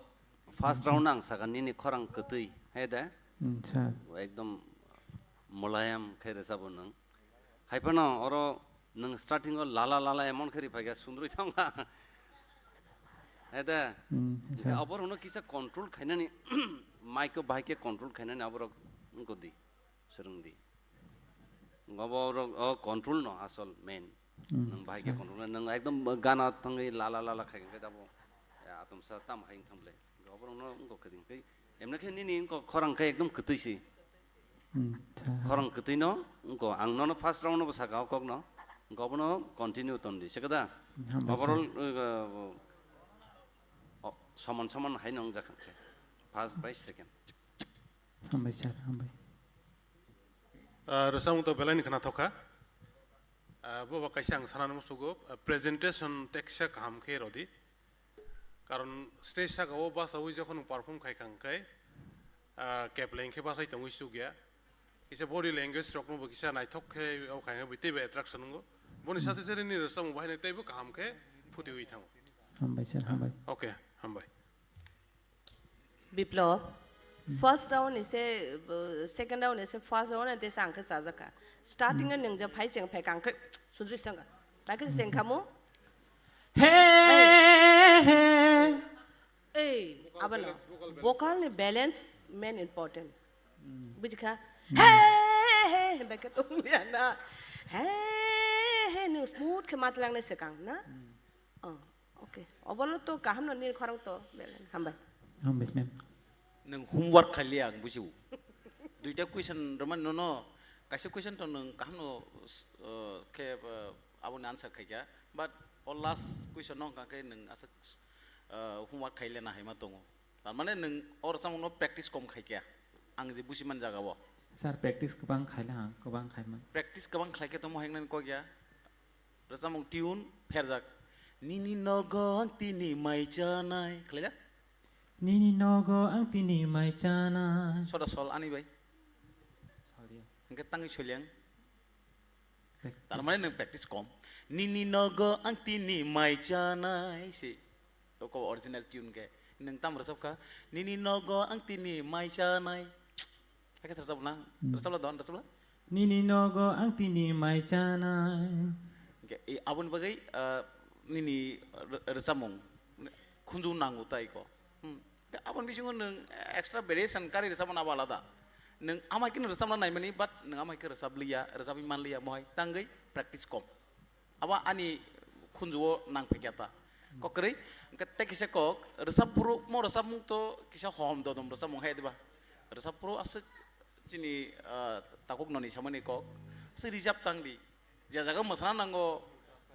first round ang sakha nini khorang kwtwi, hai da? Hmm, sir. Ekdom mulayam khe rwchabo nwng. Hai phano oro nwng starting o lala lala emon khe ri phaikha sundrwi thangkha. Hai da? Hmm, sir. Aborokno kisa control khainani, mic o bahai khe control khainani aborok wngkha di. Swrwng di. Obo rok, o control no asol main. Hmm, nwng bahai khe sir. Control, nwng ekdom gana thangwi lala lala khai khe abo, ya, atomsa tam hai thang ble. Obo rok no wngkha khe ding khe, emne khe nini wngkha khorang khe ekdom kwtwi si. Hmm, sir. Khorang kwtwi no wngkha, ang nono first round no bo saka o kok no. Wngkha obo no continue ton di. Sekada? Hambai, sir. Overall, uh, o, soman soman hai no wngjak khe. First bai second. Hambai, sir, hambai. Ah, rwchapmung to belai ni khna thokha. Ah, bo ba kaisa ang sana musugo, ah, presentation teksa kaham khe rodi. Karon stage saka o basawi jokhon perform khai khang khai, ah, kepleng khe basai tongwi sugya. Kisa body language rokno bo kisa naithok khe o khai khe bo teibo attraction wngo. Boni sathe sathe nini rwchapmung bahai nai teibo kaham khe phuti wi thango. Hambai sir, hambai. Okay, hambai. Biplab, first round ni se, uh, second round ni se first round ni tesa ang khe chajakha. Starting o nwng je phai cheng phai kang khe sundri sanga. Bai khe cheng khamu? He, he. Ei, abano vocal ni balance main important. Bujikha? He, he, he, bai khe tong ya na. He, he, nwng smooth khe matlang nai se kang na? Oh, okay. Obolo to kaham no nini khorang to belen. Hambai. Hambai, ma'am. Nwng homework khailiya ang bujiu. Duita question romani nono kaisa question to nwng kaham no, uh, khe, uh, aboni answer khaikha. But o last question no hwnkha khe nwng aswk, uh, homework khailena haima tongo. Tar mane nwng o rwchapmung no practice kom khaikha. Ang je buji man jaga o. Sir, practice kwbang khaila ang, kwbang khaima. Practice kwbang khlaikhe tongmo hai nani kok ya. Rwchapmung tune pherjak. Nini nogo ang tini mai chanai. Khlaida? Nini nogo ang tini mai chanai. Soda sol ani bai. Sol dia. Hwnkhe tangwi soliang. Practice. Tar mane nwng practice kom. Nini nogo ang tini mai chanai se. Oko original tune khe. Nwng tam rwchapkha. Nini nogo ang tini mai chanai. Hai khe rwchapna? Hmm. Rwchapla don, rwchapla? Nini nogo ang tini mai chanai. Hwnkhe, e, aboni bagwi, ah, nini rw-, rwchapmung khunju nango tai ko. Hmm. Tei aboni bisingo nwng extra variation kari rwchapmano abo alada. Nwng amai kheno rwchapna naimani, but nwng amai khe rwchapliya, rwchapwi manliya, mohai tangwi practice kom. Abo ani khunju-o nang phaikha ta. Kok kwrwi, hwnkhe tei kisa kok, rwchap phuru mo rwchapmung to kisa hom dodom rwchapmung hai diba? Rwchap phuru aswk chini, ah, takhuk noni samani kok, aswk rijab tang di. Je jaga mwsana nango,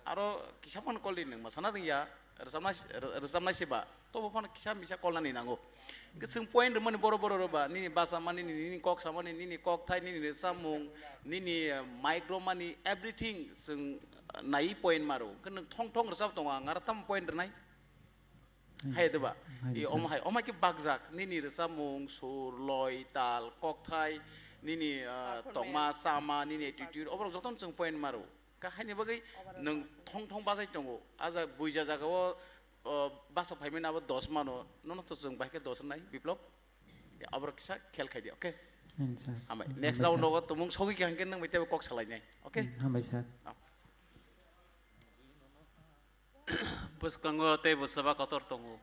aro kisa phano kol di nwng mwsana rwngya, rwchapna, rwchapnai se ba, tobo phano kisa misa kolnani nango. Hwnkhe chwng point rwmani borok borok rw ba, nini basa mani, nini kok samani, nini kok thai, nini rwchapmung, nini, eh, mic romani, everything chwng, eh, naiwi point maro. Hwnkhe nwng thong thong rwchap tongo, ang aro tamo point rwnai? Hmm. Hai diba? Hai I rwchap. Omo hai, omo hai khe bakjak, nini rwchapmung, sur, loi, tal, kok thai, nini, eh, performance, tongma, sama, nini attitude, oborok jotono chwng point maro. Ka haini bagwi overall nwng thong thong bachai tongo. A ja buija jagao, o, basa phaimani abo dos mano. Nono to chwng bai khe dos wngnai, Biplab. Ya, aborok kisa khel khai di, okay? Hambai. Hambai, sir. Next round rogo tumung sogwi kha hwnkhe nwng bai teibo kok salainai, okay? Hmm, hambai, sir. Ah. Bwskango tei bwsaba kotor tongo.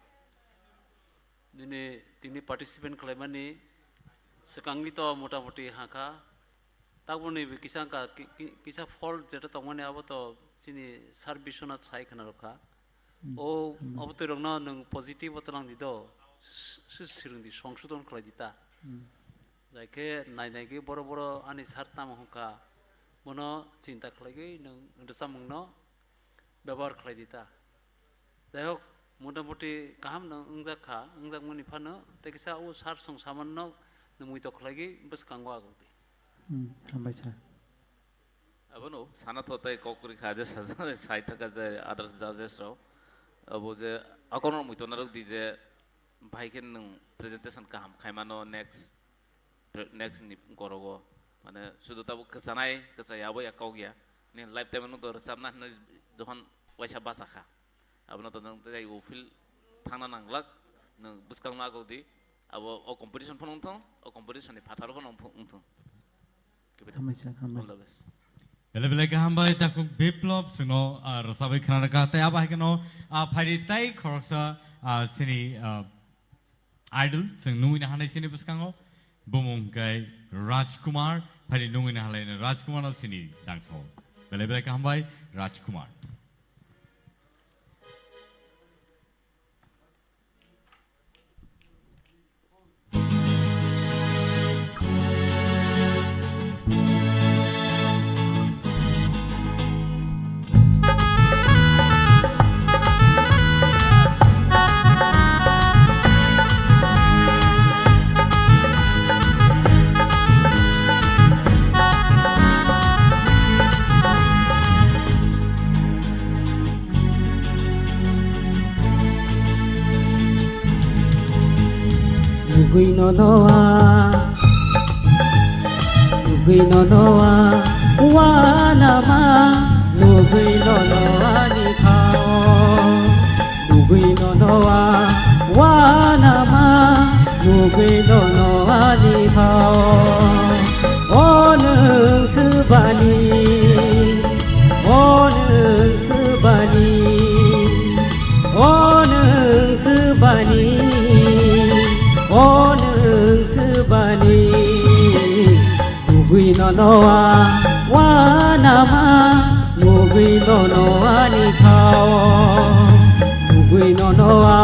Nini tini participant khlaimani swkangni to motamoti hakha. Tabukni bo kisa wngkha, ki-, ki-, kisa fault jeto tongmani abo to chini Sir Biswanath sai khna rwkha. Hmm. O, hmm, abo twi rokno nwng positive o twnang di do, s-, s-, swrwng di, songsodon khlai di ta. Hmm. Jai khe nai nai khe boro boro ani sir tamo hwnkha, bono chinta khlaiwi nwng rwchapmungno bebohar khlai di ta. Jai hok, motamoti kaham no wngjak kha, wngjakmani phano tei kisa o sir song saman no nwng muitok khlaiwi bwskango aguk di. Hmm, hambai sir. Abono sana tho tei kok kwrwi kha je sajak sai thaka je others judges rok. Abo je akono muitok narwk di je bahai khe nwng presentation kaham khaimano next Next ni gorogo, mane, sudu tabuk kwchanai, kwchaya abo ya kok ya. Ni lifetime no do rwchapna hinwi jokhon waisa bacha kha. Abono to nwng tei o field thangna nanglak, nwng bwskang no agok di. Abo o competition phano wngthong, o competition ni phatar phano wngthong. Hambai sir, hambai. All the best. Belai belai kaham bai takhuk Biplab chwngno, ah, rwchabwi khna rwkha. Tei abo hai kheno, ah, phaidi tai khoroksa, ah, chini, ah, Idol, chwng nungwi nahanai chini bwskango, bumung hwnkhe Rajkumar, phaidi nungwi nahalai Rajkumar no chini dangso. Belai belai kaham bai, Rajkumar. Ugwi no noa, ugwi no noa, wana ma, no Nugwi nono ani khao, nugwi nono a wanama, nugwi nono ani khao. O nwng swbani, o nwng swbani, o nwng swbani, o nwng swbani. Nugwi nono a wanama, nugwi nono ani khao, nugwi nono a.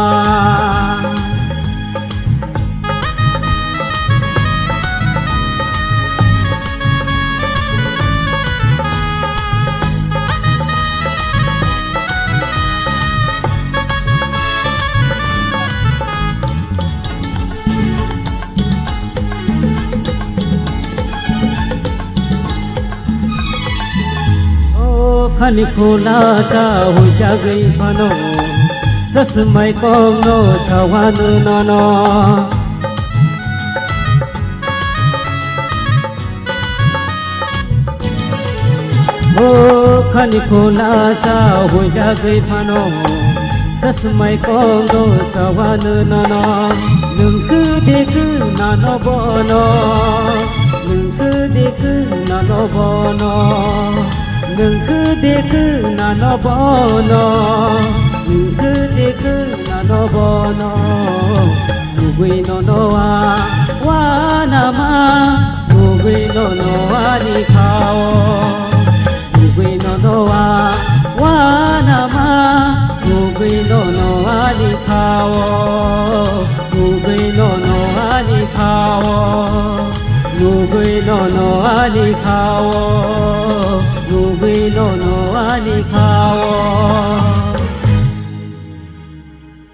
O khani khula sa huijagwi phano, sasmai kongno sawanu nono. O khani khula sa huijagwi phano, sasmai kongno sawanu nono. Nwng kwdwi kwnano bono, nwng kwdwi kwnano bono, nwng kwdwi kwnano bono, nwng kwdwi kwnano bono. Nugwi nono a wanama, nugwi nono ani khao. Nugwi nono a wanama, nugwi nono ani khao, nugwi nono ani khao, nugwi nono ani khao, nugwi nono ani khao.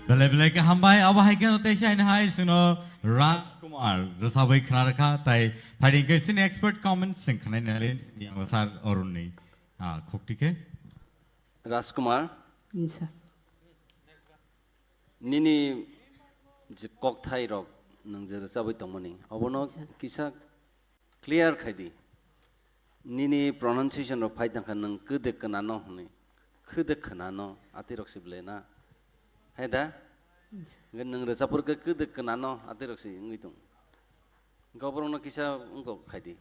Belai belai khe hambai, abo hai kheno teisa hai suno Raj Kumar rwsabwi khna rwkha, tai phaidi hwnkhe chini expert comments chwng khwnai nai, sir Arun ni, ah, khukti khe. Rajkumar. Yes, sir. Nini je kokthai rok nwng je rwchabwi tongmani, obono Yes, sir. kisa clear khai di. Nini pronunciation rok phai tangkha, nwng kwdwk kwnano hwnwi. Kwdwk kwnano, atwi rok si ble na. Hai da? Yes, sir. Hwnkhe nwng rwchapur khe kwdwk kwnano, atwi rok si wngwi tong. Hwnkhe oborokno kisa wngkok khai di.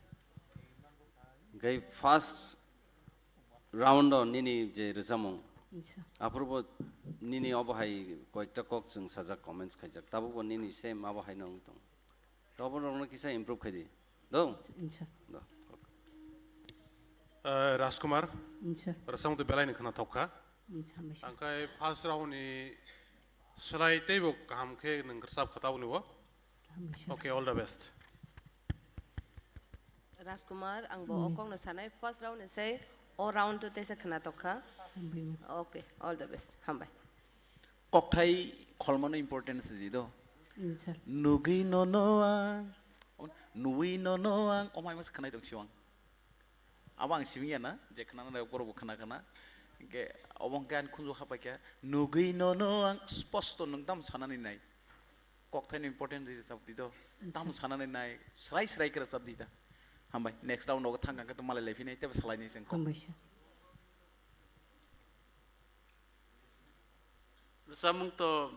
Hwnkhe first round o nini je rwchapmung, Acha. Aphuru bo nini obo hai koyekta kok chwng sajak, comments khaijak, tabuk bo nini same abo haino wng tong. Tobo rokno kisa improve khai di. Do? Acha. Do. Eh, Rajkumar, Acha. Rwchapmung to belai ni khwnathok kha. Acha, hambai sa. Ang khai first round ni slai teibo kaham khe nwng rwchap kha tabukni bo. Hambai sa. Okay, all the best. Rajkumar, ang bo o Hambai. Kokno sanai, first round ni sai o round to teisa khwnathok kha. Hambai. Okay, all the best. Hambai. Kokthai kholmano importance di do. Acha. Nugwi nono ang, nuwi nono ang, omai mas khwnai tong siwang. Abo ang simi ya na, je khwnana rok borok bo khwna khwna. Hwnkhe obo hwnkhe ani khunju hapai kha, nugwi nono ang sposto nwng tam sanani nai. Kokthai ni importance di rwchap di do. Acha. Tam sanani nai, srai srai khe rwchap di ta. Hambai, next round o thang khe to malai lai phinai, tebo salai ni chwng kok. Hambai sa. Rwchapmung to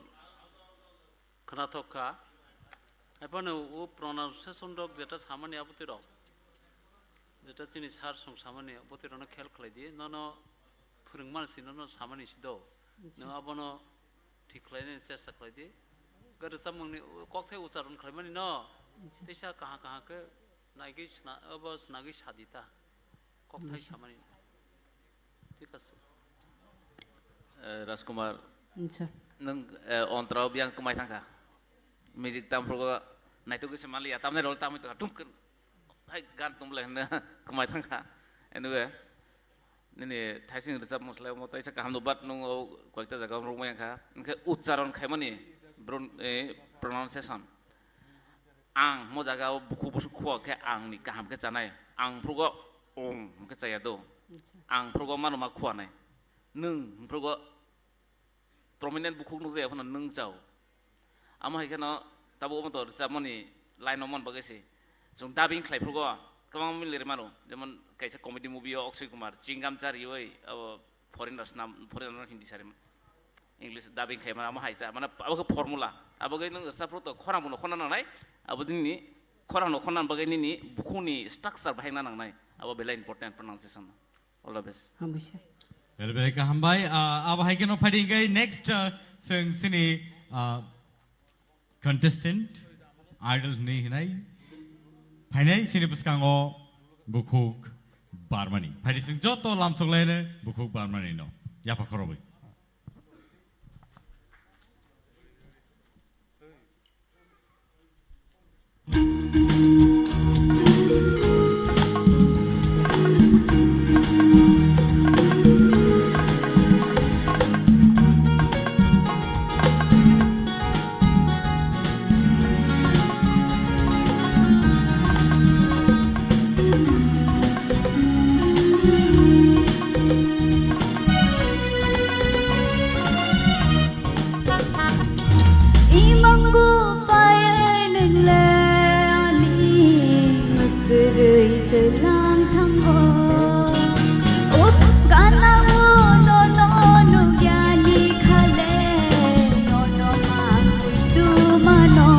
khwnathok kha. Haiphano o pronunciation rok jeta samani abotwi rok, jeta chini sir song samani abotwi rokno khel khlai di. Nono phwrwngmani si nono samani si do. Acha. Nwng abono thik khlainani chesta khlai di. Hwnkhe rwchapmungni kokthai ucharon khlaimani no Acha. Teisa kaham kaham khe naigwi sna-, abo snagwi sa di ta. Kokthai Hambai sa. Samani. Thik ase. Eh, Rajkumar, Acha. Nwng, eh, ontra o biyang kwmai thangkha. Music tam phrugo naitugwi se manliya, tamni role tamwi tongkha, dum khe, hai gan tum le hwnna kwmai thangkha. Anyway, nini thaising rwchapmung slai omo teisa kaham no, but nwng o koyekta jaga o rwmai wngkha. Hwnkhe ucharon khaimani bron-, eh, pronunciation. Ang mo jaga o bukhuk busuk khua khe ang ni kaham khe chanai. Ang phrugo ong hwnkhe chaya do. Acha. Ang phrugo mano ma khua nai. Nwng phrugo prominent bukhuk nukjaya phano nwng chao. Amo hai kheno tabuk omo to rwchapmani line o mon bagwi se. Chwng dubbing khlai phrugo kwbangma mili rwmano, jemon kaisa comedy movie o Akshay Kumar chingam cha riwi abo foreigner snam, foreigner no Hindi sari, English dubbing khai mano, amo hai ta, mane abo khe formula, abo khe nwng rwchapro to khorang bono khorna nangnai, abo nini khorang no khorna bagwi nini bukhukni structure bahai na nangnai, abo belai important pronunciation. All the best. Hambaisa. Belai belai kaham bai, ah, abo hai kheno phaidi hingkhe next, ah, chwng chini, ah, contestant, idol hinwi hinai phainai chini bwskango Bukhuk Barmani. Phaidi chwng joto lamsok laino Bukhuk Barmani no yapha khorobwi. Imang bo payai nwngle ani mwkwi rwi twlang thango. Up gana o nono nukya ni khale nono mangwi tumano.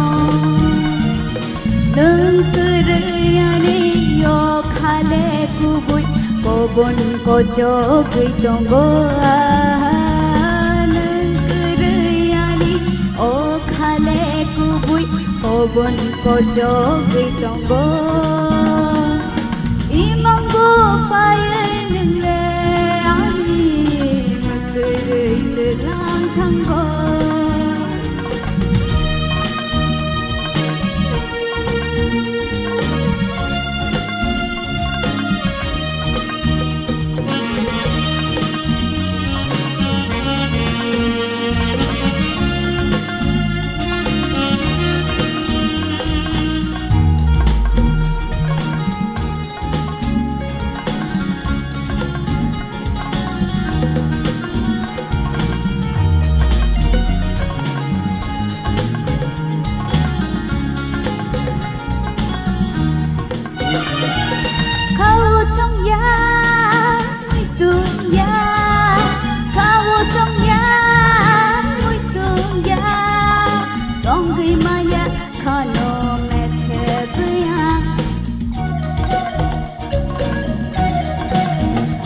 Nwng kwrwi ani o khale kubui pobon kochogwi tongo. Nwng kwrwi ani o khale kubui pobon kochogwi tongo. Imang bo payai nwngle ani mwkwi rwi twlang thango. Khao chongya, muitu ya, khao chongya, muitu ya, tongwi maya khano methe buya.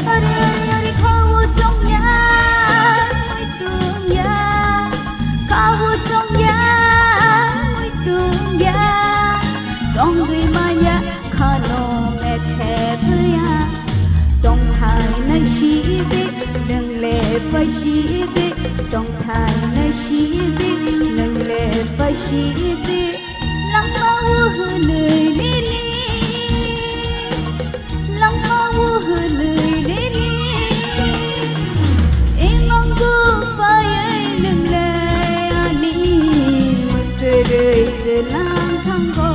Are, are, are, khao chongya, muitu ya, khao chongya, muitu ya, tongwi maya khano methe buya. Tongthai nai sidi, nwngle pai sidi, tongthai nai sidi, nwngle pai sidi. Langma o hwnwi nini, langma o hwnwi nini. Imang bo payai nwngle ani mwkwi rwi twlang thango.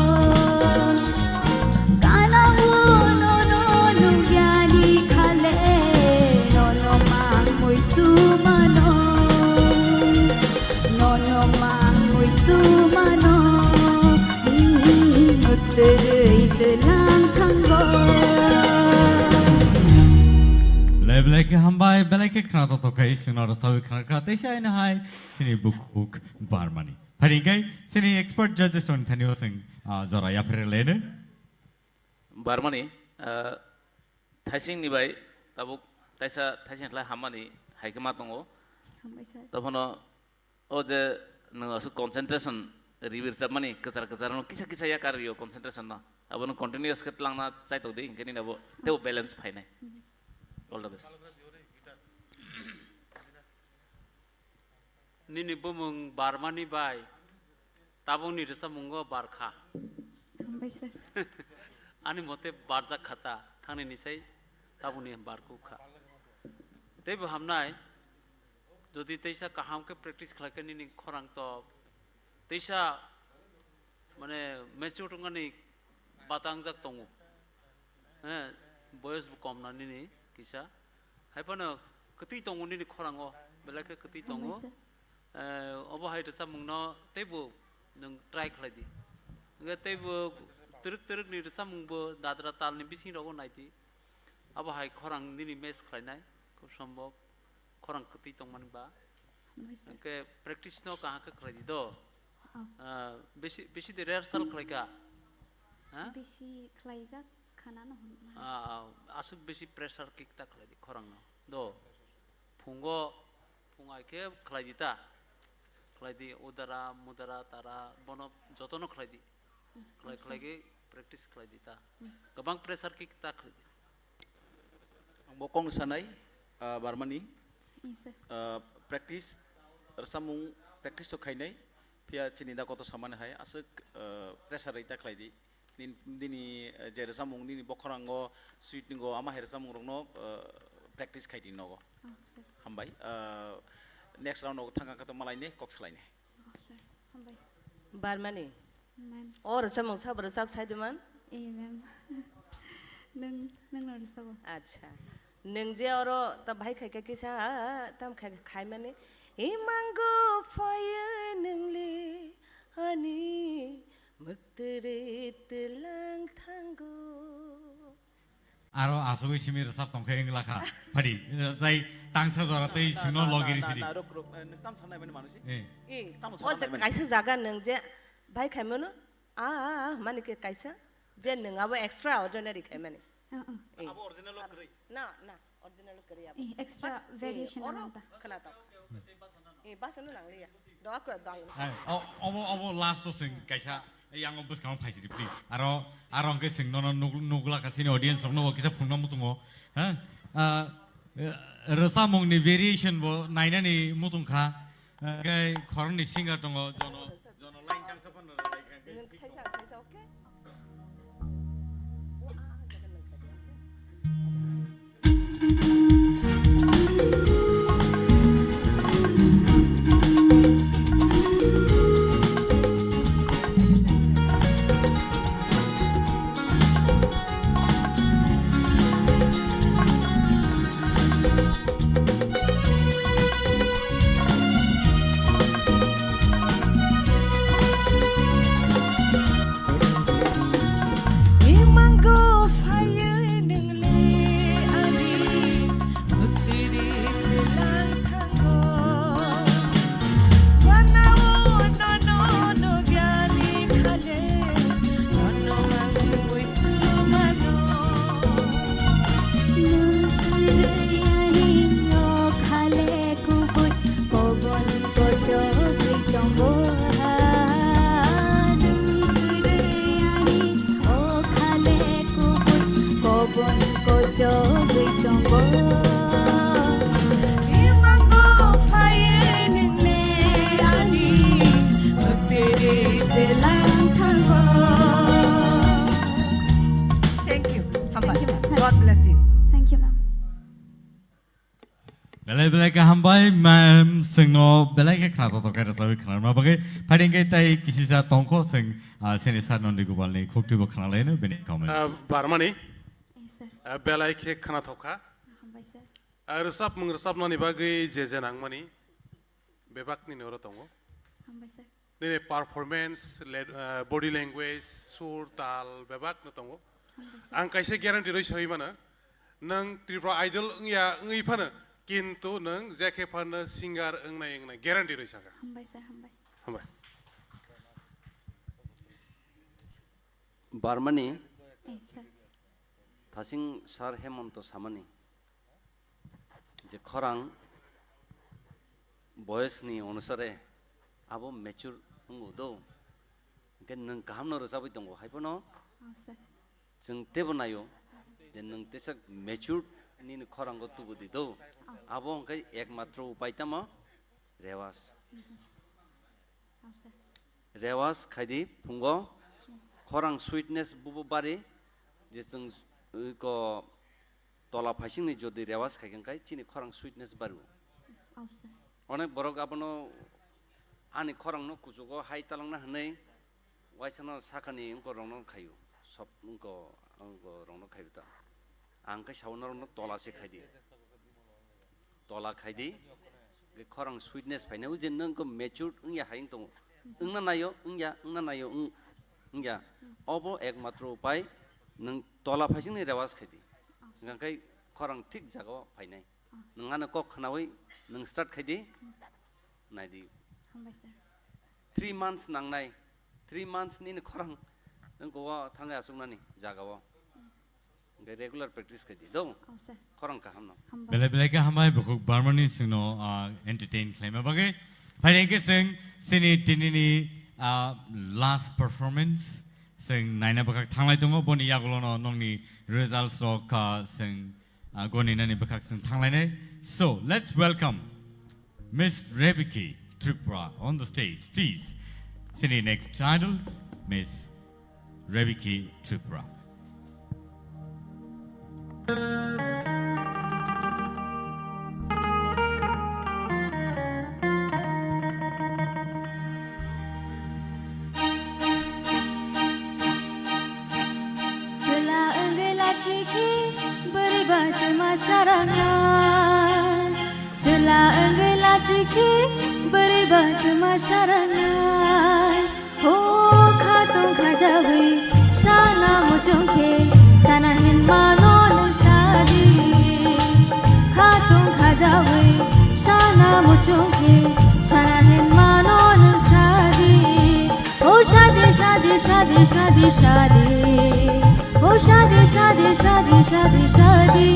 Gana o nono nukya ni khale nono mangwi tumano. Nono mangwi tumano, mm, mwtwrwi twlang thango. Le belai khe hambai, belai khe khna to to khai, chwngno rwchawi khna kha, teisa aino hai, chini Bukhuk Barmani. Phai hwnkhe, chini expert judges rokni thani o chwng, ah, jora yapharwi laino. Barmani, ah, Thaising ni bai tabuk taisa thaising khlai hammani hai khe ma tongo. Hambai sir. Tobphano o je nwng aswk concentration riwi rwchapmani kwchar kwchar no kisa kisa ya kar rio concentration no. Abo no continuous khe twlangna chaitok di, hinkhe nini abo teibo balance phainai. All the best. Nini bumung Barmani bai tabukni rwchapmungo barkha. Hambai sir. Ani mote barjak kha ta, thangnini sai tabukni barkuk kha. Teibo hamnai, jodi teisa kaham khe practice khlai khe nini khorang to teisa mane mature wngmani batangjak tongo. He, boyos bo kom na nini kisa. Hai phano kwtwi tongo nini khorango, belai khe kwtwi tongo. Hambai sir. Eh, obo hai rwchapmungno teibo nwng try khlai di. Hwnkhe teibo twrwk twrwk ni rwchapmung bo dadra tal ni bising rogo naidi. Abo hai khorang nini match khlainai, khub sombhob khorang kwtwi tongmani ba. Hambai sir. Hwnkhe practice no kaham khe khlai di do. Oh. Ah, besi, besi de rehearsal khlai kha? Ha? Besi khlaijak khana no hwn. Ah, ah, aswk besi pressure kick ta khlai di khorang no. Do. Phungo, phung ai khe khlai di ta. Khlai di udara, mudara, tara, bono joto no khlai di. Hmm, khlai, hambai sir. Khlai khe practice khlai di ta. Hmm. Kwbang pressure kick ta khlai di. Ang bo kong sanai, ah, Barmani. Yes, sir. Ah, practice, rwchapmung practice to khainai, phiya chini da koto samani hai, aswk, ah, pressure rwi ta khlai di. Nin-, nini, eh, je rwchapmung nini bokhorango, sweet ningo, ama hai rwchapmung rokno, ah, practice khai di nogo. Oh, sir. Hambai. Ah, next round o thangkha khe to malai ne, kok salai ne. Oh, sir. Hambai. Barmani. Ma'am. O rwchapmung sabo rwchap sai de man? Eh, ma'am. Nwng, nwng no rwchabo. Acha. Nwng je oro ta bahai khai khe kisa, ah, tam khai, khai mani. Imango phaye nwng le ani mwktwrwi twlang thango. Aro asugwi simi rwchap tong khe wngla kha. Phadi, tai tangsa jora tei chwngno logiri sidi. Na, na, ruk, ruk, eh, nwng tam sanai mani manusi? Eh. Eh, tamo o je sanai mani? Kaisa jaga nwng je bai khaimano, a, a, a, mani khe kaisa, je nwng abo extraordinary khaimani. Ah, ah. Eh. Abo original o kwrwi? Na, na, original kwrwi abo. Eh, extra variation oro nang ta. Khwna tong. Eh, basano nangliya. Doa ko dal. Ai, o-, obo, obo last o swng kaisa, yango bwskango phaisidi, please. Aro, aro hwnkhe swng nono nuk-, nukla ka chini audience rokno bo kisa phunukna muchungo. Ha? Ah, eh, rwchapmungni variation bo nainani muchung kha. Hwnkhe khoroknwi singer tongo, jono, jono line tangsa phano rwlai kha hwnkhe. Nwng thaisa, thaisa, okay? Imango phaiwi nwngle ani mwktwiri twlang thango. Wanao nono nugyani khale nono mangwi twmano. Mwktwiri ani o khale kubui. Pobon kochogwi tongo ha, dugre ani o khale kubui. Pobon kochogwi tongo. Imango phaiwi nwngle ani, mwktwiri twlang thango. Thank you. Hambai. Thank you, ma'am. God bless you. Thank you, ma'am. Belai belai khe hambai, ma'am, chwngno belai khe khna totok khe rwchapwi khna rwma bagwi. Phaidi hwnkhe tai kisisa tongkho chwng, ah, chini sir Nandi Gopalni khuktibo khna laino bini comments. Ah, Barmani, yes, sir. Ah, belai khe khna thokha. Hambai, sir. Ah, rwchapmung rwchapnani bagwi je je nangmani bebak nini oro tongo. Hambai, sir. Nini performance, le-, ah, body language, sur, tal, bebak no tongo. Hambai, sir. Ang kaisa guarantee rwi sawi mano, nwng Tripura Idol wngya wngwi phano, kintu nwng jekhe phano singer wngnai wngnai guarantee rwi sakha. Hambai, sir, hambai. Hambai. Barmani, eh, sir. Thasing sir Hemonto samani. Je khorang boyos ni onusare abo mature wngo do, hwnkhe nwng kaham no rwchabwi tongo, hai phano oh, sir. Chwng teibo naio je nwng teisa mature nini khorango tubudi do, oh, abo hwnkhe ekmatro upai tamo rewas. Mhm. Oh, sir. Rewas khaidi phungo khorang sweetness bubo bari je chwng, uh, ko tola phaisingni jodi rewas khaikhe hwnkhe chini khorang sweetness bario. Oh, sir. Onek borok abono ani khorangno kuchugo hai talangna hwnwi waisano sakani wngkorokno khaio, sob wngko, wngkorokno khaio ta. Ang khe sao norokno tola se khaidi. Tola khaidi, hwnkhe khorang sweetness phainai, o je nwng khe matured wngya hai wng tongo. Wngna naio, wngya, wngna naio, wng-, Wngya, obo ekmatro upai, nwng tola phaisingni rewas khaidi. Hwnkhe khorang thik jagao phainai. Nwng ano kok khnaui nwng start khaidi. Naidi. Hambai sir. Three months nangnai. Three months nini khorang nwng kowa thangwi asuknani jagao. Hwnkhe regular practice khaidi. Do? Oh, sir. Khorang kaham no. Hambai. Belai belai khe hambai bukhuk Barmani singno, ah, entertain khlaima bagwi. Phaidi hwnkhe chwng chini tinini, ah, last performance chwng naina bwkhak thanglai tongo. Boni yagulono nongni results rok, ah, chwng, ah, goni nani bwkhak chwng thanglainai. So, let's welcome Miss Rebiki Tripura on the stage, please. Chini next idol, Miss Rebiki Tripura. Chwla wngwi lachiki bwrwi ba twma sarangna. Chwla wngwi lachiki bwrwi ba twma sarangna. O khatung khajawi sana muchung khe sana hinmano nwng sadi. Khatung khajawi sana muchung khe sana hinmano nwng sadi. O sadi, sadi, sadi, sadi, sadi. O sadi, sadi, sadi, sadi, sadi.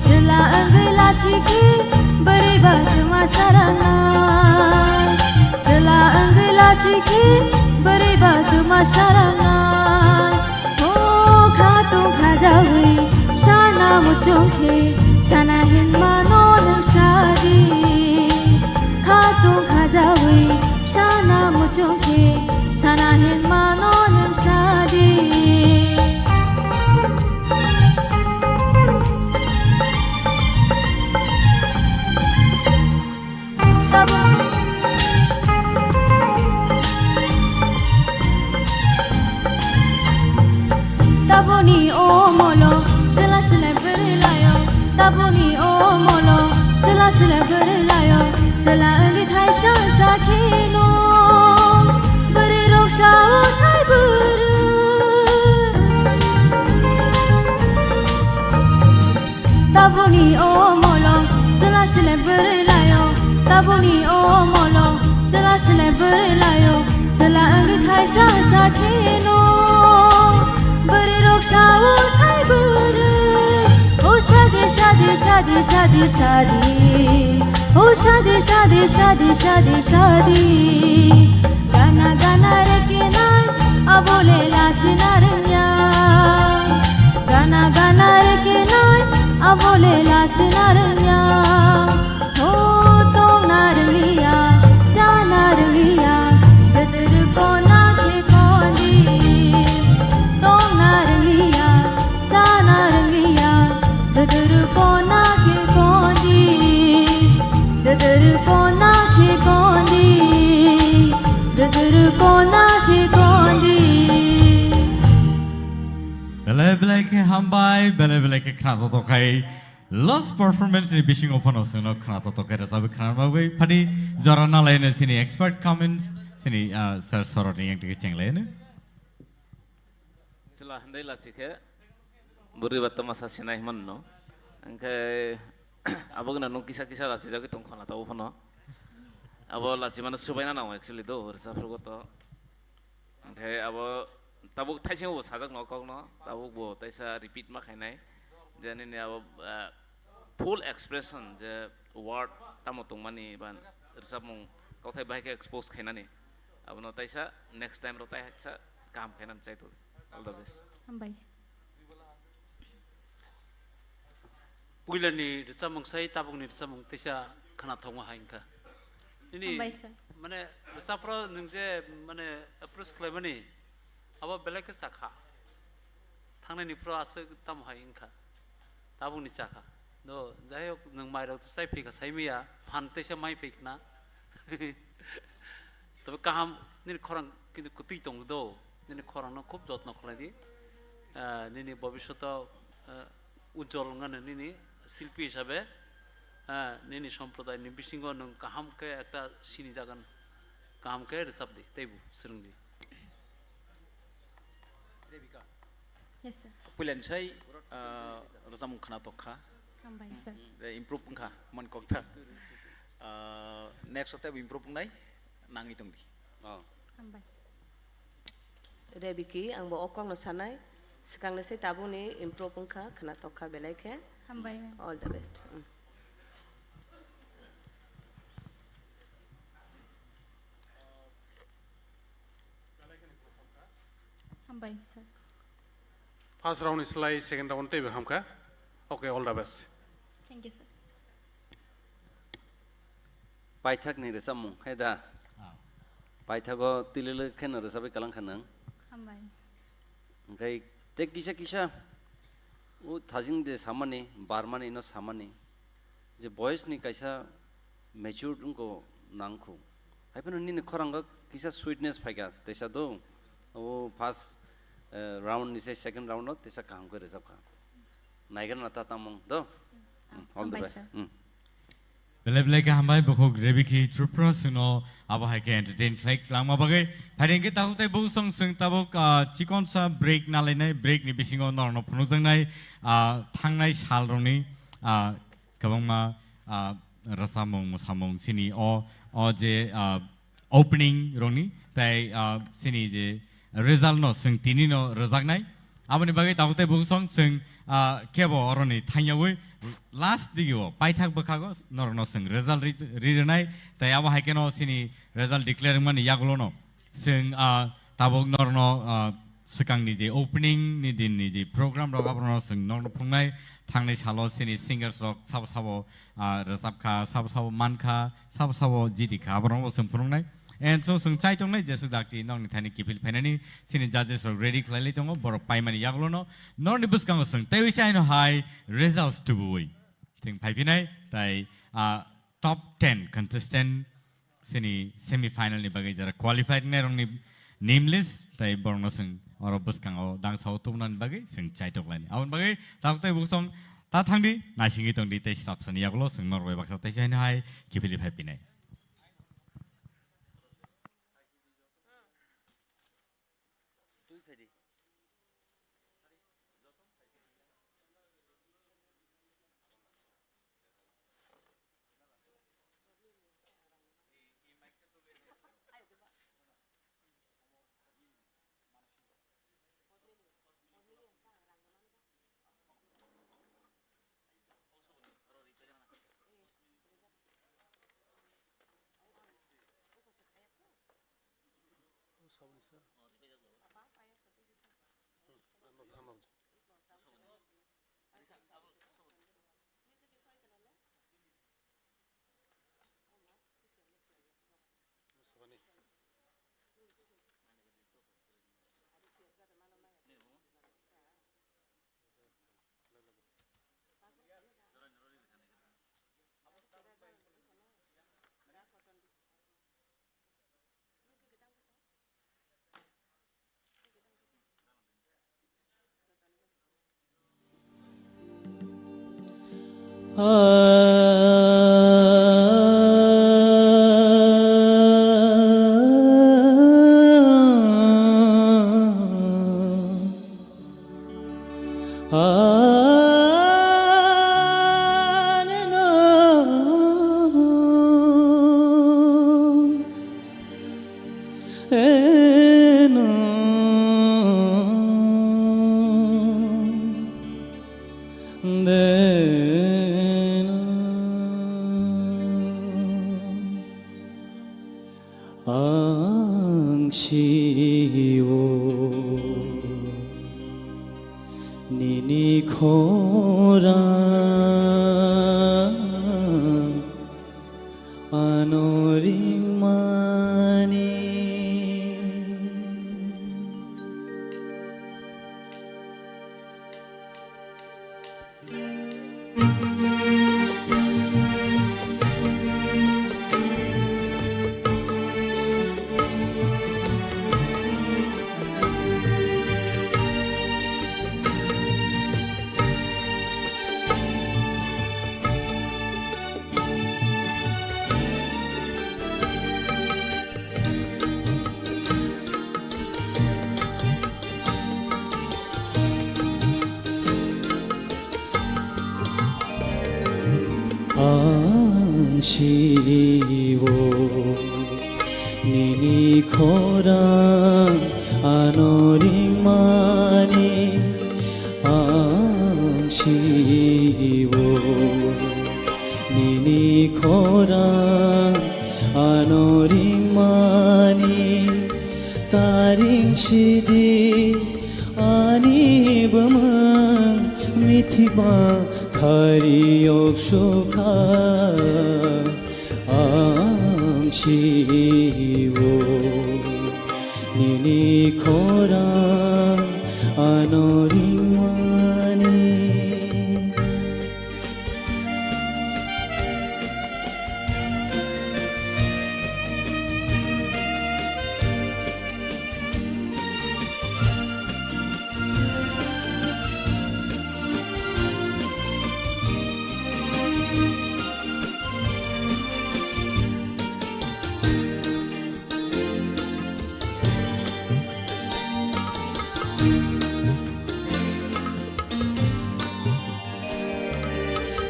Chwla wngwi lachiki bwrwi ba twma sarangna. Chwla wngwi lachiki bwrwi ba twma sarangna. O khatung khajawi sana muchung khe sana hinmano nwng sadi. Khatung khajawi sana muchung khe sana hinmano nwng sadi. Tabuni omolo chwla sile bwrwi layo. Tabuni omolo chwla sile bwrwi layo. Chwla wngwi thaisa sakhino bwrwi rok sao thai bwrwi. Tabuni omolo chwla sile bwrwi layo. Tabuni omolo chwla sile bwrwi layo. Chwla wngwi thaisa sakhino bwrwi rok sao thai bwrwi. O sadi, sadi, sadi, sadi, sadi. O sadi, sadi, sadi, sadi, sadi. Gana gana rekinai abole lachina rwngya. Gana gana rekinai abole lachina rwngya. O tongna rwngya, chana rwngya, duduru kona khe kondi. Tongna rwngya, chana rwngya, duduru kona khe kondi. Duduru kona khe kondi. Duduru kona khe kondi. Belai belai khe hambai, belai belai khe khna to to khai. Last performance ni bisingo phano chwngno khna to to khe rwchapwi khna bagwi phadi jora nalaino chini expert comments chini, ah, sir Sorot ni yang tike chenglaino. Chwla handai lachi khe bwrwi ba tamasa sinai hwnmano. Hwnkhe abo gwnang nwng kisa kisa lachi jagwi tong khwna tabuk phano. Abo lachi mano swbaina nango actually do rwchaphugo to. Hwnkhe abo tabuk thaisingo bo sajak no kokno, tabuk bo taisa repeat ma khainai. Je nini abo, ah, full expression je word tamo tongmani ba rwchapmung kokthai bahai khe expose khainani. Abono taisa next time ro taisa kaham khainani chai tong. All the best. Hambai. Puilani rwchapmung sai tabukni rwchapmung teisa khwnathokma hai wngkha. Nini hambai sir. Mane rwchapro nwng je mane approach khlaimani abo belai khe chakha. Thangnaini phro aswk tamo hai wngkha. Tabukni chakha. Do, jai hok, nwng mairok to chai phaikha, saimaya, phan teisa mai phaikha na. Tobe kaham, nini khorang kintu kwtwi tongo do, nini khorangno khub jotno khlai di. Ah, nini bobishoto, ah, ujjwal wngano nini silpi hisabe, ah, nini somprodayni bisingo nwng kaham khe ekta sini jagan, kaham khe rwchap di, teibo swrwng di. Yes, sir. Puilen sai, ah, rwchapmung khna tok kha. Hambai, sir. Eh, improve wngkha, man kok tha. Ah, next o tei improve wngnai nangwi tongdi. Oh. Hambai. Rebiki, ang bo o kokno sanai. Swkangni se tabukni improve wngkha, khna tok kha belai khe. Hambai, ma'am. All the best. Mm. Hambai, sir. First round ni slai second round teibo hamkha. Okay, all the best. Thank you, sir. Paithakni rwchapmung, he da? Ah. Paithago tilili kheno rwchapwi kalang kha nwng. Hambai. Hwnkhe tei kisa kisa o thajing de samani, barmani no samani, je boys ni kaisa matured wngkha nangkhu. Haiphano nini khorango kisa sweetness phaikha, teisa do. O first, eh, round ni se second round no teisa kaham khe rwchapkha. Naigra na ta tamung do. Mm, all the Hambai, best. Sir. Mm. Belai belai khe hambai, bukhuk Rebiki Tripura chwngno abo hai khe entertain khlai langma bagwi. Phaidi hwnkhe tabuk tei bukhuk song chwng tabuk, ah, chikonsa break nalainai, break ni bisingo norokno phunukjaknai, ah, thangnai salrokni, ah, kwbangma, ah, rwchapmung mwsamung chini o, o je, ah, opening rokni tei, ah, chini je result no chwng tini no rwjaknai. Aboni bagwi tabuk tei bukhuk song chwng, ah, kebo oroni thangyawi last digio paithak bwkhago norokno chwng result ri, ri rwnai tei abo hai kheno chini result declare wngmani yagulono chwng, ah, tabuk norokno, ah, swkangni je opening ni din ni je program rok aborokno chwng norokno phunuknai, thangnai salo chini singers rok sabo sabo ah, rwchapkha, sabo sabo mankha, sabo sabo jidikha, aborokno bo chwng phunuknai. And so chwng chai tongnai, jeswk dakti nokni thani kiphil phainani, chini judges rok ready khlailai tongo, borok paimani yagulono, norokni bwskango chwng teiwi chaino hai results tubuwi chwng phaiphinai, tai, ah, top ten contestant chini semi final ni bagwi jara qualified wngnai rokni name list tai borokno chwng oro bwskango dangsa o tubunani bagwi chwng chaitok laini. Aboni bagwi tabuk tei bukhuk song ta thangdi, naisingwi tongdi tei swrapsani yagulo chwng norok bai baksa teisa hino hai kiphilwi phai pinai. Ang sio nini khorang ano ringmani. Siwo, nini khorang ano ringmani ang siwo, nini khorang ano ringmani taring sidi ani bwmwng mithima khari yok sukha. Ang siwo, nini khorang ano ringmani.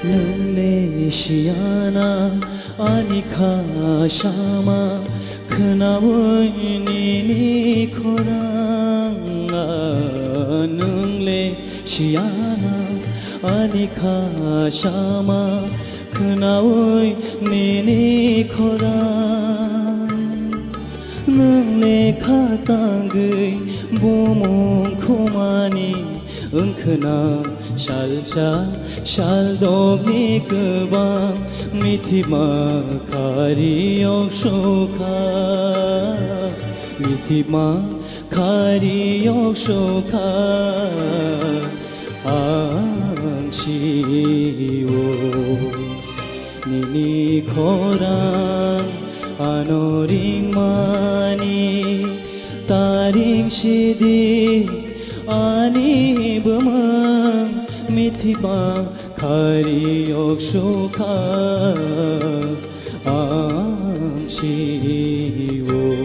Nwng le siyana ani kha sama khwnaui nini khorang. Nwng le siyana ani kha sama khwnaui nini khorang. Nwng le kha tangwi bumung khumani wngkhwna salsa saldokni kwbang mithima khari yok sukha, mithima khari yok sukha. Ang siwo, nini khorang ano ringmani taring sidi ani bwmwng mithima khari yok sukha. Ang siwo,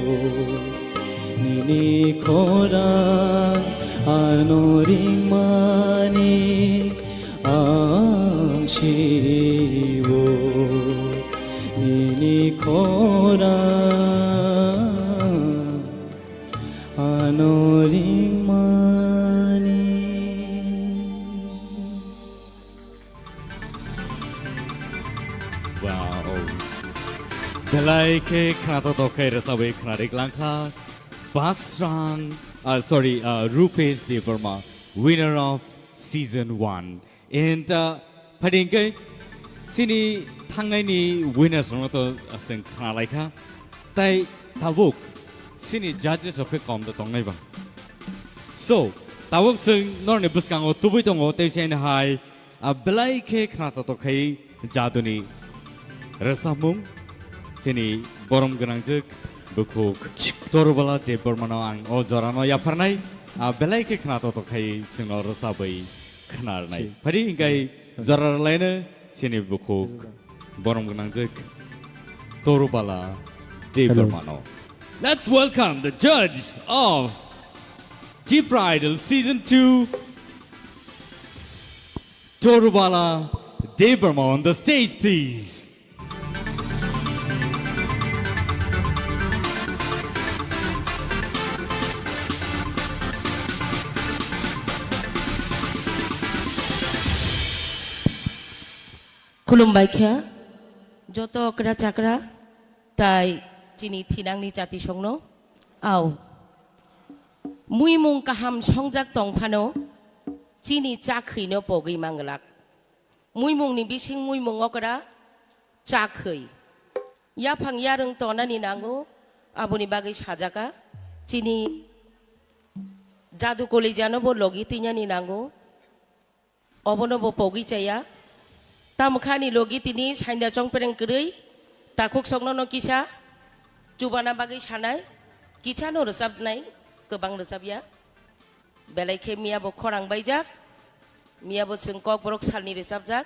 nini khorang ano ringmani ang siwo, nini khorang ano ringmani. Wow. Belai khe khwnatok tok khe rwchabwi khwnarwk langkha. Basrang, uh, sorry, uh, Rupesh Debbarma, winner of season one. And, uh, phaidi hwnkhe chini thangnaini winners rokno to chwng khwnalaikha. Tai tabuk chini judges rok khe kom da tongnai ba. So, tabuk chwng norokni bwskango tubui tongo, tei chini hai, ah, belai khe khwnatok tok khai jaduni rwchapmung chini borom gwnangjwk bukhuk Torubala Debbarmano ang o jorano yapharnai, ah, belai khe khwnatok tok khai chwngno rwchabwi khwnarnai. Phari hingkai jora rwlaino chini bukhuk borom gwnangjwk Torubala Debbarmano. Let's welcome the judge of Tipra Idol Season two, Torubala Debbarma on the stage, please. Khulumbai khe joto okra chakra tai chini thinangni chati songno. Au. Muimung kaham songjak tong phano chini chakhwino pogwi manglak. Muimungni bising muimung okra chakhwi. Yaphang yarwng tonani nango, aboni bagwi sajaka. Chini jadu kolejano bo logi twinani nango. Obono bo pogwi chaya. Tamokha ani logi tini sainda chongpereng kwrwi, takhuk sokno no kisa chubana bagwi sanai, kisa no rwchapnai, kwbang rwchapya. Belai khe miya bo khorang baijak, miya bo chwng Kokborok salni rwchapjak,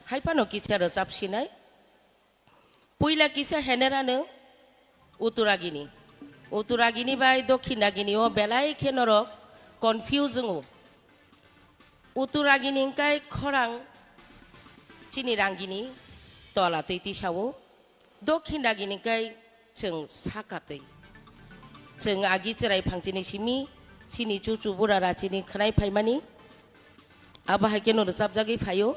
hai phano kisa rwchap sinai. Puila kisa henerano Uttaragini. Uttaragini bai Dokhinagini o belai khe norok confuse wngo. Uttaragini wngkai khorang chini rangini tola twi tisao. Dokhin dagini kai chwng sakatwi. Chwng agi chwrai phangchini simi, chini chuchu bura rachini khwnai phaimani, abo hai kheno rwchapjagwi phaio.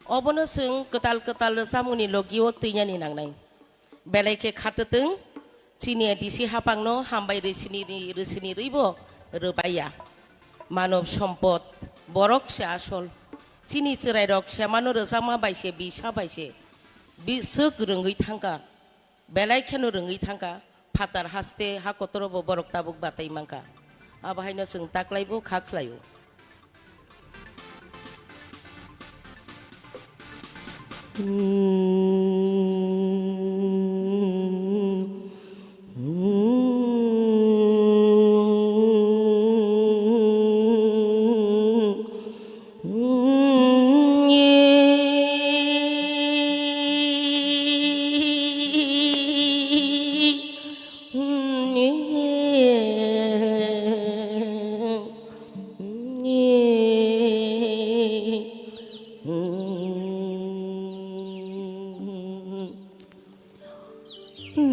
Obono chwng kwtal kwtal rwchapmungni logio twinani nangnai. Belai khe khatwtwng, chini A D C hapangno hambai rwsini ri-, rwsini rwibo rwbaiya. Manob sompod, borok se asol. Chini chwrairok semano rwchapma bai se, bisa bai se. Biswk rwngwi thangkha, belai kheno rwngwi thangkha, phatar haste ha kotorobo borok tabuk batai mankha. Abo haino chwng taklaibo kha khlaio.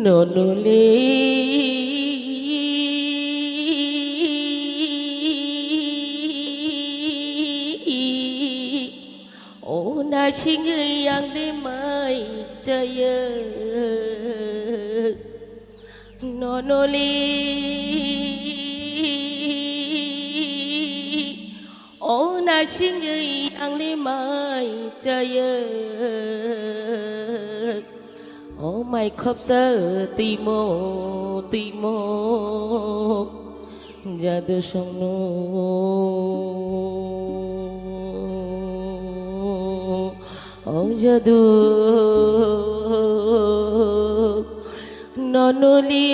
Nonole o nasingwi ang le mai chaya. Nonole o nasingwi ang le mai chaya. O mai khopsa timo timo jadu songno. O jadu nonoli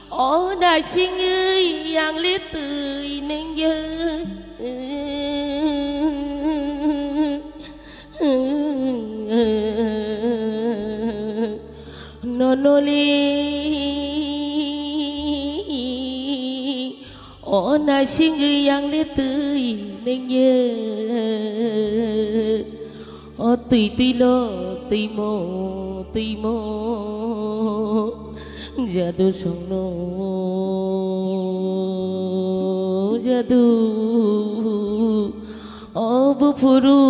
o nasingwi ang le twi nengya. Nonoli o nasingwi ang le twi nengya. O twi twi lo twimo twimo jadu songno jadu. O buphuru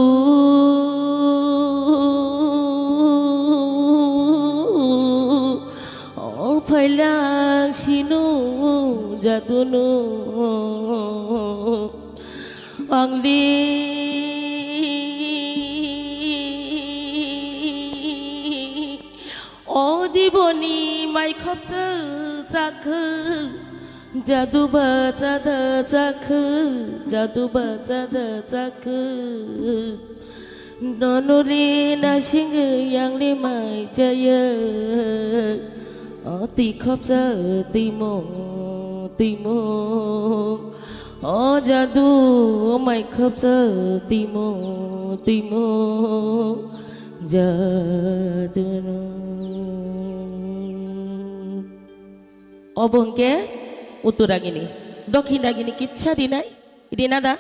o phailang sinu jadunu ang di. O diboni mai khopsa chakhu, jadu ba chada chakhu, jadu ba chada chakhu. Nonoli nasingwi ang le mai chaya. O twi khopsa twimo twimo. O jadu o mai khopsa twimo twimo. Jadunu. Obo hwnkhe uttoragini, dokhinagini kitsa rinai, rina da?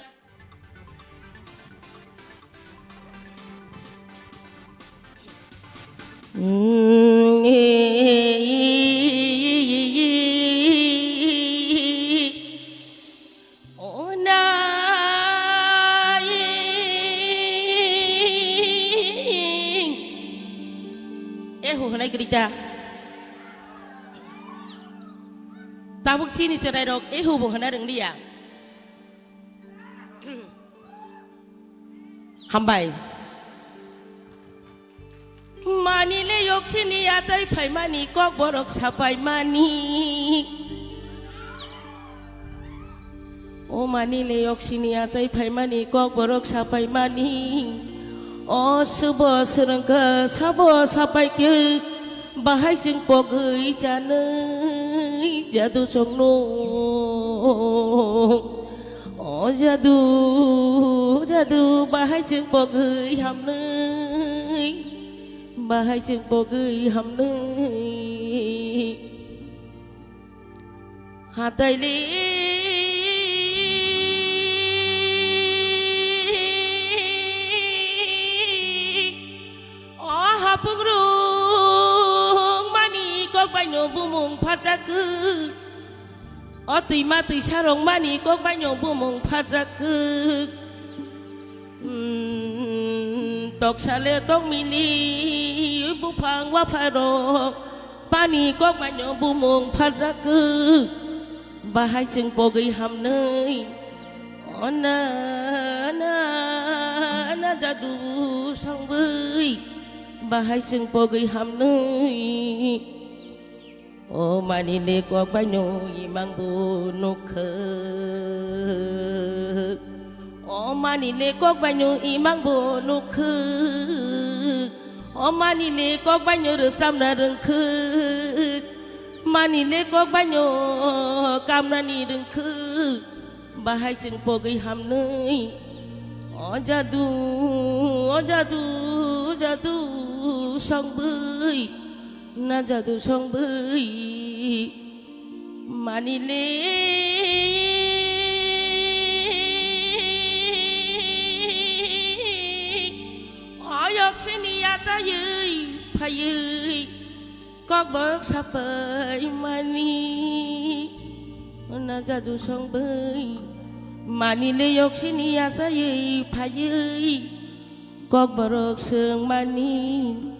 Ehu hwnai kwrwi ta. Tabuk chini chwrairok ehu bo hwna rwngliya. Hambai. Mani le yoksini achai phaimani, kokborok sapaimani. O mani le yoksini achai phaimani, kokborok sapaimani. O subo swrwngkha sabo sapaikhe, bahai chwng pogwi chanwi jadu songno. O jadu, jadu, bahai chwng pogwi hamnwi, bahai chwng pogwi hamnwi. Hatai le bumung pharjak kwk. O twima twisa rok mani kok bai no bumung pharjak kwk. Hmm, toksa le tokmili buphang wapha rok mani kok bai no bumung pharjak kwk. Bahai chwng pogwi hamnwi. O na, na, na jadu songwi. Bahai chwng pogwi hamnwi. O mani le kok bai no imang bo nukha. O mani le kok bai no imang bo nukha. O mani le kok bai no rwchapna rwngkha. Mani le kok bai no kamnani rwngkha. Bahai chwng pogwi hamnwi. O jadu, o jadu, jadu songwi. Na jadu songwi. Mani le. Oyok sini achaiwi phaiwi. Kokborok sapai mani. Na jadu songwi. Mani le yok sini achaiwi phaiwi. Kokborok swng mani.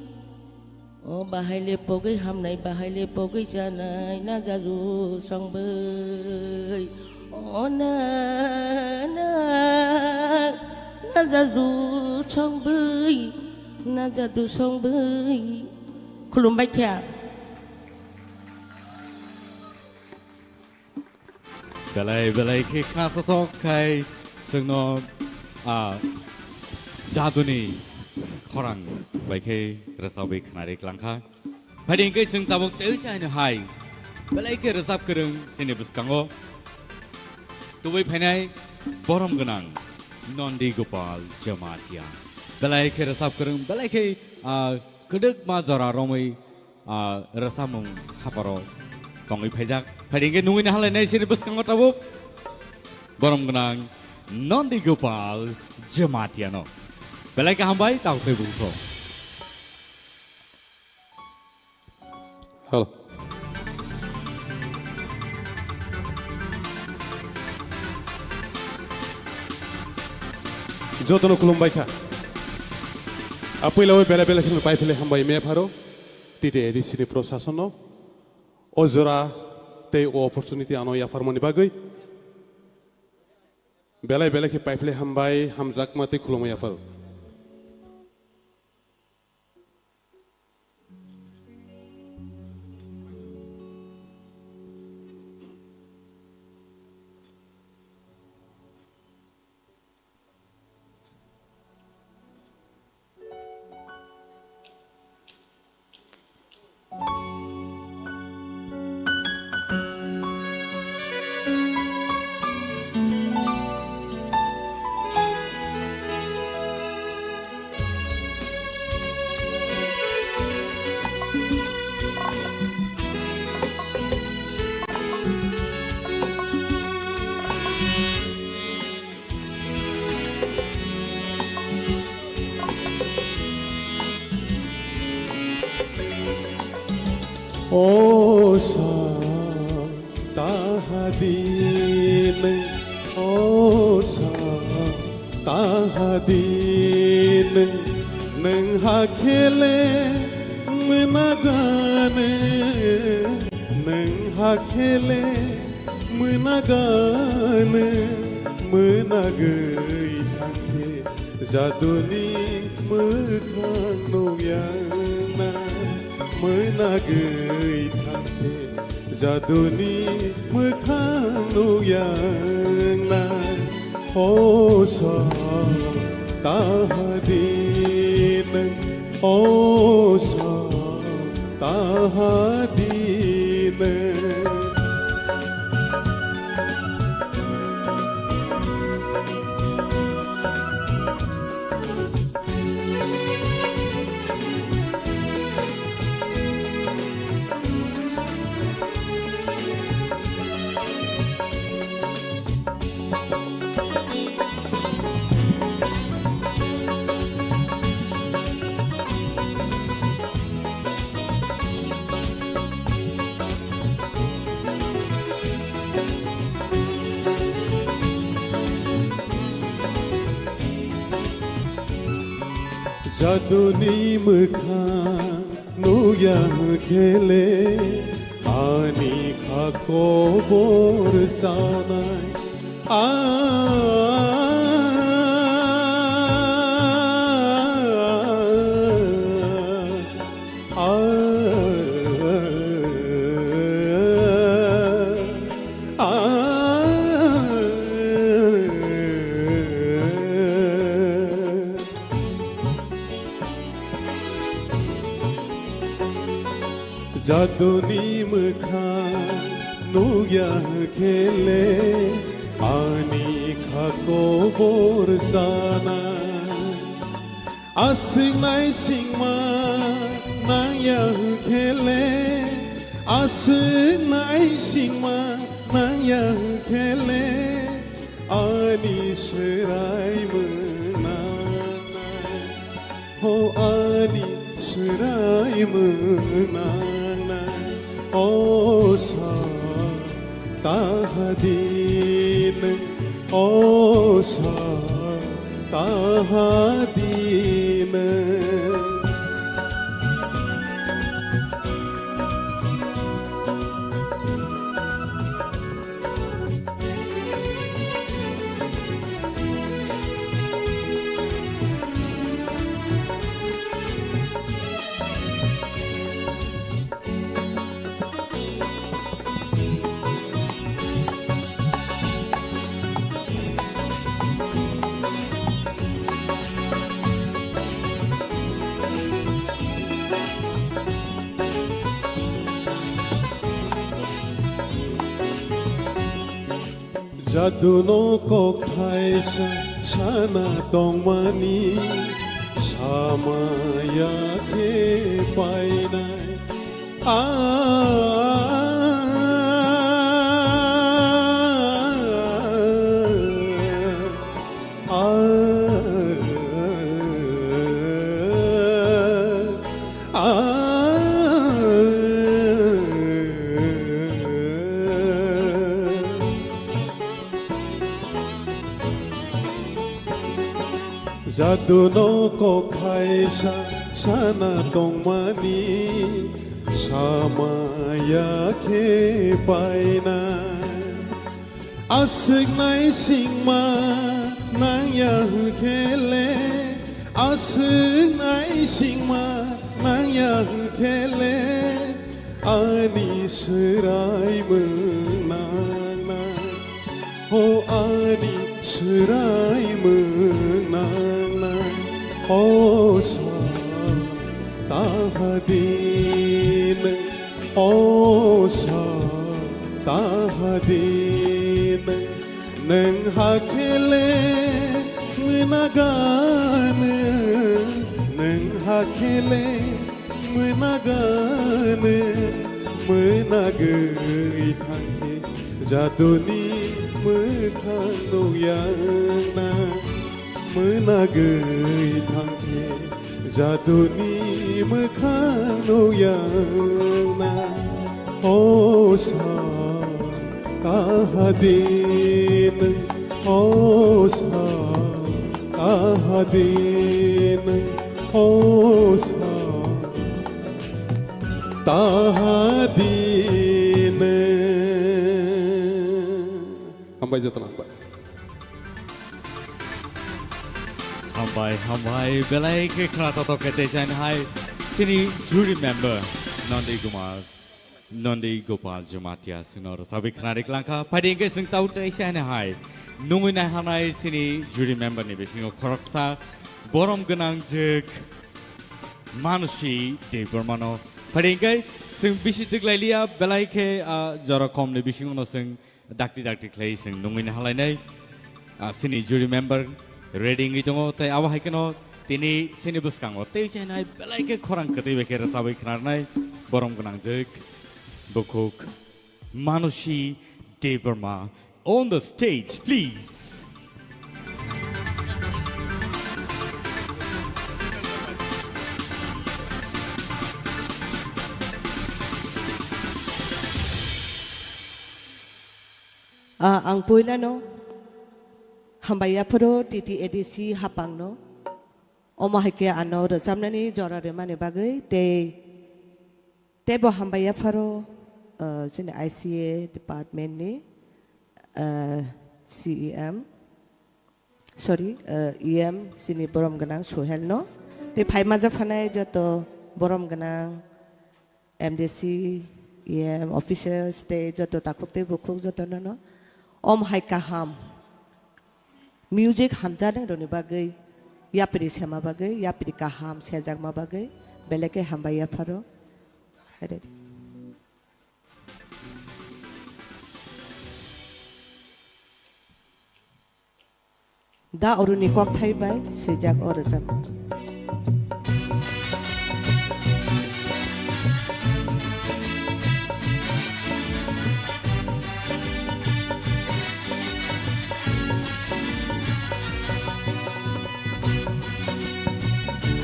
O bahai le pogwi hamnai, bahai le pogwi chanai, na jadu songwi. O na, na, na jadu songwi, na jadu songwi. Khulumbai kha. Belai belai khe khnasothok khai chwngno, ah, jaduni khorang bai khe rwchabwi khnari klangkha. Phaidi hwnkhe chwng tabuk tei chaino hai belai khe rwchap kwrwng chini bwskango tubui phainai borom gwnang Nondi Gopal Jamatia. Belai khe rwchap kwrwng, belai khe, ah, kwdwkma jora romwi ah, rwchapmung haparo tongwi phaijak. Phaidi hwnkhe nungwi naharlainai chini bwskango tabuk borom gwnang Nondi Gopal Jamatiano. Belai kaham bai, tabuk tei bungso. Hello. Jotono khulumbai kha. A puila o bela bela kheno pai philai hambai me pharo. T T A D C ni prosasono o jora tei o opportunity ano yapharmani bagwi belai belai khe paiphlai hambai, hamjakma tei khulumui yapharo. O sa tahadi nwng, o sa tahadi nwng, nwng hakhele mwnagane, nwng hakhele mwnagane, mwnagwi thangkhe jaduni mwkhang nukyangnai, mwnagwi thangkhe jaduni mwkhang nukyangnai. O sa tahadi nwng, o sa tahadi nwng. Jaduni mwkhang nukya khe le, ani kha kobor chanai. Ah, ah, ah, ah. Jaduni mwkhang nukya khe le, ani kha kobor chanai. Aswk naisingma nangya khe le, aswk naisingma nangya khe le, ani swrai mwnanai. Ho ani swrai mwnanai, o sa tahadi nwng, o sa tahadi nwng. Jaduno kok thaisa sana tongmani, samaya khe painai. Ah, ah, ah, ah. Jaduno kok thaisa sana tongmani, samaya khe painai. Aswk naisingma nangya khe le, aswk naisingma nangya khe le, ani swrai mwnanai, o ani swrai mwnanai, o sa tahadi nwng, o sa tahadi nwng, nwng hakhe le mwnagano, nwng hakhe le mwnagano, mwnagwi thangkhe jaduni mwkhang nukya wngna, mwnagwi thangkhe jaduni mwkhang nukya wngna, o sa tahadi nwng, o sa tahadi nwng, o sa tahadi nwng. Hambai jotono, hambai. Hambai, hambai, belai khe khna totok khe tei chaini hai chini jury member Nandi Kumar, Nandi Gopal Jamatia sino rwchapwi khna ri klangkha. Phaidi hwnkhe chwng tau tei chaini hai nungwi naihanai chini jury member ni bisingo khoroksa borom gwnang jwk Manusi Debbarmano. Phaidi hwnkhe chwng bisi twklai liya, belai khe, ah, jora kom ni bisingo no chwng dakti dakti khlai chwng nungwi nahalainai. Ah, chini jury member ready wngwi tongo, tei abo hai kheno tini chini bwskango tei chainai belai khe khorang kwtwi bai khe rwchabwi khnarnai borom gwnang jwk bukhuk Manusi Debbarma on the stage, please. Ah, ang puilano hambai yapharo T T A D C hapangno. Omo hai khe ano rwchapnani jora rwmani bagwi tei, teibo hambai yapharo, ah, chini I C A department ni, ah, C E M, sorry, ah, E M chini borom gwnang Suhel no, tei phai manjak phanai joto borom gwnang M D C, E M, officers tei joto takhuk tei bukhuk jotono no om hai kaham music hamjaknai rokni bagwi, yapri sema bagwi, yapri kaham sejakma bagwi belai khe hambai yapharo. Haire. Da Aruni kokthai bai swijak o rwchapmung.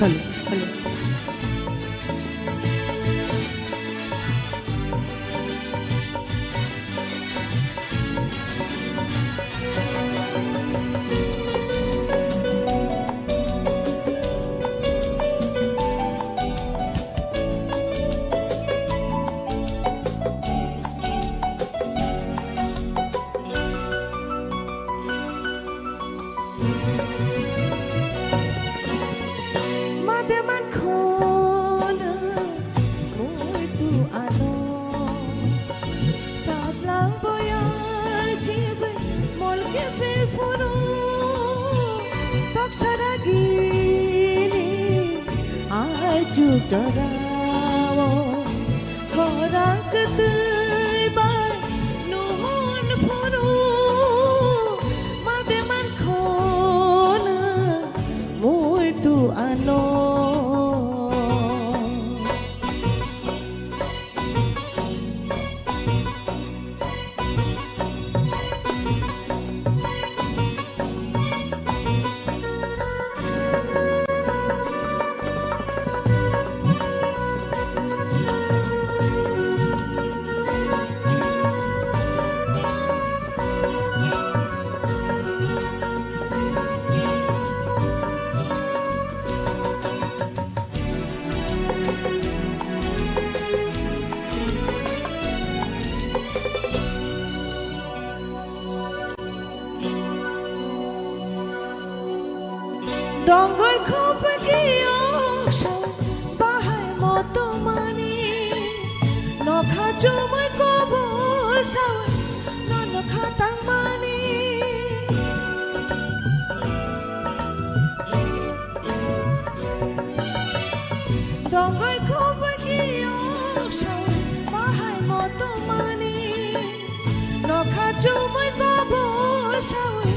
Hello, hello. Made man khona muitu ano. Sajlang boyar sibai molke phil phuru. Toksa dagini ai chuk jorao. Khorang kwtwi bai nuhun phuru, made man khona muitu ano. Dongor khopki ongsa bahai motomani, nokha chumui kobor saui, no nokha tangmani. Dongor khopki ongsa bahai motomani, nokha chumui kobor saui,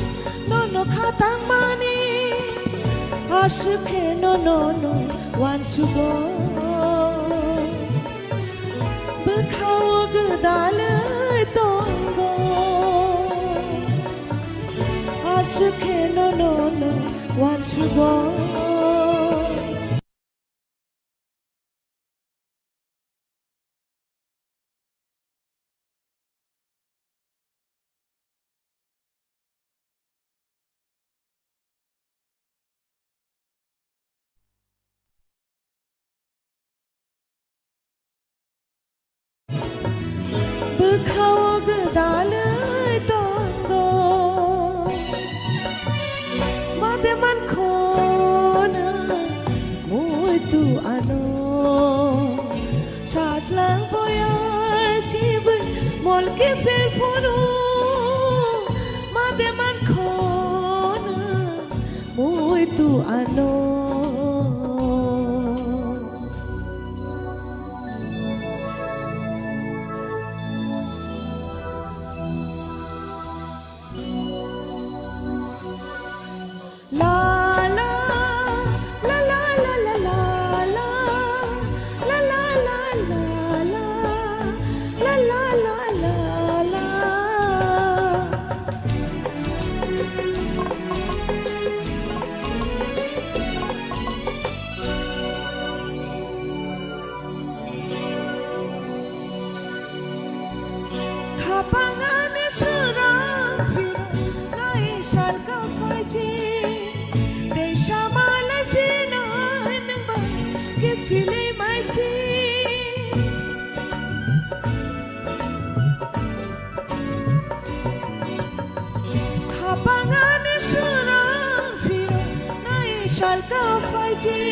no nokha tangmani. Aswk khe no, no, no, uansugo. Bwkhao gwdalwi tongo. Aswk khe no, no, no, uansugo. Bwkhao gwdalwi tongo, made man khona muitu ano. Sajlang boyar sibai molke phil phuru, made man khona muitu ano. Salka phaiji,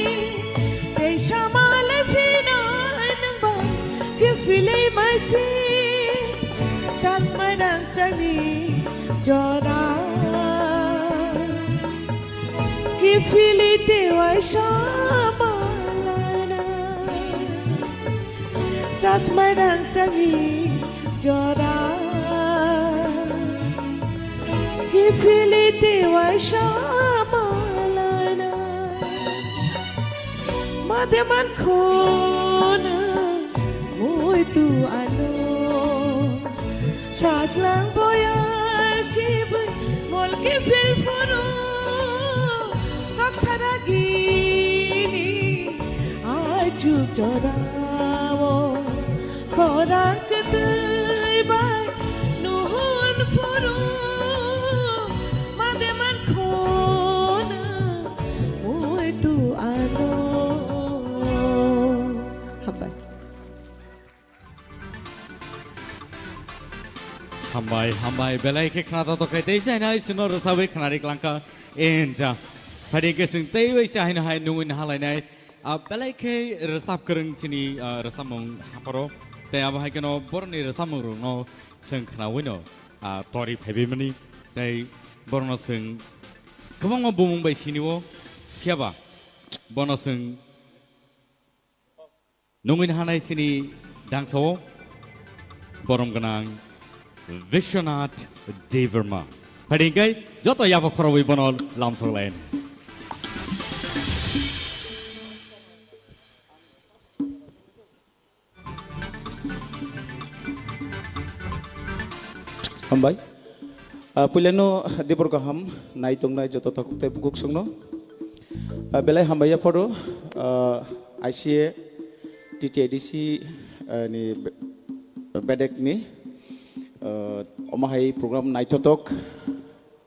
tei samalai phinai nwng bai kiphilwi maisi, chasmai rangchakni jora. Kiphilwi tei waisa malaina, chasmai rangchakni jora. Kiphilwi tei waisa malaina. Made mankhono muitu ano. Sajlang boya sibai mol kiphil phano. Kok saragini ai chuk jorao. Khorang kwtwi bai nuhun phuru made mankhono muitu ano. Hambai. Hambai, hambai, belai khe khna totok khe tei jainai chwngno rwchabwi khnari klangkha. Enja. Phadi hwnkhe chwng tei bai se haino hai nungwi nahalainai. Ah, belai khe rwchap kwrwng chini, ah, rwchapmung hapharo. Tei abo hai kheno borokni rwchapmungrokno chwng khnawino, ah, tori phaibaimani. Tei borokno chwng kwbangma bumung bai sinio. Phiya ba bono chwng nungwi nahanai chini dangsa-o borom gwnang Vishwanath Debbarma. Phadi hwnkhe joto yapha khorobwi bono lamsok lai. Hambai. Ah, puilano dibor kaham nai tongnai joto takhuk tei bukhuk songno. Ah, belai hambai yapharo, ah, I C A T T A D C, ah, ni be-, bedek ni, ah, omo hai program naithotok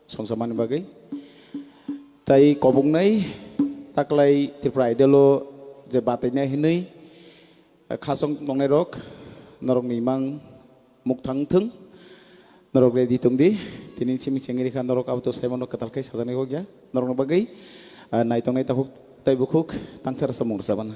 songsamani bagwi. Tai koboknai taklai Tripura Idol o je batainai hinwi, khasong tongnai rok, norok ni imang mukthang thung, norok ready tong di, tini simi chengri kha norok abo to saimano kwtal khai sajani hokya, norok ni bagwi, ah, naitongnai takhuk tai bukhuk tangsa rwchapmung rwchapana.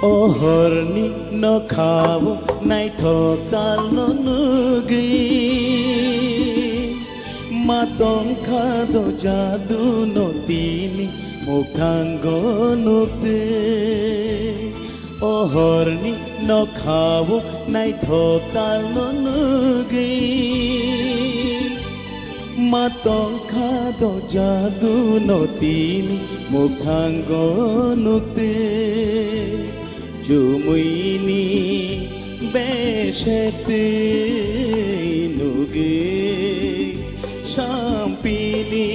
O horni nokhao naithok talno nugwi, ma tongkha do jadu no tini mukhango nukte. O horni nokhao naithok talno nugwi, ma tongkha do jadu no tini mukhango nukte. Chumuini besetwi nugwi sampili.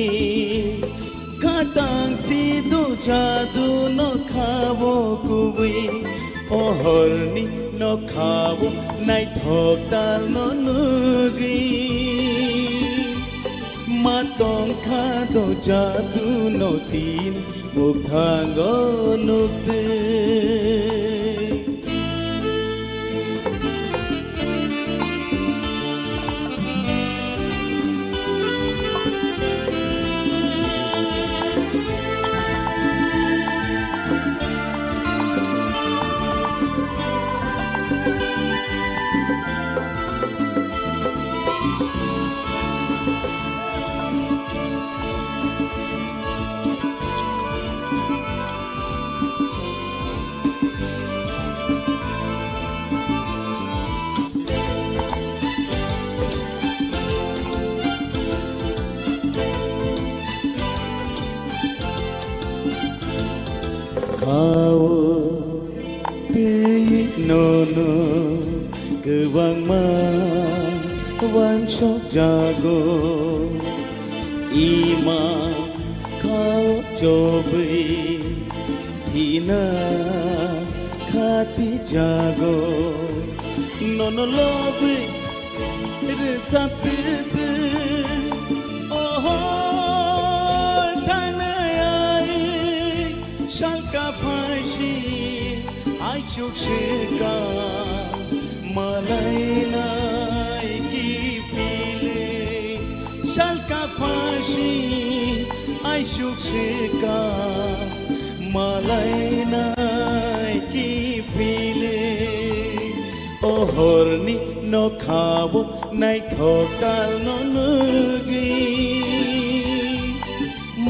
Khatang si do jadu nokhao kubui, o horni nokhao naithok talno nugwi. Ma tongkha do jadu no tin mukhango nukte. Ao tei nono kwbangma wansok jago, ima khao chobwi thina khati jago. Nono lobwi rwchaptwtwi, oh, hor thangnai ai salka phaisi aisuk swka, malainai kiphilwi salka phaisi aisuk swka, malainai kiphilwi. O horni nokhao naithok talno nugwi,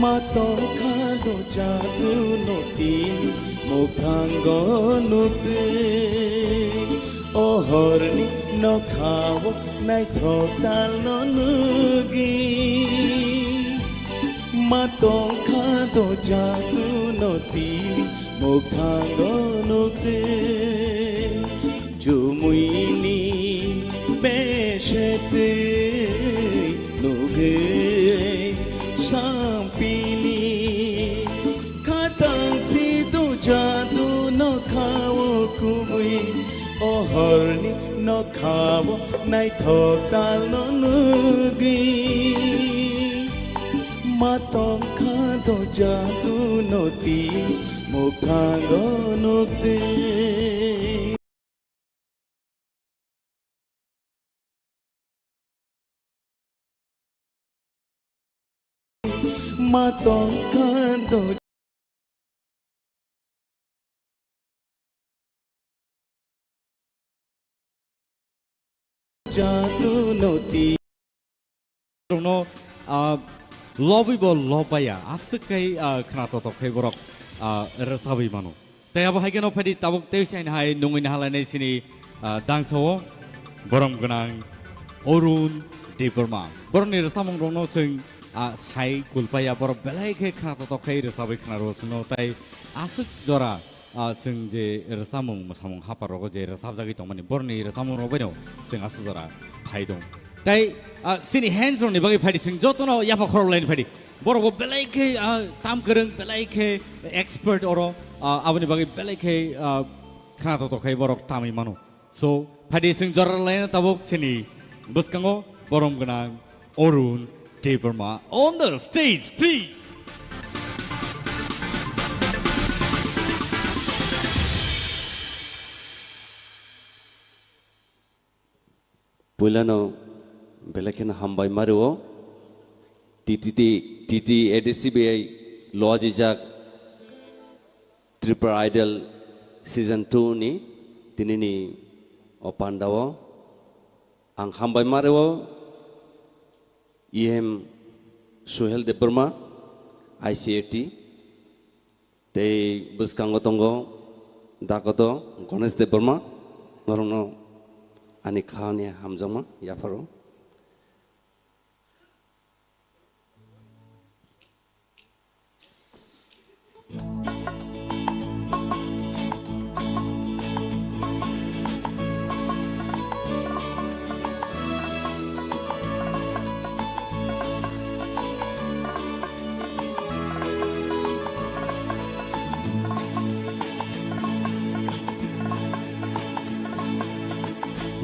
ma tongkha do jadu no tini mukhango nukwi. O horni nokhao naithok talno nugwi, ma tongkha do jadu no tini mukhango nukwi. Chumuini besetwi nugwi sampini, khatang si do jadu nokhao kubui, o horni nokhao naithok talno nugwi. Ma tongkha do jadu no tini mukhango nukwi. Ma tongkha do jadu no tini. Rokno, ah, lobwi bo lob baya, aswk khai, ah, khna totok khai borok, ah, rwchabwi mano. Tei abo hai kheno phaidi tabuk tei saini hai nungwi nahalainai sini, ah, dangsao borom gwnang Arun Debbarma. Borokni rwchapmung rokno chwng, ah, sai kulpaya, borok belai khe khna totok khai rwchabwi khna rwo chwngno, tei aswk jora, ah, chwng je rwchapmung mwsamung hapar rogo je rwchapjagwi tongmani, borokni rwchapmung rok baino chwng aswk jora phai dong. Tei, ah, chini hands rokni bagwi phaidi chwng jotono yapha khorok laini phaidi. Borok bo belai khe, ah, tam kwrwng, belai khe expert oro, ah, aboni bagwi belai khe, ah, khna totok khai borok tamwi mano. So, phaidi chwng jora laina tabuk chini bwskango borom gwnang Arun Debbarma on the stage, please. Puilano belai kheno hambai mario. T T T, T T A D C B I loajijak Tripura Idol Season two ni tinini o pandao ang hambai mario. E M Suhel Debbarma, I C A T, tei bwskango tongo Dakoto Ganesh Debbarma, norokno ani khani hamjakma yapharo.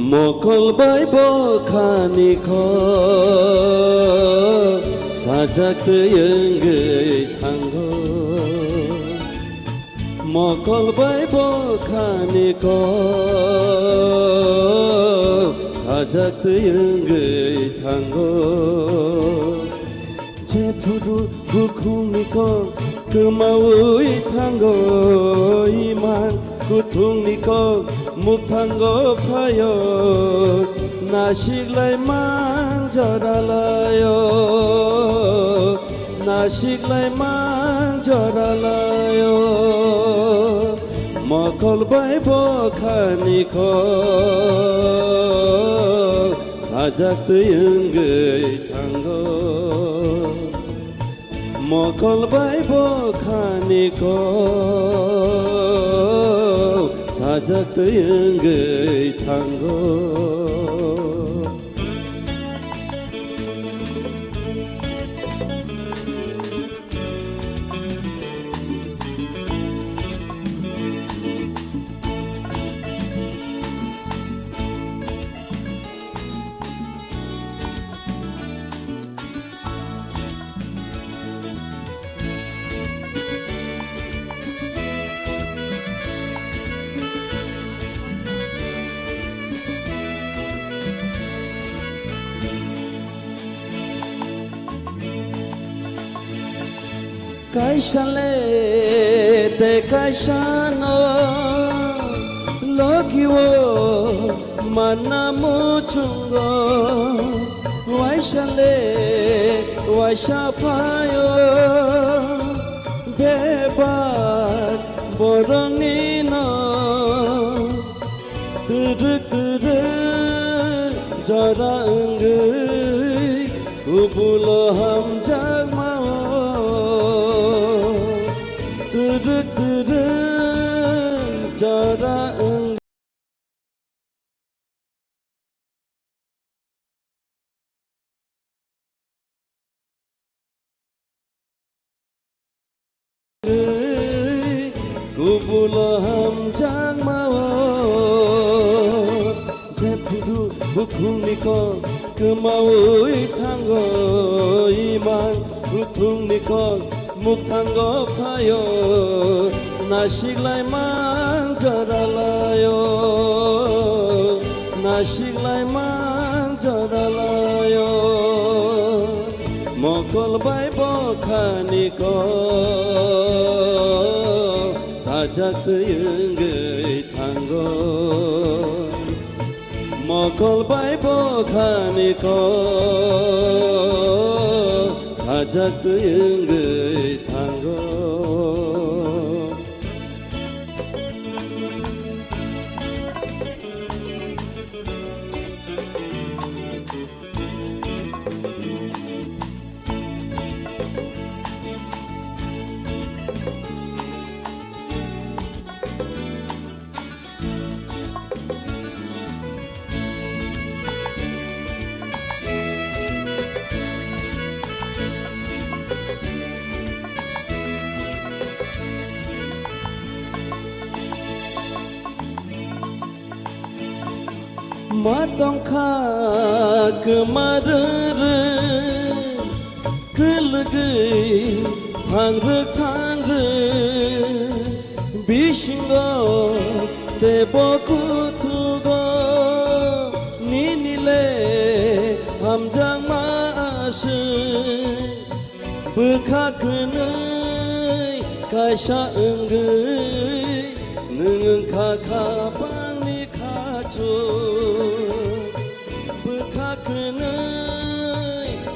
Mokol bai bokhani kho sajak twi wngwi thango. Mokol bai bokhani kho sajak twi wngwi thango. Jephuru bukhungni kok kwmaui thango, imang kuthungni kok mukthango phaio, nasiklai mang joralaio, nasiklai mang joralaio, mokol bai bokhani kok sajak twi wngwi thango. Mokol bai bo khani kok sajak twi wngwi thango. Kaisa le tei kaisa no logi o manna muchungo, waisa le waisa phaio bebak borokni no. Twrwk twrwk jora wngwi kubulo hamjakma o. Twrwk twrwk jora wngwi kubulo hamjakma o. Jephuru bukhukni kok kwmaui thango, imang kuthumni kok mukthango phaio, nasiklai mang jora laio, nasiklai mang jora laio. Mokol bai bokhani kok sajak twi wngwi thango. Mokol bai bokhani kok sajak twi wngwi thango. Ma tongkha kwma rwrwk, kwlwgwi thangrwk thangrwk, bisingo teibo kuthugo nini le hamjakma aswk. Bwkha kwnwi kaisa wngwi nwng wngkha kha bangni khachuk. Bwkha kwnwi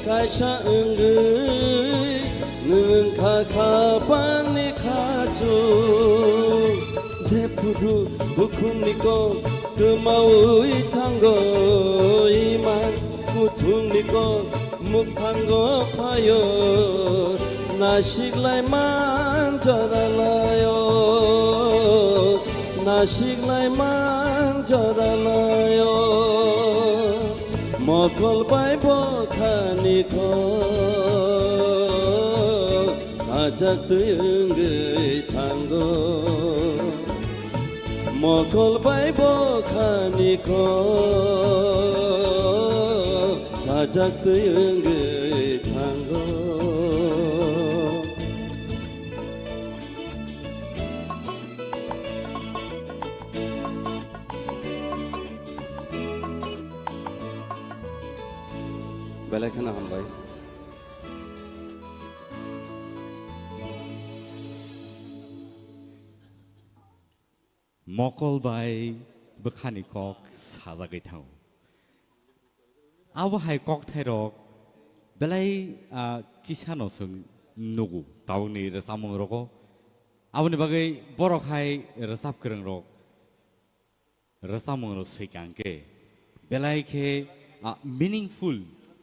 kaisa wngwi nwng wngkha kha bangni khachuk. Jephuru bukhumni kok kwmaui thango, imang kuthumni kok mukthango phaio, nasiklai mang jora laio, nasiklai mang jora laio. Mokol bai bokhani kok sajak twi wngwi thango. Mokol bai bokhani kok sajak twi wngwi thango. Belai kheno hambai. Mokol bai bwkhani kok sajagwi thango. Abo hai kokthairok belai, ah, kisano chwng nugo tabukni rwchapmungrogo. Aboni bagwi borok hai rwchap kwrwngrok rwchapmungrok swikha hwnkhe belai khe, ah, meaningful,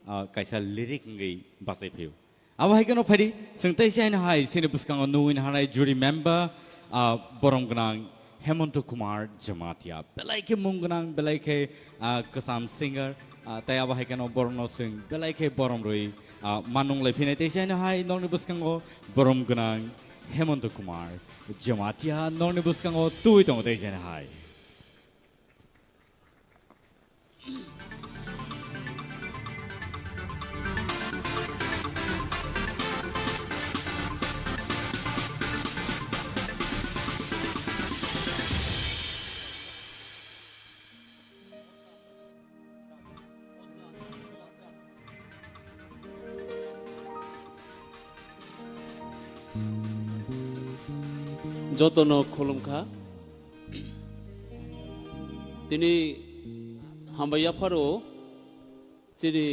ah, kaisa lyric wngwi bachai phaio. Abo hai kheno phaidi, chwng tei chaino hai chini bwskango nugwi naharnai jury member, ah, borom gwnang Hemonto Kumar Jamatia. Belai khe mung gwnang, belai khe, ah, kwcham singer, ah, tei abo hai kheno borokno chwng belai khe borom rwi, ah, manung lai phinai tei chaino hai nokni bwskango borom gwnang Hemonto Kumar Jamatia nokni bwskango twi tongo tei chaino hai. Jotono khulumkha. Tini hambai yapharo chini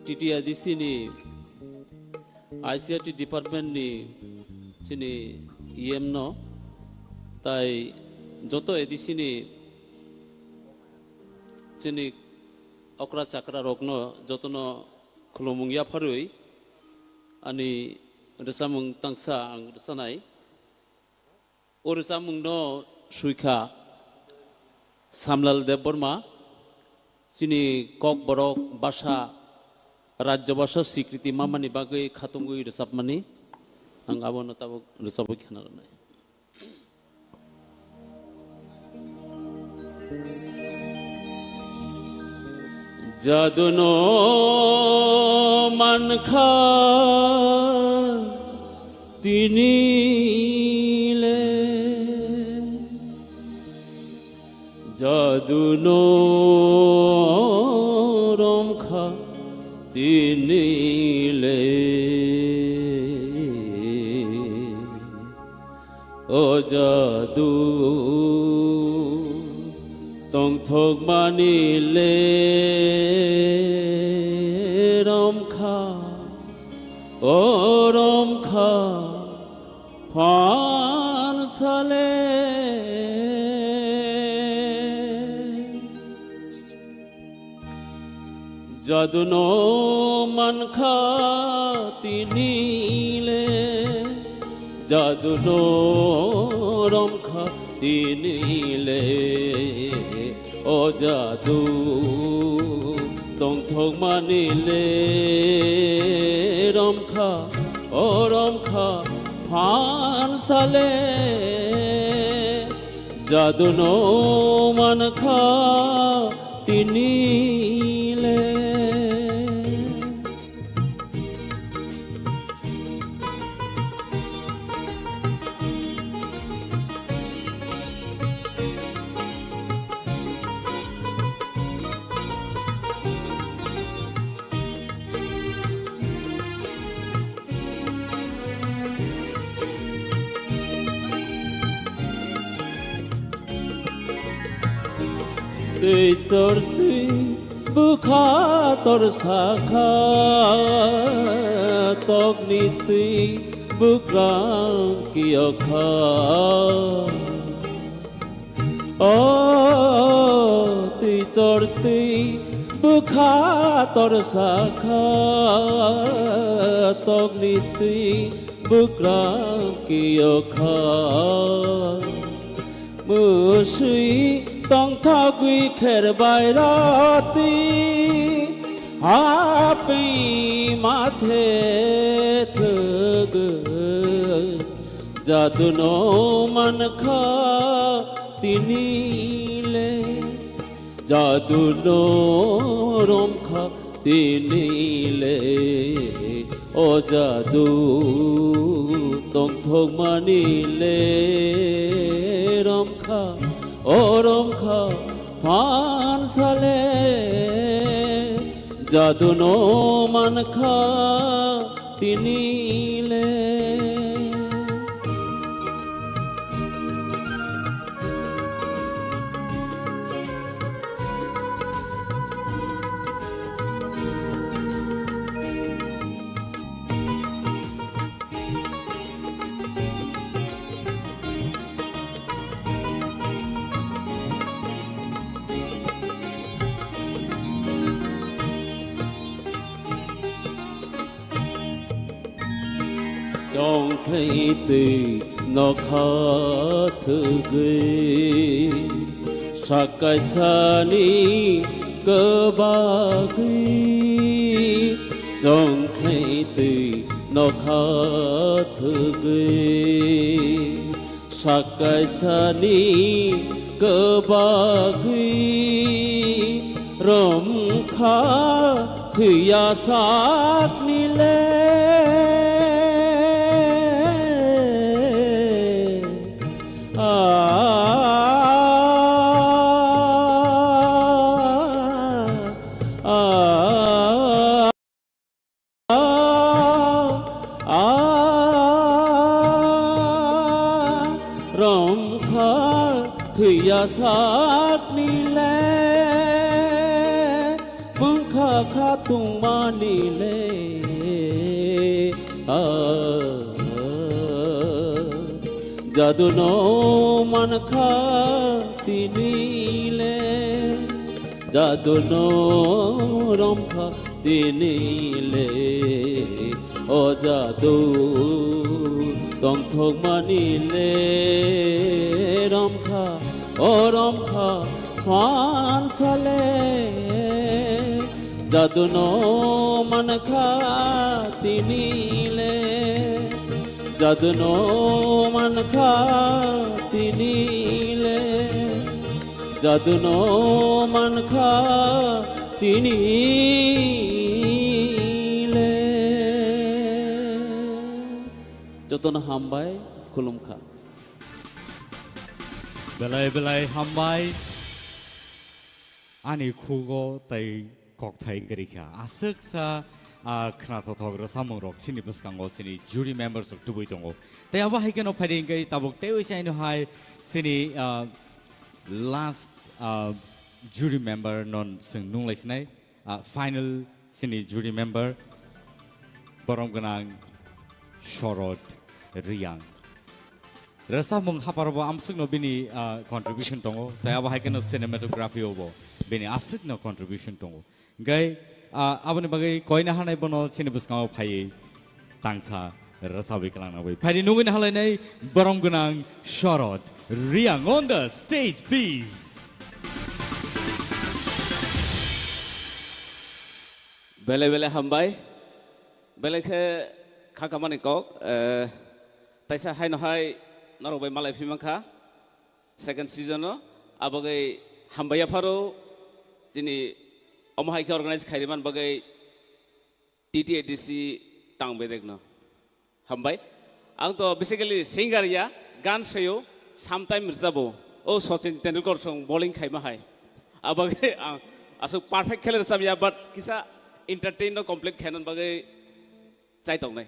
T T A D C ni I C R T department ni chini E M no, tai joto A D C ni chini okra chakra rokno jotono khulumung yapharwi ani rwchapmung tangsa ang rwchanai. O rwchapmungno swikha Samlal Debbarma, chini Kokborok basa, Rajya basa sikriti mamani bagwi khatungwi rwchapmani. Ang abono tabuk rwchapwi khna rwnai. Jaduno mankha tini le, jaduno romkha tini le. O jadu tongthokmani le romkha, o romkha phansale. Jaduno mankha tini le, jaduno romkha tini le, o jadu tongthokmani le romkha, o romkha phansale. Jaduno mankha tini le. Twi tor twi bwkha tor sakha, tokni twi bwkrang kiyokha. O twi tor twi bwkha tor sakha, tokni twi bwkrang kiyokha. Mwswi tongthogwi kher bai roti, hapwi mathe thwgwi. Jaduno mankha tini le, jaduno romkha tini le, o jadu tongthokmani le romkha, o romkha phansale. Jaduno mankha tini le. Khlai twi nokha thwgwi, sakaisani kwbagwi, chongkhlai twi nokha thwgwi, sakaisani kwbagwi romkha thwiya sakni le. A, a, a, a, romkha thwiya sakni le, mungkha kha tungmani le, a, jadu no mankha tini le. Jadu no romkha tini le, o jadu tongthokmani le romkha, o romkha phan sale. Jadu no mankha tini le, jadu no mankha tini le. Jadu no mankha tini le. Jotono hambai, khulumkha. Belai belai hambai. Ani khugo tai kokthai kwrwi kha. Aswksa, ah, khwnathothok rwchapmung rok chini bwskango chini jury members rok tubui tongo. Tei abo hai kheno phaidi hwnkhe tabuk teiwi saino hai chini, ah, last, ah, jury member non chwng nunglai sinai, ah, final chini jury member borom gwnang Shorod Riyang. Rwchapmung hapharo bo amswkno bini, ah, contribution tongo, tei abo hai kheno cinematography o bo bini aswkno contribution tongo. Hwnkhe, ah, aboni bagwi koina hanai bono chini bwskango phaiwi tangsa rwchapwi kwlangna bagwi. Phaidi nugwi nahalainai borom gwnang Shorod Riyang on the stage, please. Belai belai hambai. Belai khe kha kamani kok, eh, taisa haino hai norok bai malai phi mankha second season o. Abagwi hambai yapharo chini omo hai khe organize khairi man bagwi T T A D C tang bedek no. Hambai. Ang to basically singer ya, gan sayo, sometime rwchabo. O Sachin Tendulkar song bowling khaima hai. Abagwi ang aswk perfect khele rwchab ya, but kisa entertain no complete khainan bagwi chai tongnai.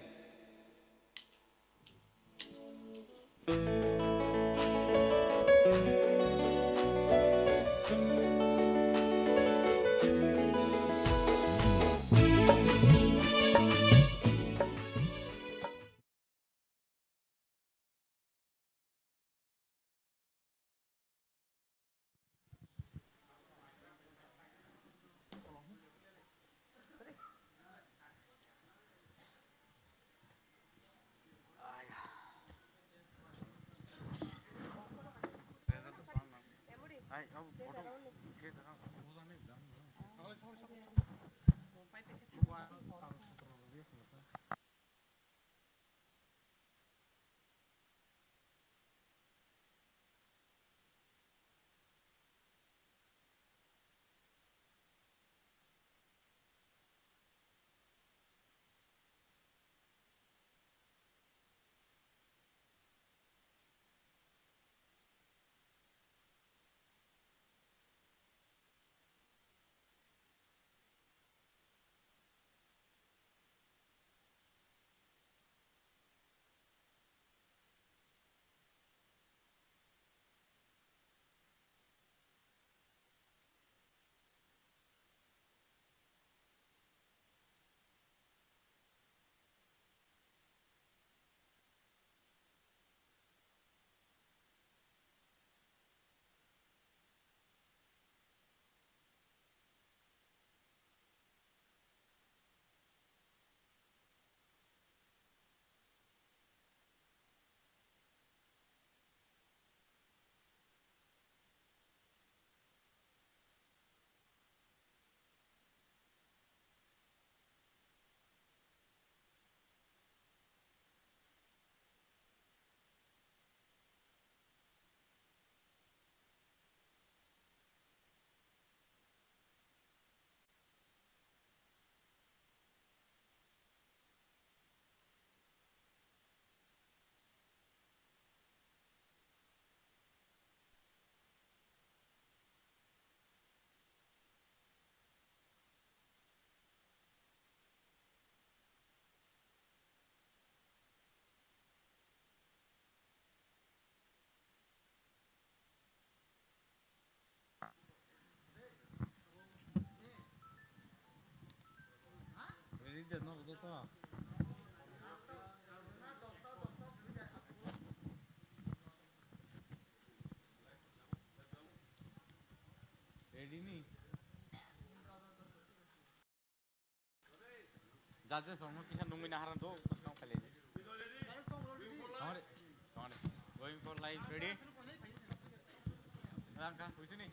Judges rokno kisa nungwi naharna do, bwskang khailai di. Tongre, tongre. Going for live, ready? Rangkha, huisini.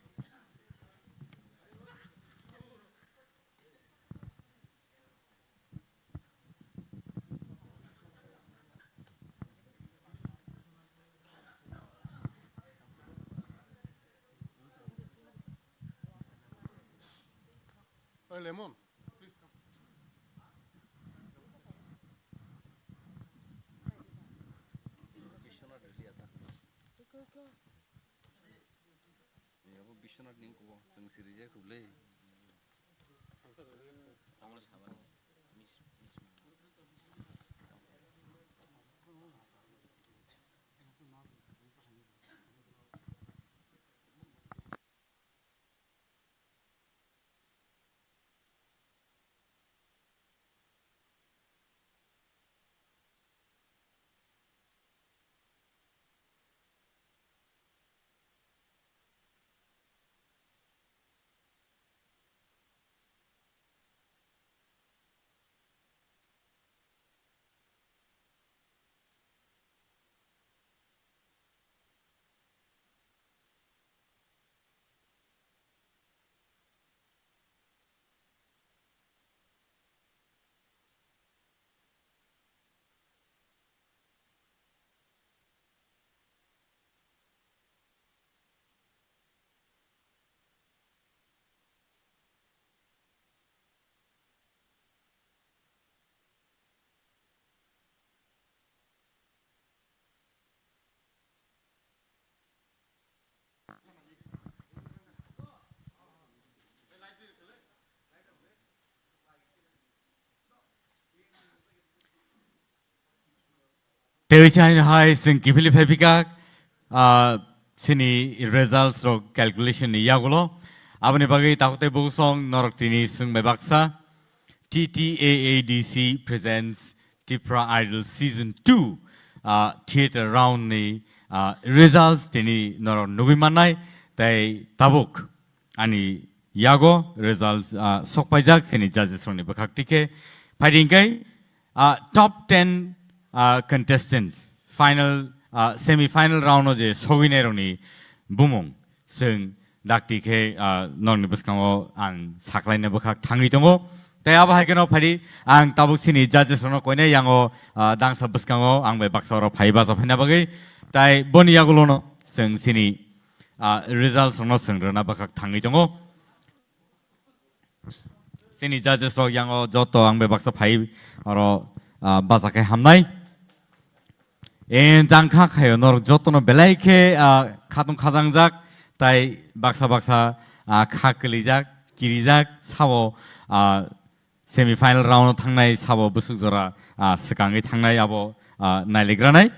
Oy, Lemon, please come. Biswanath Delhi ata. Yabo Biswanath ning kubo, chwng si reject rwle. Tamoni sabani. Miss, miss. Tei chini hai chwng kiphilwi phai phikha, ah, chini results rok calculation ni yagulo. Aboni bagwi takhuk tei bukhuk song norok tini swngbai baksa. T T A A D C presents Tipra Idol Season two, ah, theater round ni, ah, results tini norok nugwi mannai. Tei tabuk ani yago results, ah, sokpaijak chini judges rokni bwkhak tikhe. Phaidi hwnkhe, ah, top ten, ah, contestant final, ah, semi final round o je sogwinai rokni bumung chwng dakti khe, ah, nokni bwskango ang saklaina bwkhak thangwi tongo. Tei abo hai kheno phaidi ang tabuk chini judges rokno koinai yango, ah, dangsa bwskango ang bai baksa oro phai bacha phaina bagwi. Tai boni yagulono chwng chini, ah, results rokno chwng rwna bwkhak thangwi tongo. Chini judges rok yango joto ang bai baksa phai oro, ah, bacha khe hamnai. En jang kha khayo norok jotono belai khe, ah, khatung khajangjak tai baksa baksa, ah, kha kwlijak, kirijak sabo, ah, semi final round o thangnai sabo bwswk jora, ah, swkangwi thangnai abo, ah, nailigranai.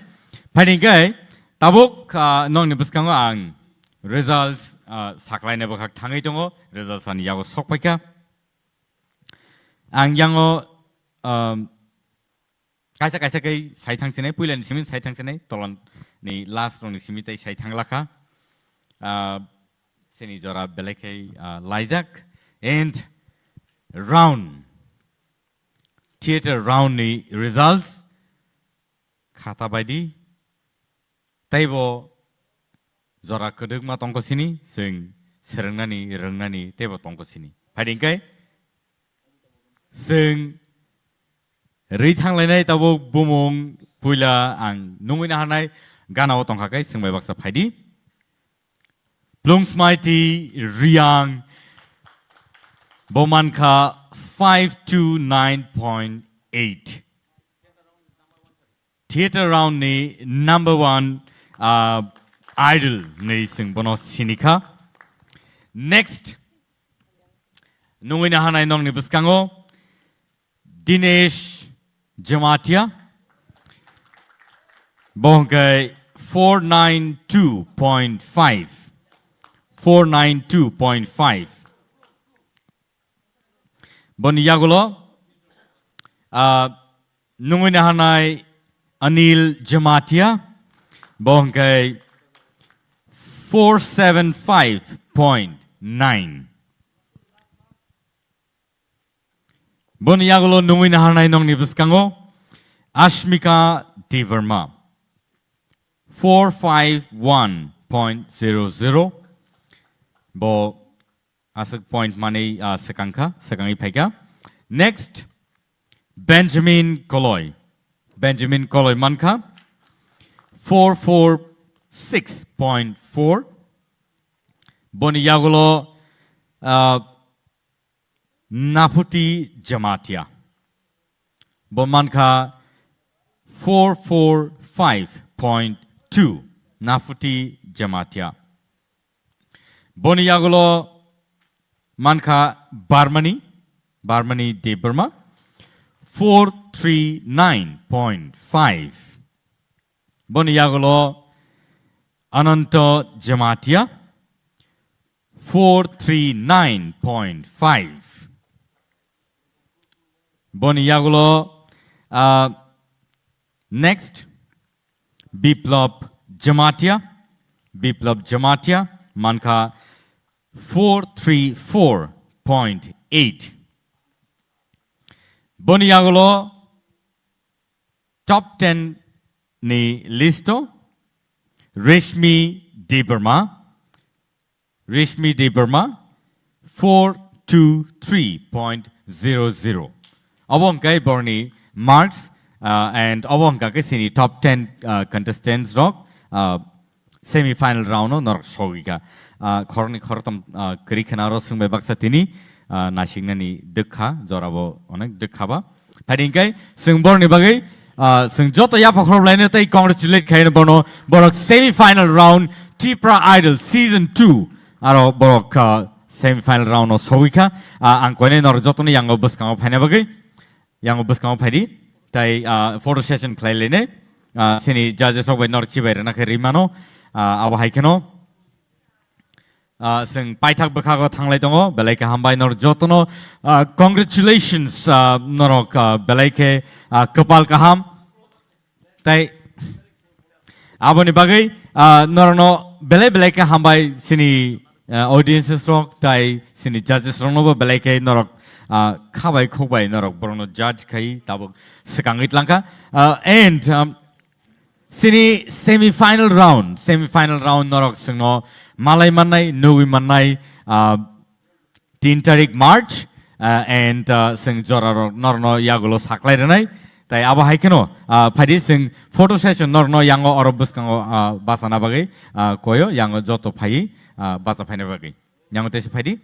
Phaidi hwnkhe tabuk, ah, nokni bwskango ang results, ah, saklaina bwkhak thangwi tongo, results ani yago sokpaikha. Ang yango, um, kaisa kaisa khe sai thang chinai, puila ni simi sai thang chinai, tola ni last rok ni simi tai sai thang lakha. Ah, chini jora belai khe, ah, laijak and round, theater round ni results khata baidi. Teibo jora kwdwkma tongkho sini, chwng swrwngnani, rwngnani teibo tongkho sini. Phaidi hwnkhe chwng rwi thanglainai tabuk bumung puila ang nungwi naharnai gana o tongkha khe chwng bai baksa phaidi. Plungsmaiti Riang bo mankha five two nine point eight. Theater round ni number one, ah, idol ni chwng bono sinikha. Next, nungwi naharnai nokni bwskango Dinesh Jamatia. Bo hwnkhe four nine two point five. Four nine two point five. Boni yagulo, ah, nungwi naharnai Anil Jamatia, bo hwnkhe four seven five point nine. Boni yagulo nungwi naharnai nokni bwskango Ashmika Debbarma, four five one point zero zero. Bo aswk point manwi, ah, swkang kha, swkangwi phai kha. Next, Benjamin Koloi. Benjamin Koloi mankha four four six point four. Boni yagulo, ah, Naphuti Jamatia. Bo mankha four four five point two. Naphuti Jamatia. Boni yagulo mankha Barmani, Barmani Debbarma, four three nine point five. Boni yagulo Ananto Jamatia, four three nine point five. Boni yagulo, ah, next, Biplab Jamatia, Biplab Jamatia, mankha four three four point eight. Boni yagulo top ten ni listo, Reshmi Debbarma, Reshmi Debbarma, four two three point zero zero. Obo hwnkhe borni marks, uh, and obo hwnkha khe sini top ten, uh, contestants rok, uh, semi final round o norok sogwi kha. Uh, khoroknwi khoroktham, uh, kwrwi khna oro swngbai baksa tini, uh, nasiknani dwkha, jorabo onek dwkha ba. Phaidi hwnkhe chwng borni bagwi, ah, chwng joto yapha khorop laino tei congratulate khaino bono, borok semi final round Tipra Idol season two aro borok, ah, semi final round o sogwi kha. Ah, ang koinai norok jotono yango bwskango phaina bagwi, yango bwskango phaidi, tei, ah, photo session khlai lainai. Ah, sini judges rok bai norok chibai rwna khe rwi mano. Ah, abo hai kheno Ah, chwng paithak bwkhago thanglai tongo, belai khe hambai norok jotono, ah, congratulations, ah, norok, ah, belai khe, ah, kwpal kaham. Tei aboni bagwi, ah, norokno belai belai khe hambai chini, ah, audiences rok tei chini judges roknobo belai khe norok, ah, khabai khukbai norok borokno judge khai tabuk swkangwi tlangkha. Ah, and, um, Sini semi final round, semi final round norok chwngno malai mannai, nugwi mannai, ah, tin tarik March, ah, and, ah, chwng jorarok norokno yagulo saklai rwnai. Tai abo hai kheno, ah, phaidi chwng photo session norokno yango oro bwskango, ah, bachana bagwi, ah, koyo yango joto phaiwi, ah, bacha phaina bagwi. Yango teisa phaidi.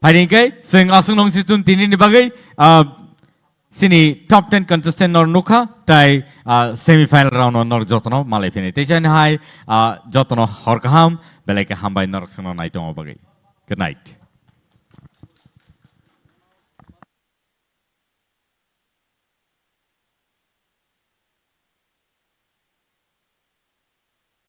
Phaidi hwnkhe chwng aswk nung si tun tini ni bagwi, ah, Sini top ten contestant nor nukha, tai, ah, semi final round o nor jotono malai phini. Tei jani hai, ah, jotono hor kaham, belai khe hambai norok chwngno nai tongma bagwi. Good night.